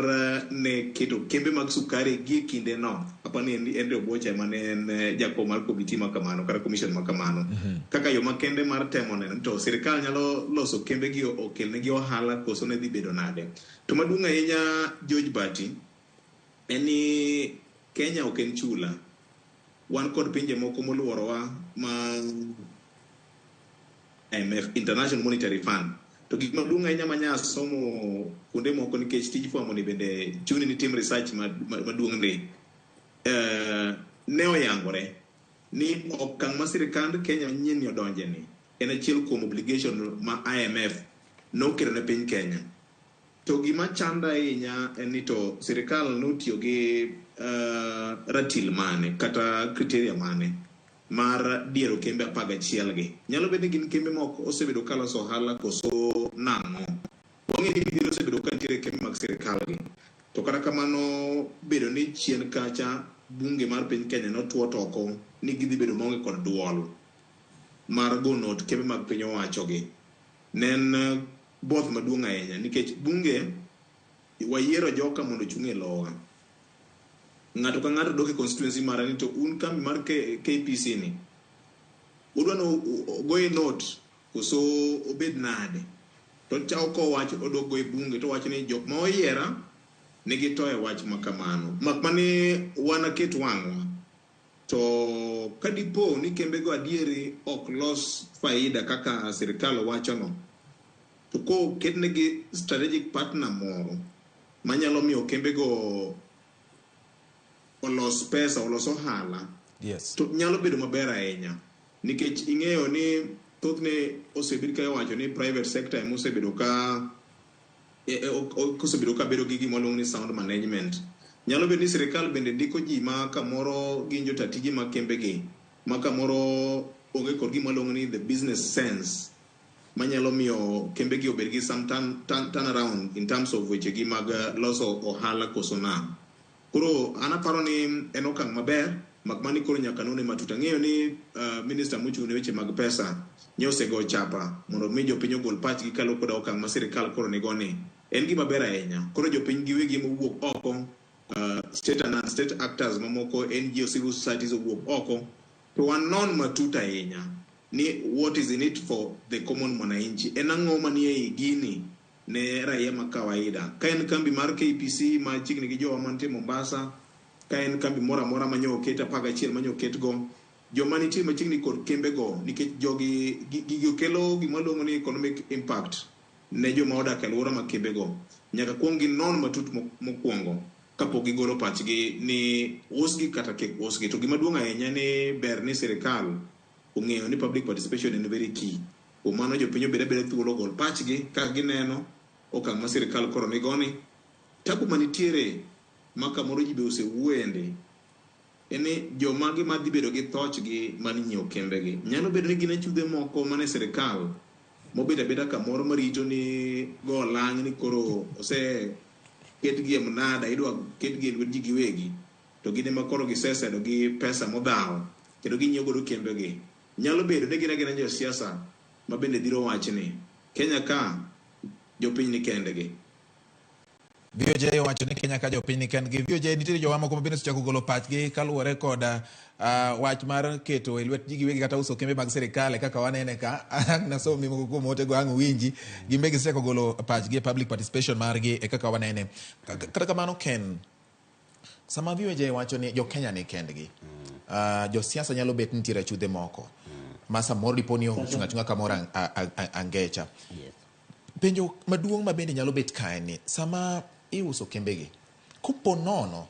ne keto kembe mag sukari gi kinde no. Apani Henry Obocha ema ne en jakom mar komiti ma kamano kata commission ma kamano. Kaka yo makende mar temo neno to sirikal nyalo loso kembe gi okelnegi ohala koso ne dhi bedo nade. To maduong' ahinya George Bati en ni Kenya ok en chula. Wan kod pinje moko moluorowa ma IMF, International Monetary Fund. To gik maduong' ahinya ma nya somo kuonde moko nikech tij fwambo ni bende chuni ni tim research maduong' ndi. Ne oyangore ni okang' ma sirikand Kenya manyien ni odonje ni en achiel kuom obligation ma IMF noketo ne piny Kenya. To gima chanda ahinya en ni to sirikal notiyo gi ratil mane kata criteria mane mar diero kembe 11 gi. Nyalo bedo ni gin kembe moko osebedo ka loso ohala koso nang'o. Wang'eyo ni midhiero osebedo ka nitiere kembe mag sirikal gi. To kata kamano bedo ni chien kacha bunge mar piny Kenya notwo toko ni gidhi bedo maonge kod duol mar go not kembe mag piny owacho gi. Ne en both maduong' ahinya nikech bunge wayiero joka mondo ochung' e lowa. Ng'ato ka ng'ato dok e constituency mare ni to un kambi mar KPC ni udwa ni ogoye note koso obed nade? To chako kowacho odok go e bunge to wacho ni jok ma oyiera nigi to e wach ma kamano. Mak mani wan aket wang'wa to kadipo ni kembego adieri ok los faida kaka sirikal wachono, to koketnegi strategic partner moro manyalo miyo kembego olos pesa, olos ohala, to nyalo bedo maber ahinya. Nikech ing'eyo ni thothne osebed ka iwacho ni private sector ema osebedo ka osebedo ka bedo gi gima waluongo ni sound management. Nyalo bedo ni sirikal bende ndiko ji ma kamoro gin jota tije mag kembegi, ma kamoro onge kod gima waluongo ni the business sense manyalo miyo kembegi obed gi some turnaround in terms of wechegi mag loso ohala koso nang'o. Koro an aparo ni en okang' maber, mak mana ni koro nyaka none matut. Ang'eyo ni minister mochung' ne weche mag pesa nye osego chapa mondo mi jopiny ogol pachgi kaluwore kod okang' ma sirikal koro nigo ni. En gima ber ahinya. Koro jopiny giwegi ema owuok oko, state and non-state actors mamoko, NGO, civil societies owuok oko, to wanon matut ahinya ni what is in it for the common mwananchi. En ang'o manie ei gini ne raia ma kawaida. Ka en kambi mar KPC ma chiegni gi jowa mantie Mombasa, ka en kambi moro amora manyo oket 11 manyo oket go, joma nitie machiegni kod kembego, nikech jogi gigo kelo gima waluongo ni economic impact ne joma odak e alwora mag kembego. Nyaka kuong ginon matut mokwongo kapok gigolo pachgi ni usgi kata kik usgi. To gima duong' ahinya ni ber ni sirikal ong'eyo ni public participation en very key. Kuom mano jopiny obed abeda thuolo ogol pachgi kaka gineno okang' ma sirikal koro nigoni. Tabu manitiere ma kamoro ji be osewuoyende en ni jomage madhi bedo gi thochgi mar nyiewo kembegi. Nyalo bedo ni gin achudhe moko mane sirikal mobedo abeda kamoro marito ni go olang' ni koro oseketgi e mnada, idwa ketgi e lwet ji giwegi, to gin ema koro gisesedo gi pesa modhawo kendo ginyiewo godo kembegi. Nyalo bedo ni gin agina josiasa ma bende dhiro wachni. Kenya ka jopiny ni kendgi. VOJ owacho ni Kenya ka jopiny ni kendgi. VOJ nitiere jowa moko ma bende osechako golo pachgi kaluwore kod wach mar keto e lwet ji giwegi kata uso kembe mag sirikal kaka wanene ka. Ang' nasomi moko kuom otego ang' uwinji. Gin be gisechako golo pachgi e public participation margi e kaka wanene. Kata kamano Ken, sama VOJ wacho ni jo Kenya ni kendgi, josiasa nyalo bet nitiere achudhe moko ma samoro dipo ni ochung' achung'a kamoro angecha. Penjo maduong' ma bende nyalo bet kae ni sama iuso kembegi, kopo nono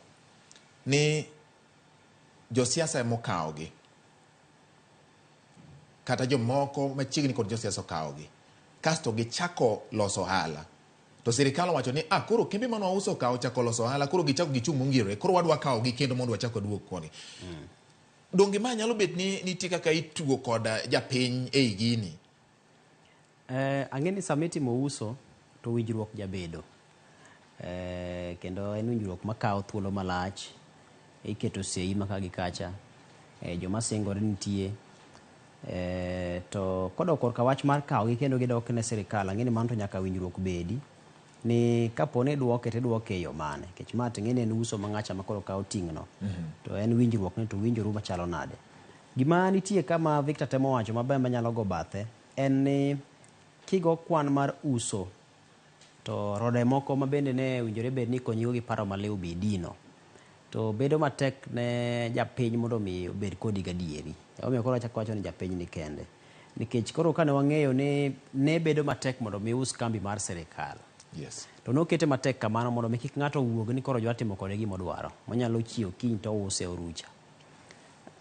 ni josiasa ema okawogi kata jomoko machiegni kod josiasa okawogi kasto gichako loso ohala, to sirikal owacho ni koro kembe mane wauso ka ochako loso ohala, koro gichako gichung' mongirore, koro wadwa kawogi kendo mondo wachak waduog koni. Donge ma nyalo bet ni nitie kaka itugo kod japiny ei gini? Ang'e ni sama itimo uso to winjruok jabedo. Kendo en winjruok makawo thuolo malach, iketo sei ma ka gi kacha, joma singore nitie. To kodok korka wach mar kawogi kendo gidok ne sirikal, ang'e ni mano to nyaka winjruok bedi. Ni kapo ni idwoke to idwoke e yo mane? Nikech ma to ing'e ni en uso ma ng'acha ma koro kawo ting'no. To en winjruok ni to winjoru machalo nade. Gima nitie ka ma Victor temo wacho maber manyalo go bathe en ni kigo kwan mar uso to rode moko ma bende ne owinjore bed ni ikonyigo gi paro maliw be idino. To bedo matek ne japiny mondo mi obed kodi gadieri. Emomiyo koro achako awacho ni japiny ni kende. Nikech koro kane wang'eyo ni ne bedo matek mondo mi us kambi mar sirikal. Yes. To nokete matek kamano mondo mi kik ng'ato owuog ni koro jwa timo kode gima odwaro. Monyalo chiewo kiny to ouse orucha.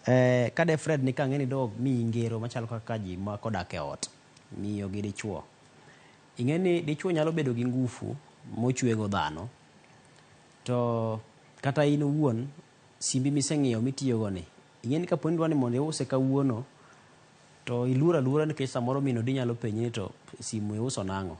Eh, ka de Fred ni kang'e ni dog miyi ngero machalo kaka ji ma kodak e ot, miyo gi dichuo. Ing'e ni dichuo nyalo bedo gi ngufu mochwego dhano, to kata in owuon simbi miseng'iewo mitiyogo ni, ing'e ni kapo ni idwa ni mondo iuse kawuono, to iluor aluora nikech samoro min odi nyalo penji ni to simu iuso nang'o.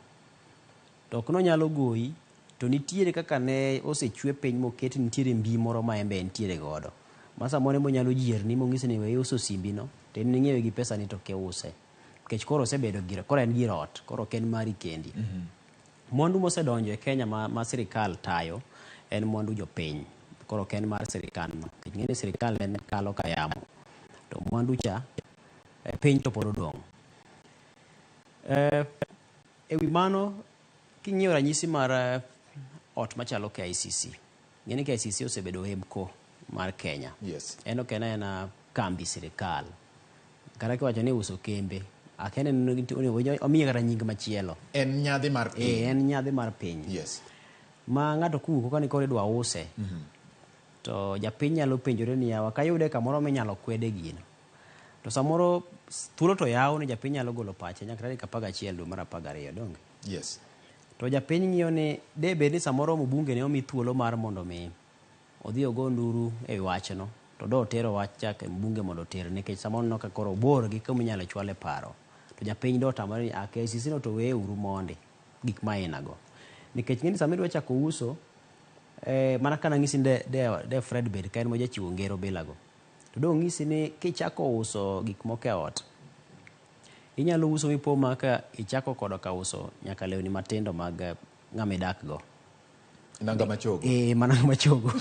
To ok nonyalo goyi, to nitiere kaka ne osechwe piny moket nitiere mbi moro ma embe entiere godo. Ma samoro embe onyalo jierni mong'isi ni we iuso simbi no, to in ing'iewe gi pesa ni to ok iuse. Nikech koro osebedo gir, koro en gir ot, koro ok en mari kendi. Mwandu mosedonjo e Kenya ma, ma sirikal tayo en mwandu jopiny. Koro ok en mar sirikal no. Nikech ing'e ni sirikal en kalo ka yamo. To mwandu cha, eh, piny to pod odong'. Eh, e wi mano, king'iyo ranyisi mar eh, ot machalo KICC, ing'e ni KICC osebedo EBCO mar Kenya. Yes. En ok en aena kambi sirikal. Kata kiwacho ni uso kembe, akia ni onego omiye kata nying machielo. En nyadhi mar piny. Eh, en nyadhi mar piny. Yes. Ma ng'ato kowuok ka ni koro idwa use, to japiny nyalo penjore ni yawa kayude kamoro minyalo kwede gino. To samoro thuolo to yaw ni japiny nyalo golo pache nyaka tarik 11 dwe mar 12 donge? Yes. To japiny ng'iyo ni de bed ni samoro mbunge ne omi thuolo mar mondo mi odhi ogo nduru e wachno to do otero wach cha e mbunge mondo oter nikech samoro neno ka koro obor gi kuma inyalo chwale paro. To japiny do otamore ni ah, KICC no to weye uru mondi gik ma aina go. Nikech ng'eni sama idwa chako uso eh, mana kana ng'isi ni de, de, de Fred bed ka en ma jachiwo ngero bila go. To do ng'isi ni kichako uso gik moko e ot, inyalo uso mipo ma ka ichako kodo ka uso nyaka lewni matindo mag eh, ng'ama idak go. Nanga machogo. Eh, mana machogo.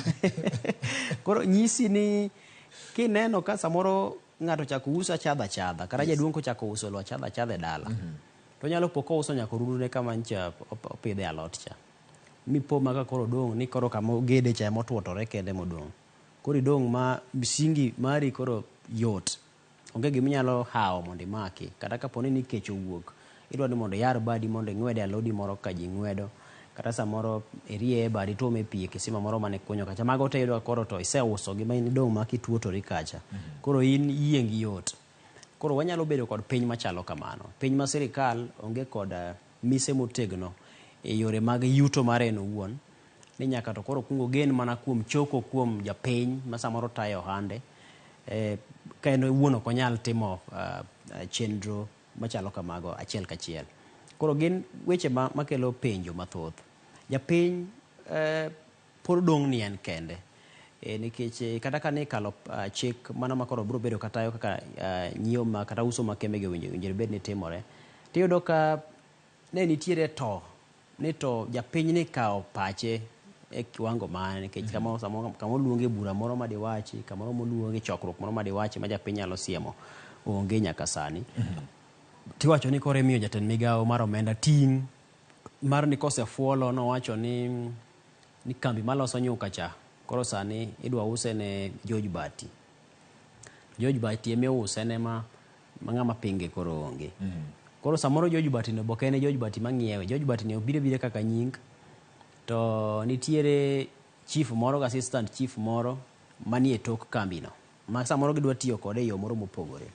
Koro nyisi ni kineno ka samoro ng'ato ochako uso achadha achadha, kata jaduong' kochako uso lo achadha achadha e dala, to onyalo po kouso nyaka orundune kama ncha opidhe alot cha. Mipo ma ka koro odong' ni koro kama ogede cha ema otuotore kende modong'. Koro idong' ma msingi mari koro yot. Onge gima inyalo hawo mondo imaki. Kata kapo ni kech owuok, idwa ni mondo iyar badi mondo ing'wede alodi moro ka ji ng'wedo. Kata samoro irie badi ituome pi e kisima moro mane ikunyo kacha. Mago te iyudo ka koro to iseuso gi ma in idong' ma kituotori kacha. Koro in yiengi yot. Koro wanyalo bedo kod piny machalo kamano. Piny ma sirikal onge kod mise motegno e yore mag yuto mare en owuon. Ni nyaka to koro kuong ogen mana kuom choko kuom japiny ma samoro tayo ohande. Eh, ka en owuon ok onyal timo chenro machalo kamago achiel kachiel. Koro gin weche ma, makelo penjo mathoth. Japiny eh, pod dong' ni en kende. E, nikech eh, kata ka ne ikalo chik mana ma koro biro bedo katayo kaka nyiewo ma kata uso ma kembe gi owinjo bed ni timore, tiyudo ka ne nitiere to ni to japiny ni kawo pache e kiwango mane nikech kama samoro kama oluonge bura moro ma diwachi kamoro moluonge chokruok moro ma diwachi ma japiny nyalo siemo onge nyaka sani. Tiwacho ni koro imiyo jatend migawo mar omenda ting' mar ni kosefuolo nowacho ni ni kambi maloso nyuka cha koro sani idwa use ne George Bati. George Bati ema iuse ne ma ma ng'ama pinge koro onge. Koro samoro George Bati no bok en George Bati mang'iewe. George Bati ni obiro abira kaka nying to nitiere chief moro gi assistant chief moro manie tok kambi no ma samoro gidwa tiyo kode e yo moro mopogore.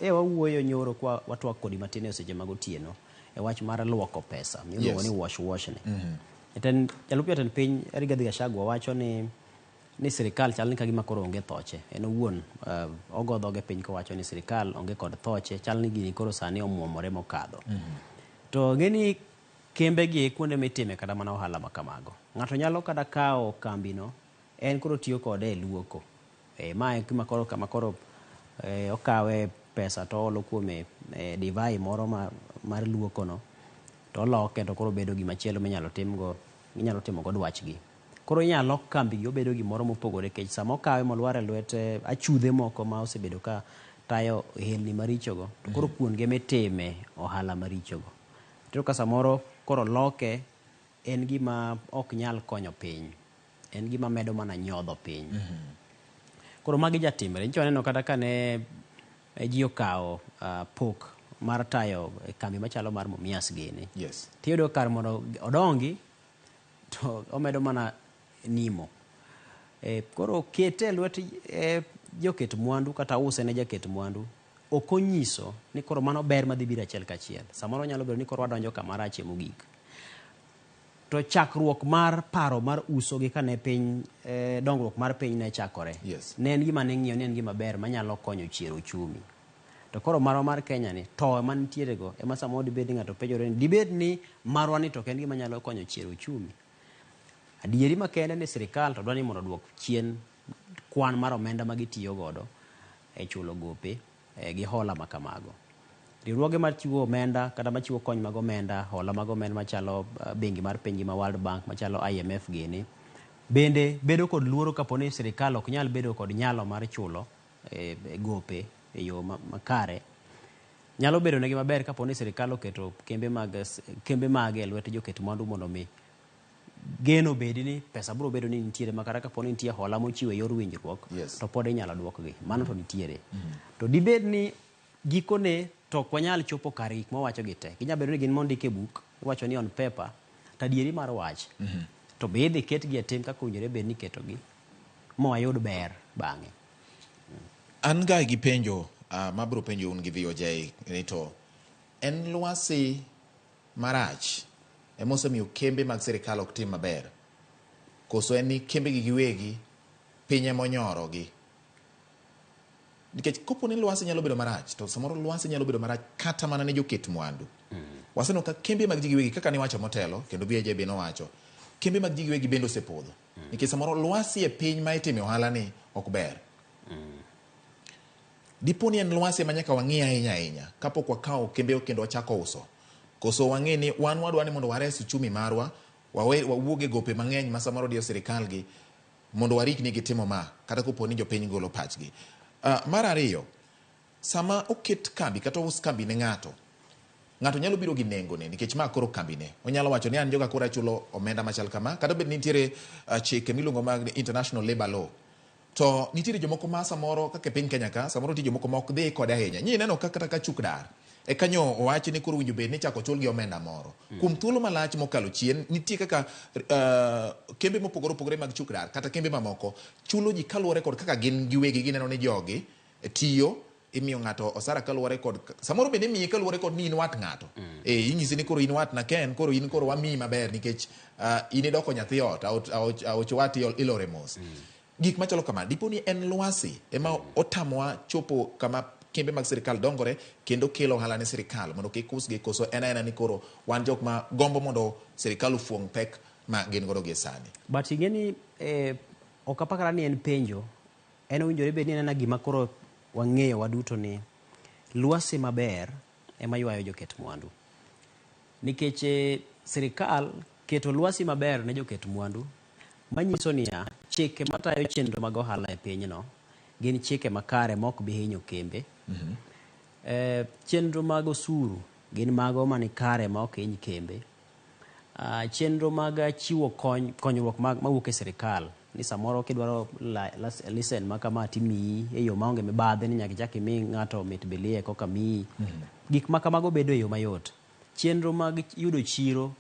E wawuoyo nyoro kwa watwak kodi matin e seche mag otieno e wach mar luoko pesa miluongo ni wash wash ni. Jatend jalup jatend piny Rigathi Gachagua wacho ni ni sirikal chal ni kagima koro onge thoche. En owuon ogo dhoge piny kowacho ni sirikal onge kod thoche, chal ni gini koro sani omuomore mokadho. To ng'e ni kembe gi kuonde mitime kata mana ohala ma kamago. Ng'ato nyalo kata kawo kambino, en koro tiyo kode e luoko. E, ma e kuma koro kama koro e, okawe pesa to oolo kuome e, divai moro ma, mar luoko no. To oloke to koro obedo gimachielo minyalo timgo, inyalo timogo dwachgi. Koro inyalo lok kambigi obedo gimoro mopogore nikech sama okawe molwar e lwet achudhe moko ma osebedo ka tayo ohelni marichogo, to koro kuonge mitime ohala marichogo. Iyudo ka samoro koro oloke en gima ok nyal konyo piny. En gima medo mana nyodho piny. Koro magi jatimre. Nyicha waneno kata kane ji okawo pok mar tayo kambi machalo mar Mumias gini. Tiyudo kar mondo odongi to omedo mana nimo. Koro kete e lwet joket mwandu kata use ne jaket mwandu ok onyiso ni koro mano ber madhi biro achiel kachiel. Samoro nyalo bedo ni koro wadonjo kama rachie mogik. To chakruok mar paro mar uso gi kane piny dongruok mar piny ne chakore. Ne en gima ne ing'iyo ni en gima ber manyalo konyo chiero uchumi. To koro marwa mar Kenya ni to mantiere go ema samoro dibed ni ng'ato penjore ni dibed ni marwa ni to ok en gima nyalo konyo chiero uchumi. Adieri makende ni sirikal to dwa ni mondo oduok chien kwan mar omenda ma gitiyo godo e chulo gope gi hola ma kamago. Riwruoge machiwo omenda kata machiwo kony mag omenda, hola mag omenda machalo bengi mar piny ngima World Bank, machalo IMF gini, bende bedo kod luoro kapo ni sirikal ok nyal bedo kod nyalo mar chulo gope e yo makare. Nyalo bedo negi maber kapo ni sirikal oketo kembe mage e lwet joket mwandu mondo mi geno bedi ni pesa biro bedo ni nitiere ma kata kapo ni nitie hola mochiwo e yor winjruok to pod inyalo duokgi. Mano to nitiere. To dibed ni gikone to ok wanyal chopo kar gik mawacho gi te. Ginyalo bedo ni gin mondik e buk, iwacho ni on paper, to adieri mar wach. To be idhi ketgi e tim kaka owinjore bed ni iketogi ma wayud ber bang'e. An ga gi penjo mabiro penjo un gi VOJ ni to en lwasi marach ema osemiyo kembe mag sirikal ok tim maber, koso en ni kembe gi giwegi piny ema onyorogi? Nikech kopo ni lwasi nyalo bedo marach, to samoro lwasi nyalo bedo marach kata mana ne joket mwandu. Waseneno ka kembe mag ji giwegi kaka niwacho motelo, kendo VOJ be nowacho, kembe mag ji giwegi bende osepodho. Nikech samoro lwasi e piny ma itime ohala ni ok ber. Dipo ni en lwasi ema nyaka wang'i ahinya ahinya kapok wakawo kembe kendo wachako uso. Koso wang'e ni wan wadwa ni mondo wares uchumi marwa, wawuog e gope mang'eny ma samoro diyo sirikal gi, mondo warikni gi timo ma, kata kopo ni jopiny golo pachgi. Mar ariyo, sama oket kambi kata ous kambi ne ng'ato, ng'ato nyalo biro gi nengone nikech ma koro kambine. Onyalo wacho ni an joga koro achulo omenda machal kama, kata bed ni nitiere chike miluongo mag International Labour Law. To nitiere jomoko ma samoro kaka e piny Kenya ka, samoro nitie jomoko ma ok dhi kode ahinya. Nyi ineno ka kata ka chuk dar, e kanyo owachi ni koro winjo bed ni ichako chul gi omenda moro. Kuom thuolo malach mokalo chien, nitie kaka kembe mopogore opogore mag chuk dar kata kembe mamoko chulo ji kaluwore kod kaka gin giwegi gineno ni jogi tiyo, imiyo ng'ato osara kaluwore kod samoro bende imiye kaluwore kod ni in wat ng'ato. Inyisi ni koro in wat na Ken, koro in koro wamiyi maber nikech in idoko nyathi ot, aoch wat ilore mos. Gik machalo kama, dipo ni en lwasi ema otamowa chopo kama kembe mag sirikal dongore kendo kelo ohala ne sirikal mondo kik usgi, koso en aena ni koro wan jok ma gombo mondo sirikal ofuong' pek ma gin godo gie sani. But ing'e ni ok apakra ni en penjo, en owinjore bed ni en gima koro wang'eyo waduto ni lwasi maber ema ywayo joket mwandu. Nikech sirikal keto lwasi maber ne joket mwandu manyiso niya, chike matayo chenro mag ohala e pinyno gin chike makare ma ok bi hinyo kembe. Chenro mag osuru gin mago manikare ma ok hiny kembe. Chenro mag chiwo konyruok mawuok e sirikal ni samoro kidwaro lisen ma kama timiyi e yo maonge mibadhi ni nyaka ichak imi ng'ato mit bilie koka miyi. Gik ma kamago bedo e yo mayot. Chenro mag yudo chiro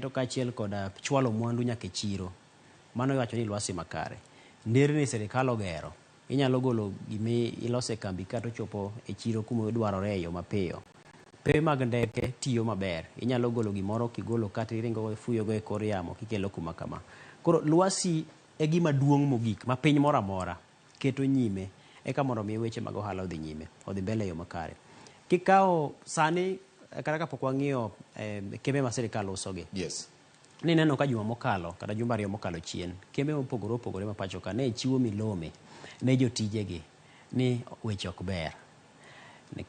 to kaachiel kod chwalo mwandu nyaka e chiro. Mano iwacho ni lwasi makare. Nderni sirikal ogero. Inyalo golo gimi ilose kambi ka to chopo e chiro kuma dwarore e yo mapiyo. Pewe mag ndeke tiyo maber. Inyalo golo gimoro kigolo kata iringo ifuyogo e kor yamo kikelo kuma kama. Koro lwasi e gima duong' mogik ma piny moro amora keto nyime eka mondo mi weche mag ohala odhi nyime, odhi mbele e yo makare. Kikawo sani kata kapok wang'iyo kembe ma sirikal usogi. Nineno ka juma mokalo kata jumbe ariyo mokalo chien, kembe mopogore opogore ma pacho ka ne chiwo milome ne jotijegi ni weche ok ber.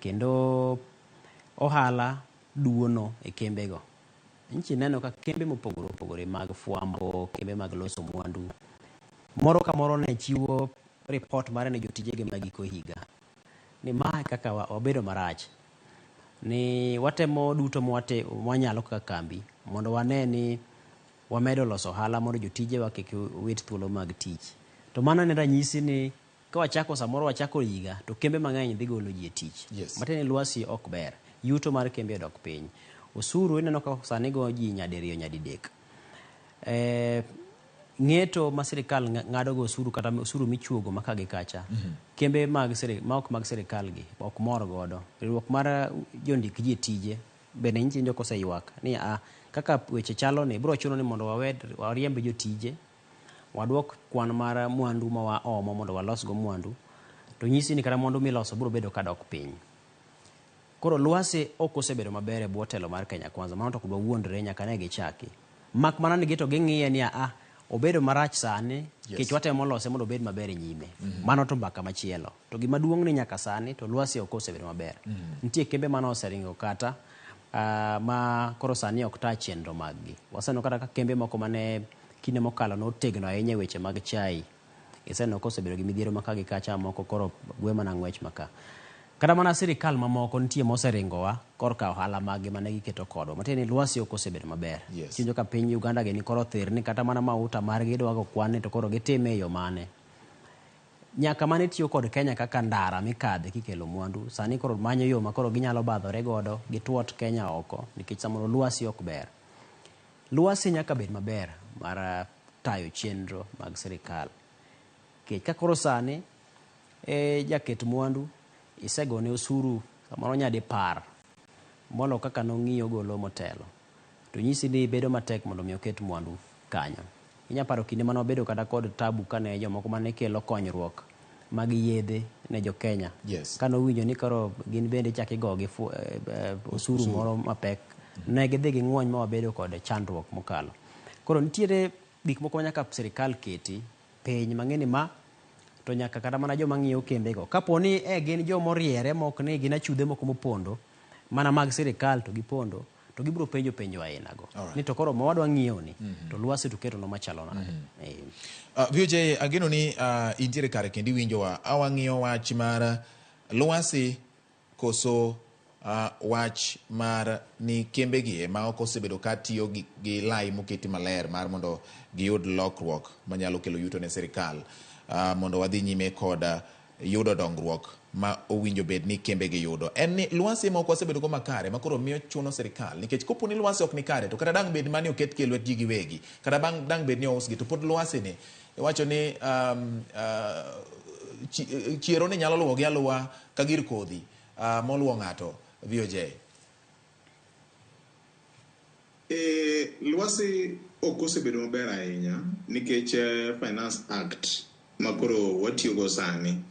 Kendo ohala duono e kembego. Nchi neno ka kembe mopogore opogore mag fwambo, kembe mag loso mwandu, moro ka moro ne chiwo ripot mare ne jotijege mag giko higa ni ma kaka wabedo marach ni watemo duto mwanyalo kaka kambi mondo wane ni wamedo loso ohala mondo jotijewa kik wit thuolo mag tich. To mano en ranyisi ni ka wachako samoro wachako higa to kembe mang'eny dhi golo ji e tich. Matiende ni lwasi ok ber, yuto mar kembe odok piny. Osuru ineno ka sani go ji nyadiriyo nyadidek. Ng'eto ma sirikal ng'ado go osuru kata osuru michuogo ma ka gi kacha, kembe mag ma ok mag sirikal gi ok mor godo. Riwruok mar jondik ji e tije bende nyicho koseywak ni kaka weche chalo ni biro chuno ni mondo wariemb jotije, waduok kwan mar mwandu ma waomo mondo walos go mwandu, to nyisi ni kata mwandu miloso biro bedo kadok piny. Koro lwasi ok osebedo maber e bwo telo mar Kenya Kwanza, mano to ok dwawuondre nyaka ne gichaki. Mak mana ni gito ging'iye ni obedo marach sani, kech watemo lose mondo obed maber e nyime. Mano to mbaka machielo. To gima duong' ni nyaka sani to lwasi ok osebedo maber. Nitie kembe mane oseringo kata ma koro sani ok ta chenro mag-gi. Waseneno kata ka kembe moko mane kinde mokalo notegno ahinya e weche mag chai. Iseneno kosebedo gi midhiero ma ka gi kacha moko koro gwe mana ng'wech ma ka. Kata mana sirikal mamoko nitie moseringowa korka ohala maggi mane giketo kodwa. Matiende ni lwasi ok osebedo maber. Iwinjo ka piny Uganda gini koro thirni kata mana mauta margi idwa go kwan to koro gitime e yo mane. Nyaka mane tiyo kod Kenya kaka ndara mikadhe kikelo mwandu, sani koro manyo yo ma koro ginyalo badhore godo gituot Kenya oko nikech samoro lwasi ok ber. Lwasi nyaka bed maber mar tayo chenro mag sirikal. Nikech ka koro sani jaket mwandu isegone osuru samoro nyadipar molo kaka nong'iyo golo motelo, to nyisi ni bedo matek mondo mi oket mwandu kanyo. Inya paro kinde mane wabedo kata kod tabu kane jomoko mane kelo konyruok mag yedhe ne jo Kenya. Kane owinjo ni koro gin bende ichako igogi osuru moro mapek, ne gidhi ging'wony ma wabedo kod chandruok mokalo. Koro nitiere gik moko ma nyaka sirikal keti piny mang'e ni ma to nyaka kata mana joma ng'iyo kembego. Kapo ni gin joma oriere mok ni gin achudhe moko mopondo mana mag sirikal to gipondo, to gibiro penjo penjo aina go. Ni to koro ma wadwa ng'iewo ni, to lwasi to keto no machalo nade. VOJ, ageno ni intiere kare kendo iwinjowa. Awang'iyo wach mar lwasi koso wach mar ni kembegi ema ok osebedo ka tiyo gi lai moketi maler mar mondo giyud lokruok manyalo kelo yuto ne sirikal, mondo wadhi nyime kod yudo dongruok ma owinjo bed ni kembegi yudo. En ni lwasi ema ok wasebedo go makare ma koro miyo chuno sirikal, nikech kopo ni lwasi ok ni kare to kata dang' bed mani oketgi e lwet ji giwegi, kata dang' bed ni ousgi to pod lwasi ni iwacho ni chiero ni nyalo luwogi aluwa ka gir kodhi moluwo ng'ato. VOJ. Lwasi ok osebedo maber ahinya nikech Finance Act ma koro watiyogo sani.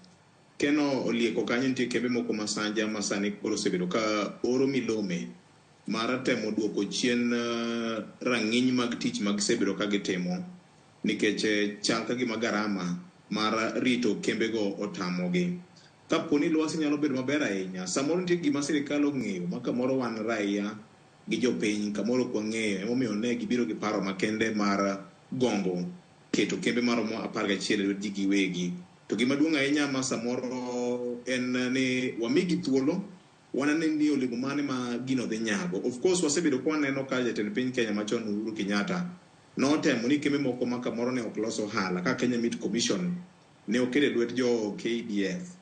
Keno olieko kanyo nitie kembe moko ma sanja ma sani koro osebedo ka oro milome mar temo duoko chien rang'iny mag tich ma gisebedo ka gitimo nikech chal ka gima garama mar rito kembego otamogi. Kapo ni lwasi nyalo bedo maber ahinya, samoro nitie gima sirikal ong'eyo ma kamoro wan raia gi jopiny kamoro ok wang'eyo, emomiyo ne gibiro gi paro makende mar gombo keto kembe maromo 11 e lwet ji giwegi. To gima duong' ahinya ma samoro en ni wamigi thuolo wanane ni olemo mane ma gino dhi nyago. Of course wasebedo ka waneno ka jatend piny Kenya machon Uhuru Kenyatta notemo ni kembe moko ma kamoro ne ok los ohala kaka Kenya Meat Commission ne oketo e lwet jo KDF.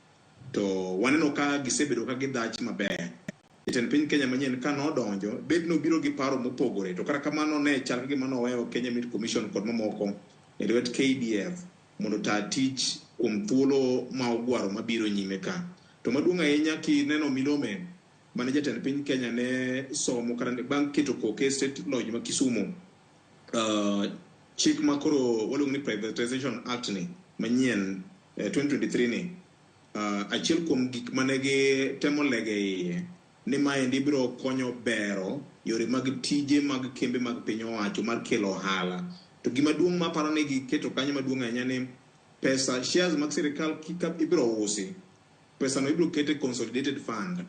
To waneno ka gisebedo ka gidhach maber. Jatend piny Kenya manyien ka nodonjo, bet nobiro gi paro mopogore, to kata kamano ne chal ka gima noweyo Kenya Meat Commission kod mamoko e lwet KDF mondo ota tich kuom thuolo ma ogwaro mabiro nyime ka. To maduong' ahinya kineno milome mane jatend piny Kenya ne somo kata bang' keto koke e State Lodge ma Kisumu, chik ma koro waluongo ni Privatization Act ni manyien 2023 ni, achiel kuom gik mane gitemo lege iye ni maendi biro konyo bero yore mag tije mag kembe mag piny owacho mar kelo ohala. To gima duong' maparo ni giketo kanyo maduong' ahinya ni pesa shares mag sirikal ibiro usi, pesa no ibiro ket e consolidated fund.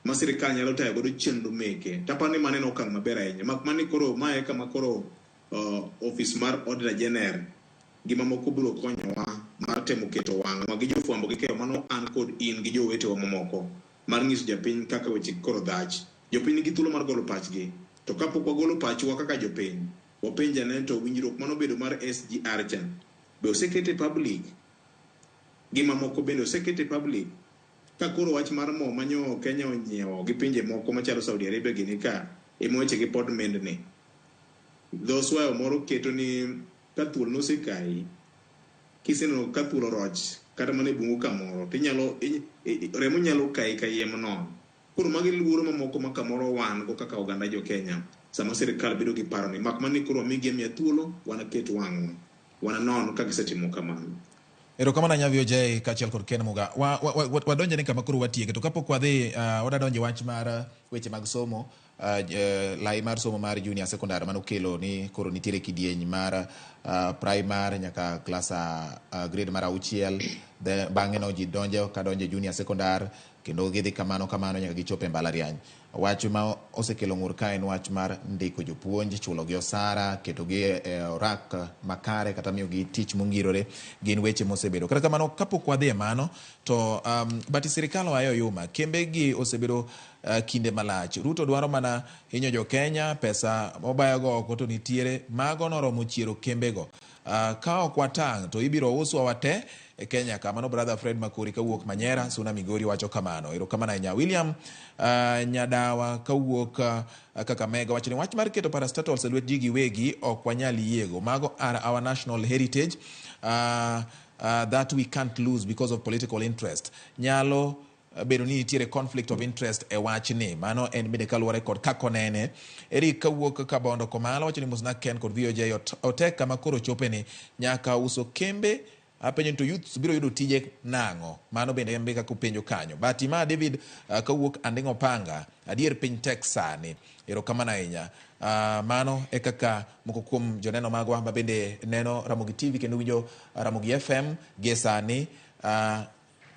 ma sirikal nyalo tayo godo chenro meke. Taparo ni mano en okang' maber ahinya. Mak mana ni koro mae kama koro ofis mar Auditor General gi mamoko biro konyowa mar temo keto wang'wa gi jofwambo gi keyo mano an kod in gi jowetewa mamoko mar nyiso japiny kaka weche koro dhach. Jopiny nigi thuolo mar golo pachgi. To kapok wagolo pachwa kaka jopiny, wapenj ane to winjruok manobedo mar SGR cha be osekete public? Gi mamoko bende osekete public? Ka koro wach mar mo manyo Kenya onyiewo gi pinje moko machalo Saudi Arabia gini ka ema weche gi pod mindni. Dho swayo moro keto ni ka thuol nosekayi, kiseneno ka thuol oroch kata mana e bungu kamoro, tinyalo remo nyalo kayi kayiem nono. Koro magi luoro mamoko ma kamoro wan go kaka oganda jo Kenya sama sirikal bedo gi paro ni mak mana ni koro wamigi amiya thuolo wanaket wang'wa wananon ka gisetimo kamano. Erokamano ahinya VOJ kaachiel kod Ken Muga. Wadonje ni kama koro watieke to kapok wadhi wadwa donjo e wach mar weche mag somo lai mar somo mar junior secondary manokelo ni koro nitiere kidieny mar primary nyaka klas grade mar auchiel bang'e no ji donjo ka donjo e junior secondary kendo gidhi kamano kamano nyaka gichop e mbalariany. Wach ma osekelo ng'ur ka en wach mar ndiko jopuonj, chulo gi osara, keto gi e orak makare kata miyo gi tich mongirore gin weche mosebedo. Kata kamano kapok wadhi e mano to but sirikal oayo oyuma kembe gi osebedo kinde malach. Ruto dwaro mana hinyo jo Kenya, pesa mobayogo oko to nitiere mago noromo chiero kembego. Ka ok watang' to ibiro uswa wate e Kenya ka. Mano brother Fred Makori kawuok Manyera, Suna Migori wacho kamano. Erokamano ahinya. William Nyadawa kawuok Kakamega wacho ni wach mar keto parastatals e lwet ji giwegi ok wanyal yiego. Mago are our national heritage that we can't lose because of political interest. Nyalo bedo ni nitiere conflict of interest e wachni. Mano en bende kaluwore kod kaka onene. Eric kawuok Kabondo Komalo wacho ni mosna Ken kod VOJ otek kama koro chopeni nyaka uso kembe apenjo ni to youths biro yudo tije nang'o mano bende en be kaka openjo kanyo Batima David kawuok Anding'o Panga adier piny tek sani erokamano ahinya mano e kaka moko kuom joneno magwa ma bende neno Ramogi TV kendo winjo Ramogi FM gie sani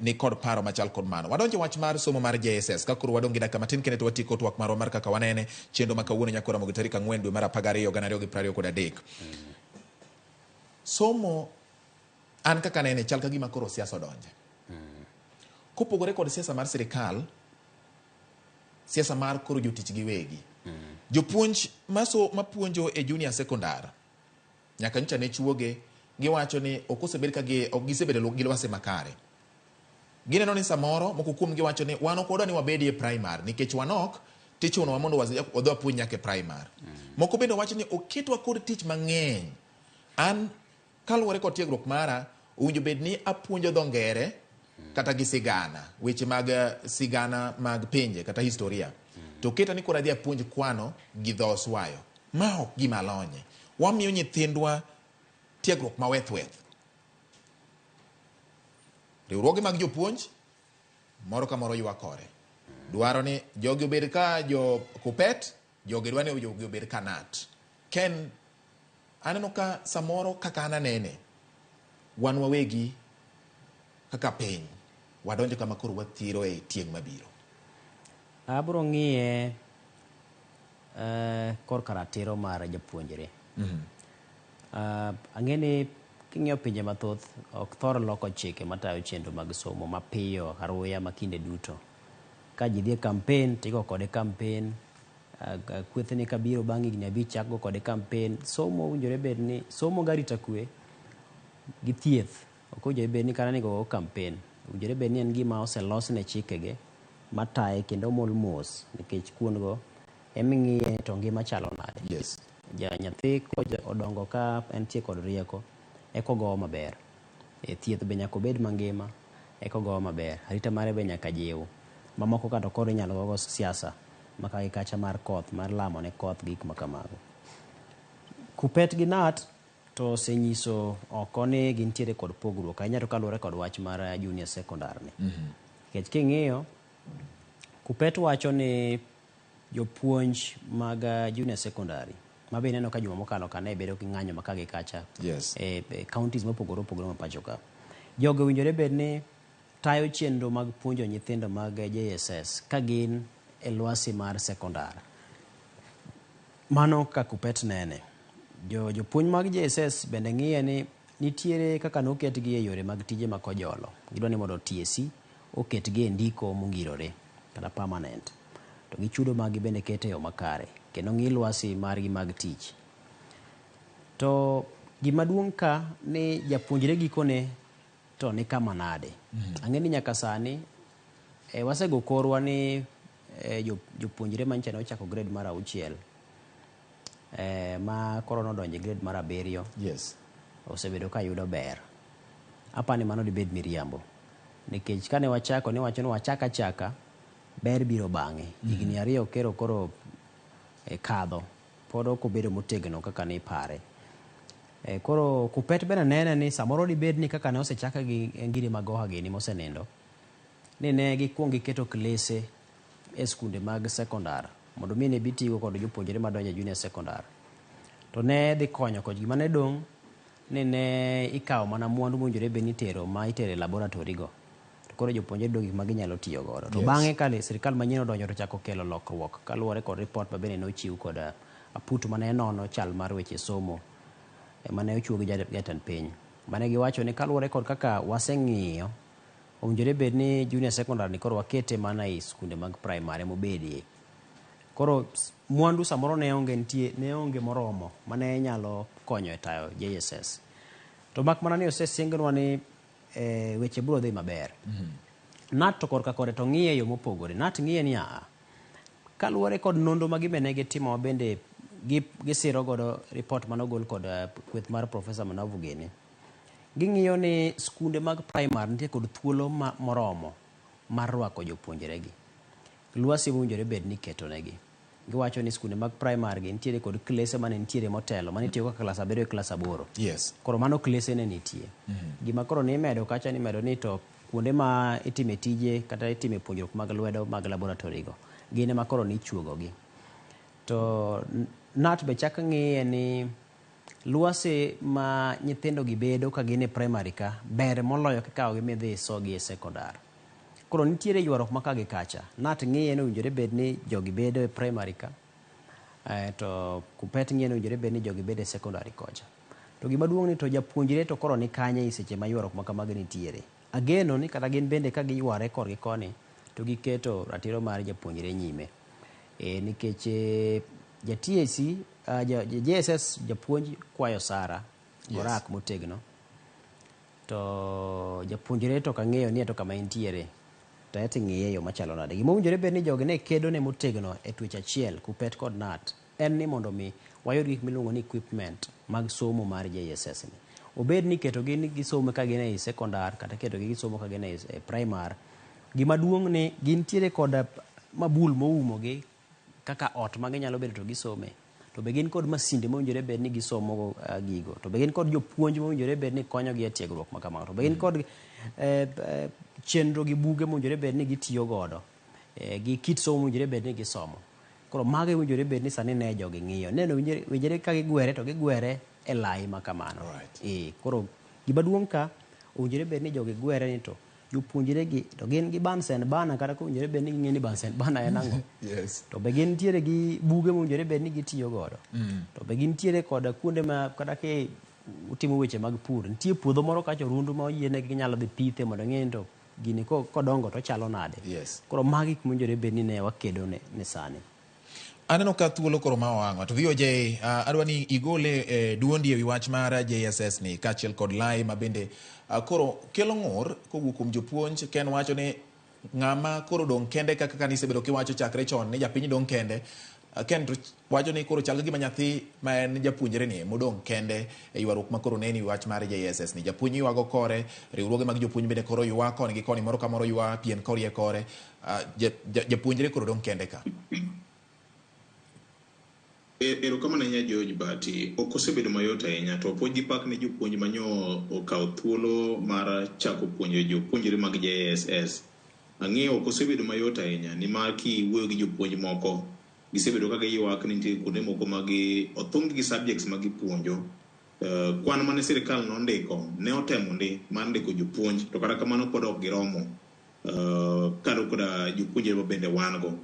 ni kod paro machal kod mano. Wadonjo wach mar somo mar JSS ka koro wadong' gi dakika matin kende to watieko twak marwa mar kaka wanene chenro ma kawuono nyako Ramogi tarik 4 dwe mar 12 2023. Somo an kaka nene chal ka gima koro siasa odonje. Kopogore kod siasa mar sirikal, siasa mar koro jotich giwegi. Jopuonj mapuonjo e junior secondary nyaka nyocha ne chuoge giwacho ni ok osebed ka gi ok gisebedo gi lwasi makare. Gineno ni samoro moko kuom gi wacho ni wan ok wadwa ni wabedi e primary nikech wanok tichunowa mondo wadhi wapuonj nyaka e primary. Moko bende wacho ni oketwa kod tich mang'eny. An kaluwore kod tiegruok mara owinjo bed ni apuonjo dho ngere kata gi sigana weche mag sigana mag pinje kata historia to keta ni koro adhi apuonj kwano gi dho oswayo ma ok gima alonye. Wamiyo nyithindwa tiegruok maweth weth. Riwruoge mag jopuonj moro ka moro ywak kore. Dwaro ni jogi obed ka jo Kuppet, jogi dwa ni jogi obed ka KNUT. Ken aneno ka samoro kaka an anene, wan wawegi kaka piny wadonjo kama koro wathiro e tieng' mabiro. Abro ng'iye korka ratiro mar japuonjre. Ang'e ni king'iyo pinje mathoth ok thor loko chike matayo chenro mag somo mapiyo aruya ma kinde duto. Ka ji dhi e campaign tigo kode campaign, kwethni kabiro bang' higni 5 chak go kode campaign. Somo owinjore bed ni somo gi arita kwe gi thieth ok owinjore bed ni kata ni go campaign. Owinjore bed ni en gima oselosne chikege mataye kendo mol mos nikech kuondgo eming'iye to ngima chalo nade. Yes. Ja nyathi odongo ka entie kod rieko eko gowo maber. E thieth be nyaka obed mangima eko gowo maber. Arita mare be nyaka jiw. Mamoko ka to koro inyalo gogo siasa maka gi kacha mar koth mar lamo ne koth gik makamago. Kuppet gi KNUT to osenyiso oko ni gintiere kod pogruok ahinya to kaluwore kod wach mar junior secondary ni. Nikech king'iyo Kuppet wacho ni jopuonj mag junior secondary ma be ineno ka juma mokalo ka ne bedo gi ng'anyo ma ka gi kacha Yes. e counties mopogore opogore ma pacho ka. Jogo owinjore bed ni tayo chenro mag puonjo nyithindo mag JSS ka gin e lwasi mar sekondar. Mano ka Kuppet nene. Jopuonj mag JSS bende ng'iye ni nitiere kaka noketgi e yore mag tije ma kojolo. Gidwa ni mondo TSC oketgi e ndiko mongirore kata permanent. To gi chudo maggi bende ket e yo makare kendo ng'i lwasi margi mag tich. To gima duong' ka ni japuonjre gikone to ni kama nade. Ang'e ni nyaka sani wasego korwa ni jopuonjre manyicha ne ochako grade mar 6 ma koro nodonjo e grade mar 7. Yes. Osebedo ka yudo ber. Apani mano dibed miriambo. Nikech kane wachako ne wacho ni wachaka chaka ber biro bang'e. Higni 2 kero koro kadho. Pod ok obedo motegno kaka ne ipare. Koro Kuppet bende nene ni samoro dibed ni kaka ne osechaka gi ngiri magoha gini mosenindo. Ni ne gikuong giketo klese e skunde mag sekondar mondo mi ne bi tigo kod jopuonjre madonjo e junior secondar. To ne dhi konyo kod gima ne dong' ni ne ikawo mana mwandu mowinjore bed ni itero ma itero e laboratory go. To koro jopuonjre yudo gik ma ginyalo tiyo godo. To bang'e ka sirikal manyien odonjo to ochako kelo lokruok kaluwore kod report ma bende nochiw kod aput mane nono chal mar weche somo mane ochiw gi jatend piny. Mane giwacho ni kaluwore kod kaka waseng'iyo owinjore bed ni junior secondary ni koro wakete mana e skunde mag primary mobedie. Koro mwandu samoro ne onge nitie ne onge moromo mane nyalo konyo e tayo JSS. To mak mana ni osesingnwa ni weche biro dhi maber. Nat to korka kore to ng'iye yo mopogore. Nat ng'iye ni kaluwore kod nonro ma gibende ne gitimo bende gisiro godo report manogol kod kweth mar Professor Manavu gini. Ging'iyo ni skunde mag primary nitie kod thuolo moromo mar rwako jopuonjregi. Lwasi mowinjore bed ni iketonegi. Giwacho ni skunde mag primary gi nitiere kod klese mane nitiere motelo mane itiyo kaka klas 7 gi klas 8. Yes. Koro mano klese ne nitie. Gima koro nimedo kacha nimedo ni to kuonde ma itime tije kata itime puonjruok mag lwedo mag laboratory go gin ema koro nichuogo gi. To Nat be chak ng'iye ni lwasi ma nyithindo gi bedo ka gin e primary ka ber moloyo kikawogi midhi isogi e sekondar. Koro nitiere ywaruok ma ka gi kacha. Nat ng'iye ni owinjore bed ni jogi bedo e primary ka, to Kuppet ng'iye ni owinjore bed ni jogi bedo e secondary kocha. To gima duong' ni to japuonjre to koro ni kanye e seche ma ywaruok ma kamagi nitiere. Ageno ni kata gin bende ka giyware korgi koni to giketo ratiro mar japuonjre nyime. Nikech ja TSC, JSS japuonj kwayo sara, orak motegno. To japuonjre to kang'eyo ni to kama entiere to eti ng'iye yo machalo nade. Gima owinjore bed ni jogi ne kedo ne motegno e twech achiel, Kuppet kod Nat, en ni mondo mi wayud gik miluongo ni equipment mag somo mar JSS ni. Obed ni ketogi ni gisomo ka gin e sekondar kata ketogi gisomo ka gin e primary. Gima duong' ni gintiere kod mabul moumogi kaka ot ma ginyalo bedo to gisome. To be gin kod masinde mowinjore bed ni gisomo gigo. To be gin kod jopuonj mowinjore bed ni konyogi e tiegruok ma kamano. To be gin kod chenro gi buge mowinjore bed ni gitiyo godo. Gi kit somo mowinjore bed ni gisomo. Koro mago owinjore bed ni sani ne jogi ng'iyo. Neno winjore ka gigwere to gigwere e lai ma kamano. Koro gima duong' ka owinjore bed ni jogi gwere ni to jopuonjre gi to gin gi Bunsen burner kata kowinjore bed ni ging'e ni Bunsen burner en ang'o. Yes. To be gintiere gi buge mowinjore bed ni gitiyo godo. To be gintiere kod kuonde ma kata ki utimo weche mag pur nitie puodho moro kacha rundu ma oyienegi ginyalo dhi pithe mondo ng'e ni to gini kodongo to chalo nade. Yes. Koro magi gik mowinjore bed ni ne wakedo ne sani. Aneno ka thuolo koro ma oang'o to VOJ adwa ni igole duondi ewi wach mar JSS ni kaachiel kod lai ma bende koro kelo ng'ur kowuok kuom jopuonj. Ken wacho ni ng'ama koro dong' kende kaka kanisa bedo kiwacho chakre chon ni japiny dong' kende. Ken to wacho ni koro chal gima nyathi ma en japuonjre ni modong' kende e ywaruok ma koro neni wach mar JSS ni. Japuonj ywago kore, riwruoge mag jopuonj bende koro ywak koni gi koni, moro ka moro ywa pien korie kore. Japuonjre koro dong' kende ka. Erokamano ahinya George Bati. Ok osebedo mayot ahinya to puonj gi pak ne jopuonj manyo okawo thuolo mar chako puonjo jopuonjre mag JSS. Ang'eyo ok osebedo mayot ahinya nimar kiwuoyo gi jopuonj moko gisebedo ka giywak ni nitie kuonde moko ma gi othung gi subjects ma gipuonjo. Kwan mane sirikal nondiko ne otemo ndi mar ndiko jopuonj to kata kamano pod ok giromo kado koda jopuonjre ma bende wan go.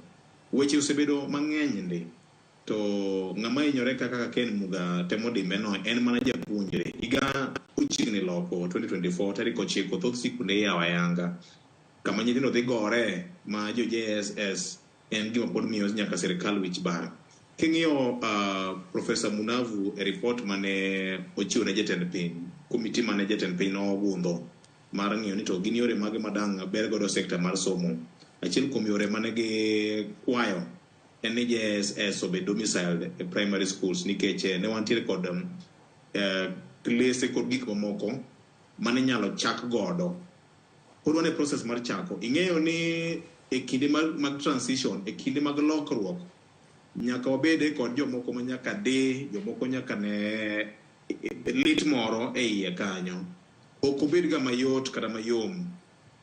Weche osebedo mang'eny ndi to ng'ama hinyore kaka Ken Muga temo dimbe no en mana japuonjre. Higa ochiegni loko 2024 tarik 9 thoth sikunde iyawo ayanga kama nyithindo dhi gore ma jo JSS en gima pod miyo nyaka sirikal wich bar. King'iyo Professor Munavu e report mane ochiwo ne jatend piny, komiti mane jatend piny nogundho mar ng'iyo ni to gin yore mage madang' ber godo sekta mar somo. Achiel kuom yore mane gikwayo en ni JSS obed domiciled e primary schools nikech ne wantiere kod klese kod gik mamoko mane inyalo chak godo. Pod wan e process mar chako. Ing'eyo ni e kinde mag transition, e kinde mag lokruok, nyaka wabede kod jomoko ma nyaka di, jomoko nyaka ne lit moro e iye kanyo. Ok obed ga mayot kata mayom.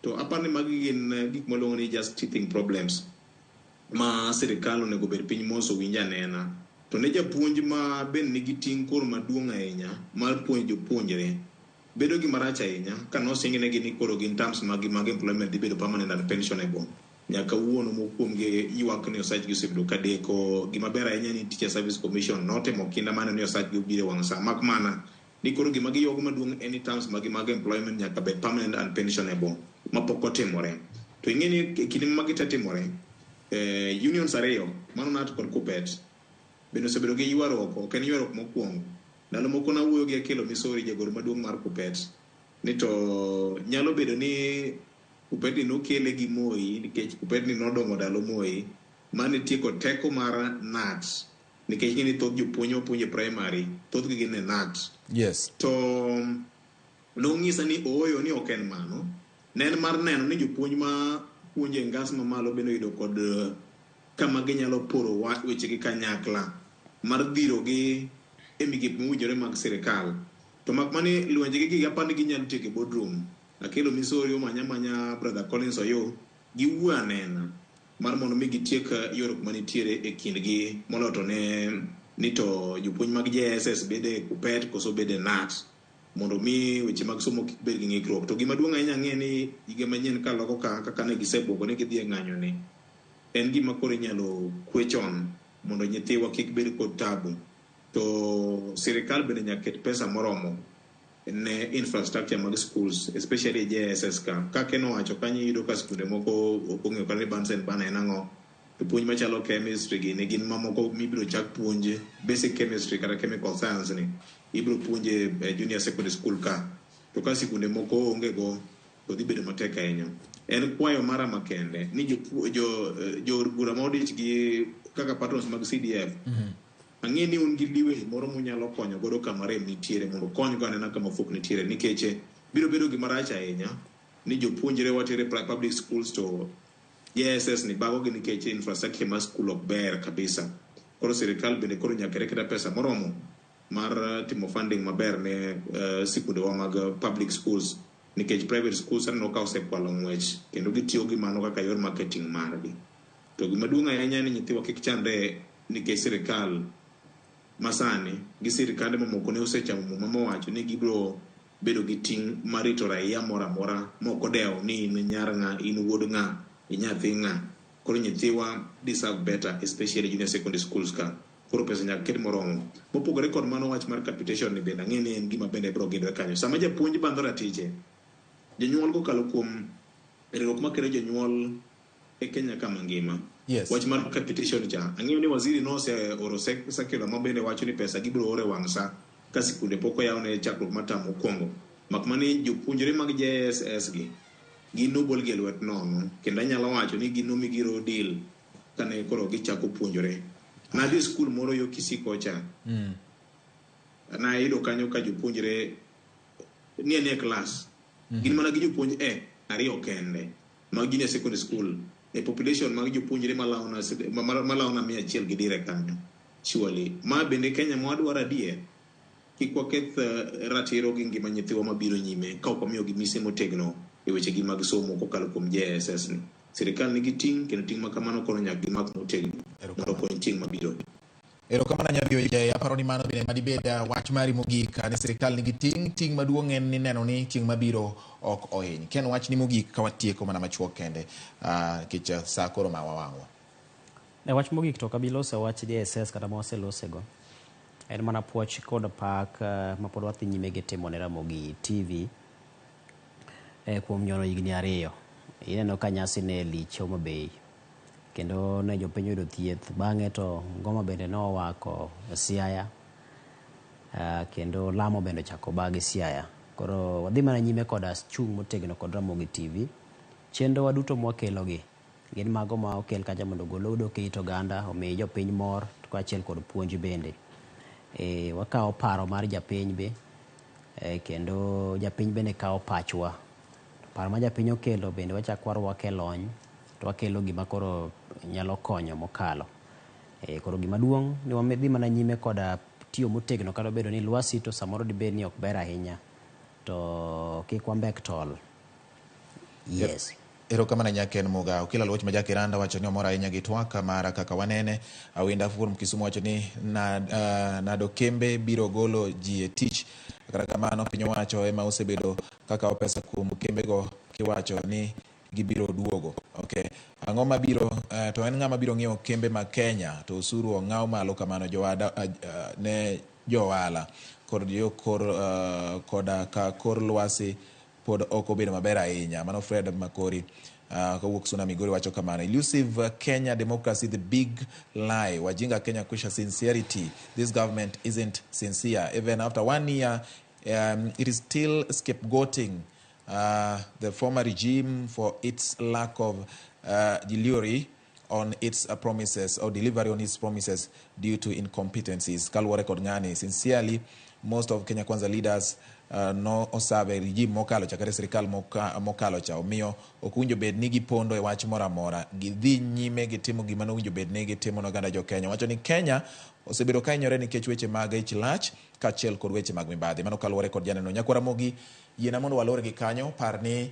To aparo ni magi gin gik maluongo ni just teething problems ma sirikal onego bed piny mos owinj anena. To ne japuonj ma bende nigi ting' koro maduong' ahinya mar puonjo jopuonjre, bedo gima rach ahinya ka nosingnegi ni koro gin terms mag employment dhi bedo permanent and pensionable. Nyaka wuono moko kuomgi ywak ni osachgi osebedo ka deko. Gima ber ahinya ni Teacher Service Commission notimo kinda mane ni osachgi obiro e wang' sa. Mak mana ni koro gima giywago maduong' en ni terms mag employment nyaka bed permanent and pensionable mapok otimore. To ing'e ni e kinde ma magi te timore, unions ariyo, mano KNUT kod KUPPET, bende osebedo gi ywaruok, ok en ywaruok mokwongo. Ndalo moko nawuoyo gi Akelo Misori, jagoro maduong' mar KUPPET, ni to nyalo bedo ni KUPPET ni nokele gi Moi, nikech KUPPET ni nodongo ndalo Moi, mane tieko teko mar KNUT, nikech ing'e ni thoth jopuonj mapuonjo e primary, thothgi gin e KNUT. Yes. To nong'isa ni ooyo ni ok en mano. Ne en mar neno ni jopuonj ma puonjo e ngas mamalo bende oyudo kod kama ginyalo poro wechegi kanyakla mar dhirogi e migepe mowinjore mag sirikal. To mak mani lwenjegi gi aparo ni ginyalo tieko e boardroom. Akelo Misori omanya manya Brother Collins Oyo, giwuo anena mar mondo mi gitiek ywaruok manitiere e kindgi moloyo to ne ni to jopuonj mag JSS bede e KUPPET koso bede e KNUT mondo mi weche mag somo kik bed gi ng'ikruok. To gima duong' ahinya ang'e ni higa manyien kaloko ka kaka ne gisebuogo ni gidhi e ng'anyo ni en gima koro inyalo kwe chon mondo nyithiwa kik bed kod tabu. To sirikal bende nyaka ket pesa moromo ne infrastructure mag schools, especially JSS ka. Kaka en owacho kanyo iyudo ka skunde moko ok ong'eyo kata ni Bunsen burner en ang'o. To puonj machalo chemistry gi ne gin mamoko mibiro chak puonj basic chemistry kata chemical science ni ibiro puonje e junior secondary school ka. To ka sikunde moko onge go to dhi bedo matek ahinya. En kwayo mara makende ni jo od bura ma odich gi kaka patrons mag CDF ang'e ni un gi leeway moro munyalo konyo godo kama rem nitiere mondo kony go anena kama fuok nitiere nikech biro bedo gima rach ahinya ni jopuonjre watere public schools to JSS ni bago gi nikech infrastructure mar school ok ber kabisa. Koro sirikal bende koro nyaka kete kata pesa moromo mar timo funding maber ne sikundewa mag public schools nikech private schools aneno ka osekwalo ng'wech kendo gitiyo gi mano kaka yor marketing margi. To gima duong' ahinya ni nyithiwa kik chandre nikech sirikal masani gi sirikande mamoko ne osechamo muma mowacho ni gibiro bedo gi ting' mar rito raia moro amora mok odewo ni in nyar ng'a, in wuod ng'a, inyathi ng'a. Koro nyithiwa deserve better, especially junior secondary schools ka. Koro pesa nyaka ket moromo. Mopogore kod mano wach mar capitation ni bende ang'e ni en gima bende biro gidore kanyo. Sama japuonj bandho ratiche, jonyuol kokalo kuom riwruok makelo jonyuol e Kenya kama ngima. Yes. Wach mar capitation cha, ang'eyo ni waziri noseoro circular ma bende wacho ni pesa gibiro oro e wang' sa ka sikunde pok oyaw ne chakruok mar term mokwongo. Mak mana ni jopuonjre mag JSS gi gin nobolgi e lwet nono kendo anyalo wacho ni gin nomigi raw deal kane koro gichako puonjore. Nadhi e skul moro yo Kisii kocha. Nayudo kanyo ka jopuonjre ni e klas. Gin mana gi jopuonj ariyo kende mag junior secondary school e population mag jopuonjre malawona 100 gi dire kanyo. Surely ma bende Kenya ma wadwaro adier kik waketh ratiro gi ngima nyithiwa mabiro nyime ka ok wamiyogi mise motegno e wechegi mag somo kokalo kuom JSS ni. Sirikal nigi ting' kendo ting' ma kamano koro nyaka gimak motegno mondo okony tieng' mabiro. Erokamano Nyabioje, aparo ni mano bende madibed wach mari mogik ni sirikal nigi ting' maduong' en ni neno ni tieng' mabiro ok ohiny. Ken wach ni mogik ka watieko mana machuok kende nikech sa koro ma wawang'wa. E wach mogik to ok abi loso e wach JSS kata ma waselosego. En mana puoch kod pak ma pod wadhi nyime gi timo ne Ramogi TV kuom nyono higni 2. Ineno ka nyasi ne lich Homa Bay. Kendo ne jopiny oyudo thieth. Bang'e to ngoma bende ne owako Siaya. Kendo lamo bende ochako bagi Siaya. Koro wadhi mana nyime koda chung' motegno kod Ramogi TV. Chenro wa duto mwakelogi gin mago ma okel kacha mondo ogol odoke it oganda, omi jopiny mor, kaachiel kod puonj bende. Wakawo paro mar japiny be, kendo japiny bende kawo pachwa. Paro ma japiny okelo bende wachako warwake lony, to wakelo gima koro nyalo konyo mokalo. Koro gima duong' ni wadhi mana nyime koda tiyo motegno kata obedo ni lwasi to samoro dibed ni ok ber ahinya, to kik wambek tol. Yes. Erokamano ahinya Ken Muga. Okila Luoch ma Jakiranda wacho ni omor ahinya gi twak mar kaka wanene. Awinda Furum Kisumu wacho ni nado kembe biro golo ji e tich. Kata kamano piny owacho ema osebedo kakawo pesa kuom kembego kiwacho ni gibiro duogo. Okay. Ang'o mabiro to en ng'ama biro ng'iewo kembe mag Kenya to osuru ong'aw malo kamano jowada ne johala kod yo kor koda ka kor lwasi pod ok obedo maber ahinya. Mano Fred Makori kowuok Suna Migori wacho kamano. Elusive Kenya democracy, the big lie. Wajinga Kenya kwisha sincerity. This government isn't sincere. Even after 1 year, it is still scapegoating the former regime for its lack of delivery on its promises or delivery on its promises due to incompetencies. Kaluwore kod ng'ani, sincerely, most of Kenya Kwanza leaders no osave regime mokalo chakre sirikal mokalo cha omiyo ok owinjo bed ni gipondo e wach moro amora, gidhi nyime gitimo gima nowinjo bed ni gitimo ne oganda jo Kenya. Wacho ni Kenya osebedo ka hinyore nikech weche mag ich lach kaachiel kod weche mag mibadhi. Mano kaluwore kod janeno Nyakwar Ramogi. Yiena mondo walor gi kanyo. Par ni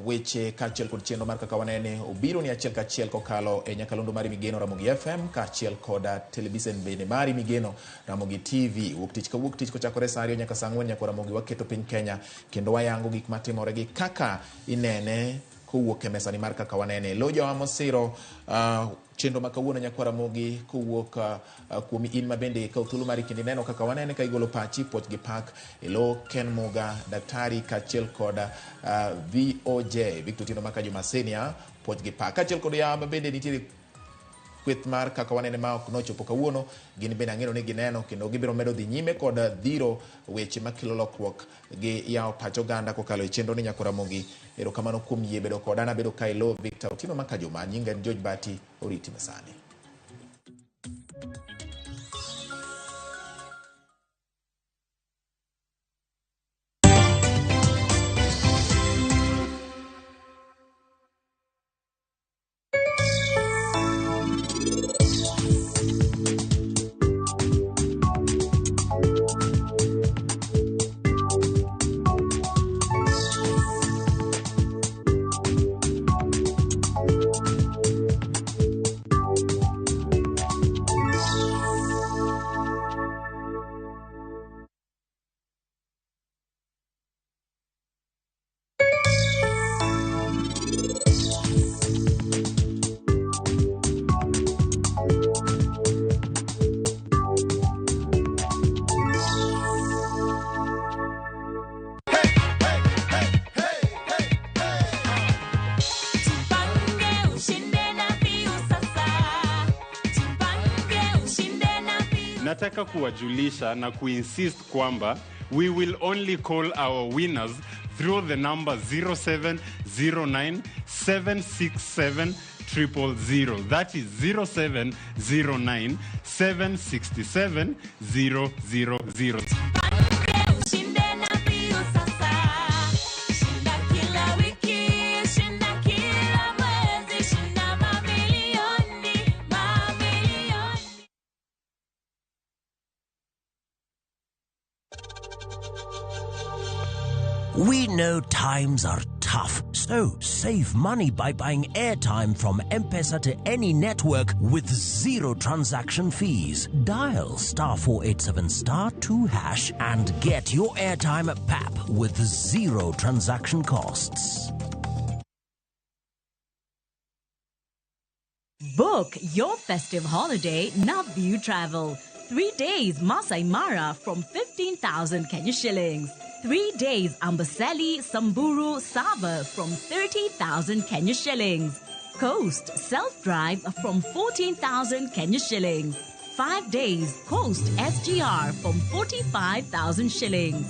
weche kaachiel kod chenro mar kaka wanene obiro ni achiel kachiel kokalo e nyakalondo mari migeno Ramogi FM kaachiel kod televisen bende mari migeno Ramogi TV. Wuok tich ka wuok tich kochakore saa 2 nyaka saa 4 Nyakwar Ramogi waketo piny Kenya kendo wayango gik matimore gi kaka inene kowuok e mesani mar kaka wanene. Lo jowa mosiro chenro ma kawuono Nyakwar Ramogi kowuok kuom in ma bende ikawo thuolo mari kendo ineno kaka wanene ka igolo pachi puoch gi pak e lo Ken Muga, daktari kaachiel kod VOJ Victor Otieno Maka Juma Senior, puoch gi pak kaachiel kod yawa ma bende nitiere kweth mar kaka wanene ma ok nochopo kawuono, gin bende ang'eyo ni gineno kendo gibiro medo dhi nyime kod dhiro weche makelo lokruok gi yawo pach oganda kokalo e chenro ni Nyakwar Ramogi. Erokamano kuom yie bedo koda. An abedo ka ilo Victor Otieno Maka Juma, nyinga en George Bati, oriti masani. Nataka kuwajulisha na kuinsist kwamba we will only call our winners through the number 0709 767 000. That is 0709 767 000. We know times are tough, so save money by buying airtime from M-Pesa to any network with zero transaction fees. Dial *487*2# and get your airtime at PAP with zero transaction costs. Book your festive holiday Navview Travel. 3 days Masai Mara from 15,000 Kenya shillings. 3 days Amboseli, Samburu, Sava from 30,000 Kenya shillings. Coast self-drive from 14,000 Kenya shillings. 5 days Coast SGR from 45,000 shillings.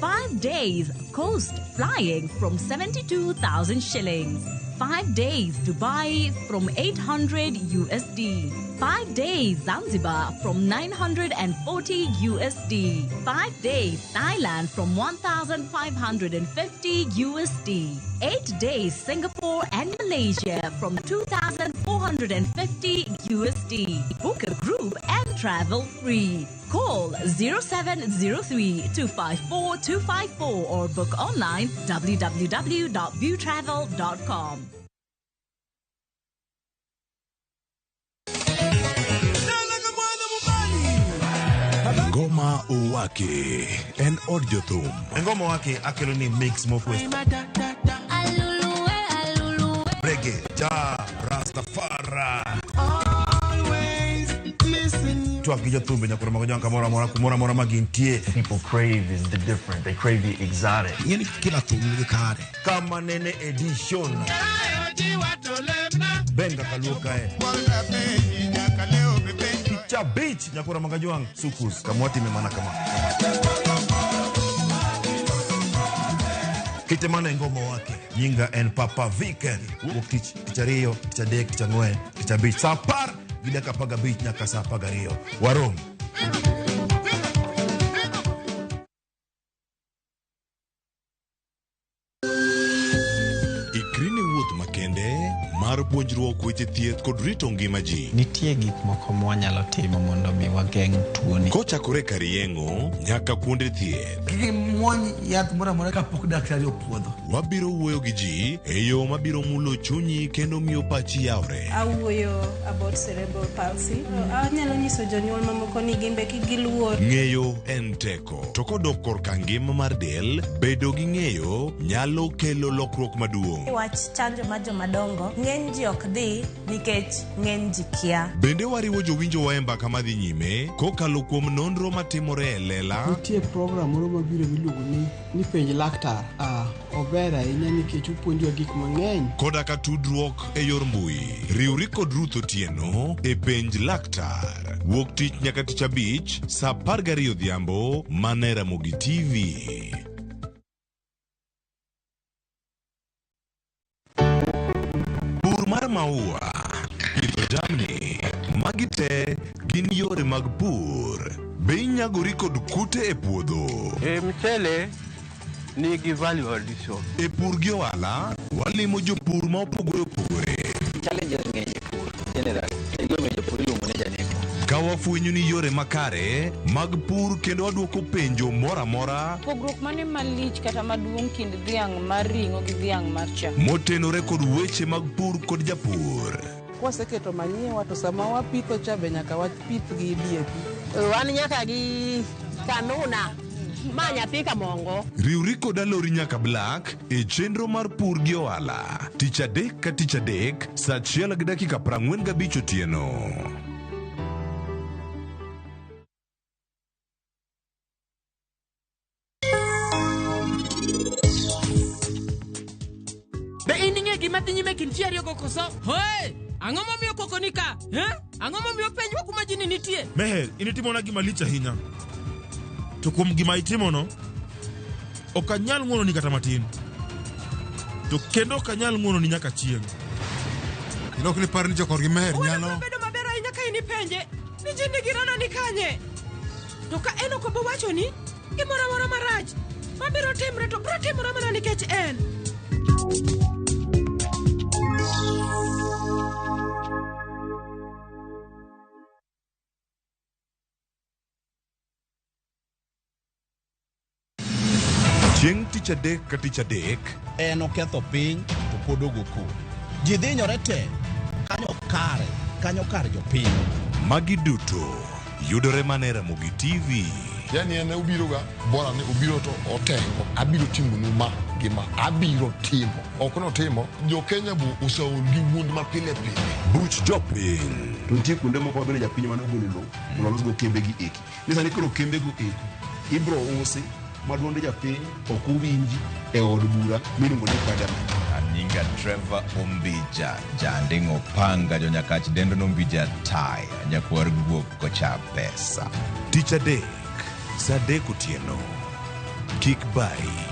5 days Coast flying from 72,000 shillings. 5 days Dubai from 800 USD. 5 days Zanzibar from 940 USD. 5 days Thailand from 1,550 USD. 8 days Singapore and Malaysia from 2,450 USD. Book a group and travel free. Call 0703 254 254 or book online www.viewtravel.com. Ngoma Owake en od jothum. Ngoma Owake akelo ni mix mokwe. Reggae, ja, Rastafari. Twak gi jothumbe nyakoro mago jwanka moro amora kumoro amora ma gintie. People crave is the different. They crave the exotic. Ng'eni kila thum nigi kare. Kama nene edition. Benga kaluo kae. Picha beach nyakoro mago jwang' sukus kamwati memana kama. Kite mana Ngoma Owake. Nyinga en Papa Viken. Wuok tich, tich ariyo, tich adek, tich ang'wen, tich abich. Sa apar gi dakika apar gabich nyaka sa apar gariyo. Warom. Ikri ne wuoth makende mar puonjruok weche thieth kod rito ngima ji. Nitie gik moko mwanyalo timo mondo mi wageng' tuoni. Kochakore kar yeng'o nyaka kuonde thieth. Kik imuony yath moro amora kapok daktari opuodho. Wabiro wuoyo gi ji e yo mabiro mulo chunyi kendo miyo pachi yawre. Awuoyo about cerebral palsy. Anyalo nyiso jonyuol mamoko ni gimbe kik giluor. Ng'eyo en teko. To kodok korka ngima mar del, bedo gi ng'eyo nyalo kelo lokruok maduong'. Wach chanjo mar jomadongo, ng'eny ji ok dhi nikech ng'eny ji kia. Bende wariwo jowinjowa e mbaka madhi nyime kokalo kuom nonro matimore e lela. Nitie program moro mabiro miluongo ni penj laktar. Ober ahinya nikech opuonjowa gik mang'eny. Koda ka tudruok e yor mbui. Riwri kod Ruth Otieno e penj laktar. Wuok tich nyaka tich abich sa 12 odhiambo mana e Ramogi TV. Pur mar maua, pidho jamni, magi te gin yore mag pur. Be inyagori kod kute e puodho? E mchele nigi value addition. E pur gi ohala, walimo jopur ma opogore opogore. Challenges ng'eny e pur, generally. Egima jopur iluongo ni janeko. Ka wafwenyo ni yore makare mag pur kendo wadwoko penjo moro amora Pogruok mane malich kata maduong' kind dhiang' mar ring'o gi dhiang' mar chak? motenore kod weche mag pur kod japur. Kwaseketo manyiwa to sama wapitho cha be nyaka wapith gi DAP. Wan nyaka gi kanuna ma nyathi kamongo. Riwri kod Alori nyaka Black e chenro mar pur gi ohala. Tich adek ka tich adek sa 1:45 otieno. Be in ing'e gima dhi nyime e kind ji ariyogo koso? Hoe! Ang'o momiyo koko ni ka? Eh? Ang'o momiyo penjwa kuma ji ni nitie? Meher, in itimona gima lich ahinya. To kuom gima itimono, ok anyal ng'wononi kata matin. To kendo ok anyal ng'wononi nyaka chieng'. Ok nipar ni jokorgi Meher nyalo... Wadwa bedo maber ahinya ka in ipenje ni ji nigi rana ni kanye. To ka en ok obo wacho ni gimoro amora marach mabiro timre to biro timore mana nikech en. Chieng' tich adek ka tich adek, En oketho piny to pod ogo koko. Ji dhinyore te kanyo kare, kanyo kar jopiny. Magi duto yudore mana e Ramogi TV. Yani en obiro ga bora ni obiro to otengo. Abiro timonu ma. gima abiro timo. Ok notimo, jo-Kenya bo oseol gi wuond ma pile pile. Buch jopiny. To nitie kuonde moko ma bende japiny mane ogolo lowo mondo olosgo kembe gi eki. Ni sani koro kembe go eko ibro usi ma duond japiny ok owinji e od bura miluongo ni parliament. Anyinga Trevor Ombija, janding'o panga jonyakach dendo nombija taya, nyakwar guok kocha pesa. Tich adek, saa 3 otieno. Kik bayi.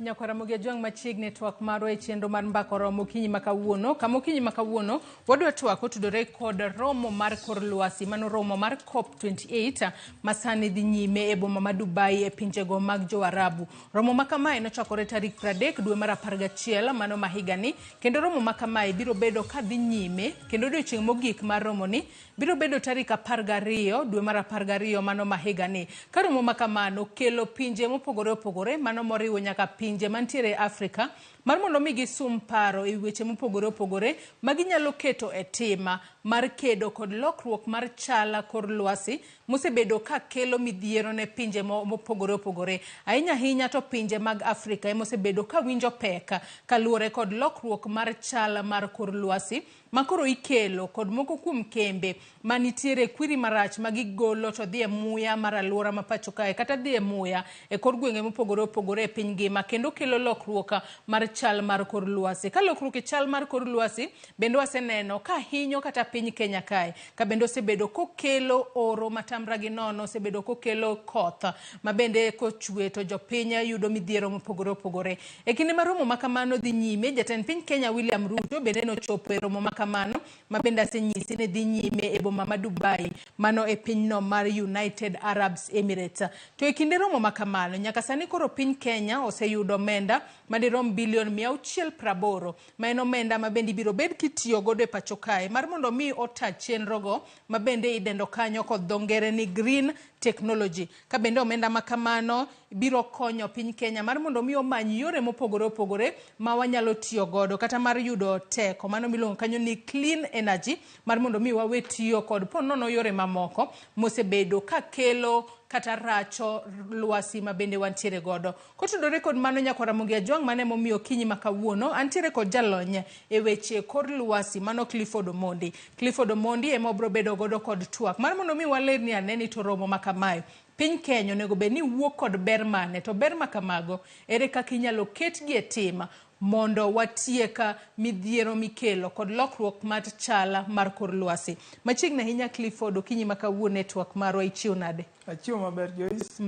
Nyakwar Ramogi Ajwang' machiegni twak marwa e chenro mar mbaka oromo okinyi ma kawuono. Kama okinyi ma kawuono wadwa twak otudore kod romo mar kor lwasi, mano romo mar COP28 ma sani dhi nyime e boma ma Dubai e pinjego mag jo-Arabu. Romo ma kamae nochakore tarik 30 dwe mar 11 mano ma higani, kendo romo ma kamae biro bedo ka dhi nyime kendo odiochieng' mogik mar romoni biro bedo tarik 12 dwe mar 12 mano ma higani. Ka romo ma kamano kelo pinje mopogore opogore mano moriwo nyaka pinje mantiere e Afrika mar mondo mi gisum paro e weche mopogore opogore ma ginyalo keto e tima mar kedo kod lokruok mar chal kor lwasi mosebedo ka kelo midhiero ne pinje mopogore opogore. Ahinya ahinya to pinje mag Afrika ema osebedo ka winjo pek kaluwore kod lokruok mar chal mar kor lwasi ma koro ikelo kod moko kuom kembe manitiere kwiri marach ma gigolo to dhi e muya mar alwora ma pacho kae kata dhi e muya e kor gwenge mopogore opogore e piny ngima kendo kelo lokruok mar chal mar kor lwasi. Ka lokruok e chal mar kor lwasi bende waseneno ka hinyo kata piny Kenya kae ka bende osebedo kokelo oro matamra gi nono, osebedo kokelo koth ma bende kochwe to jopiny yudo midhiero mopogore opogore. E kinde ma romo ma kamano dhi nyime, jatend piny Kenya William Ruto bende nochopo e romo ma kamano ma bende asenyisi ni dhi nyime e boma ma Dubai, mano e pinyno mar United Arab Emirates. To e kinde romo ma kamano, nyaka sani koro piny Kenya oseyudo omenda madirom bilion 680, ma en omenda ma bende ibiro bed kitiyo godo e pacho kae mar mondo mi ota chenrogo ma bende idendo kanyo kod dho ngere ni green technology. Ka bende omenda ma kamano biro konyo piny Kenya mar mondo mi omany yore mopogore opogore ma wanyalo tiyo godo kata mar yudo teko mano miluongo kanyo ni clean energy mar mondo mi wawe tiyo kod po nono yore mamoko mosebedo ka kelo kata racho lwasi ma bende wantiere godo. Kotudore kod mano, nyakwar Ramogi Ajwang', mano emomiyo okinyi ma kawuono antiere kod jalony e weche kor lwasi mano Clifford Omondi. Clifford Omondi ema obiro bedo godo kod twak mar mondo mi walerni ane ni to romo ma kamae piny Kenya onego bed ni wuok kod ber mane, to ber ma kamago ere kaka inyalo ketgi e tim mondo watiek midhiero mikelo kod lokruok mar chal mar kor lwasi. Machiegni ahinya Clifford, okinyi ma kawuono e twak marwa ichiew nade? Achiew maber Joyce.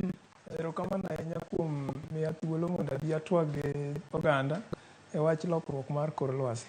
Erokamano ahinya kuom miya thuolo mondo abi atwag gi oganda e wach lokruok mar kor lwasi.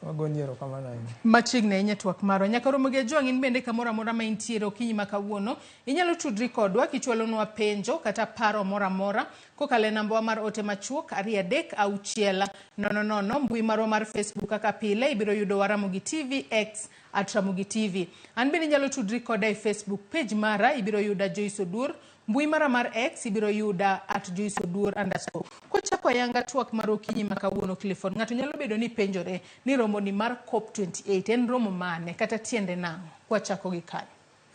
Wagoni erokamano ahinya. Machiegni ahinya twak marwa. Nyaka romo gi Ajwang' in bende kamoro amora ma intiere okinyi ma kawuono, inyalo tudri kodwa kichwalonwa penjo kata paro moro amora kokalo e nambawa mar ote machuok 236 00. Mbui marwa mar Facebook kaka pile ibiro yudowa Ramogi TV, X at Ramogi TV. An bende inyalo tudri koda e Facebook page mara, ibiro yuda Joyce Oduor. Mbui mara mar X ibiro yuda at Joyce Oduor underscore. Kochako ayanga twak mar okinyi ma kawuono Clifford, ng'ato nyalo bedo ni penjore ni romo ni mar COP28 en romo mane kata tiende nang'o? Kwachako gi kanyo.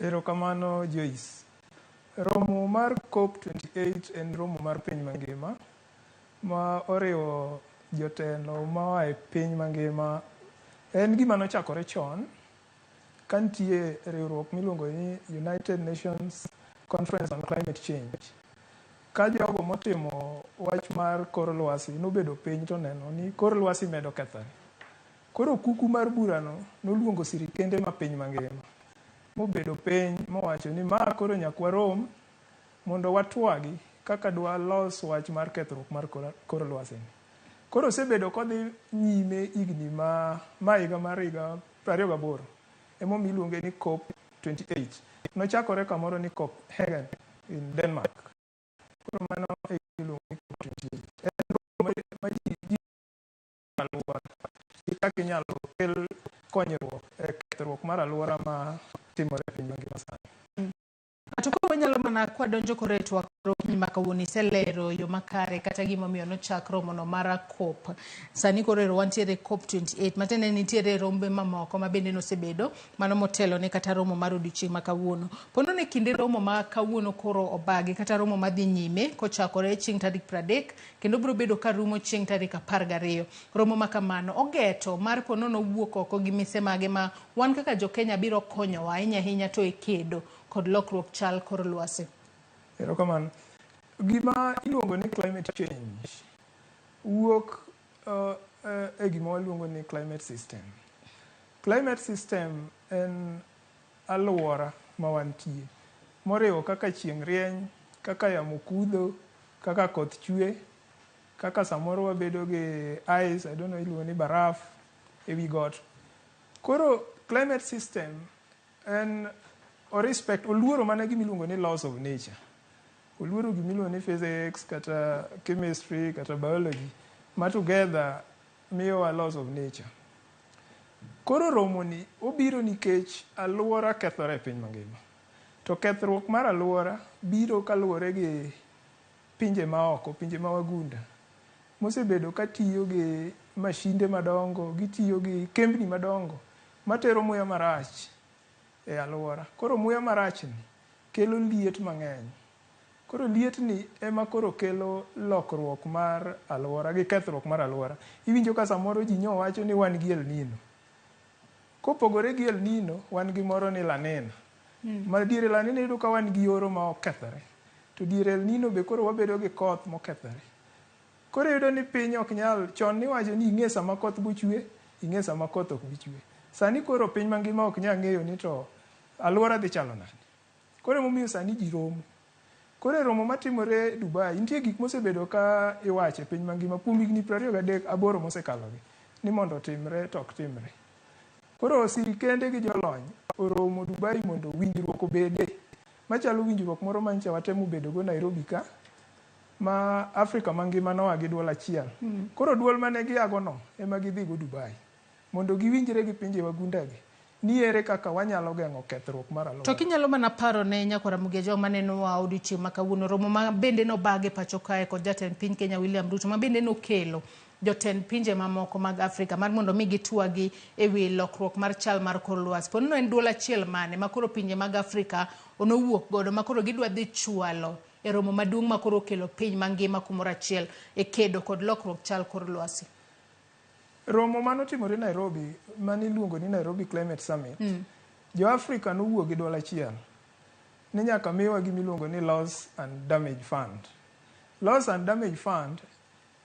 Erokamano Joyce. Romo mar COP28 en romo mar piny mangima ma oriwo jotelo moa e piny mangima. En gima nochakore chon ka nitie riwruok miluongo ni United Nations Conference on Climate Change. Ka jogo motimo wach mar kor lwasi nobedo piny to neno ni kor lwasi medo kethore. Koro kuku mar burano noluongo sirikende ma piny mangima mobedo piny mowacho ni ma koro nyaka warom mondo watwagi kaka dwalos wach mar kethruok mar kor lwasi ni. Koro osebedo kodhi nyime higni ma ma higa mar higa 28 emomiyo iluonge ni COP 28. Nochakore kamoro ni Copenhagen in Denmark. Koro mano e iluongo ni COP 28. En romo ma ji alwora gi kaka inyalo kel konyruok e kethruok mar alwora ma timore e piny mangima sani. To koro wanyalo mana kwadonjo koro e twak okinyi ma kawuono iselero yo makare kata gimomiyo nochak romono mar COP. Sani koro ero wantiere COP 28 matiende ni nitiere rombe mamoko ma bende nosebedo mano motelo ne kata romo mar odiochieng' ma kawuono. Pono ne kinde romo ma kawuono koro obagi kata romo madhi nyime kochakore chieng' tarik 30 kendo biro bedo ka rumo chieng' tarik 12. Romo ma kamano ogeto mar ponono wuok oko gi mise mage ma wan kaka jo Kenya biro konyowa ahinya ahinya to e kedo kod lokruok chal kor lwasi. Erokamano. Gima iluongo ni climate change wuok e gima waluongo ni climate system. Climate system en alwora ma wantie moriwo kaka chieng' rieny, kaka yamo kudho, kaka koth chwe, kaka samoro wabedo gi ice, I don't know iluongo ni baraf e wi got. Koro climate system en o respect oluoro mana gima iluongo ni laws of nature. Oluoro gima iluongo ni physics kata chemistry kata biology ma together miyowa laws of nature. Koro romoni obiro nikech alwora kethore e piny mangima. To kethruok mar alwora biro kaluwore gi pinje maoko, pinje ma wagunda mosebedo ka tiyo gi mashinde madongo, gitiyo gi kembni madongo matero muya marach e alwora. Koro muya marachni kelo liet mang'eny. Koro lietni ema koro kelo lokruok mar alwora gi kethruok mar alwora. Iwinjo ka samoro ji nyo wacho ni wan gi El Nino. Kopogore gi El Nino, wan gi moro ni La Nina. Ma diere La Nina iyudo ka wan gi oro ma okethore. To diere El Nino be koro wabedo gi koth mokethore. Koro iyudo ni piny ok nyal, chon niwacho ni ing'e sama koth bochwe, ing'e sama koth ok bi chwe. Sani koro piny mangima ok nyal ng'eyo ni to alwora dhi chalo nade. Koro emomiyo sani ji romo. Koro e romo matimore Dubai, nitie gik mosebedo ka iwacho e piny mangima kuom higni 23 aboro mosekalogi ni mondo otimre to ok timre. Koro sirikende gi jolony oromo Dubai mondo winjruok obede machalo winjruok moro manyicha watemo bedogo Nairobi ka ma Afrika mangima noa gi duol achiel. Koro duol mane giago no ema gidhigo Dubai mondo giwinjre gi pinje wagundagi ni ere kaka wanyalo geng'o kethruok mar alwora. To kinyalo mana paro ne nyakwar Ramogi Ajwang' manenowa odiochieng' ma kawuono, romo ma bende nobag e pacho kae kod jatend piny Kenya William Ruto ma bende nokelo jotend pinje mamoko mag Afrika mar mondo mi gitwagi e wi lokruok mar chal mar kor lwasi. Po nono en duol achiel mane ma koro pinje mag Afrika onowuok godo ma koro gidwa dhi chwalo e romo maduong' ma koro okelo piny mangima kumoro achiel e kedo kod lokruok chal kor lwasi. Romo manotimore Nairobi mane iluongo ni Nairobi Climate Summit, jo-Afrika nowuok gi duol achiel ni nyaka miwa gima iluongo ni Loss and Damage Fund. Loss and Damage Fund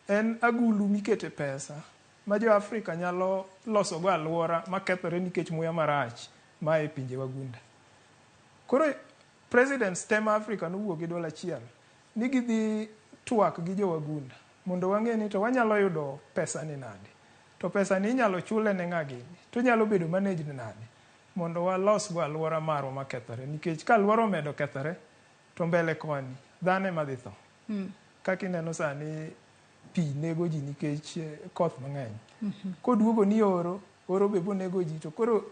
en agulu mikete pesa ma jo-Afrika nyalo losogo alwora makethore nikech muya marach maa e pinje wagunda. Koro presidents te ma Afrika nowuok gi duol achiel ni gidhi twak gi jowagunda mondo wang'e ni to wanyalo yudo pesa ni nade, to pesa ni inyalo chule ne ng'a gini, to onyalo bedo managed nade mondo walos go alwora marwa makethore nikech ka alwora omedo kethore to mbele koni dhano ema dhi tho. Kaka ineno sani pi nego ji nikech koth mang'eny. Koduogo ni oro, oro be bonego ji to koro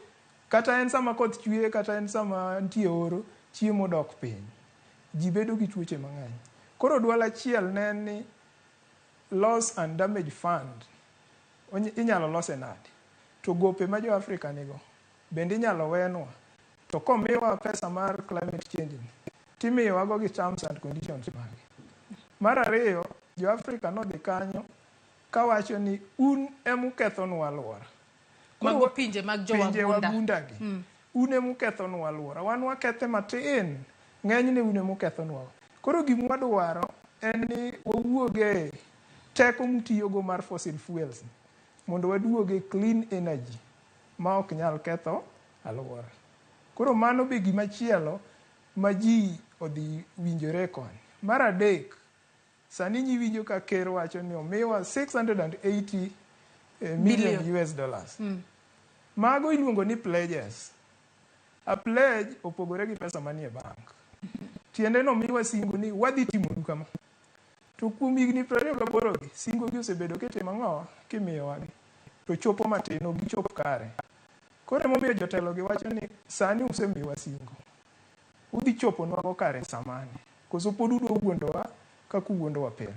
kata en sama koth chwe kata en sama nitie oro, chiemo dok piny. Ji bedo gi tuoche mang'eny. Koro duol achiel ne en ni Loss and Damage Fund inyalo lose nade? To gope ma jo Afrika nigo bende inyalo wenwa? To komiwa pesa mar climate change ni, timiyowago gi terms and conditions mage? Mar ariyo, jo Afrika nodhi kanyo kawacho ni un emukethonwa alwora. Mago pinje mag jo Pinje wagunda. wagunda gi. Un emukethonwa alwora. Wan wakethe matin, ng'enyne un emukethonwa. Koro gima wadwaro en ni wawuoge teko mutiyogo mar fossil fuels mondo waduoge clean energy ma ok nyal ketho alwora. Koro mano be gima chielo ma ji odhi winjore koni. Mar adek, Sani nyiwinjo ka ker wacho ni omiwa 680 million Billion. US dollars. Mago iluongo ni pledges. A pledge opogore gi pesa manie bank. Tiende no miwa singo ni wadhi timonu kama. To kuom higni 28 gi, singo gi osebedo kitimo ang'o? Kimiyowa gi. To chopo matin, ok gichop kare. Koro emomiyo jotelo gi wacho ni sani usemiwa singo. Udhi choponwago kare samani. Koso pod udwa wuondowa kaka uwuondowa pile.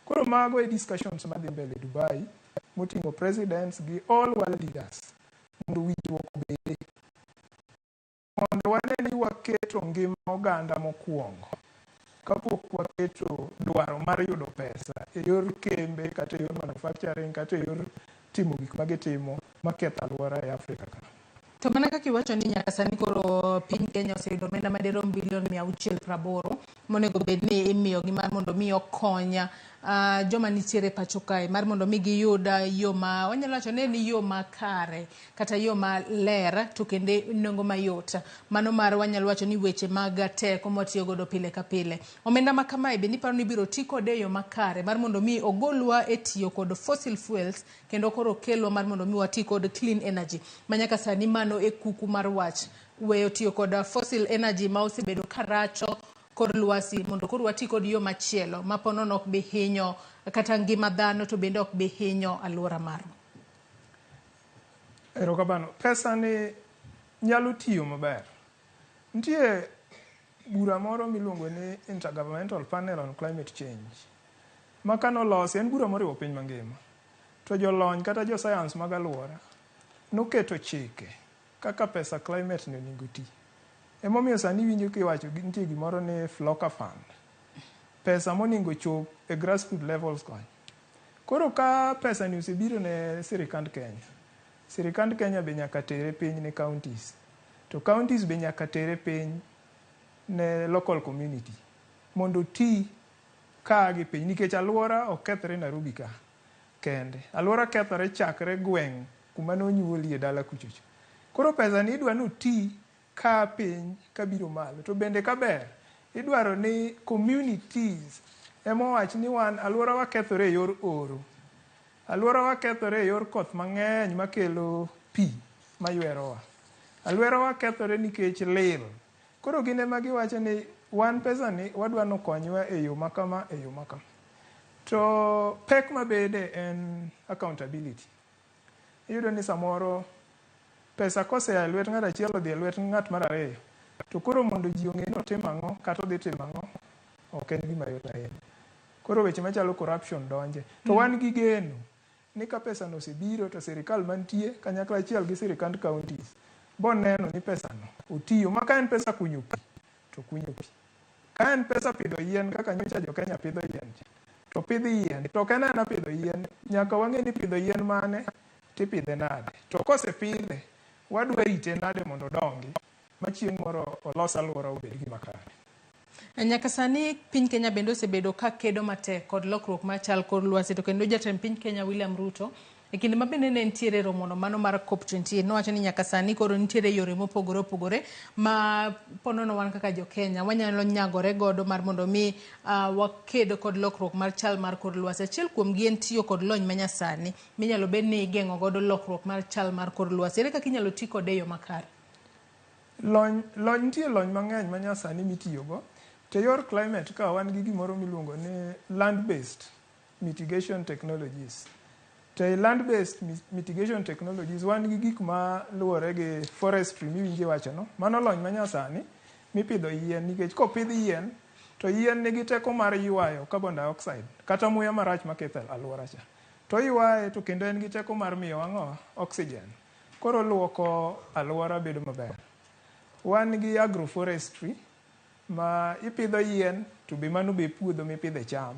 Koro mago e discussions madhi mbele Dubai moting'o presidents gi all world leaders mondo winjruok obede. Mondo wane ni waketo ngima oganda mokwongo kapok waketo dwaro mar yudo pesa e yor kembe kata e yor manufacturing kata e yor timo gik ma gitimo maketho alwora e Afrika ka. To mana kaka iwacho ni nyaka sani koro piny Kenya oseyudo omenda madirom bilion 680 monego bed ni imiyogi mar mondo mi okony joma nitiere pacho kae mar mondo mi giyud yo ma wanyalo wacho ni en yo makare kata yo maler to kendo nengo mayot. Mano mar wanyalo wacho ni weche mag teko mwatiyo godo pile ka pile. Omenda ma kamae bende iparo ni ibiro ti kode e yo makare mar mondo mi ogolwa e tiyo kod fossil fuels kendo koro okelwa mar mondo mi wati kod clean energy ma nyaka sani mano e kuku mar wach weyo tiyo kod fossil energy ma osebedo karacho kor lwasi mondo koro wati kod yo machielo ma ponono ok bi hinyo kata ngima dhano to bende ok bi hinyo alwora marwa. Erokamano. Pesa ni nyalo tiyo maber. Nitie bura moro miluongo ni Intergovernmental Panel on Climate Change ma kanolosi en bura moriwo piny mangima. To jolony kata jo science mag alwora noketo chike kaka pesa climate ni onego ti. Emomiyo sani iwinjo kiwacho nitie gimoro ni Floka Fund. Pesa monego chop e grassroots levels konya. Koro ka pesa ni osebiro ne sirikand Kenya, sirikand Kenya be nyaka tere piny ne counties. To counties be nyaka tere piny ne local community mondo oti ka gi piny nikech alwora ok kethre Nairobi ka kende. Alwora kethore chakre gweng' kuma nonyuolie dala kuchocho. Koro pesa ni idwa ni oti ka piny kabiro malo. To bende kaber, idwaro ni communities ema owach ni wan alwora wa kethore e yor oro. Alwora wa kethore e yor koth mang'eny makelo pi maywerowa. Alwora wa kethore nikech lil. Koro gin ema giwacho ni wan pesa ni wadwa nokonywa e yo makama e yo makama. To pek mabede en accountability. Iyudo ni samoro pesa kosea e lwet ng'at achiel odhi e lwet ng'at mar ariyo to koro mondo ji ong'e ni otimo ang'o kata odhi timo ang'o ok en gima yot ahinya. Koro weche machalo corruption donje. To wan gi geno ni ka pesa no osebiro to sirikal mantie kanyakla achiel gi sirikand counties boneno ni pesa no otiyo ma ka en pesa kunyo pi to kunyo pi. Ka en pesa pidho yien kaka nyocha jo Kenya pidho yien cha to pidh yien. To ok en aena pidho yien, nyaka wang'e ni pidho yien mane tipidhe nade. To kosepidhe, wadwa rite nade mondo odongi ma chieng' moro olos alwora obed gima kare. Nyaka sani piny Kenya bende osebedo ka kedo matek kod lokruok mar chal kor lwasi to kendo jatend piny Kenya William Ruto e kinde ma bende ne nitiere romono mano mar COP28 nowacho ni nyaka sani koro nitiere yore mopogore opogore ma ponono wan kaka jo Kenya wanyalo nyagore godo mar mondo mi waked kod lokruok mar chal mar kor lwasi. Achiel kuom gi en tiyo kod lony manyasani minyalo bed ni igeng'o godo lokruok mar chal mar kor lwasi. Ere kaka inyalo ti kode e yo makare? Lony, lony nitie lony mang'eny manyasani mitiyogo. To e yor climate ka wan gi gimoro miluongo ni land based mitigation technologies. To e land based mitigation technologies wan gi gik ma luwore gi forestry miwinjo iwacho no. Mano lony manyasani mipidho yien nikech kopidh yien to yien nigi teko mar ywayo carbon dioxide kata muya marach maketho alwora cha. To oywaye to kendo en gi teko mar miyowa ang'o? Oxygen. Koro luoko alwora bedo maber. Wan gi agroforestry ma ipidho yien to be mano be puodho mipidhe cham.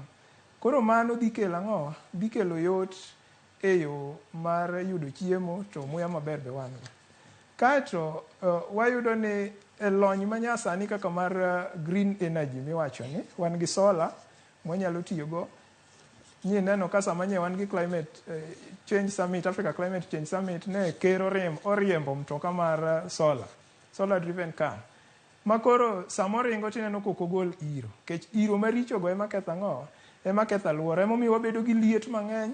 Koro mano dhi kelo ang'o? Dhi kelo yot e yo mar yudo chiemo to muya maber be wan go. Kaeto wayudo ni e lony manyasani kaka mar green energy miwacho ni wan gi solar mwanyalo tiyogo. Nineno ka sama nye wan gi climate change summit, Africa Climate Change Summit, ne ker oriembo mtoka mar solar, solar driven car. Ma koro sama oringo tineno kok ogol iro, nikech iro maricho go ema ketho ang'o? Ema ketho alwora. Emomiyo wabedo gi liet mang'eny,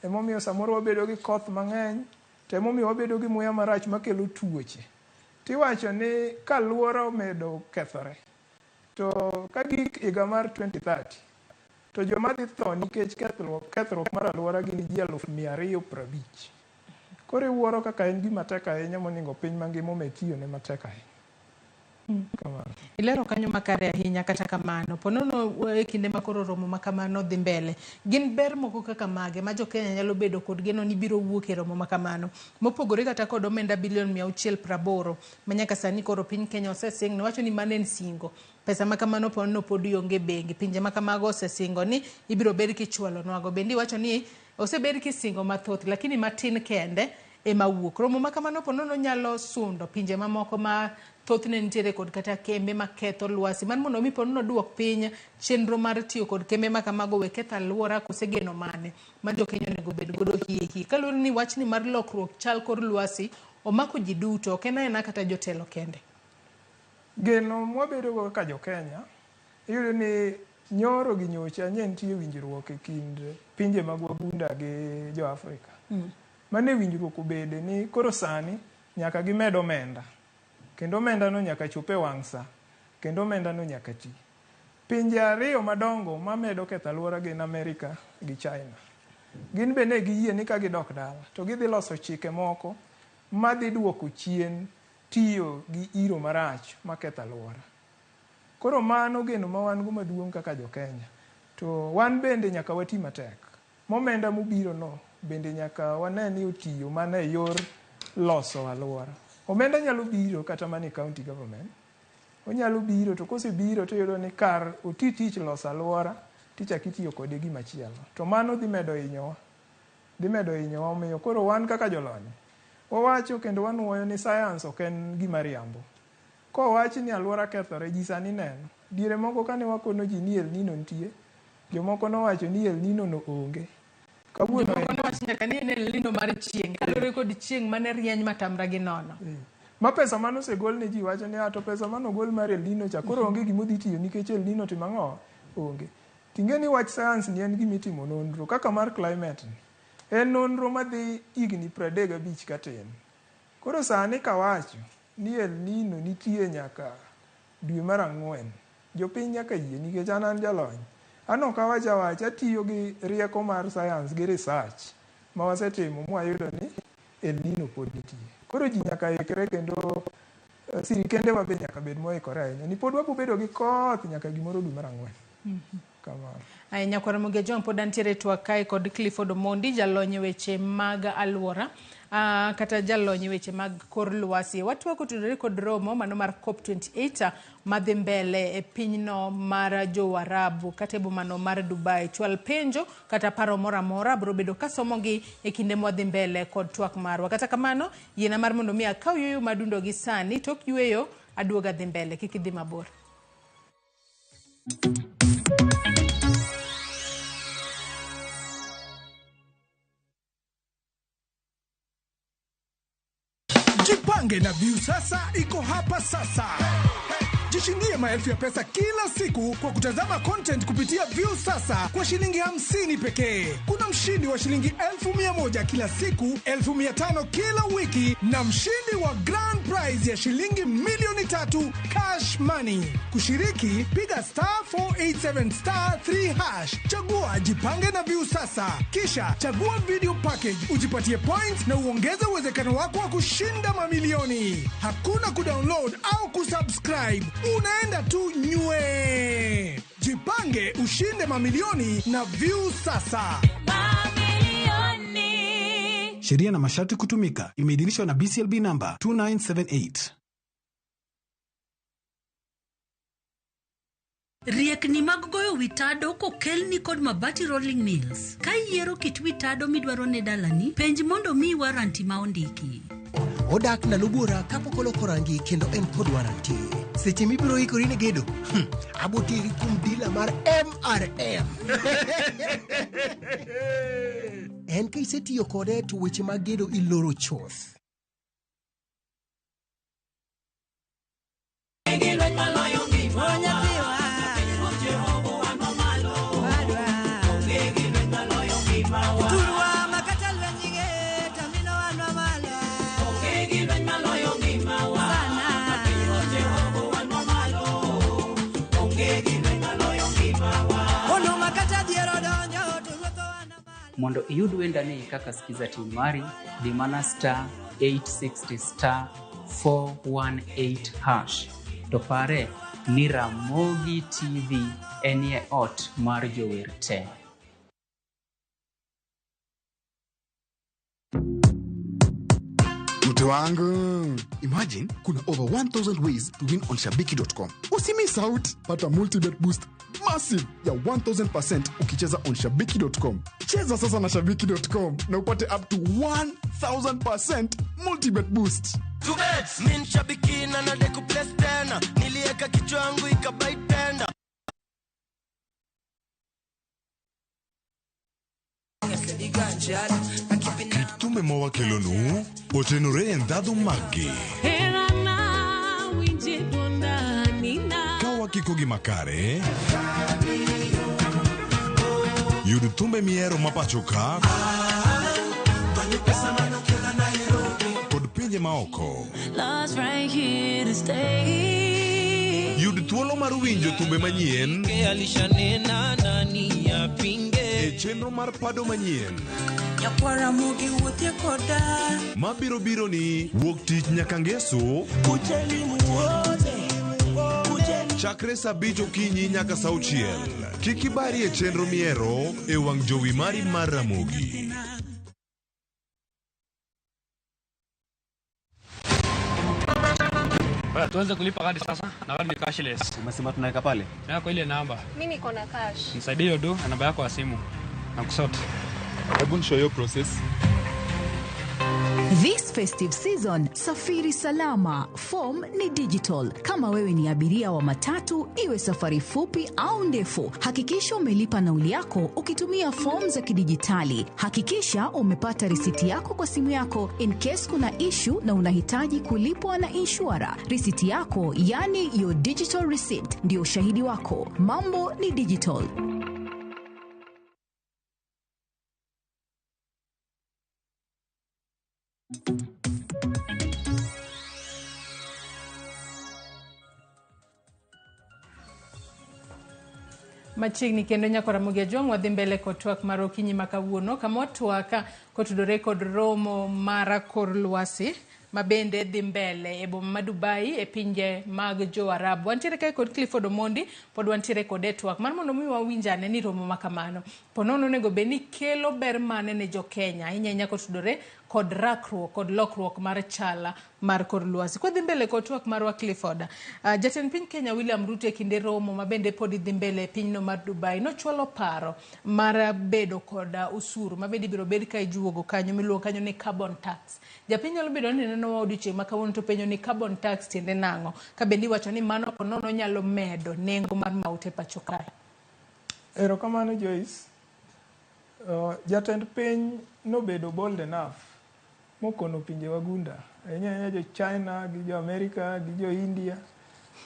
emomiyo samoro wabedo gi koth mang'eny, to emomiyo wabedo gi muya marach makelo tuoche. Tiwacho ni ka alwora omedo kethore, to ka gik higa mar 2030, to joma dhi tho nikech kethruok mar alwora gin ji 250,000. Koro iwuoro kaka en gima tek ahinya monego piny mangima omed tiyone matek ahinya. Kamano. Ilero kanyo makare ahinya. Kata kamano, ponono e kinde ma koro romo ma kamano dhi mbele, gin ber moko kaka mage ma jo-Kenya nyalo bedo kod geno ni biro wuok e romo ma kamano, mopogore kata kod omenda bilion 680 ma nyaka sani koro piny Kenya osesing wacho ni mano en singo. Pesa ma kamano ponono pod onge bengi. Pinje ma kamago osesingo ni ibiro bed kichwalo nwago. Bende iwacho ni osebed kisingo mathoth, lakini matin kende ema wuok. Romo ma kamano ponono nyalo sundo pinje mamoko ma thothne nitiere kod kata kembe maketho lwasi mar mondo mi ponono duok piny chenro mar tiyo kod kembe ma kamago we ketho alwora, kose geno mane ma jo-Kenya onego bed godo hie hie kaluwore ni wachni mar lokruok chal kor lwasi omako ji duto, ok en aena kata jotelo kende. Geno mwabedo go kaka jo-Kenya, iyudo ni nyoro gi nyocha nye nitie winjruok e kind pinje mag wagunda gi jo-Afrika. Mane winjruok obede ni koro sani nyaka gimed omenda. Kendo omenda no nyaka chop e wang' sa. Kendo omenda no nyaka ti. Pinje ariyo madongo mamedo ketho alwora gin Amerika gi China. Gin be ne giyie ni ka gidok dala to gidhi loso chike moko madhi duoko chien tiyo gi iro marach maketho alwora. Koro mano geno ma wan go maduong' kaka jo-Kenya. To wan bende nyaka wati matek. Momenda mobiro no bende nyaka wane ni otiyo mana e yor loso alwora. Omenda nyalo biro kata mana e county government. Onyalo biro to kosebiro to iyudo ni kar oti tich loso alwora tichako itiyo kode gimachielo. To mano dhi medo hinyowa. Dhi medo hinyowa. Omiyo koro wan kaka jolony, wawacho kendo wanuoyo ni science ok en gima riambo. Kowach ni alwora kethore, ji sani neno. Diere moko kane wakono ji ni El Nino nitie, jomoko nowacho ni El Nino no onge. Kawuono Jomoko nowacho nyaka ni en El Nino mar chieng', kaluwore kod chieng' mane rieny matamra gi nono. Ma pesa mane osegol ne ji wacho ni to pesa mane ogol mar El Nino cha koro onge gima odhi tiyo nikech El Nino timo ang'o? Onge. Ting'e ni wach science ni en gima itimo nonro kaka mar climate ni. En nonro madhi higni 35 katin. Koro sani kawacho ni El Nino nitie nyaka dwe mar 4, jopiny nyaka yie nikech an jalony. An ok awach awacha, atiyo gi rieko mar science gi research ma wasetimo mwayudo ni El Nino pod nitie. Koro ji nyaka ikre kendo sirikende wa be nyaka bed moikore ahinya ni pod wabiro bedo gi koth nyaka gimoro dwe mar 4. Kamano. Ahinya nyakwar Ramogi Ajwang' pod antiere e twak kae kod Clifford Omondi, jalony e weche mag alwora, kata jalony e weche mag kor lwasi. Watwak otudore kod romo mano mar COP28 madhi mbele e pinyno mar jo-Arabu kata e bomano mar Dubai. Chwal penjo kata paro moro amora biro bedo kasomogi e kinde mwadhi mbele kod twak marwa. Kata kamano, yiena mar mondo mi akaw yueyo madundo gi sani, tok yueyo aduoga dhi mbele, kik idhi mabor. Jipange na Viusasa iko hapa sasa. Jishindie maelfu ya pesa kila siku kwa kutazama content kupitia Viusasa kwa shilingi 50 pekee. Kuna mshindi wa shilingi 100,000 kila siku, 500,000 kila wiki na mshindi wa grand prize ya shilingi 3,000,000 cash money. Kushiriki, piga star 487 star 3 hash. Chagua Jipange na Viusasa. Kisha chagua video package, ujipatie points na uongeze uwezekano wako wa kushinda mamilioni. Hakuna kudownload au kusubscribe. Unaenda tu nywe. Jipange ushinde mamilioni na Viusasa. Sheria na masharti kutumika. Imeidhinishwa na BCLB number 2978. Riekni mag goyo witado kokelni kod Mabati Rolling Mills. Ka iyiero kit witado midwaro ne dalani, penj mondo miyi waranti ma ondiki. Odak ndalo buora kapok oloko rangi kendo en kod waranti. Seche mibiro ikori ne gedo, aboteri kuom dila mar MRM. En ka isetiyo kode to weche mag gedo iloro chuth. Mondo iyud wendani kaka Skiza tune mari, di mana star 860 star 418 hash. To pare ni Ramogi TV enie ot mar jower te. Mtu wangu, imagine kuna over 1000 ways to win on shabiki.com. Usimiss out, pata multibet boost massive ya 1000% ukicheza on shabiki.com. Cheza sasa na shabiki.com na upate up to 1000% multibet boost. Mi nshabiki na nade kuplace tena, nilieka kichwa yangu ikabai tenda. Kit thumbe ma wakelonu otenore e ndhadhu maggi. Ka wakikogi makare, yud thumbe mihero ma pacho ka kod pinje maoko. Love's right here to stay. Yud thuolo mar winjo thumbe manyien Alishanena nani apinge. e chenro mar pado manyien Nyakwara mugi wuothie koda. mabiro biro ni wuok tich nyaka ngeso Kujeni muone. chakre saa abich okinyi nyaka saa auchiel. Kik ibari e chenro mihero e wang' jowi mari mar Ramogi. Bwana, tuanze kulipa kadi sasa na kadi ni cashless. Umesema tunaweka pale? Naweka kwa ile namba. Mi niko na cash. Nisaidie hiyo do na namba yako ya simu. Na kusort. Hebu nishow hiyo process. This festive season, safiri salama. Form ni digital. Kama wewe ni abiria wa matatu, iwe safari fupi au ndefu, hakikisha umelipa nauli yako ukitumia fomu za kidijitali. Hakikisha umepata risiti yako kwa simu yako in case kuna issue na unahitaji kulipwa na inshura. Risiti yako, yani your digital receipt, ndio ushahidi wako. Mambo ni digital. Machiegni kendo nyako Ramogi Ajwang' wadhi mbele kod twak mar okinyi ma kawuono kama watwaka kotudore kod romo mar kor lwasi ma bende dhi mbele e boma ma Dubai e pinje mag jo Arabu. Wantiere kae kod Clifford Omondi, pod wantiere kode e twak mar mondo mi wawinjane ni romo ma kamano ponono onego bed ni kelo ber mane ne jo Kenya ahinya ahinya kotudore kod rakruok kod lokruok mar chala mar kor lwasi. Kwadhi mbele kod twak marwa Clifford, jatend piny Kenya William Ruto e kinde romo ma bende pod dhi mbele e pinyno mar Dubai nochwalo paro mar bedo kod usuru ma bende ibiro bed ka ijuogo kanyo miluongo kanyo ni carbon tax. Japiny nyalo bedo ni neno wa odiochieng' ma kawuono to penjo ni carbon tax tiende nang'o? Ka bende iwacho ni mano ponono nyalo medo nengo mar mauta e pacho kae. Erokamano Joyce. Jatend piny nobedo bold enough mokono pinje wagunda ahinya ahinya jo China gi jo America gi jo India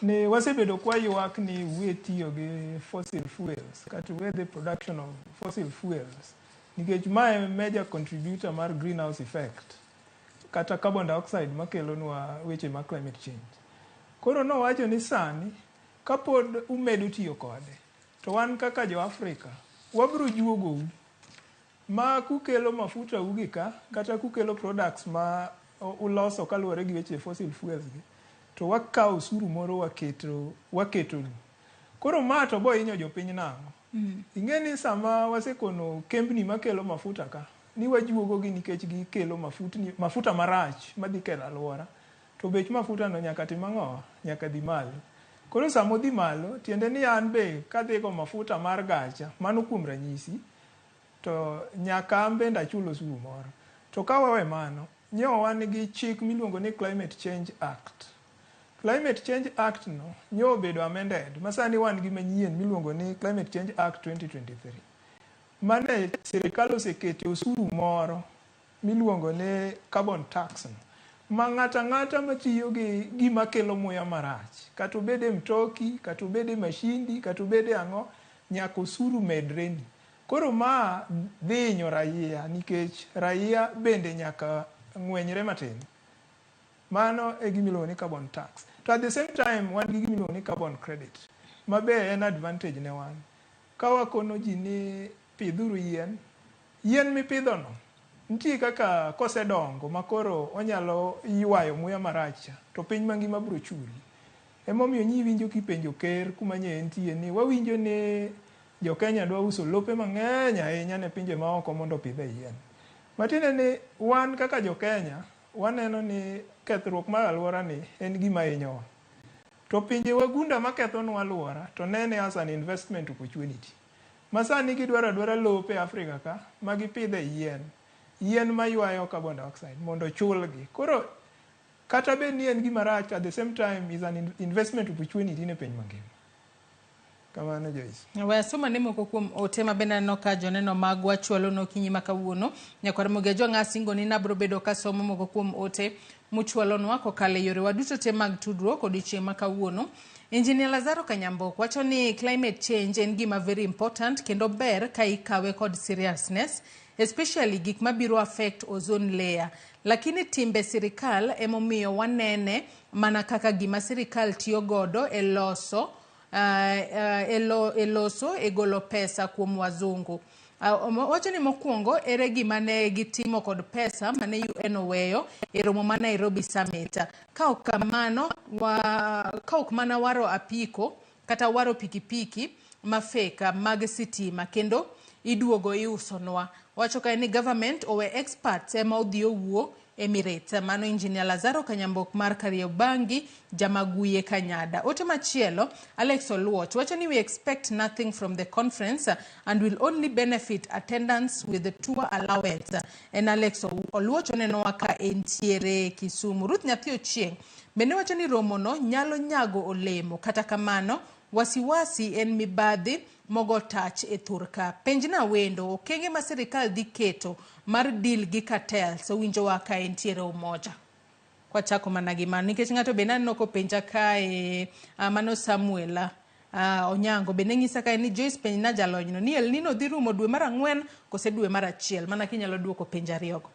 ni wasebedo kwa ywak ni we tiyo gi fossil fuels kata we the production of fossil fuels nikech mae major contributor mar greenhouse effect kata carbon dioxide makelonwa weche mag climate change. Koro nowacho ni sani kapod umedo tiyo kode to wan kaka jo Afrika wabiro juogou ma kukelo mafuta ugi ka kata kukelo products ma uloso kaluwore gi weche fossil fuels gi to wakawo osuru moro waketonu. Koro ma to bo hinyo jopiny nang'o? Ing'e ni sama wasekono kembni makelo mafuta ka ni wajuogo gi nikech gikelo mafuta marach madhi kelo alwora to bech mafuta no nyaka tim ang'o? Nyaka dhi malo. Koro sama odhi malo tiende ni an be kadhi go mafuta mar gacha mano kuom ranyisi to nyaka an bende achul osuru moro. To ka wawe mano, nyo wan gi chik miluongo ni Climate Change Act. Climate Change Act no nyo obedo amended ma sani wan gi manyien miluongo ni Climate Change Act 2023. Mane sirikal osekete osuru moro miluongo ni carbon tax no. Ma ng'ato ang'ata matiyo gi gima kelo muya marach, kata obed e mtoki, kata obed e mashindi, kata obed e ang'o, nyaka osuru medreni. Koro ma dhi hinyo raia nikech raia bende nyaka ng'wenyre matin. Mano e gima iluongo ni carbon tax. To at the same time wan gi gima iluongo ni carbon credit ma be en advantage ne wan. Ka wakono ji ni pidhuru yien, Yien mipidhono nitie kaka kosedongo makoro onyalo ywayo muya marach cha to piny mangima biro chuli. Emomiyo nyiwinjo kipenjo ker kuma nye entie ni wawinjo ni jo Kenya dwa uso lope mang'eny ahinya ne pinje maoko mondo opidhe yien. Matiende ni wan kaka jo Kenya waneno ni kethruok mar alwora ni en gima hinyowa. To pinje wagunda makethonwa alwora to nene as an investment opportunity. Ma sani gidwaro adwara lope Afrika ka ma gipidhe yien. Yien maywayo carbon dioxide mondo chulgi. Koro kata bed ni en gima rach at the same time is an investment opportunity ne piny mangima. Kamano Joyce. We asoma ne moko kuom ote ma bende aneno ka joneno magwa chwalo nokinyi ma kawuono. Nyakwar Mogi Ajwang' asingo ni nabro bedo kasomo moko kuom ote muchwalonwa kokalo e yorewa duto te mag tudruok odiochieng' ma kawuono. Engineer Lazaro Kanyambok wacho ni climate change en gima very important kendo ber ka ikawe kod seriousness especially gik mabiro affect ozone layer. Lakini timbe sirikal emomiyo wanene mana kaka gima sirikal tiyo godo e loso e loso e golo pesa kuom wazungu. Wacho ni mokwongo ere gima ne gitimo kod pesa mane UN oweyo e romo ma Nairobi Summit. Ka ok kamano, ka ok mana waro apiko kata waro pikipiki ma fake mag sitima kendo iduogo iusonwa. Wacho kae ni government owe experts ema odhi owuo Emirates. Mano Engineer Lazaro Kanyambok mar Kariobangi, Jamaguye Kanyada. Ote machielo, Alex Oluoch wacho ni we expect nothing from the conference and will only benefit attendance with the tour allowance. En Alex Oluoch onenowa ka entiere Kisumu. Ruth Nyathi Ochieng' bende wacho ni romono nyalo nyago olemo. Kata kamano, wasiwasi en mibadhi mogo tach e thurka. Penjna wendo, okenge ma sirikal dhi keto mar deal gi cartels owinjowa ka entiere Umoja. Kwachako mana gi mano, nikech ng'ato bende aneno kopenja kae, mano Samuel Onyango bende nyisa kae ni Joyce penjna jalonyno ni El Nino dhi rumo dwe mar 4 kose dwe mar 1, mana kinyalo duoko penj ariyogo.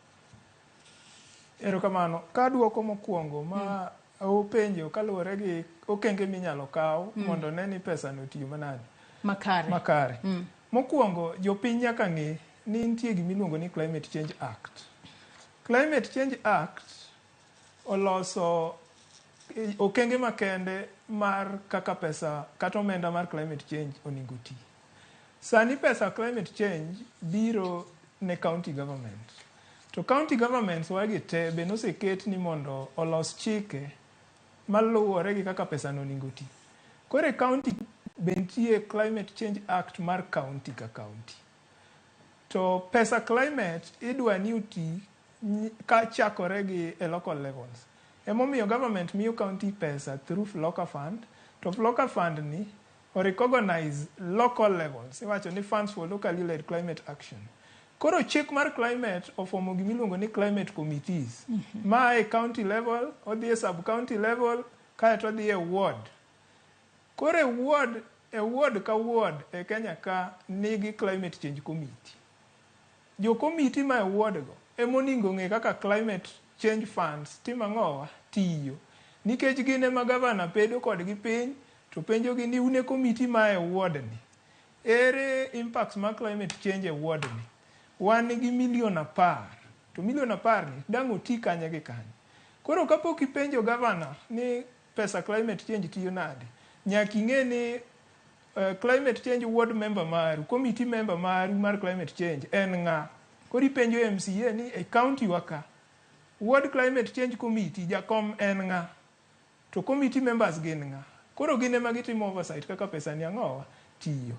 Erokamano. Ka duoko mokwongo ma openjo kaluwore gi okenge minyalo kaw mondo ne ni pesa no otiyo manade makare. Makare. Mokwongo jopiny nyaka ng'e ni nitie gimiluongo ni Climate Change Act. Climate Change Act oloso okenge makende mar kaka pesa kata omenda mar climate change onego ti. Sani pesa climate change biro ne county government. To county governments wagi te be noseket ni mondo olos chike maluwore gi kaka pesa no onego ti. Koro e county be nitie Climate Change Act mar county ka county. To pesa climate idwa ni oti ka chakore gi e local levels. Emomiyo government miyo county pesa through FLLoCA fund, to FLLoCA fund ni o recognize local levels. Iwacho ni funds for locally led climate action. Koro chik mar climate ofomo gimiluongo ni climate committees. Ma e county level, odhi e sub county level, kaeto odhi e ward. Koro e ward ka ward e Kenya ka nigi climate change committee. Jo committee ma e ward go emonego ng'e kaka climate change funds timo ang'owa tiyo. Nikech gin ema gavana bedo kodgi piny to penjogi ni un e committee ma e ward ni. Ere impacts mar climate change e ward ni? Wan gi milion 10 to milion 10 ni dang' oti kanye gi kanye. Koro kapok ipenjo gavana ni pesa climate change tiyo nade, nyaka ing'e ni climate change ward member maru, committee member maru mar climate change en ng'a. Koro ipenjo MCA ni e county wa ka, ward climate change committee jakom en ng'a, to committee members gin ng'a. Koro gin ema gitimo oversight kaka pesa ni ang'owa tiyo.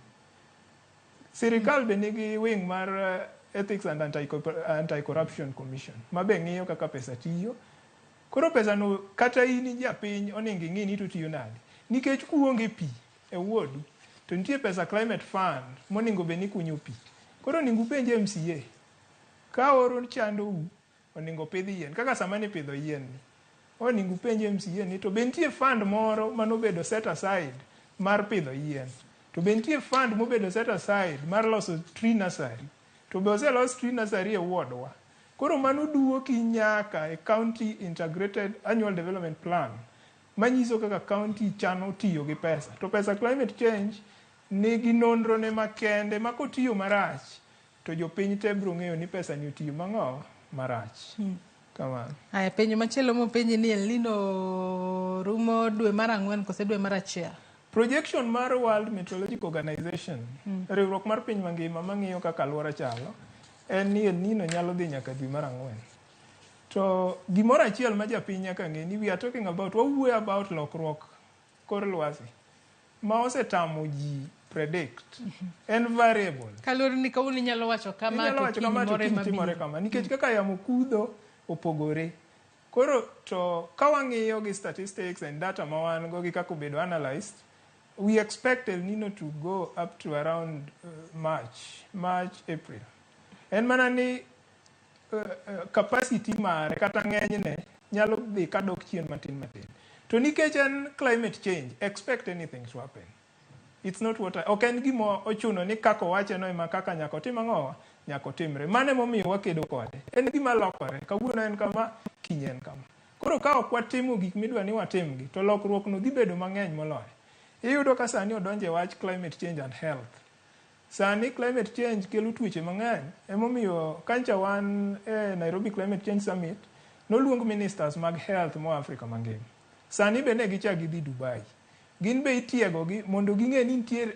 Sirikal be nigi wing mar Ethics and Anti-Corruption Commission ma be ng'iyo kaka pesa tiyo. Koro pesa no kata in japiny onego ing'i ni to tiyo nade. Nikech kuonge pi e wuodu to nitie pesa climate fund monego bed ni kunyo pi. Koro onego upenj MCA ka oro chandou onego pidh yien kaka sama nipidho yien ni. Onego upenj MCA ni to be nitie fund moro manobedo set aside mar pidho yien. To be nitie fund mobedo set aside mar loso tree nursery. To be oselos tree nursery e ward wa. Koro mano duoki nyaka e County Integrated Annual Development Plan manyiso kaka county chano tiyo gi pesa. To pesa climate change nigi nonro ne makende ma kotiyo marach to jopiny te biro ng'eyo ni pesa ni otiyo mang'o marach. Kamano. Aya, penjo machielo mopenji ni El Nino rumo dwe mar 4 kose dwe mar 1? Projection mar World Meteorological Organization, riwruok mar piny mangima mang'iyo kaka alwora chalo, en ni El Nino nyalo dhi nyaka dwe mar 4. To gimoro achiel ma japiny nyaka ng'e ni we are talking about, wawuoyo about lokruok kor lwasi ma osetamo ji predict. En variable. Kaluwore ni kawuono inyalo wacho kama Inyalo to wacho kiny kama to moro kiny ema timore biro. kama. Nikech kaka yamo kudho opogore. Koro to ka wang'iyo gi statistics and data ma wan go gi kaka obedo analyzed, we expect El Nino to go up to around March, April. En mana ni capacity mare kata ng'enyne nyalo dhi kadok chien matin matin. To nikech en climate change, expect anything to happen. It's not what I, ok en gima ochuno ni kaka owache no ema kaka nyaka otim ang'owa, nyaka otimre. Mano emomiyo wakedo kode. En gima lokore. Kawuono en kama, kiny en kama. Koro ka ok watimo gik midwa ni watimgi, to lokruok no dhi bedo mang'eny moloyo. Iyudo ka sani odonjo e wach climate change and health. Sani climate change kelo tuoche mang'eny. Emomiyo kancha wan e Nairobi Climate Change Summit, noluong ministers mag health moa Afrika mangima. Sani be ne gichak gidhi Dubai. Gin be itiegogi mondo ging'e ni nitie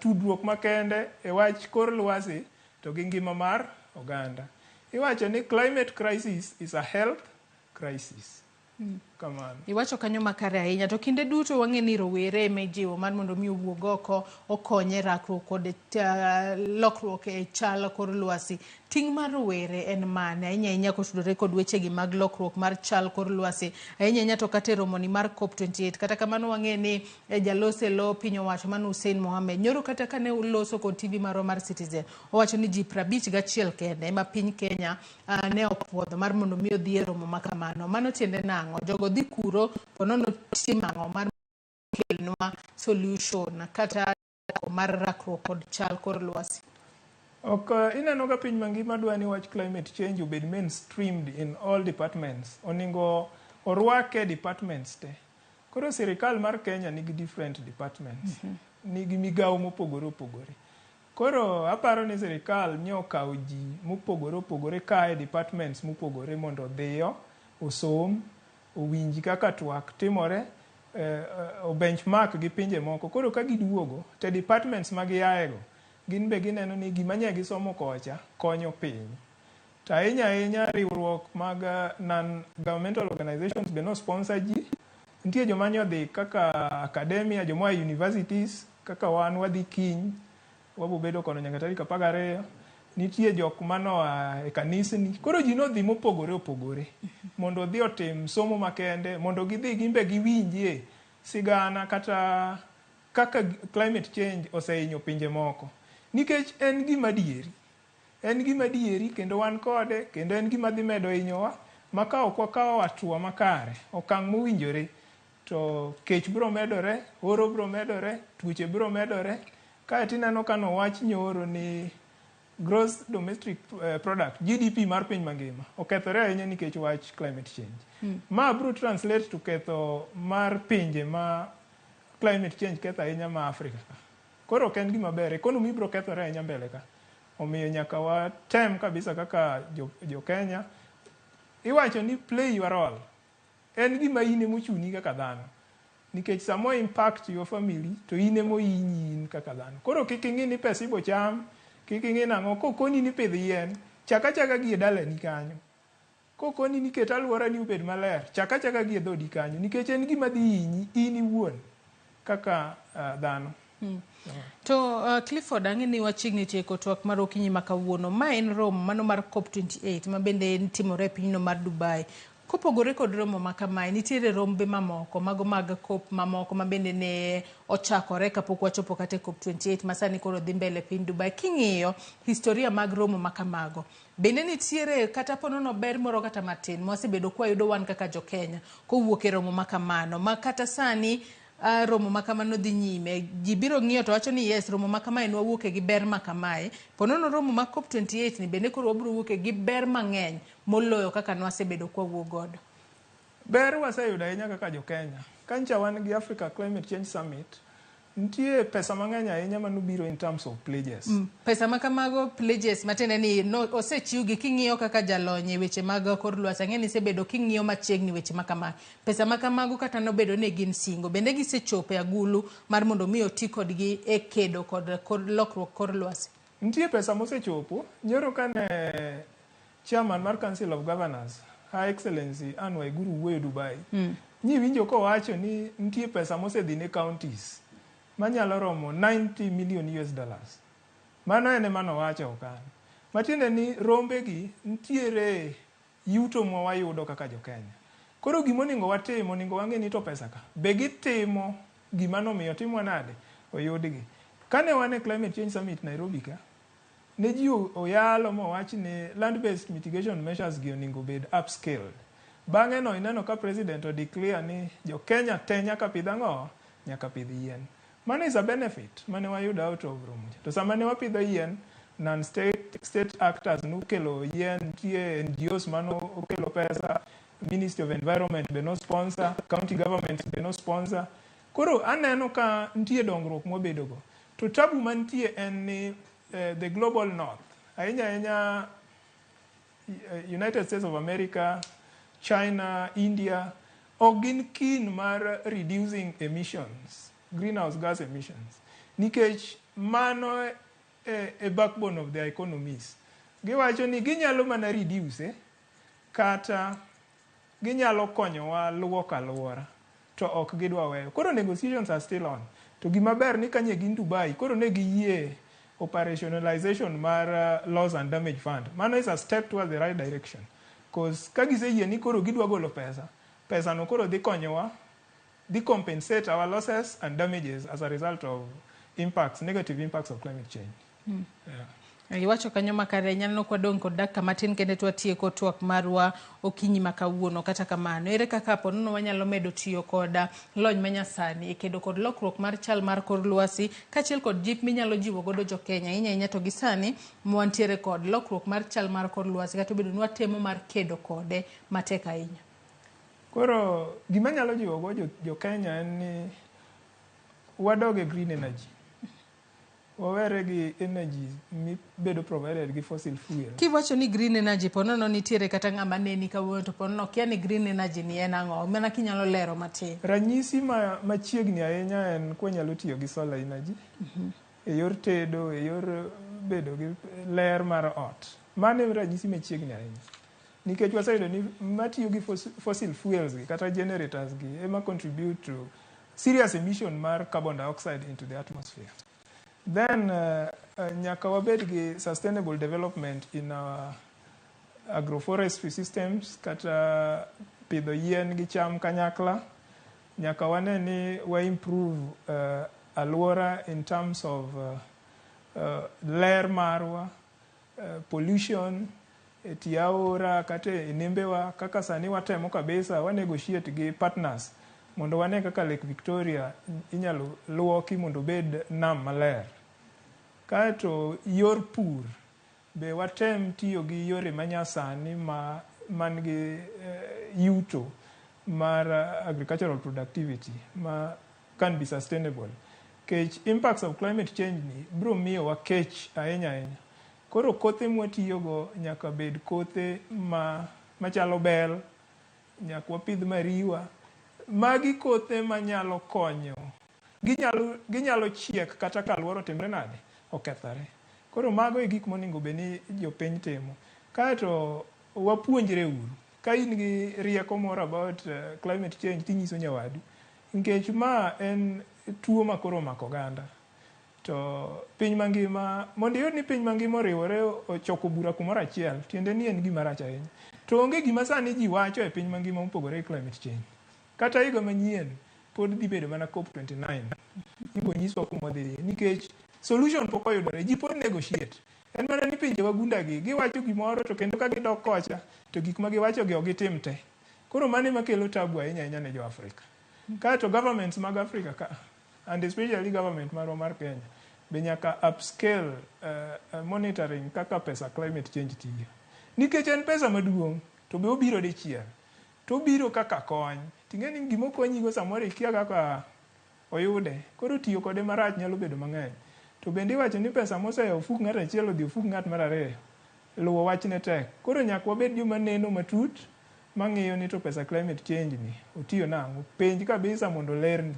tudruok makende e wach kor lwasi to gi ngima mar oganda. Iwacho ni climate crisis is a health crisis. Kamano. Iwacho kanyo makare ahinya to kinde duto wang'e ni rowere ema ijiwo mar mondo mi owuog oko okony e rakruok kod lokruok e chal kor lwasi. Ting' mar rowere en mane ahinya ahinya kotudore kod wechegi mag lokruok mar chal kor lwasi ahinya ahinya to kata e romoni mar COP28. Kata kamano wang'e ni jaloso e lo piny owacho mano Hussein Mohamed nyoro kata kane uloso kod TV marwa mar Citizen owacho ni ji 51 kende ema piny Kenya ne opuodho mar mondo mi odhi e romo makamano. Mano tiende nang'o? Jogo dhi kuro ponono timo ang'o mar kelnwa solution kata mar rakruok kod chal kor lwasi? Ok ineno ka piny mangima dwa ni wach climate change obed mainstreamed in all departments. Oningo orwake departments te. Koro sirikal mar Kenya nigi different departments. Nigi migawo mopogore opogore. Koro aparo ni sirikal nyo okawo ji mopogore opogore kae departments mopogore mondo odhiyo, osom, owinj kaka twak timore, o benchmark gi pinje moko. Koro ka giduogo to departments ma giaego, gin be gineno ni gima nye gisomo kocha konyo piny. To ahinya ahinya riwruok mag non-governmental organizations be no sponsor ji. Nitie joma nyo dhi kaka academia, joma oa e universities, kaka wan wadhi kiny, wabo bedo kono nyaka tarik 12. Nitie jok manoa e kanisni. Koro ji nodhi mopogore opogore mondo odhi otim somo makende, mondo gidhi gin be giwinjie sigana kata kaka climate change osehinyo pinje moko. Nikech en gima dieri. En gima dieri kendo wan kode, kendo en gima dhi medo hinyowa, ma ka ok wakawo hatua makare, okang' mowinjore, to kech biro medore, oro biro medore, tuoche biro medore. Kaeto ineno ka nowach nyoro ni gross domestic product, GDP mar piny mangima, okethore ahinya nikech wach climate change. Ma biro translate to ketho mar pinje ma climate change ketho ahinya ma Afrika ka. Koro ok en gima ber, economy biro kethore ahinya mbele ka. Omiyo nyaka watem kabisa kaka jo Kenya. Iwacho ni play your role. En gima in emochuni kaka dhano. Nikech samo impact your family, to in emohinyi in kaka dhano. Koro kik ing'i ni pesa ibo cham, kik ing'i nang'o, kokoni ni pidh yien, chak achaka gi e dalani kanyo. Kokoni ni ket alworani obed maler, chak achaka gi e dhodi kanyo. Nikech en gima dhi hinyi in iwuon kaka dhano. To Clifford, ang'e ni wachiegni tieko twak mar okinyi ma kawuono. Ma en romo mano mar COP28 ma bende timore e pinyno mar Dubai. Kopogore kod romo ma kamae, nitiere rombe mamoko, mago mag COP mamoko ma bende ne ochakore kapok wachopo kata e COP28 ma sani koro dhi mbele e piny Dubai. King'iyo historia mag romo ma kamago, bende nitiere kata ponono ber moro kata matin mwasebedo kwayudo wan kaka jo Kenya kowuok e romo ma kamano, ma kata sani romo ma kamano dhi nyime, ji biro ng'iyo to wacho ni yes, romo ma kamae nwawuoke gi ber ma kamae. Ponono romo ma COP28 ni bende koro wabiro wuoke gi ber mang'eny moloyo kaka nwasebedo kwawuok godo. Ber waseyudo ahinya kaka jo Kenya. Kancha wan gi Africa Climate Change Summit, Nitie pesa mang'eny ahinya manobiro in terms of pledges. Pesa ma kamago, pledges, matiende ni no, osechiwgi. King'iyo kaka jalony e weche mag kor lwasi, ang'e ni isebedo king'iyo machiegni weche ma kama. Pesa ma kamago, kata nobedo ni gin singo, bende gisechopo e agulu mar mondo mi oti kodgi e kedo kod kor lokruok kor lwasi? Nitie pesa mosechopo. Nyoro kane chairman mar Council of Governors, Her Excellency Anne Waiguru, wuoyo Dubai, nyiwinjo kowacho ni nitie pesa mosedhi ne counties manyalo romo 90 million US dollars. Mano en ema nowacho, ok an. Matiende ni rombegi nitiere yuto ma wayudo kaka jo Kenya. Koro gimonego watim, onego wang'e ni to pesa ka be gitimo gima nomiyo timwa nade oyudgi. Kane wan e Climate Change Summit Nairobi ka, ne ji oyalo mowach ni land based mitigation measures gi onego bed upscaled. Bang'e no ineno ka president o declare ni jo Kenya te nyaka pidh ang'o? Nyaka pidh yien. Mano is a benefit mane wayudo out of romo cha. To sama ne wapidho yien, non state actors nokelo yien, nitie NGOs mano okelo pesa, Ministry of Environment be no sponsor, county governments be no sponsor. Koro aneno ka nitie dongruok mwabedogo. To tabu mantie en ni the global north, ahinya ahinya United States of America, China, India, ok gin keen mar reducing emissions, greenhouse gas emissions. Nikech mano e backbone of their economies. Giwacho ni ginyalo mana reduce kata ginyalo konyowa luoko alwora to ok gidwa weyo. Koro negotiations are still on. To gima ber ni kanye gin Dubai, koro ne giyie operationalization mar loss and damage fund. Mano is a step towards the right direction. Cause ka giseyie ni koro gidwa golo pesa, pesa no koro dhi konyowa, dhi compensate our losses and damages as a result of impacts, negative impacts of climate change. Yeah. Iwacho kanyo makare. Nyalo kwadong' kod dakika matin kende to watieko twak marwa okinyi ma kawuono. Kata kamano, ere kaka ponono wanyalo medo tiyo kod lony manyasani e kedo kod lokruok mar chal mar kor lwasi, kaachiel kod jip minyalo jiwo godo jo Kenya ahinya ahinya to gi sani mwantiere kod lokruok mar chal mar kor lwasi, kata obedo ni watemo mar kedo kode matek ahinya? Koro gima nyalo jiwo go jo Kenya en ni wadog e green energy. Wawere gi energy mibedo provided gi fossil fuel. Kiwacho ni green energy, ponono nitiere kata ng'ama neni kawuono to ponono kia ni green energy ni en ang'o, mana kinyalo lero matin. Ranyisi ma machiegni ahinya en kwanyalo tiyo gi solar energy e yor tedo, e yor bedo gi ler mar ot. Mano e ranyisi machiegni ahinya. Nikech waseyudo ni matiyo gi fossil fuels gi kata generators gi ema contribute to serious emission mar carbon dioxide into the atmosphere. Then nyaka wabed gi sustainable development in our agroforestry systems, kata pidho yien gi cham kanyakla. Nyaka wane ni wa improve alwora in terms of ler marwa, pollution e tie aora kata e nembewa. Kaka sani watemo kabisa, wa negotiate gi partners mondo wane kaka Lake Victoria inyalo luoki mondo obed nam maler. Kaeto yor pur be watem tiyo gi yore manyasani ma man gi yuto mar agricultural productivity ma can be sustainable. Kech impacts of climate change ni biro miyowa kech ahinya ahinya. Koro kothe mwatiyogo nyaka bed kothe ma machalo bel, nyaka wapidh mariwa. Magi kothe manyalo konyo. Ginyalo chiek kata ka alwora otimre nade, okethore. Koro mago e gik monego bed ni jopiny timo. Kaeto wapuonjre uru. Ka in gi rieko moro about climate change, tinyiso nyawadu. Nikech ma en tuo ma koro omako oganda. To piny mangima, mondo iyud ni piny mangima oriwore ochoko bura kumoro achiel, tiende ni en gima rach ahinya. To onge gima sani ji wacho e piny mangima mopogore gi climate change. Kata higa manyien pod dhi bedo mana COP29. Ibo nyiswa kuma wadhiye nikech solution pok oyudore, ji pod negotiate. En mana ni pinje wagunda gi giwacho gimoro to kendo ka gidok kocha to gik ma giwacho gi ok gitim te. Koro mano ema kelo tabu ahinya ahinya ne jo Afrika. Kaeto governments mag Afrika ka, and especially government marwa mar Kenya, be nyaka upscale monitoring kaka pesa climate change tiyo. Nikech en pesa maduong' to be obiro dichiel. To obiro kaka kony. Ting'e ni gima okonyigo samoro ikia kaka Oyude. Koro tiyo kode marach nyalo bedo mang'eny. To bende iwacho ni pesa moseya ofuk ng'at achiel odhi ofuk ng'at mar ariyo. Luwo wachne tek. Koro nyaka wabed joma neno matut mang'iyo ni to pesa climate change ni otiyo nang'o. Penj kabisa mondo olerni.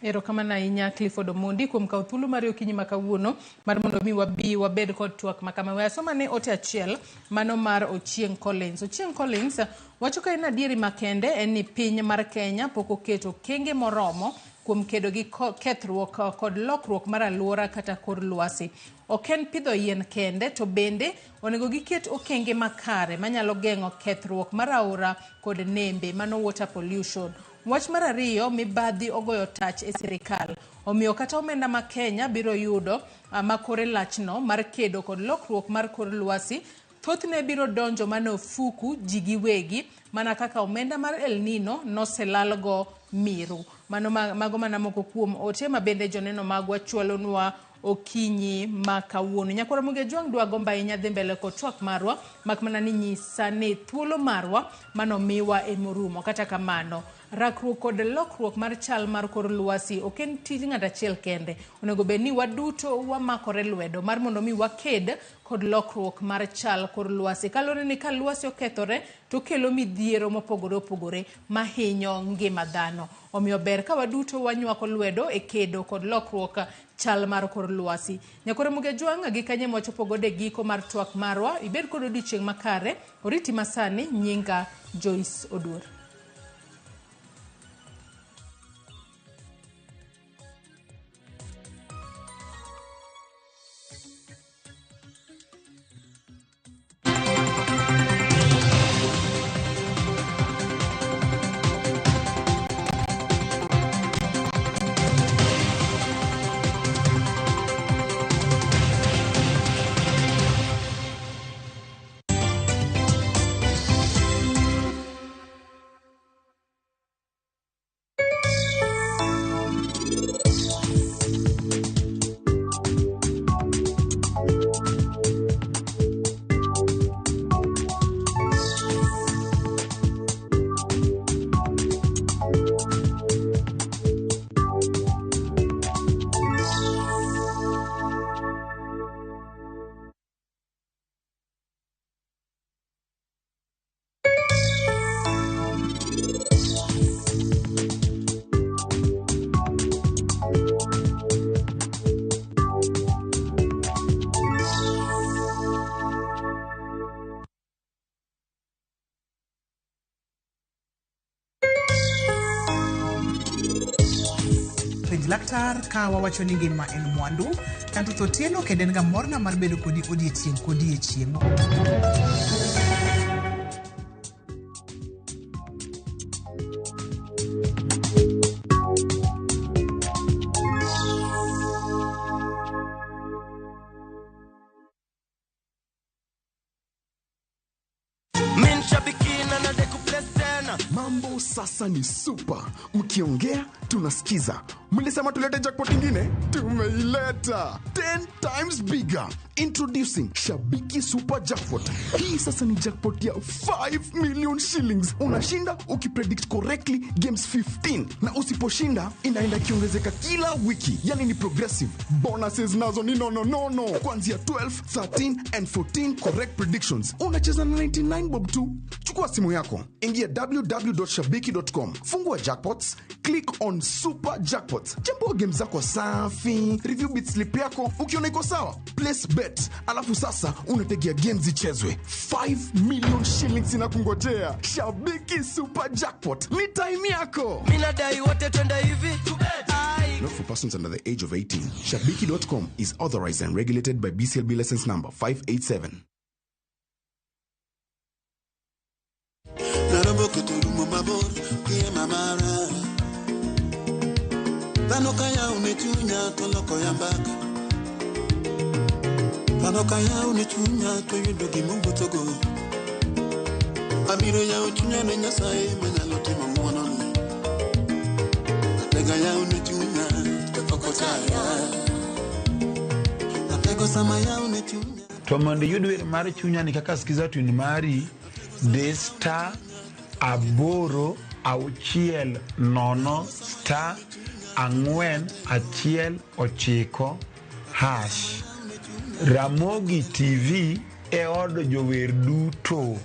Erokamano ahinya Clifford Omondi kuom kawo thuolo mari okinyi ma kawuono mar mondo mi wabi wabed kod twak ma kama. We asoma ne ote achiel mano mar Ochieng Collins. Ochieng Collins wacho ka en adieri makende en ni piny mar Kenya pok oketo okenge moromo kuom kedo gi kethruok kod lokruok mar alwora kata kor lwasi. Ok en pidho yien kende to bende onego giket okenge makare manyalo geng'o kethruok mar aora kod nembe, mano water pollution. Wach mar ariyo, mibadhi ogoyo tach e sirikal. Omiyo kata omenda ma Kenya biro yudo ma kore lachno mar kedo kod lokruok mar kor lwasi, thothne biro donjo mana ofuku ji giwegi, mana kaka omenda mar El Nino noselalgo miru. Mano mago mana moko kuom ote ma bende joneno magwa chwalonwa okinyi ma kawuono. Nyakwar Ramogi Ajwang' dwa gombo ahinya dhi mbele kod twak marwa, mak mana ni nyisa ni thuolo marwa manomiwa emorumo. Kata kamano, rakruok kod lokruok mar chal mar kor lwasi ok en tij ng'at achiel kende. Onego bed ni waduto wamakore lwedo mar mondo mi waked kod lokruok mar chal kor lwasi. Kaluwore ni ka lwasi okethore to kelo midhiero mopogore opogore mahinyo ngima dhano. Omiyo ber ka waduto wanywako lwedo e kedo kod lokruok chal mar kor lwasi. Nyakwar Ramogi Ajwang' gi kanye mwachopo godo e giko mar twak marwa. Ibed kod odiochieng' makare. Oriti masani, nyinga Joyce Oduor. Penj laktar ka wawacho ni ngima en mwandu. Kanto Otieno kendo en ga morna mar bedo kodi odiechieng' kodiechieng'. Mambo sasa ni super. Mkiongea tunasikiza. Mlisema tulete jackpot ingine? Tumeileta. 10 times bigger. Introducing Shabiki Super Jackpot. Hii sasa ni jackpot ya 5 million shillings. Unashinda ukipredict correctly games 15. Na usiposhinda inaenda ikiongezeka kila wiki. Yani ni progressive. Bonuses nazo ni no no no no. Kuanzia 12, 13 and 14 correct predictions. Unacheza na 99 bob tu. Chukua simu yako. Ingia www.shabiki.com. Fungua jackpots, click on Super Jackpots. Chambua game zako safi, review bit slip yako, ukiona iko sawa, place bet. Alafu sasa unategea games zichezwe. 5 million shillings inakungojea. Shabiki Super Jackpot. Ni time yako. Mimi nadai wote twende hivi. Not for persons under the age of 18. Shabiki.com is authorized and regulated by BCLB license number 587. To mondo iyud wer mar chunya ni kaka Skiza Tune mari, dhi star 8 6 0 star 4 1 9 hash. Ramogi TV e od jower duto.